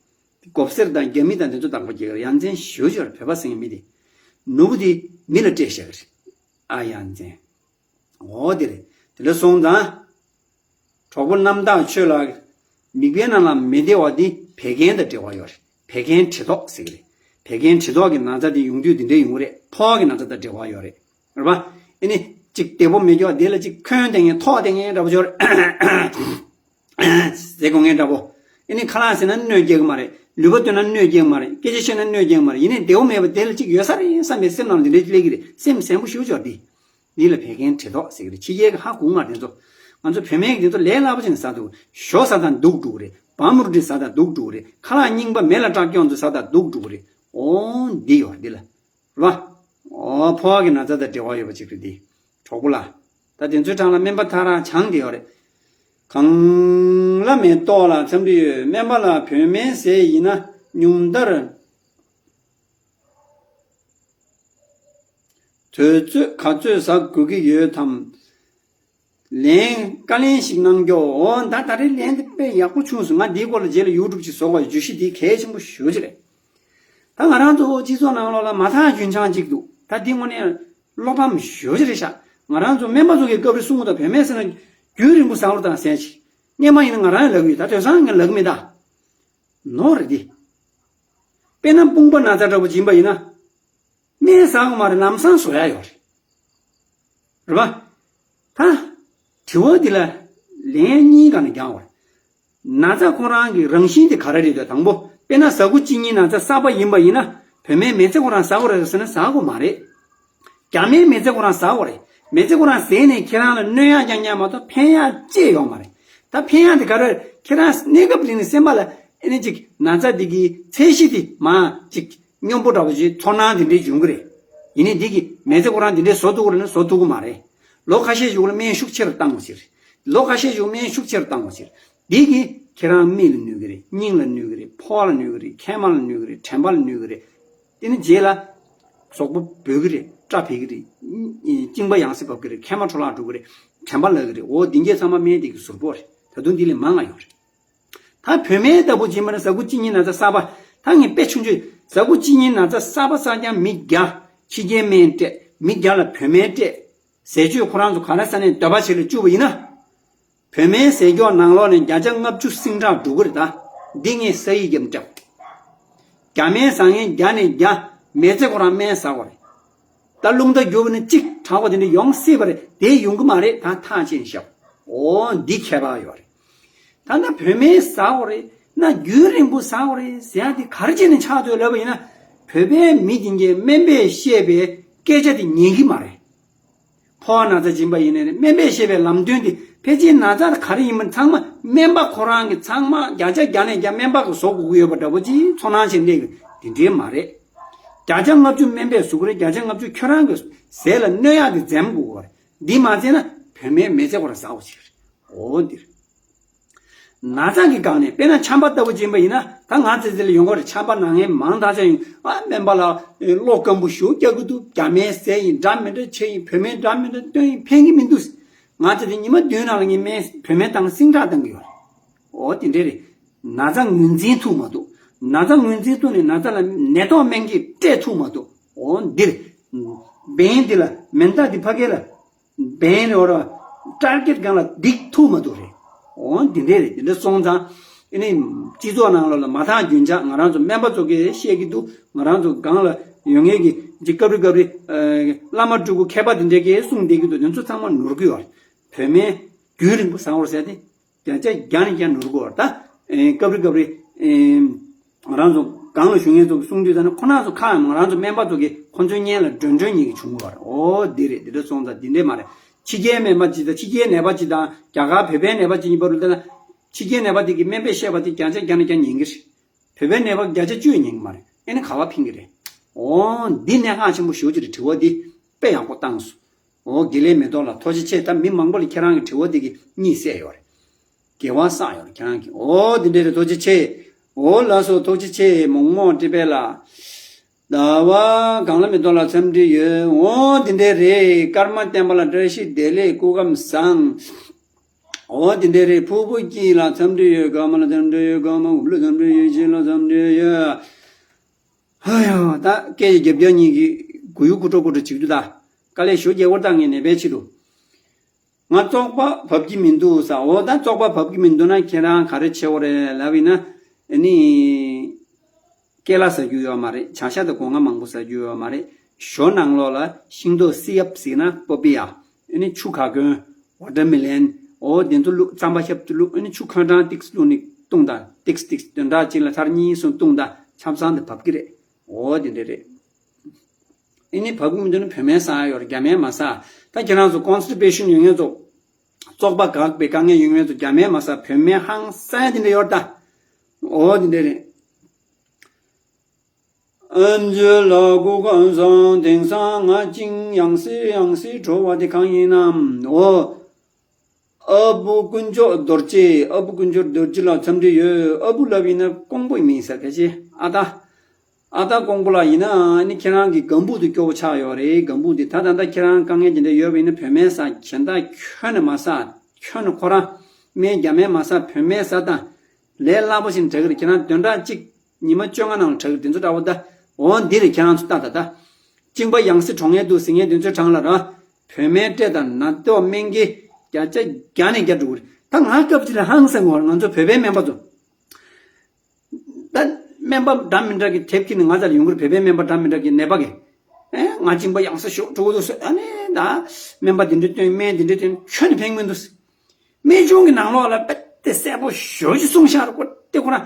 མགོ་སེར་དང་རྒྱ་མི་དང་དེ་ཚོ་བདག་པོ་རྒྱག་གི་རེད། ཡ་མཚན་ཞེ་པོ་ཅིག་ཡོད་རེད། བོད་པ་ཟེར་མཁན་མི་དེ། ནོར་བུ་དེ་མི་ལ་སྤྲད་བཞག་གི་རེད། ཨ་ཡ་མཚན། འོ་དེ་རེད། དེ་ལ་སོང་ཙང་། གྲོགས་པོ་རྣམ་དག་ཁྱོད་ལ་མིག་དཔེ་ནང་ལ་མི་བདེ་བ་འདི་བད་ཀན་དང་འབྲེལ་བ་ཡོད་རེད། བད་ཀན་གྲི་མདོག་ཟེར་གི་རེད། བད་ཀན་གྲི་མདོག་གི་ན་ཚ་འདི་ཡོང་དུས་འདི་འདྲ་ཡོང་གི་རེད། ཕོག་གི་ན་ཚ་དང་འབྲེལ་བ་ཡོད་རེད། རེད་པ། ཨ་ནི་གཅིག་བདེ་པོ་མེད་ཀྱོག་དེ་ལ་གཅིག་འཁོན་བསྡད་མཁན་ཐོག་བསྡད་མཁན་འདྲ་པོ་ཅིག་ཡོད་རེད། ཟེར་དགོས་མཁན་འདྲ་པོ། ཨ་ནི་ཁ་ལག་ཟས་ན་གནོད་སྐྱེལ་གི་མ་རེད། ལུས་པོ་བཏོན་ན་གནོད་སྐྱེལ་གི་མ་རེད། སྐད་ཆ་བཤད་ན་གནོད་སྐྱེལ་གི་མ་རེད། ཡིན་ནའི་བདེ་པོ་མེད་པ་དེ་ལ་གཅིག་ཡོད་ས་རེད་བསམ་པའི་སེམས་ནང་འདི་འདྲ་སླེབས་ཀྱི་རེད། སེམས་ཟེན་པོ་ཞེ་པོ་ཅིག་ཡོད་རེད། འདི་ལ་བད་ཀན་གྲི་མདོག་ཟེར་གི་རེད། ཕྱི་རྒྱལ་གྱི་ཧ་གོ་མ་རེད་དེ་ཚོ། ང་ཚོ་བུད་མེད་ཀྱི་དེ་ཚོ་ལས་སླ་པོ་ཅིག་ནས་ཟ་འདུག་ཞོ་ཟ་དང་སྡུག་འགྲོ་གི་རེད། བམ་རུ་ཏི་ཟ་དང་སྡུག་འགྲོ་གི་རེད། ཁ་ལག་རྙིང་པ་མེ་ལ་སྲེག་ཀྱོག་ཚོ་ཟ་དང་སྡུག་འགྲོ་གི་རེད། འོ་འདི་ཡོད་རེད་འདི་ལ། རེད་པ། འོ་ཕོ་བ་གི་ན་ཚ་དང་འབྲེལ་བ་ཡོད་པ་ཅིག་རེད་འདི། གྲོགས་པོ་ལགས། ད་དེ་ཚོའི་གྲས་ལ་སྨན་པ་ཐག་རང་སྦྱངས་བསྡད་ཡོད་རེད། གངས་ལྷ་མེ་ཏོག་ལགས་འཚམས་འདྲི་ཡོད། སྨན་པ་ལགས་བོད་སྨན་ཟས་ཡིན་ན་ཉུང་མཐར་དུས་ཚོད་ག་ཚོད་ཟ་དགོས་ཀྱི་ཡོད་དམ། ལན་བཀའ་ལན་ཞིག་གནང་རྒྱུ། འོ་ད་ད་རེས་ལན་དེ་དཔེ་ཡག་པོ་བྱུང་སོང་། ང་འདིའི་སྐོར་ལ་རྗེས་ལ་ཡུ་ཊུབ་ཅིག་བཟོ་དགོས། བརྗོད་གཞི་འདི་གལ་ཆེན་པོ་ཞེ་པོ་ཅིག་རེད། ད་ང་རང་ཚོ་སྤྱི་ཚོགས་ནང་ལོགས་ལ་མ་ཐག་རྒྱུན་ཆགས་ཅིག་འདུག་ད་འདི་དངོས་གནས་བློ་ཕམ་ཞེ་པོ་ཅིག་རེད་ཤག་ང་རང་ཚོ་སྨན་པ་ཚོ་གིས་སྐབས་རེ་གསུང་གི་འདུག་བུད་མེད་ཟེར་ན་རྒྱུན་རིང་པོ་ཟ་དགོས་རེད་ད་ཟེར་ཅིག་སྔོན་མ་ཡིན་ན་ང་རང་ཡང་ལབ་ཀྱི་ཡོད། ད་དེང་སང་ངས་ལབ་ཀྱི་མེད་ད། ནོར་རེད་འདི། དཔེར་ན་དཔུང་པ་ན་ཚ་འདྲ་པོ་ཅིག་ཡིན་པ་ཡིན་ན། སྨན་ཟ་དགོས་མ་རེད། ལམ་སང་བཟོ་ཡ་ཡོད་རེད། རེད་པ། ད། དྲི་བ་འདི་ལ་ལན་གཉིས་སྒང་ནས་རྒྱག་དགོས་རེད། ན་ཚ་ཁོ་རང་གི་རང་བཞིན་དེ་ག་རེ་རེད་འདུག་དང་པོ་དཔེར་ན་ཟ་ཁུ་གཅིན་སྙི་ན་ཚ་གསར་པ་ཡིན་པ་ཡིན་ན་བུད་མེད་མི་ཚེ་ཁོ་རང་ཟ་དགོས་རེད་ཟེར་ན་ཟ་དགོས་མ་རེད། རྒྱ་སྨན་མི་ཚེ་ཁོ་རང་ཟ་དགོས་རེད། མི་ཚེ་ཁོ་རང་ཟས་ནས་ཁྱེད་རང་ལ་གནོད་ཡག་རྐྱང་རྐྱང་མ་གཏོགས་ཕན་ཡག་ཅི་ཡོད་མ་རེད། ད་ཕན་ཡག་དེ་ག་རེ་རེད། ཁྱེད་རང་གནས་སྐབས་རིང་ནས་སེམས་པ་ལ་ཨེ་ནི་ཅིག་ན་ཚ་འདི་གི་ཚད་གཞི་དེ་མ་ཅིག་སྙོམས་པོ་འདྲ་པོ་ཅིག་ཚོར་སྣང་དེ་འདྲའི་འབྱུང་གི་རེད། ཡིན་ནའི་འདི་གི་མི་ཚེ་ཁོ་རང་འདི་འདྲའི་བཟོ་ཐུབ་ཀྱི་རེད་ན་བཟོ་ཐུབ་ཀྱི་མ་རེད། ལོ་ཁ་ཤས་ཤིག་ལ་སྨན་ཤུགས་ཆེ་རུ་བཏང་དགོས་ཟེར། ལོ་ཁ་ཤས་ཤིག་སྨན་ཤུགས་ཆེ་རུ་བཏང་དགོས་ཟེར། འདི་གིས་ཁྱེད་རང་མིག་ལ་གནོད་ཀྱི་རེད། སྙིང་ལ་གནོད་ཀྱི་རེད། ཕོ་བ་ལ་གནོད་ཀྱི་རེད། མཁལ་མ་ལ་གནོད་ཀྱི་རེད། དྲན་པ་ལ་གནོད་ཀྱི་རེད། དེ་ནི་རྗེས་ལ་གཟུགས་པོ་འབོལ་གྱི་རེད། སྐྲ་འཕེལ་གྱི་རེད། གཅིན་པ་ཡང་སེ་འབབ་ཀྱི་རེད། མཁལ་མ་འཕྲོ་བརླག་འགྲོ་གི་རེད། དྲན་པ་བརླག་གི་རེད། འོ་འདི་གས་ཚང་མ་སྨན་དེ་གི་ཟུར་པོ་རེད། ད་དུང་འདི་ལས་མང་ང་ཡོད་རེད། ད་བུད་མེད་ལྟ་བུ་ཡིན་པ་ན་ཟ་ཁུ་གཅིན་སྙི་ན་ཚ་གསར་པ། ད་ངས་དཔེ་ཆུང་ཆུང་། ཟ་ཁུ་གཅིན་སྙི་ན་ཚ་གསར་པ་གསར་རྐྱང་མི་བརྒྱ། ཕྱི་རྒྱལ་སྨན་སྤྲད། མི་བརྒྱ་ལ་བུད་མེད་སྤྲད། ཟས་སྤྱོད་ཁོ་རང་ཚོ་ག་རེ་ཟ་ནས་འདོད་པ་བྱེད་ལ་བཅུག་པ་ཡིན་ན། བུད་མེད་ཟས་སྐྱོགས་ནང་ལོགས་ནས་བརྒྱ་ཆ་ལྔ་བཅུ་ཟིང་དྲག་འགྲོ་གི་རེད་ད། འདི་ངས་ས་ཡིག་བརྒྱབ་སྤྲད། རྒྱ་སྨན་ཟ་མཁན་བརྒྱ་ནས་བརྒྱ་མི་ཚེ་ཁོ་རང་སྨན་ཟ་དགོས་རེད། ད་རླུང་རྟ་རྒྱུག་པ་ནི་གཅིག་དྲག་པ་དེ་འདྲ་ཡོང་སྲིད་པ་རེད། དེ་ཡོང་གི་མ་རེད། ད་ཐག་བཅད་ནས་བཞག་འོ་འདི་ཁྱད་པར་ཡོད་རེད། ད་ལྟ་བུད་མེད་ཟ་དགོས་རེད་ན་རྒྱུན་རིང་པོ་ཟ་དགོས་རེད་ཟེར་ཡ་དེ་ག་རེ་བྱས་ནས་ཆགས་འདུག་ལབ་པ་ཡིན་ན། བོད་པའི་མི་དེ་གས་སྨན་པས་བཤད་པའི་སྐད་ཆ་དེ་ཉན་གི་མ་རེད། ཕོ་བ་ན་ཚ་སྦྱིན་པ་ཡིན་ནའི་རེད། སྨན་པས་བཤད་པའི་ལམ་སྟོན་དེ་ཕལ་ཆེར་ན་ཚ་ག་རེ་ཡིན་མིན་ཚང་མ་སྨན་པ་ཁོ་རང་གིས་ཚང་མ་བརྒྱ་ཆ་བརྒྱ་ནས་བརྒྱ་སྨན་པ་གིས་བཟོ་དགོས་ཀྱི་ཡོད་པ་འདྲ་པོ་ཅིག་ཚོར་སྣང་བྱེད་འདྲ་གི་དེ་འདྲའི་མ་རེད། བརྒྱ་ཆ་ལྔ་བཅུ་སྨན་པས་བཟོ་གི་རེད། བརྒྱ་ཆ་ལྔ་བཅུ་ཁྱོད་རང་གི་ཟས་ལ་གནོད་ཡག་དེ་འཛེམ་དགོས་ཀྱི་རེད། འདི་མ་བྱས་ན་བུད་མེད་མི་ཚེ་ཁོ་རང་ཟ་དགོས་ཀྱི་རེད། འོ་འདིར། ན་ཚ་གི་སྒང་ནས་དཔེར་ན་ཆམ་པ་ལྟ་བུ་ཅིག་ཡིན་པ་ཡིན་ན་ད་ང་ཚོའི་ཚེ་ལ་ཡོང་གི་རེད། ཆམ་པ་ན་མཁན་མང་དག་ཅིག་ཡོང་། ཨ་སྨན་པ་ལགས་གློ་སྐམ་པོ་ཞེ་པོ་རྒྱག་གི་འདུག་རྒྱ་སྨན་ཟས་ཡིན་འདྲ་མི་འདྲ་བྱས་ཡིན། བོད་སྨན་འདྲ་མི་འདྲ་བསྟེན་ཡིན་ཕན་གི་མི་འདུག་ང་ཚོ་དེ་ཉི་མ་བདུན་ནང་ལ་ངས་སྨན་བོད་སྨན་བཏང་ཟིང་དྲག་བཏང་གི་ཡོད་རེད། འོ་དེ་འདྲས་རེད། ན་ཚ་ངོས་འཛིན་ཐུབ་མ་ཐུབ། ན་ཚ་ངོས་འཛིན་ཐུབ་ནས་ན་ཚ་ལ་ནད་ཐོག་སྨན་གྱིས་སྤྲད་ཐུབ་མ་ཐུབ། འོ་འདིར། བན་འདི་ལ་མེ་མདའ་འདི་ཕ་གི་ལ། བན་རེ་བ་ར། ཊར་གེ་ཊི་སྒང་ལ་བསྡིགས་ཐུབ་མ་ཐུབ་རེད། འོ་འདི་འདྲས་རེད། འདི་འདྲ་སོང་ཙང་། ཨེ་ནི། སྤྱི་ཚོགས་ནང་ལོགས་ལ་མ་ཐག་རྒྱུན་ཆགས་ང་རང་ཚོ་སྨན་པ་ཚོ་གིས་བཤད་ཀྱི་འདུག་ང་རང་ཚོ་སྒང་ལ་ཡོད་མཁན་གྱི་ཅིག་སྐབས་རེ་སྐབས་རེ། ཨ། བླ་མ་སྤྲུལ་སྐུ་མཁས་པ་དེ་འདྲས་ཀྱིས་གསུངས་བསྡད་ཀྱི་འདུག་དེ་ཚོ་ཚང་མ་ནོར་གི་ཡོད་རེད། བོད་སྨན་རྒྱུན་རིང་པོ་ཟ་དགོས་ཟེར་ཏེ། བརྒྱ་ཆ་བརྒྱ་ནས་བརྒྱ་ནོར་གི་ཡོད་རེད་ད། ཨེ། སྐབས་རེ་སྐབས་རེ། ཨེ། ང་རང་ཚོ་སྒང་ལ་བཞུགས་མཁན་ཚོ་གིས་གསུང་དུས་ད་ནི་ཁོ་རང་ཚོ་ཁ་ང་རང་ཚོ་སྨན་པ་ཚོ་གིས་ཁོ་ཚོའི་སྙན་ལ་སྒྲོན་སྒྲོན་ཉིད་ཀྱི་བྱུང་བ་རེད། འོ་འདི་རེད། འདི་འདྲ་སོང་ཙང་འདི་འདྲས་མ་རེད། ཕྱི་རྒྱལ་སྨན་པ་ཅིག་དང་ཕྱི་རྒྱལ་ནད་པ་ཅིག་དང་རྒྱ་གར་བོད་པའི་ནད་པ་ཅིག་གཉིས་བར་དུ་བལྟས་ན། ཕྱི་རྒྱལ་ནད་པ་དེ་གིས་སྨན་པས་བཤད་པ་དེ་བརྒྱ་ཆ་བརྒྱ་ནས་བརྒྱ་ཉན་གི་རེད། བོད་པའི་ནད་པ་བརྒྱ་ཆ་བཅུ་ཉན་གི་མ་རེད། ཨེ་ནི་ག་བ་ཕན་གི་རེད། འོ་འདི་གནད་འགག་ཆེན་པོ་ཞེ་པོ་ཅིག་རེད། དྲི་བ་འདི་དཔེ་ཡག་པོ་བཏང་སོང་། འོ་དགེ་ལེགས་མེ་ཏོག་ལགས་ཐུགས་རྗེ་ཆེ། ད་མི་མང་པོ་ལ་ཁྱེད་རང་གི་དྲི་བ་འདི་གིས་གཉིད་སད་ཡོད་རེད། དགེ་བ་བསགས་ཡོད་རེད་ཁྱེད་རང་གིས། འོ་འདི་འདྲས་རེད། ཐུགས་རྗེ་ཆེ། འོ་ལགས་སོ། ཐུགས་རྗེ་ཆེ། མོག་མོག་ཀྲི་པེ་ལ། ཟླ་བ་གང་ལ་མེ་ཏོག་ལ་འཚམས་འདྲི་ཡོད། འོ་འདི་འདྲས་རེད། ཀརྨ་བསྟན་པ་ལ་བཀྲ་ཤིས་བདེ་ལེགས། སྐུ་ཁམས་བཟང་། འོ་འདི་འདྲས་རེད། ཕུར་བུ་སྐྱིད་ལ་འཚམས་འདྲི་ཡོད། དགའ་མ་ལ་འཚམས་འདྲི་ཡོད། དགའ་མ་འུབ་ལ་འཚམས་འདྲི་ཡོད། ཅི་ལ་འཚམས་འདྲི་ཡོད། ཧ་ཡ། ད་སྐད་ཆ་རྒྱབ་རྒྱབ་གཉིས་ཀྱིས་གུ་ཡུ་གུ་ཀྲོ་གུ་ཀྲོ་བྱེད་ཀྱི་འདུག་ད་དཀའ་ལས་ཞེ་པོ་རྒྱག་དགོས་རེད། ད་ངས་ནད་པའི་ཆེད་དུ། ང་བཙོག་པ་བབས་ཀྱི་མི་འདུག་ཟེར། འོ་ད་བཙོག་པ་བབས་ཀྱི་མི་འདུག་ན་ཁྱེད་རང་ག་རེ་བྱེད་དགོས་རེད་ལབ་ཡིན་ན། ཨ་ནི། ཀེ་ལ་ཟ་རྒྱུ་ཡོད་མ་རེད། བྱ་ཤ་དང་སྒོ་ང་མང་པོ་ཟ་རྒྱུ་ཡོད་མ་རེད། ཞོ་ནང་ལོགས་ལ་ཤིང་ཏོག་སི་ཡབ་ཟེར་ན་པོ་པི་ཡ། ཨ་ནི་ཆུ་ཁ་གོན། ཝ་ཊར་མི་ལན། འོ་དེ་ཚོ་བླུགས། རྩམ་པ་ཤབ་ཏུ་བླུགས། ཨ་ནི་ཆུ་ཁ་གྲང་ཏིག་བླུགས་ནི་བཏུང་དང་། ཏིག་ཏིག་དོན་དག་ཅིག་ལ་ཐར་གཉིས་གསུམ་བཏུང་དང་། ཆབ་གསང་དེ་བབས་ཀྱི་རེད། འོ་དེ་འདྲ་རེད། ཨ་ནི་བབས་ཀྱི་མི་འདུག་ན་བོད་སྨན་ཟ་ཡ་ཡོད་རེད། རྒྱ་སྨན་མ་ཟ། ད་ཁྱེད་རང་ཚོ་ཀོན་སི་ཊི་པེ་ཤན་ཡོད་མཁན་ཚོ། བཙོག་པ་འགག་པའི་དཀའ་ངལ་ཡོད་མཁན་ཚོ་རྒྱ་སྨན་མ་ཟ། བོད་སྨན་ཧང་སང་ཡ་དེ་འདྲ་ཡོད་རེད་ད། འོ་དེ་འདྲ་རེད། ཨན་ཇི་ལ་སྐུ་ཁམས་བཟང་། དེང་སང་ང་གཅིན་ཡང་སེ་ཡང་སེ་བྲོ་བ་དེ་གང་ཡིན་ནམ། འོ། ཨ་བུ་དཀོན་མཆོག་རྡོ་རྗེ། ཨ་བུ་དཀོན་མཆོག་རྡོ་རྗེ་ལགས་འཚམས་འདྲི་ཡོད། ཨ་བུ་ལབ་ཡིན་ན་ཀོང་པོ་མིན་ས་ཁ་ཤས་ཨ་ད། ཨ། ད་ཀོང་པོ་ལགས་ཡིན་ན་ཨ་ནི་ཁྱེད་རང་གི་སྒམ་པོ་དེ་སྐྱོ་པོ་ཆགས་ཡོད་རེད། སྒམ་པོ་དེ་ད་ད་ད་ཁྱེད་རང་དཀའ་ངལ་དེ་འདྲ་ཡོད་པ་ཡིན་ན་བོད་སྨན་ཟ། གཞན་དག་ཁྱོན་ནས་མ་ཟ། ཁྱོན་ནས་ཁོ་རང་སྨན་རྒྱ་སྨན་མ་ཟ། བོད་སྨན་ཟ་དང་། ལས་སླ་པོ་ཞིག་དྲག་གི་རེད། ཁྱེད་རང་བདུན་ཕྲག་གཅིག་ཉི་མ་བཅོ་ལྔ་ནང་ལ་དྲག་གི་རེད། དེ་ཚོ་འདྲ་པོ་ད། འོ་འདི་རེད། ཁྱེད་རང་ཚོ་ལྟ་ད་ད། གཅིན་པ་ཡང་སེ་གྲོངས་ངེས་འདུག་ཟེར་མཁན་དེ་ཚོའི་གྲངས་ལ་ར། བོད་སྨན་སྤྲད་དང་ན་ཏོག་སྨན་གྱི་བརྒྱ་ཆ་བརྒྱ་ནས་བརྒྱ་འགྲོ་གི་རེད། ད་ང་སྐབས་ཅིག་ལ་ཧང་སང་གི། ང་ཚོ་བོད་པའི་སྨན་པ་ཚོ། ད་སྨན་པ་འདྲ་མི་འདྲ་གི་དེབ་ཁྱེར་ནས་ང་ཚོ་ལ་ཡོང་གི་རེད། བོད་པའི་སྨན་པ་འདྲ་མི་འདྲ་གི་ནད་པ་གི། ཨེ། ང་གཅིན་པ་ཡང་སེ་ཞེ་པོ་འགྲོ་གི་འདུག་ཟེར། ཨ་ནི་ད་སྨན་པ་འདི་འདྲ་བསྟེན། སྨན་འདི་འདྲ་བསྟེན། ཁྱོན་ནས་ཕན་གི་མི་འདུག་ཟེར། སྨན་གཞུང་གི་ནང་ལོགས་ལ་རྦད་དེ་གསལ་པོ་ཞེ་པོ་ཅིག་གསུངས་བཞག་རེད་ཀོ། དེ་ཁོ་རང་།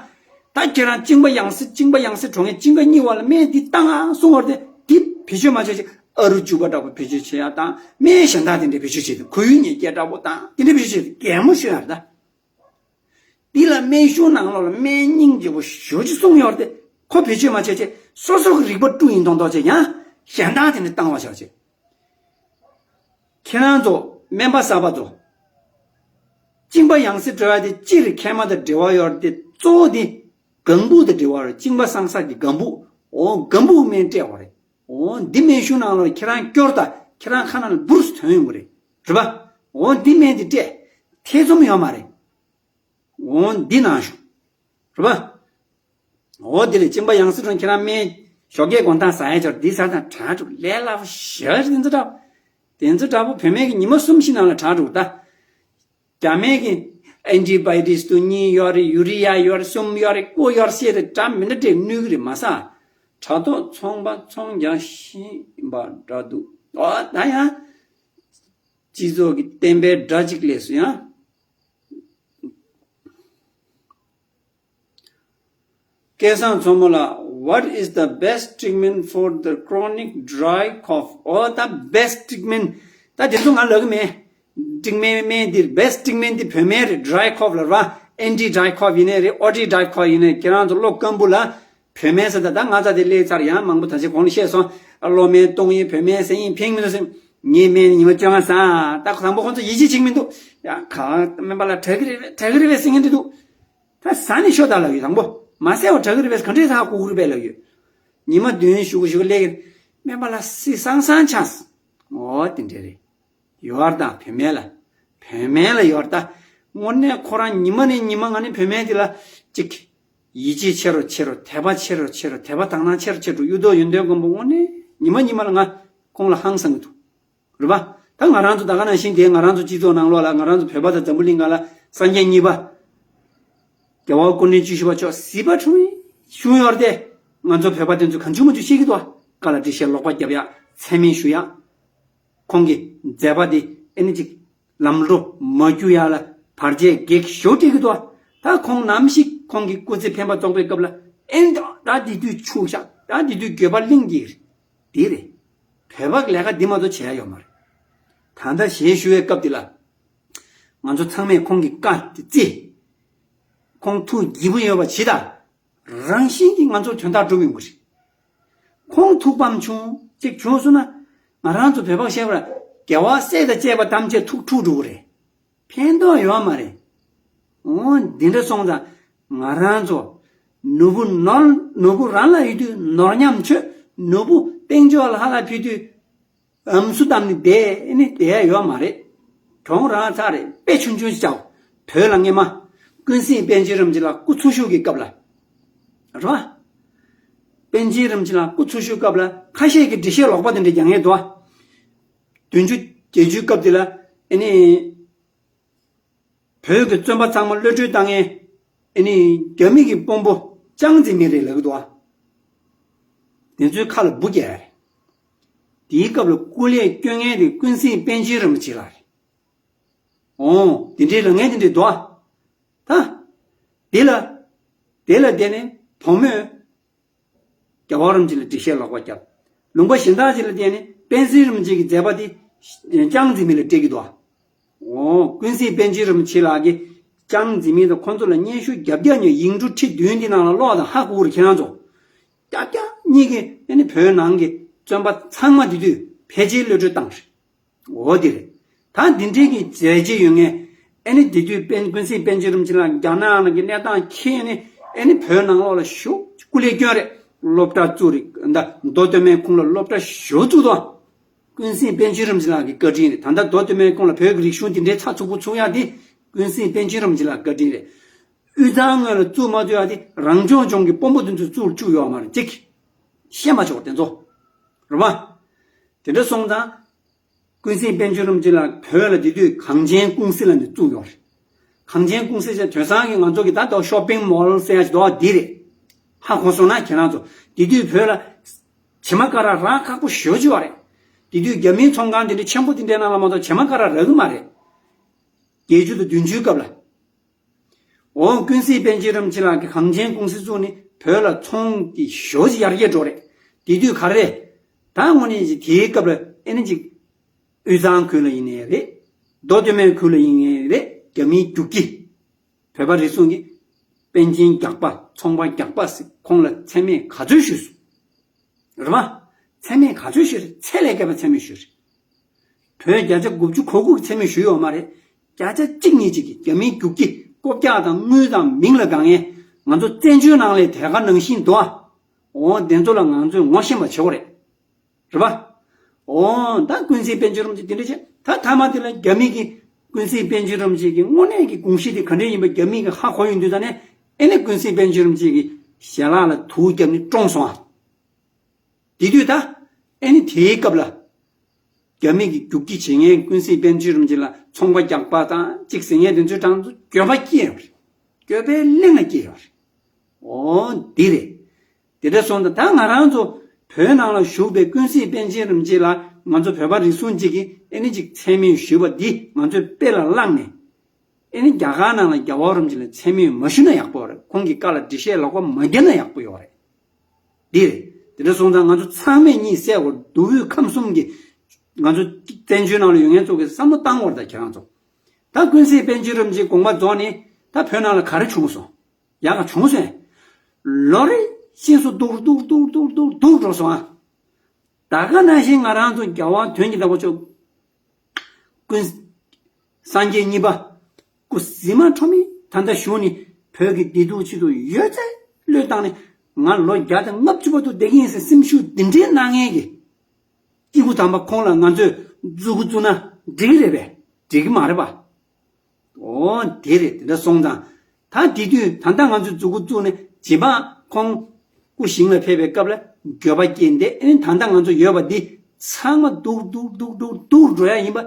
ད་ཁྱེད་རང་གཅིན་པ་ཡང་སེ། གཅིན་པ་ཡང་སེ་གྲོངས་ངེས། གཅིན་པ་རྙིང་བ་ལ་སྨན་འདི་བཏང་ཨ་གསུངས་པ་རེད་དེ། འདི་བེད་སྤྱོད་མ་བྱས་ཅིག་ཨ་རུ་འཇུ་བ་འདྲ་པོ་བེད་སྤྱོད་བྱེད་ཡ་དང་། སྨན་གཞན་དག་དེ་འདྲ་བེད་སྤྱོད་བྱེད་དུས་ཁོར་ཡུག་ཉེས་སྐྱེལ་འདྲ་པོ་དང་དེ་འདྲ་བེད་སྤྱོད་བྱེད་དུས་གད་མོ་ཤོར་ཡ་རེད་ད། འདི་ལ་སྨན་གཞུང་ནང་ལོགས་ལ་སྨན་སྙིང་རྗེ་པོ་ཞེ་པོ་ཅིག་གསུངས་ཡོད་རེད་དེ། ཁོ་བེད་སྤྱོད་མ་བྱས་ཅིག་སོ་སོ་གི་རིག་པ་དཀྲུག་ཡིན་མདོག་མདོག་བྱས། ཡང་གཞན་དག་དེ་འདྲ་བཏང་བ་བྱས་ཅིག་ཁྱེད་རང་ཚོ་སྨན་པ་གསར་པ་ཚོ། གཅིན་པ་ཡང་སེ་འགྲོ་ཡ་དེ་སྤྱིར་མཁལ་མ་དང་འབྲེལ་བ་ཡོད་རེད་དེ། གཙོ་བོ་དེ་སྒམ་པོ་དང་འབྲེལ་བ་རེད། གཅིན་པ་སངས་ས་གི་སྒམ་པོ། འོ། སྒམ་པོ་སྨན་སྤྲད་པ་རེད། འོ། འདི་སྨན་གཞུང་ནང་ལ་ཁྱེད་རང་སྐྱོར་དང་། ཁྱེད་རང་ཁ་ནང་ལ་འབུར་སུ་ཐོན་ཡོང་གི་རེད། རེད་པ། འོ། འདི་སྨན་འདི་སྤྲད། ཐེ་ཚོམ་ཡོད་མ་རེད། འོ། འདི་ནང་ཞུ། རེད་པ། འོ། དེ་ལས་གཅིན་པ་ཡང་སེ་གྲོངས། ཁྱེད་རང་སྨན་ཞོགས་ཀས་དགོང་དག་ཟ་ཡ་ཆོག་འདི་ཟ་དང་དྲག་འགྲོ། ལས་སླ་པོ་ཞེ་པོ་ཅིག་དེ་ཚོ་འདྲ་པོ། དེ་ཚོ་འདྲ་པོ་བོད་སྨན་གྱི་ཉི་མ་གསུམ་བཞི་ནང་ལ་དྲག་འགྲོ་ད། རྒྱ་སྨན་གྱི་ཨན་ཊི་བྷའི་ཊིག་སི་དུ་གཉིས་ཡོད་རེད། ཡུ་རི་ཡ་ཡོད་རེད། གསུམ་ཡོད་རེད། དགུ་ཡོད་རེད། བཤད་དེ་འདྲ་མི་འདྲ་སྤྲད་ནུས་ཀྱི་རེད། མ་ཟ། དྲ་ཐོག་ཚོང་པ་ཚོང་རྒྱག་བཞིན་པ་འདྲ་འདུག་འོ། ད་ཡང་སྤྱི་ཚོགས་ཀྱི་བསྟན་པའི་དགྲ་གཅིག་སླེབས་སོང་ཡ། སྐལ་བཟང་མཚོ་མོ་ལགས། What is the best treatment for the chronic dry cough? འོ། ད་best treatment། ད་དེ་ཚོ་ང་ལབ་གི་མེད། ཊིཊ་མེན་ཊི་སྨན་འདི། best treatment འདི་བོད་སྨན་རེད། dry cough ལབ་པ། ཨན་ཊི་ཌའི་ཀོག་ཡིན་ནའི་རེད། ཨོ་ཊི་ཌའི་ཀོག་ཡིན་ནའི། ཁྱེད་རང་ཚོ་བློ་སྐམ་པོ་ལ། བོད་སྨན་ཟེར་ད། ད་ང་ཚོ་དེ་སླེབས་ཚར། ཡང་མང་པོ་ད་ཅི་གོང་ལ་བཤད་སོང་། ཨ། གློ་སྨན་གཏོང་ཡིན། བོད་སྨན་ཟ་ཡིན། ཕན་མི་འདུག་ཟེར། ངས་སྨན་ཉི་མ་བཅོ་ལྔ་ཟ། ད་དང་པོ་ཁོང་ཚོ་ཡིད་ཆེས་བྱེད་ཀྱི་མི་འདུག་ཡ། ག་སྨན་པ་ལགས། དྲག་གི་རེད་པས། དྲག་གི་རེད་པས་ཟེར་མཁན་དེ་འདུག་ད་ཟ་ནས་ཤོག་ད་ལབ་ཡོད། དང་པོ་མ་ཟས་པ་དྲག་གི་རེད་པས། ག་འདྲས་ཟ་ཧ་གོ་གི་རེད་པས་ལབ་ཡོད། ཉི་མ་བདུན་བཞུགས་བཞུགས་སླེབས་ཀྱི་རེད། སྨན་པ་ལགས་སེམས་བཟང་བཟང་ཆགས་སོང་། འོ། དེ་འདྲས་རེད། ཡོད་རེད་ད། བོད་སྨན་ལ། བོད་སྨན་ལ་ཡོད་རེད་ད། དངོས་གནས་ཁོ་རང་ཉི་མ་ནས་ཉི་མ་ང་ནི་བོད་སྨན་འདི་ལ་ཅིག་ཡིད་ཆེས་ཆེ་རུ་ཆེ་རུ། དད་པ་ཆེ་རུ་ཆེ་རུ། དད་པ་དག་སྣང་ཆེ་རུ་ཆེ་རུ། གཡུ་ཐོག་ཡོན་ཏན་མགོན་པོ་དངོས་གནས་ཉི་མ་ཉི་མ་ལ་ང་ཁོང་ལ་ཧང་སང་གི་འདུག་རེད་པ། ད་ང་རང་ཚོ་ད་ག་ནང་བཞིན་དེ་ང་རང་ཚོ་སྤྱི་ཚོགས་ནང་ལོགས་ལ་ང་རང་ཚོ་བོད་པ་དང་འཛམ་བུ་གླིང་སྒང་ལ་སངས་རྒྱས་གཉིས་པ། རྒྱལ་བ་སྐུ་ཕྲེང་བཅུ་བཞི་པ་མཆོག་གཟིགས་པ་འཁྲུངས་བྱུང་ཡོད་རེད་དེ། ང་ཚོ་བོད་པ་དེ་ཚོ་གང་བྱུང་མང་བྱུང་བཤད་ཀྱི་འདུག་ཨ། བཀའ་ལ་འགྲེལ་བཤད་ལོག་པ་རྒྱབ་ཡག། མཚན་སྨད་ཞུ་ཡག། ཁོང་གི་མཛད་པ་དེ་ཨེ་ནི་ཅིག་ལམ་འགྲོ་མ་བསྒྱུར་ཡག་ལ་བར་ཆད་གེགས་ཞེ་པོ་སྤྲད་ཀྱི་འདུག་ཨ། ད་ཁོང་ནམ་ཞིག་ཁོང་གི་སྐུ་ཚེ་འཕེན་པ་རྫོགས་པའི་སྐབས་ལ་ཨེ་ནི་ད་དེ་དུས་ཆུ་བཞག་ད་དེ་དུས་འགྱོད་པ་གླིང་གི་དེ་རེད། བོད་པ་ལས་ཀ་འདི་མ་གཏོགས་བྱས་ཡོད་མ་རེད། ད་ལྟ་ཞལ་ཞུ་བའི་སྐབས་འདི་ལ། ང་ཚོ་ཚང་མས་ཁོང་གི་བཀའ་དེ་བརྩི། ཁོང་ཐུགས་དགྱེས་པོ་ཡོད་པ་ཇི་ལྟར། རང་བཞིན་གྱིས་ང་ཚོར་དོན་དག་འགྲུབ་ཡོང་གི་རེད། ཁོང་ཐུགས་ཕམ་བྱུང་ཅིག་བྱུང་སོང་ན། ང་རང་ཚོ་བོད་པ་ཤེས་པར་རྒྱལ་བ་སྲས་དང་བཅས་པ་ཐམས་ཅད་ཐུགས་འཁྲུགས་འགྲོ་གི་རེད། ཕན་ཐོགས་ཡོད་མ་རེད། འོ། འདི་འདྲ་སོང་ཙང་ང་རང་ཚོ་ནོར་བུ་ནོར་ནོར་བུ་རང་ལ་ཡོད་དུས་ནོར་ཉམས་ཆོད། ནོར་བུ་དཔལ་འབྱོར་ལ་ཧ་ལ་ཕུལ་དུས། ཨམ་སྲུ་བཏབ་ནས་བསྡད་ནས་བསྡད་ཡ་ཡོད་མ་རེད། གྱོང་རག་ཚར་རེད། དཔེ་ཆུང་ཆུང་ཞིག་བྱའོ། བོད་ལ་སྔས་མ་ཀུན་གཟིགས་པཎ་ཆེན་རིན་པོ་ཆེ་ལགས་སྐུ་འཚོ་བཞུགས་ཀྱི་སྐབས་ལ། རེད་པ། པཎ་ཆེན་རིན་པོ་ཆེ་ལགས་སྐུ་འཚོ་བཞུགས་སྐབས་ལ་ཁ་ཤས་ཀྱིས་འགྲེལ་བཤད་ལོག་པ་དེ་འདྲ་རྒྱག་མཁན་འདུག་བ། བདུན་ཅུ་བརྒྱད་ཅུའི་སྐབས་དེ་ལ་ཨེ་ནི། བོད་ཀྱི་བཙོན་པ་ཚང་མ་གློད་བཀྲོལ་བཏང་མཁན། ཨེ་ནི་རྒྱ་མི་གི་དཔོན་པོ་ཅང་ཙེ་མིན་རེད་ལབ་ཀྱི་འདུག་ཨ། དེ་ཚོའི་ཁ་ལ་འབུ་རྒྱག་ཡ་རེད། དེའི་སྐབས་ལ་སྐུ་ལས་བསྐྱོན་མཁན་དེ་ཀུན་གཟིགས་པཎ་ཆེན་རིན་པོ་ཆེ་ལགས་རེད། འོང་། དེ་འདྲའི་ལབ་མཁན་དེ་འདྲ་འདུག་ཨ། ད། དེ་ལ། དེ་ལ་བརྟེན་ནས་བུ་མོས། རྒྱལ་བ་རིན་པོ་ཆེ་ལ་འགྲེལ་བཤད་ལོག་པ་བརྒྱབ། ལུང་པ་གཞན་དག་ཅིག་ལ་བརྟེན་ནས་པཎ་ཆེན་རིན་པོ་ཆེ་གི་མཛད་པ་དེ་ཅང་ཙེ་མིན་ལ་སྤྲད་ཀྱི་འདུག་ཨ། འོ། ཀུན་གཟིགས་པཎ་ཆེན་རིན་པོ་ཆེ་ལགས་ཀྱིས་ཅང་ཙེ་མིན་དང་ཁོང་ཚོ་ལ་སྙན་ཞུ་རྒྱབ་རྒྱབ་ཉོས། ཡིག་འབྲུ་ཁྲི་བདུན་འདི་ནང་ལ་ཀློག་དང་ཧ་གོ་གི་རེད་ཁྱེད་རང་ཚོ། རྒྱབ་རྒྱབ་གཉིས་ཀྱིས་ཨེ་ནི་བོད་ནང་གི་བཙོན་པ་ཚང་མ་དེ་དུས་ཕལ་ཆེར་གློད་བཀྲོལ་བཏང་རེད། འོ་དེ་རེད། ད་འདི་འདྲའི་གི་མཛད་རྗེས་ཡོད་མཁན། ཨེ་ནི་དེ་དུས་པཎ་ཀུན་གཟིགས་པཎ་ཆེན་རིན་པོ་ཆེ་ལགས་རྒྱ་ནག་ནང་གི་གནས་སྟངས་མཁྱེན་ནས་ཨེ་ནི་བོད་ནང་ལོགས་ལ་ཞུགས། སྐུ་ལས་བསྐྱོན་རེད། སློབ་གྲྭ་བཙུགས་རེད། ད་མདོ་སྟོད་སྨད་ཁོངས་ལ་སློབ་གྲྭ་ཞེ་པོ་བཙུགས་དོ། ཀུན་གཟིགས་པཎ་ཆེན་རིན་པོ་ཆེ་ལགས་ཀྱི་བཀའ་དྲིན་རེད། ད་ལྟ་མདོ་སྟོད་སྨད་ཁོངས་ལ་བོད་ཀྱི་རིག་གཞུང་འདི་འདྲའི་ཚགས་ཚུད་པོ་ཚུགས་ཡག་དེ་ཀུན་གཟིགས་པཎ་ཆེན་རིན་པོ་ཆེ་ལགས་ཀྱི་བཀའ་དྲིན་རེད། དབུས་གཙང་ངོས་ལ་བཙུགས་མ་ཐུབ་ཡག་དེ་རང་སྐྱོང་ལྗོངས་ཀྱི་དཔོན་པོ་དེ་ཚོས་བཙུགས་བཅུག་ཡོད་མ་རེད། གཅིག་ཤེས་མ་ཆོག་དེ་ཚོ། རེད་པ། དེ་འདྲ་སོང་ཙང་། ཀུན་གཟིགས་པཎ་ཆེན་རིན་པོ་ཆེ་ལགས་བོད་ལ་དེ་དུས་གངས་ཅན་ཀུང་སི་ལབ་ནས་བཙུགས་ཡོད་རེད། གངས་ཅན་ཀུང་སི་ཟེར་དེང་སང་གི་ང་ཚོ་གི་ད་ལྟ་ཤོ་པིང་མོལ་ཟེར་ཡག་ཅིག་འདུག་པ། འདི་རེད། ཧ་གོ་སོང་ན་ཁྱེད་རང་ཚོ། དེ་དུས་བོད་ལ་བྱེ་མ་ཀ་ར་རག་ཁག་པོ་ཞེ་པོ་ཅིག་ཡོད་རེད། དེ་དུས་རྒྱ་མིའི་ཚོང་ཁང་དེ་འདྲ་ཆེན་པོ་དེ་འདྲའི་ནང་ལ་མ་གཏོགས་བྱེ་མ་ཀ་ར་རག་གི་མ་རེད། བརྒྱད་ཅུ་དང་བདུན་ཅུའི་སྐབས་ལ། འོ། ཀུན་གཟིགས་པཎ་ཆེན་རིན་པོ་ཆེ་ལགས་ཀྱིས་གངས་ཅན་ཀུང་སི་བཙུགས་ནས་བོད་ལ་ཚོང་གི་ཞེ་པོ་ཅིག་ཡར་རྒྱས་འགྲོ་རེད། དེ་དུས་ག་རེ་རེད། ད་དངོས་གནས་ཅིག་དེའི་སྐབས་ལ་ཨེ་ནི་ཅིག་དབུས་གཙང་ཁུལ་ལ་ཡིན་ནའི་རེད། མདོ་སྟོད་སྨད་ཁུལ་ལ་ཡིན་ནའི་རེད། རྒྱ་མིའི་རྒྱུག་ཁྱི། བོད་པ་རེ་ཟུང་གིས་པཎ་ཆེན་རྒྱག་པ། ཚོང་པ་རྒྱག་པ་ཟེར་ཁོང་ལ་མཚན་སྨད་ག་ཚོད་ཞུས་སོང་། རེད་པ། མཚན་སྨད་ག་ཚོད་ཞུས་རེད། ཚད་ལས་བརྒལ་བ་མཚན་སྨད་ཞུས་རེད། བོད་བརྒྱ་ཆ་དགུ་བཅུ་གོ་དགུ་གི་མཚན་སྨད་ཞུས་ཡོད་མ་རེད། བརྒྱ་ཆ་གཅིག་གཉིས་གཅིག་གིས། རྒྱ་མིའི་རྒྱུག་ཁྱི་རྐུབ་བཀྱག་དང་དངུལ་དང་མིང་ལ་དགའ་མཁན་ང་ཚོ་བཙན་བྱོལ་ནང་ལའི་དེ་ག་ནང་བཞིན་འདུག་ཨ། འོ། དེ་ཚོ་ལ་ང་ཚོས་ངོ་ཤེས་པ་བྱེད་དགོས་རེད། རེད་པ། འོ། ད་ཀུན་གཟིགས་པཎ་ཆེན་རིན་པོ་ཆེ་དེ་འདྲ་བྱས། ད་མཐའ་མ་དེ་ལ་རྒྱ་མི་གིས་ཀུན་གཟིགས་པཎ་ཆེན་རིན་པོ་ཆེ་གི་དངོས་གནས་ཀྱི་དགོངས་གཞི་དེ་ག་འདྲ་ཡིན་པ་རྒྱ་མི་གིས་ཧ་གོ་ཡོང་དུས་ཙ་ནས། ཨེ་ནི་ཀུན་གཟིགས་པཎ་ཆེན་རིན་པོ་ཆེ་གི་ཞལ་ལག་ལ་དུག་བརྒྱབ་ནས་བཀྲོངས་སོང་ཨ། དེ་དུས་ད་ཨེ་ནི་དེའི་སྐབས་ལ་རྒྱ་མི་གི་རྒྱུག་ཁྱི་བྱེད་མཁན་ཀུན་གཟིགས་པཎ་ཆེན་རིན་པོ་ཆེ་ལ་ཚོང་པ་རྒྱག་པ་དང་གཅིག་ཟེར་མཁན་དེ་ཚོའི་གྲངས་སུ་འགྱོད་པ་སྐྱེས་ཡོད་རེད། འགྱོད་པའི་གླེང་ང་སྐྱེས་ཡོད་རེད། འོ། འདི་རེད། དེ་འདྲ་སོང་ཙང་ད་ང་རང་ཚོ་བོད་ནང་ལ་བཞུགས་པའི་ཀུན་གཟིགས་པཎ་ཆེན་རིན་པོ་ཆེ་ལ་ང་ཚོ་བོད་པ་རེ་ཟུང་གཅིག་གིས་ཨེ་ནི་ཅིག་མཚན་སྨད་ཞུས་པ་འདི་ང་ཚོས་དཔེ་ལ་བླངས་ནས། ཨེ་ནི་རྒྱ་གར་ནང་ལ་རྒྱལ་བ་རིན་པོ་ཆེ་ལ་མཚན་སྨད་མ་ཞུས་ན་ཡག་པོ་རེད། ཁོང་གི་བཀའ་ལ་འགྲེལ་བཤད་ལོག་པ་མ་བརྒྱབ་ན་ཡག་པོ་ཡོད་རེད། འདི་རེད། དེ་འདྲ་སོང་ཙང་ང་ཚོ་ཚང་མས་གཉིད་སད་དགོས། མདོ་དབུས་ཁམས་གསུམ་གྱི་ང་ཚོ་བཙན་བྱོལ་ནང་ལ་ཡོད་མཁན་ཚོ་གིས་བསམ་བློ་བཏང་དགོས་རེད། ད་ཁྱེད་རང་ཚོ། ད་ཀུན་གཟིགས་པཎ་ཆེན་རིན་པོ་ཆེ་དགོངས་པ་རྫོགས་ནས་ད་བོད་ནང་ལ་ག་རེ་བྱུང་སོང་། ཡག་ག་བྱུང་སོང་། ལོ་རེ་ཕྱིན་སོང་། སྡུག་སྡུག་སྡུག་སྡུག་སྡུག་སྡུག་འགྲོ་སོང་ཨ། ད་ག་ནང་བཞིན་ང་རང་ཚོ་རྒྱལ་དབང་དོན་གྱི་བདག་པོ་མཆོག་ཀུན། སངས་རྒྱས་གཉིས་པ་སྐུ་གཟི་མ་ཁྲོ་མོས་ད་ལྟ་བཞུགས་ནས་བོད་ཀྱི་བདེ་སྡུག་ཆེད་དུ་ཡོད་ཚད་བློས་བཏང་ནས། ང་ལོ་བརྒྱ་དང་ལྔ་བཅུ་བར་དུ་བསྡད་ཀྱི་ཡིན་ཟེར་སེམས་ཤུགས་འདི་འདྲའི་གནང་མཁན་གྱི་སྐྱེ་དགུ་དམ་པ་ཁོང་ལ་ང་ཚོས་མཛུབ་གུ་བཙུགས་ན་འགྲིག་གི་རེད་པས། འགྲིག་གི་མ་རེད་པ། འོ། དེ་རེད། དེ་འདྲ་སོང་ཙང་། ད་དེ་དུས་ད་ལྟ་ང་ཚོས་མཛུབ་གུ་བཙུགས་ནས་རྗེས་མ་ཁོང་སྐུ་ཞིང་ལ་ཕེབས་པའི་སྐབས་ལ་འགྱོད་པ་སྐྱེས་འདི། ཨེ་ནི་ད་ལྟ་ང་ཚོ་ཡོད་པ་འདི་ཚང་མ་སྡུག་སྡུག་སྡུག་སྡུག་སྡུག་འགྲོ་ཡ་ཡིན་པ་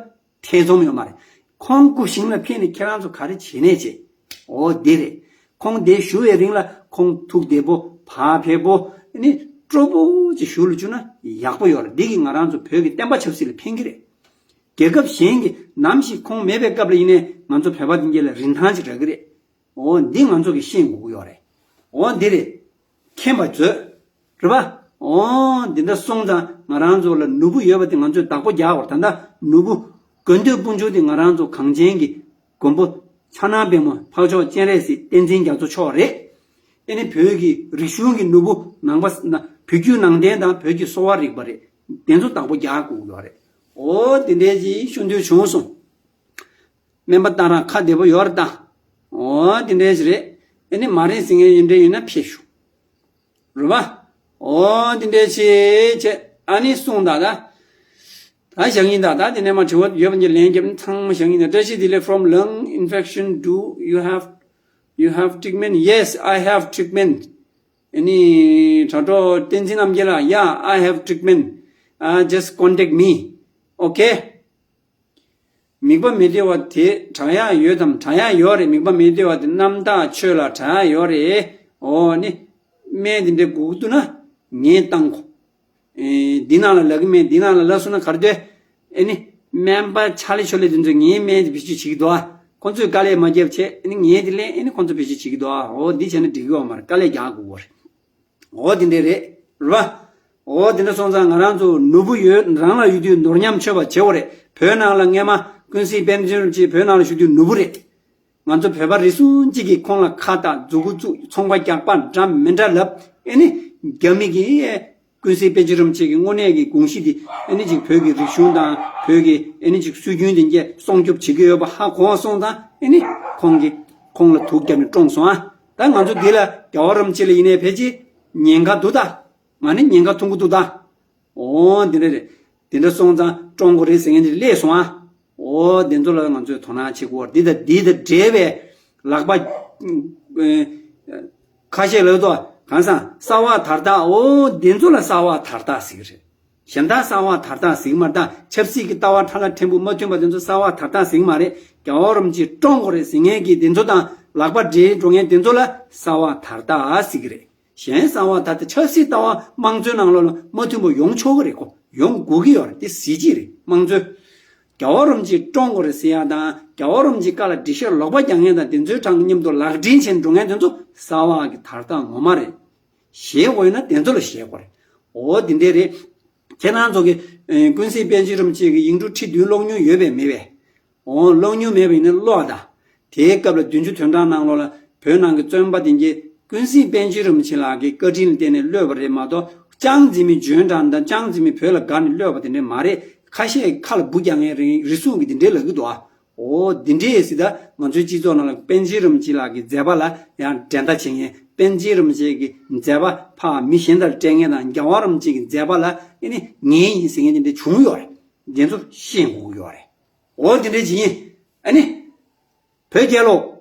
ཐེ་ཚོམ་ཡོད་མ་རེད། ཁོང་སྐུ་ཞིང་ལ་ཕེབས་ནས་ཁྱེད་རང་ཚོ་ག་རེ་བྱེད་ནས་བྱེད། འོ། འདི་རེད། ཁོང་འདིར་བཞུགས་པའི་རིང་ལ་ཁོང་ཐུགས་བདེ་པོ། བག་ཕེབས་པོ། ཨེ་ནི་སྤྲོ་པོ་ཅིག་བཞུགས་ལ་བཅུག་ན་ཡག་པོ་ཡོད་རེད། འདི་གིས་ང་རང་ཚོ་བོད་ཀྱི་བསྟན་པ་ཆབ་སྲིད་ལ་ཕན་གྱི་རེད། རྒྱལ་ཁབ་གཞན་གྱི་ནམ་ཞིག་ཁོང་མེད་པའི་སྐབས་ལ་ཡིན་ནའི་ང་ཚོ་བོད་པ་དེ་གྱད་ལ་རིན་ཐང་ཅིག་རག་གི་རེད། འོ། འདི་ང་ཚོ་གིས་ཤེས་དགོས་ཀྱི་ཡོད་རེད། འོ། འདི་རེད། མཁྱེན་པ་མཛོད། རེད་པ། འོ། འདི་འདྲ་སོང་ཙང་ང་རང་ཚོ་ལ་ནོར་བུ་ཡོད་པ་དེ་ང་ཚོས་བདག་པོ་རྒྱག་དགོས། ད་ལྟ་ནོར་བུ་དགོས་འདོད་དཔུང་འཇོམས་དེ་ང་རང་ཚོ་གངས་ཅན་གྱི་མགོན་པོ་ཕྱག་ན་པདྨོ་འཕགས་མཆོག་སྤྱན་རས་གཟིགས་བསྟན་འཛིན་རྒྱ་མཚོ་མཆོག་རེད། ཨེ་ནི་བོད་ཀྱི་རིག་གཞུང་གི་ནོར་བུ་ནང་པ་ན། བོད་བརྒྱུད་ནང་བསྟན་དང་བོད་ཀྱི་གསོ་བ་རིག་པ་རེད། དེ་ཚོ་བདག་པོ་རྒྱག་དགོས་ཀྱི་ཡོད་རེད། འོ། དེ་འདྲའི་ཅིག་ཤོད་འདོད་བྱུང་སོང་། སྨན་པ་རྟ་ར་ཁ་བདེ་པོ་ཡོད་རེད་ད། འོ། དེ་འདྲའི་ཅིག་རེད། ཨེ་ནི་མ་རེད་ཟེར་མཁན་ཡིན་འདྲ་ཡིན་ན་ཕེབས་ཤོག། རེད་པ། འོ། དེ་འདྲའི་ཅིག་བྱས། ཨ་ནི་གསུངས་ད་ད། ད་བཞག་ཡིན་ད། ད་དེ་ནས་མ་དྲི་བ་ཡོད་པ་ཉིད་ལན་རྒྱབ་ནས་ཚང་མ་བཞག་ཡིན་ད། བཀྲ་ཤིས་བདེ་ལེགས། From lung infection, do you have, you have treatment? Yes, I have treatment. ཨ་ནི་དྲ་གྲོགས་བསྟན་འཛིན་རྣམ་རྒྱལ་ལགས། Yeah, I have treatment. Uh, just contact me. Okay. མིག་པ་མི་བདེ་བ་དེ་དྲག་ཡག་ཡོད་དམ། དྲག་ཡག་ཡོད་རེད། མིག་པ་མི་བདེ་བ་དེ་རྣམ་དག་ཆོས་ལ་དྲག་ཡག་ཡོད་རེད། འོ་ནི། སྨན་དེ་འདྲ་དགོས་ཀྱི་འདུག་ན་ངས་བཏང་གོ། ཨེ། འདི་ནང་ལ་ལབ་ཀྱི་མེད། འདི་ནང་ལ་ལབ་སོང་ན་ག་རེ་འདོད། ཨེ་ནི། སྨན་པ་ཆ་ལེ་ཆོ་ལེ་དེ་ཚོས་ངའི་སྨན་དེ་བེད་སྤྱོད་བྱེད་ཀྱི་འདུག་ཨ། ཁོང་ཚོས་དཀའ་ལས་མ་བརྒྱབ་བྱས། ཨེ་ནི་ངས་དེ་ལེན། ཨེ་ནི་ཁོང་ཚོ་བེད་སྤྱོད་བྱེད་ཀྱི་འདུག་ཨ། འོ། འདི་བྱས་ན་འགྲིག་གི་ཡོད་མ་རེད། དཀའ་ལས་རྒྱག་དགོས་གོ་རེད། འོ། དེ་འདྲ་རེད། རེད་པ། འོ། དེ་འདྲ་སོང་ཙང་ང་རང་ཚོ་ནོར་བུ་ཡོད། རང་ལ་ཡོད་དུས་ནོར་ཉམས་ཆོད་པ་བྱེད་དགོས་རེད། བོད་ནང་ལ་སྔས་མ་ཀུན་གཟིགས་པཎ་ཆེན་རིན་པོ་ཆེ་བོད་ནང་ལ་བཞུགས་དུས་ནོར་བུ་རེད། ང་ཚོ་བོད་པ་རེ་ཟུང་གཅིག་གིས་ཁོང་ལ་ཁ་བཏགས། མཛུབ་གུ་བཙུགས། ཚོང་པ་རྒྱག་པ་འདྲ་མི་འདྲ་ལབ། ཨེ་ནི་རྒྱ་མི་གིས་ཀུན་གཟིགས་པཎ་ཆེན་རིན་པོ་ཆེ་གི་དངོས་གནས་ཀྱི་དགོངས་གཞི་འདི། ཨེ་ནི་ཅིག་བོད་ཀྱི་རིག་གཞུང་དང་བོད་ཀྱི་ཨེ་ནི་ཅིག་སྲོལ་རྒྱུན་དེ་གྱད་སྲུང་སྐྱོབ་བྱེད་ཀྱི་ཡོད་པ་ཧ་གོ་སོང་ཙང་། ཨེ་ནི་ཁོང་གིས་ཁོང་ལ་དུག་བརྒྱབ་ནས་བཀྲོངས་སོང་ཨ། ད་ང་ཚོ་འདི་ལ་རྒྱལ་བ་རིན་པོ་ཆེ་ལ་ཡིན་ནའི་ཕལ་ཆེར་ཉེན་ཁ་འདུག་ད། ང་ནི་ཉེན་ཁ་ཐུང་གི་འདུག་ད། ཨོ་འདི་འདྲ་རེད། འདི་འདྲ་སོང་ཙང་བཀྲོངས་དགོས་རེད་ཟེར་མཁན་འདི་སླེབས་སོང་ཨ། ཨོ་འདི་ཚོ་ལ་ང་ཚོས་དོ་སྣང་བྱེད་དགོས་འདི་དང་འདི་དང་འབྲེལ་བའི་ལག་པ། ཁ་ཤས་ལ་ཏོ་གང་སང་གསང་བ་དར་ཐག་ཨོ་འདི་ཚོ་ལ་གསང་བ་དར་ཐག་ཟེར་གི་རེད། གཞན་དག་གསང་བ་དར་ཐག་ཟེར་གི་མ་རེད་ད། ཆབ་སྲིད་ཀྱི་ལྟ་བ་ཁྲ་ལ་ཕྲན་བུ་མ་མཐུན་པ་དེ་ཚོ་གསང་བ་དར་ཐག་ཟེར་གི་མ་རེད། རྒྱལ་བ་རིན་པོ་ཆེ་བཀྲོངས་དགོས་རེད་ཟེར་མཁན་གྱི་དེ་ཚོ་དང་ལག་པ་སྦྲེལ་འགྲོ་མཁན་དེ་ཚོ་ལ་གསང་བ་དར་ཐག་ཟེར་གི་རེད། གཞན་གསང་བ་དར་ཐག་ཆབ་སྲིད་ལྟ་བ་དམངས་གཙོའི་ནང་ལོགས་ལ་མ་མཐུན་པ་ཡོང་ཆོག་གི་རེད་ཁོ། ཡོང་དགོས་ཀྱི་ཡོད་རེད་དེ་གཟི་བརྗིད་རེད་དམངས་གཙོའི། རྒྱལ་བ་རིན་པོ་ཆེ་བཀྲོངས་དགོས་རེད་ཟེར་ཡ་དང་རྒྱལ་བ་རིན་པོ་ཆེ་བཀའ་ལ་འགྲེལ་བཤད་ལོག་པ་རྒྱག་མཁན་དང་དེ་ཚོའི་གྲངས་མཉམ་དུ་ལག་འབྲེལ་བྱས་ནས་འགྲོ་མཁན་དེ་ཚོ་གསང་བ་གི་དར་ཐག་ངོ་མ་རེད། ཞེད་དགོས་ན་དེ་ཚོ་ལ་ཞེད་དགོས་རེད། འོ་དེ་འདྲས་རེད། ཁྱེད་རང་ཚོ་གི་ཀུན་གཟིགས་པཎ་ཆེན་རིན་པོ་ཆེ་གི་ཡིག་འབྲུ་ཁྲི་བདུན་ཀློག་མྱོང་ཡོད་པས་མེད་པས། འོ་ཀློག་མྱོང་མེད་པ་ཡིན་ན་ཀློག་ཨ་ད། དེའི་སྐབས་ལ་བདུན་ཅུ་དོན་གྲངས་ནང་ལོགས་ལ་བོད་ནང་གི་བཙོན་པ་དེ་གྱད་ཀུན་གཟིགས་པཎ་ཆེན་རིན་པོ་ཆེ་ལགས་ཀྱི་བཀའ་དྲིན་ལ་བརྟེན་ནས་གློད་པ་རེད་མ་གཏོགས་ཅང་ཙེ་མིན་འཇོན་ཐང་དང་ཅང་ཙེ་མིན་བོད་ལ་དགའ་ནས་གློད་པ་དེ་འདྲས་མ་རེད། ཁ་ཤས་ཁ་ལ་འབུ་རྒྱག་མཁན་རེད་རེ་ཟུང་གི་དེ་འདྲས་ལབ་ཀྱི་འདུག་ཨ། འོ་དེ་འདྲས་ཟེར་ད་ང་ཚོའི་སྤྱི་ཚོགས་ནང་ལ་པཎ་ཆེན་རིན་པོ་ཆེ་ལགས་ཀྱི་མཛད་པ་ལ་ཡང་འགྲན་ཟླ་བྱེད་མཁན་པཎ་ཆེན་རིན་པོ་ཆེ་གི་མཛད་པ་ཕར་མི་གཞན་དག་ལ་སྤྲད་མཁན་དང་རྒྱལ་བ་རིན་པོ་ཆེ་གི་མཛད་པ་ལ་ཨེ་ནི་ངའི་ཡིན་ཟེར་མཁན་དེ་འདྲས་བྱུང་ཡོད་རེད། དེ་ཚོ་ཤེས་དགོས་ཀྱི་ཡོད་རེད། འོ་དེ་འདྲས་ཅིག་ཡིན། ཨ་ནི། བོད་རྒྱལ་ལོ།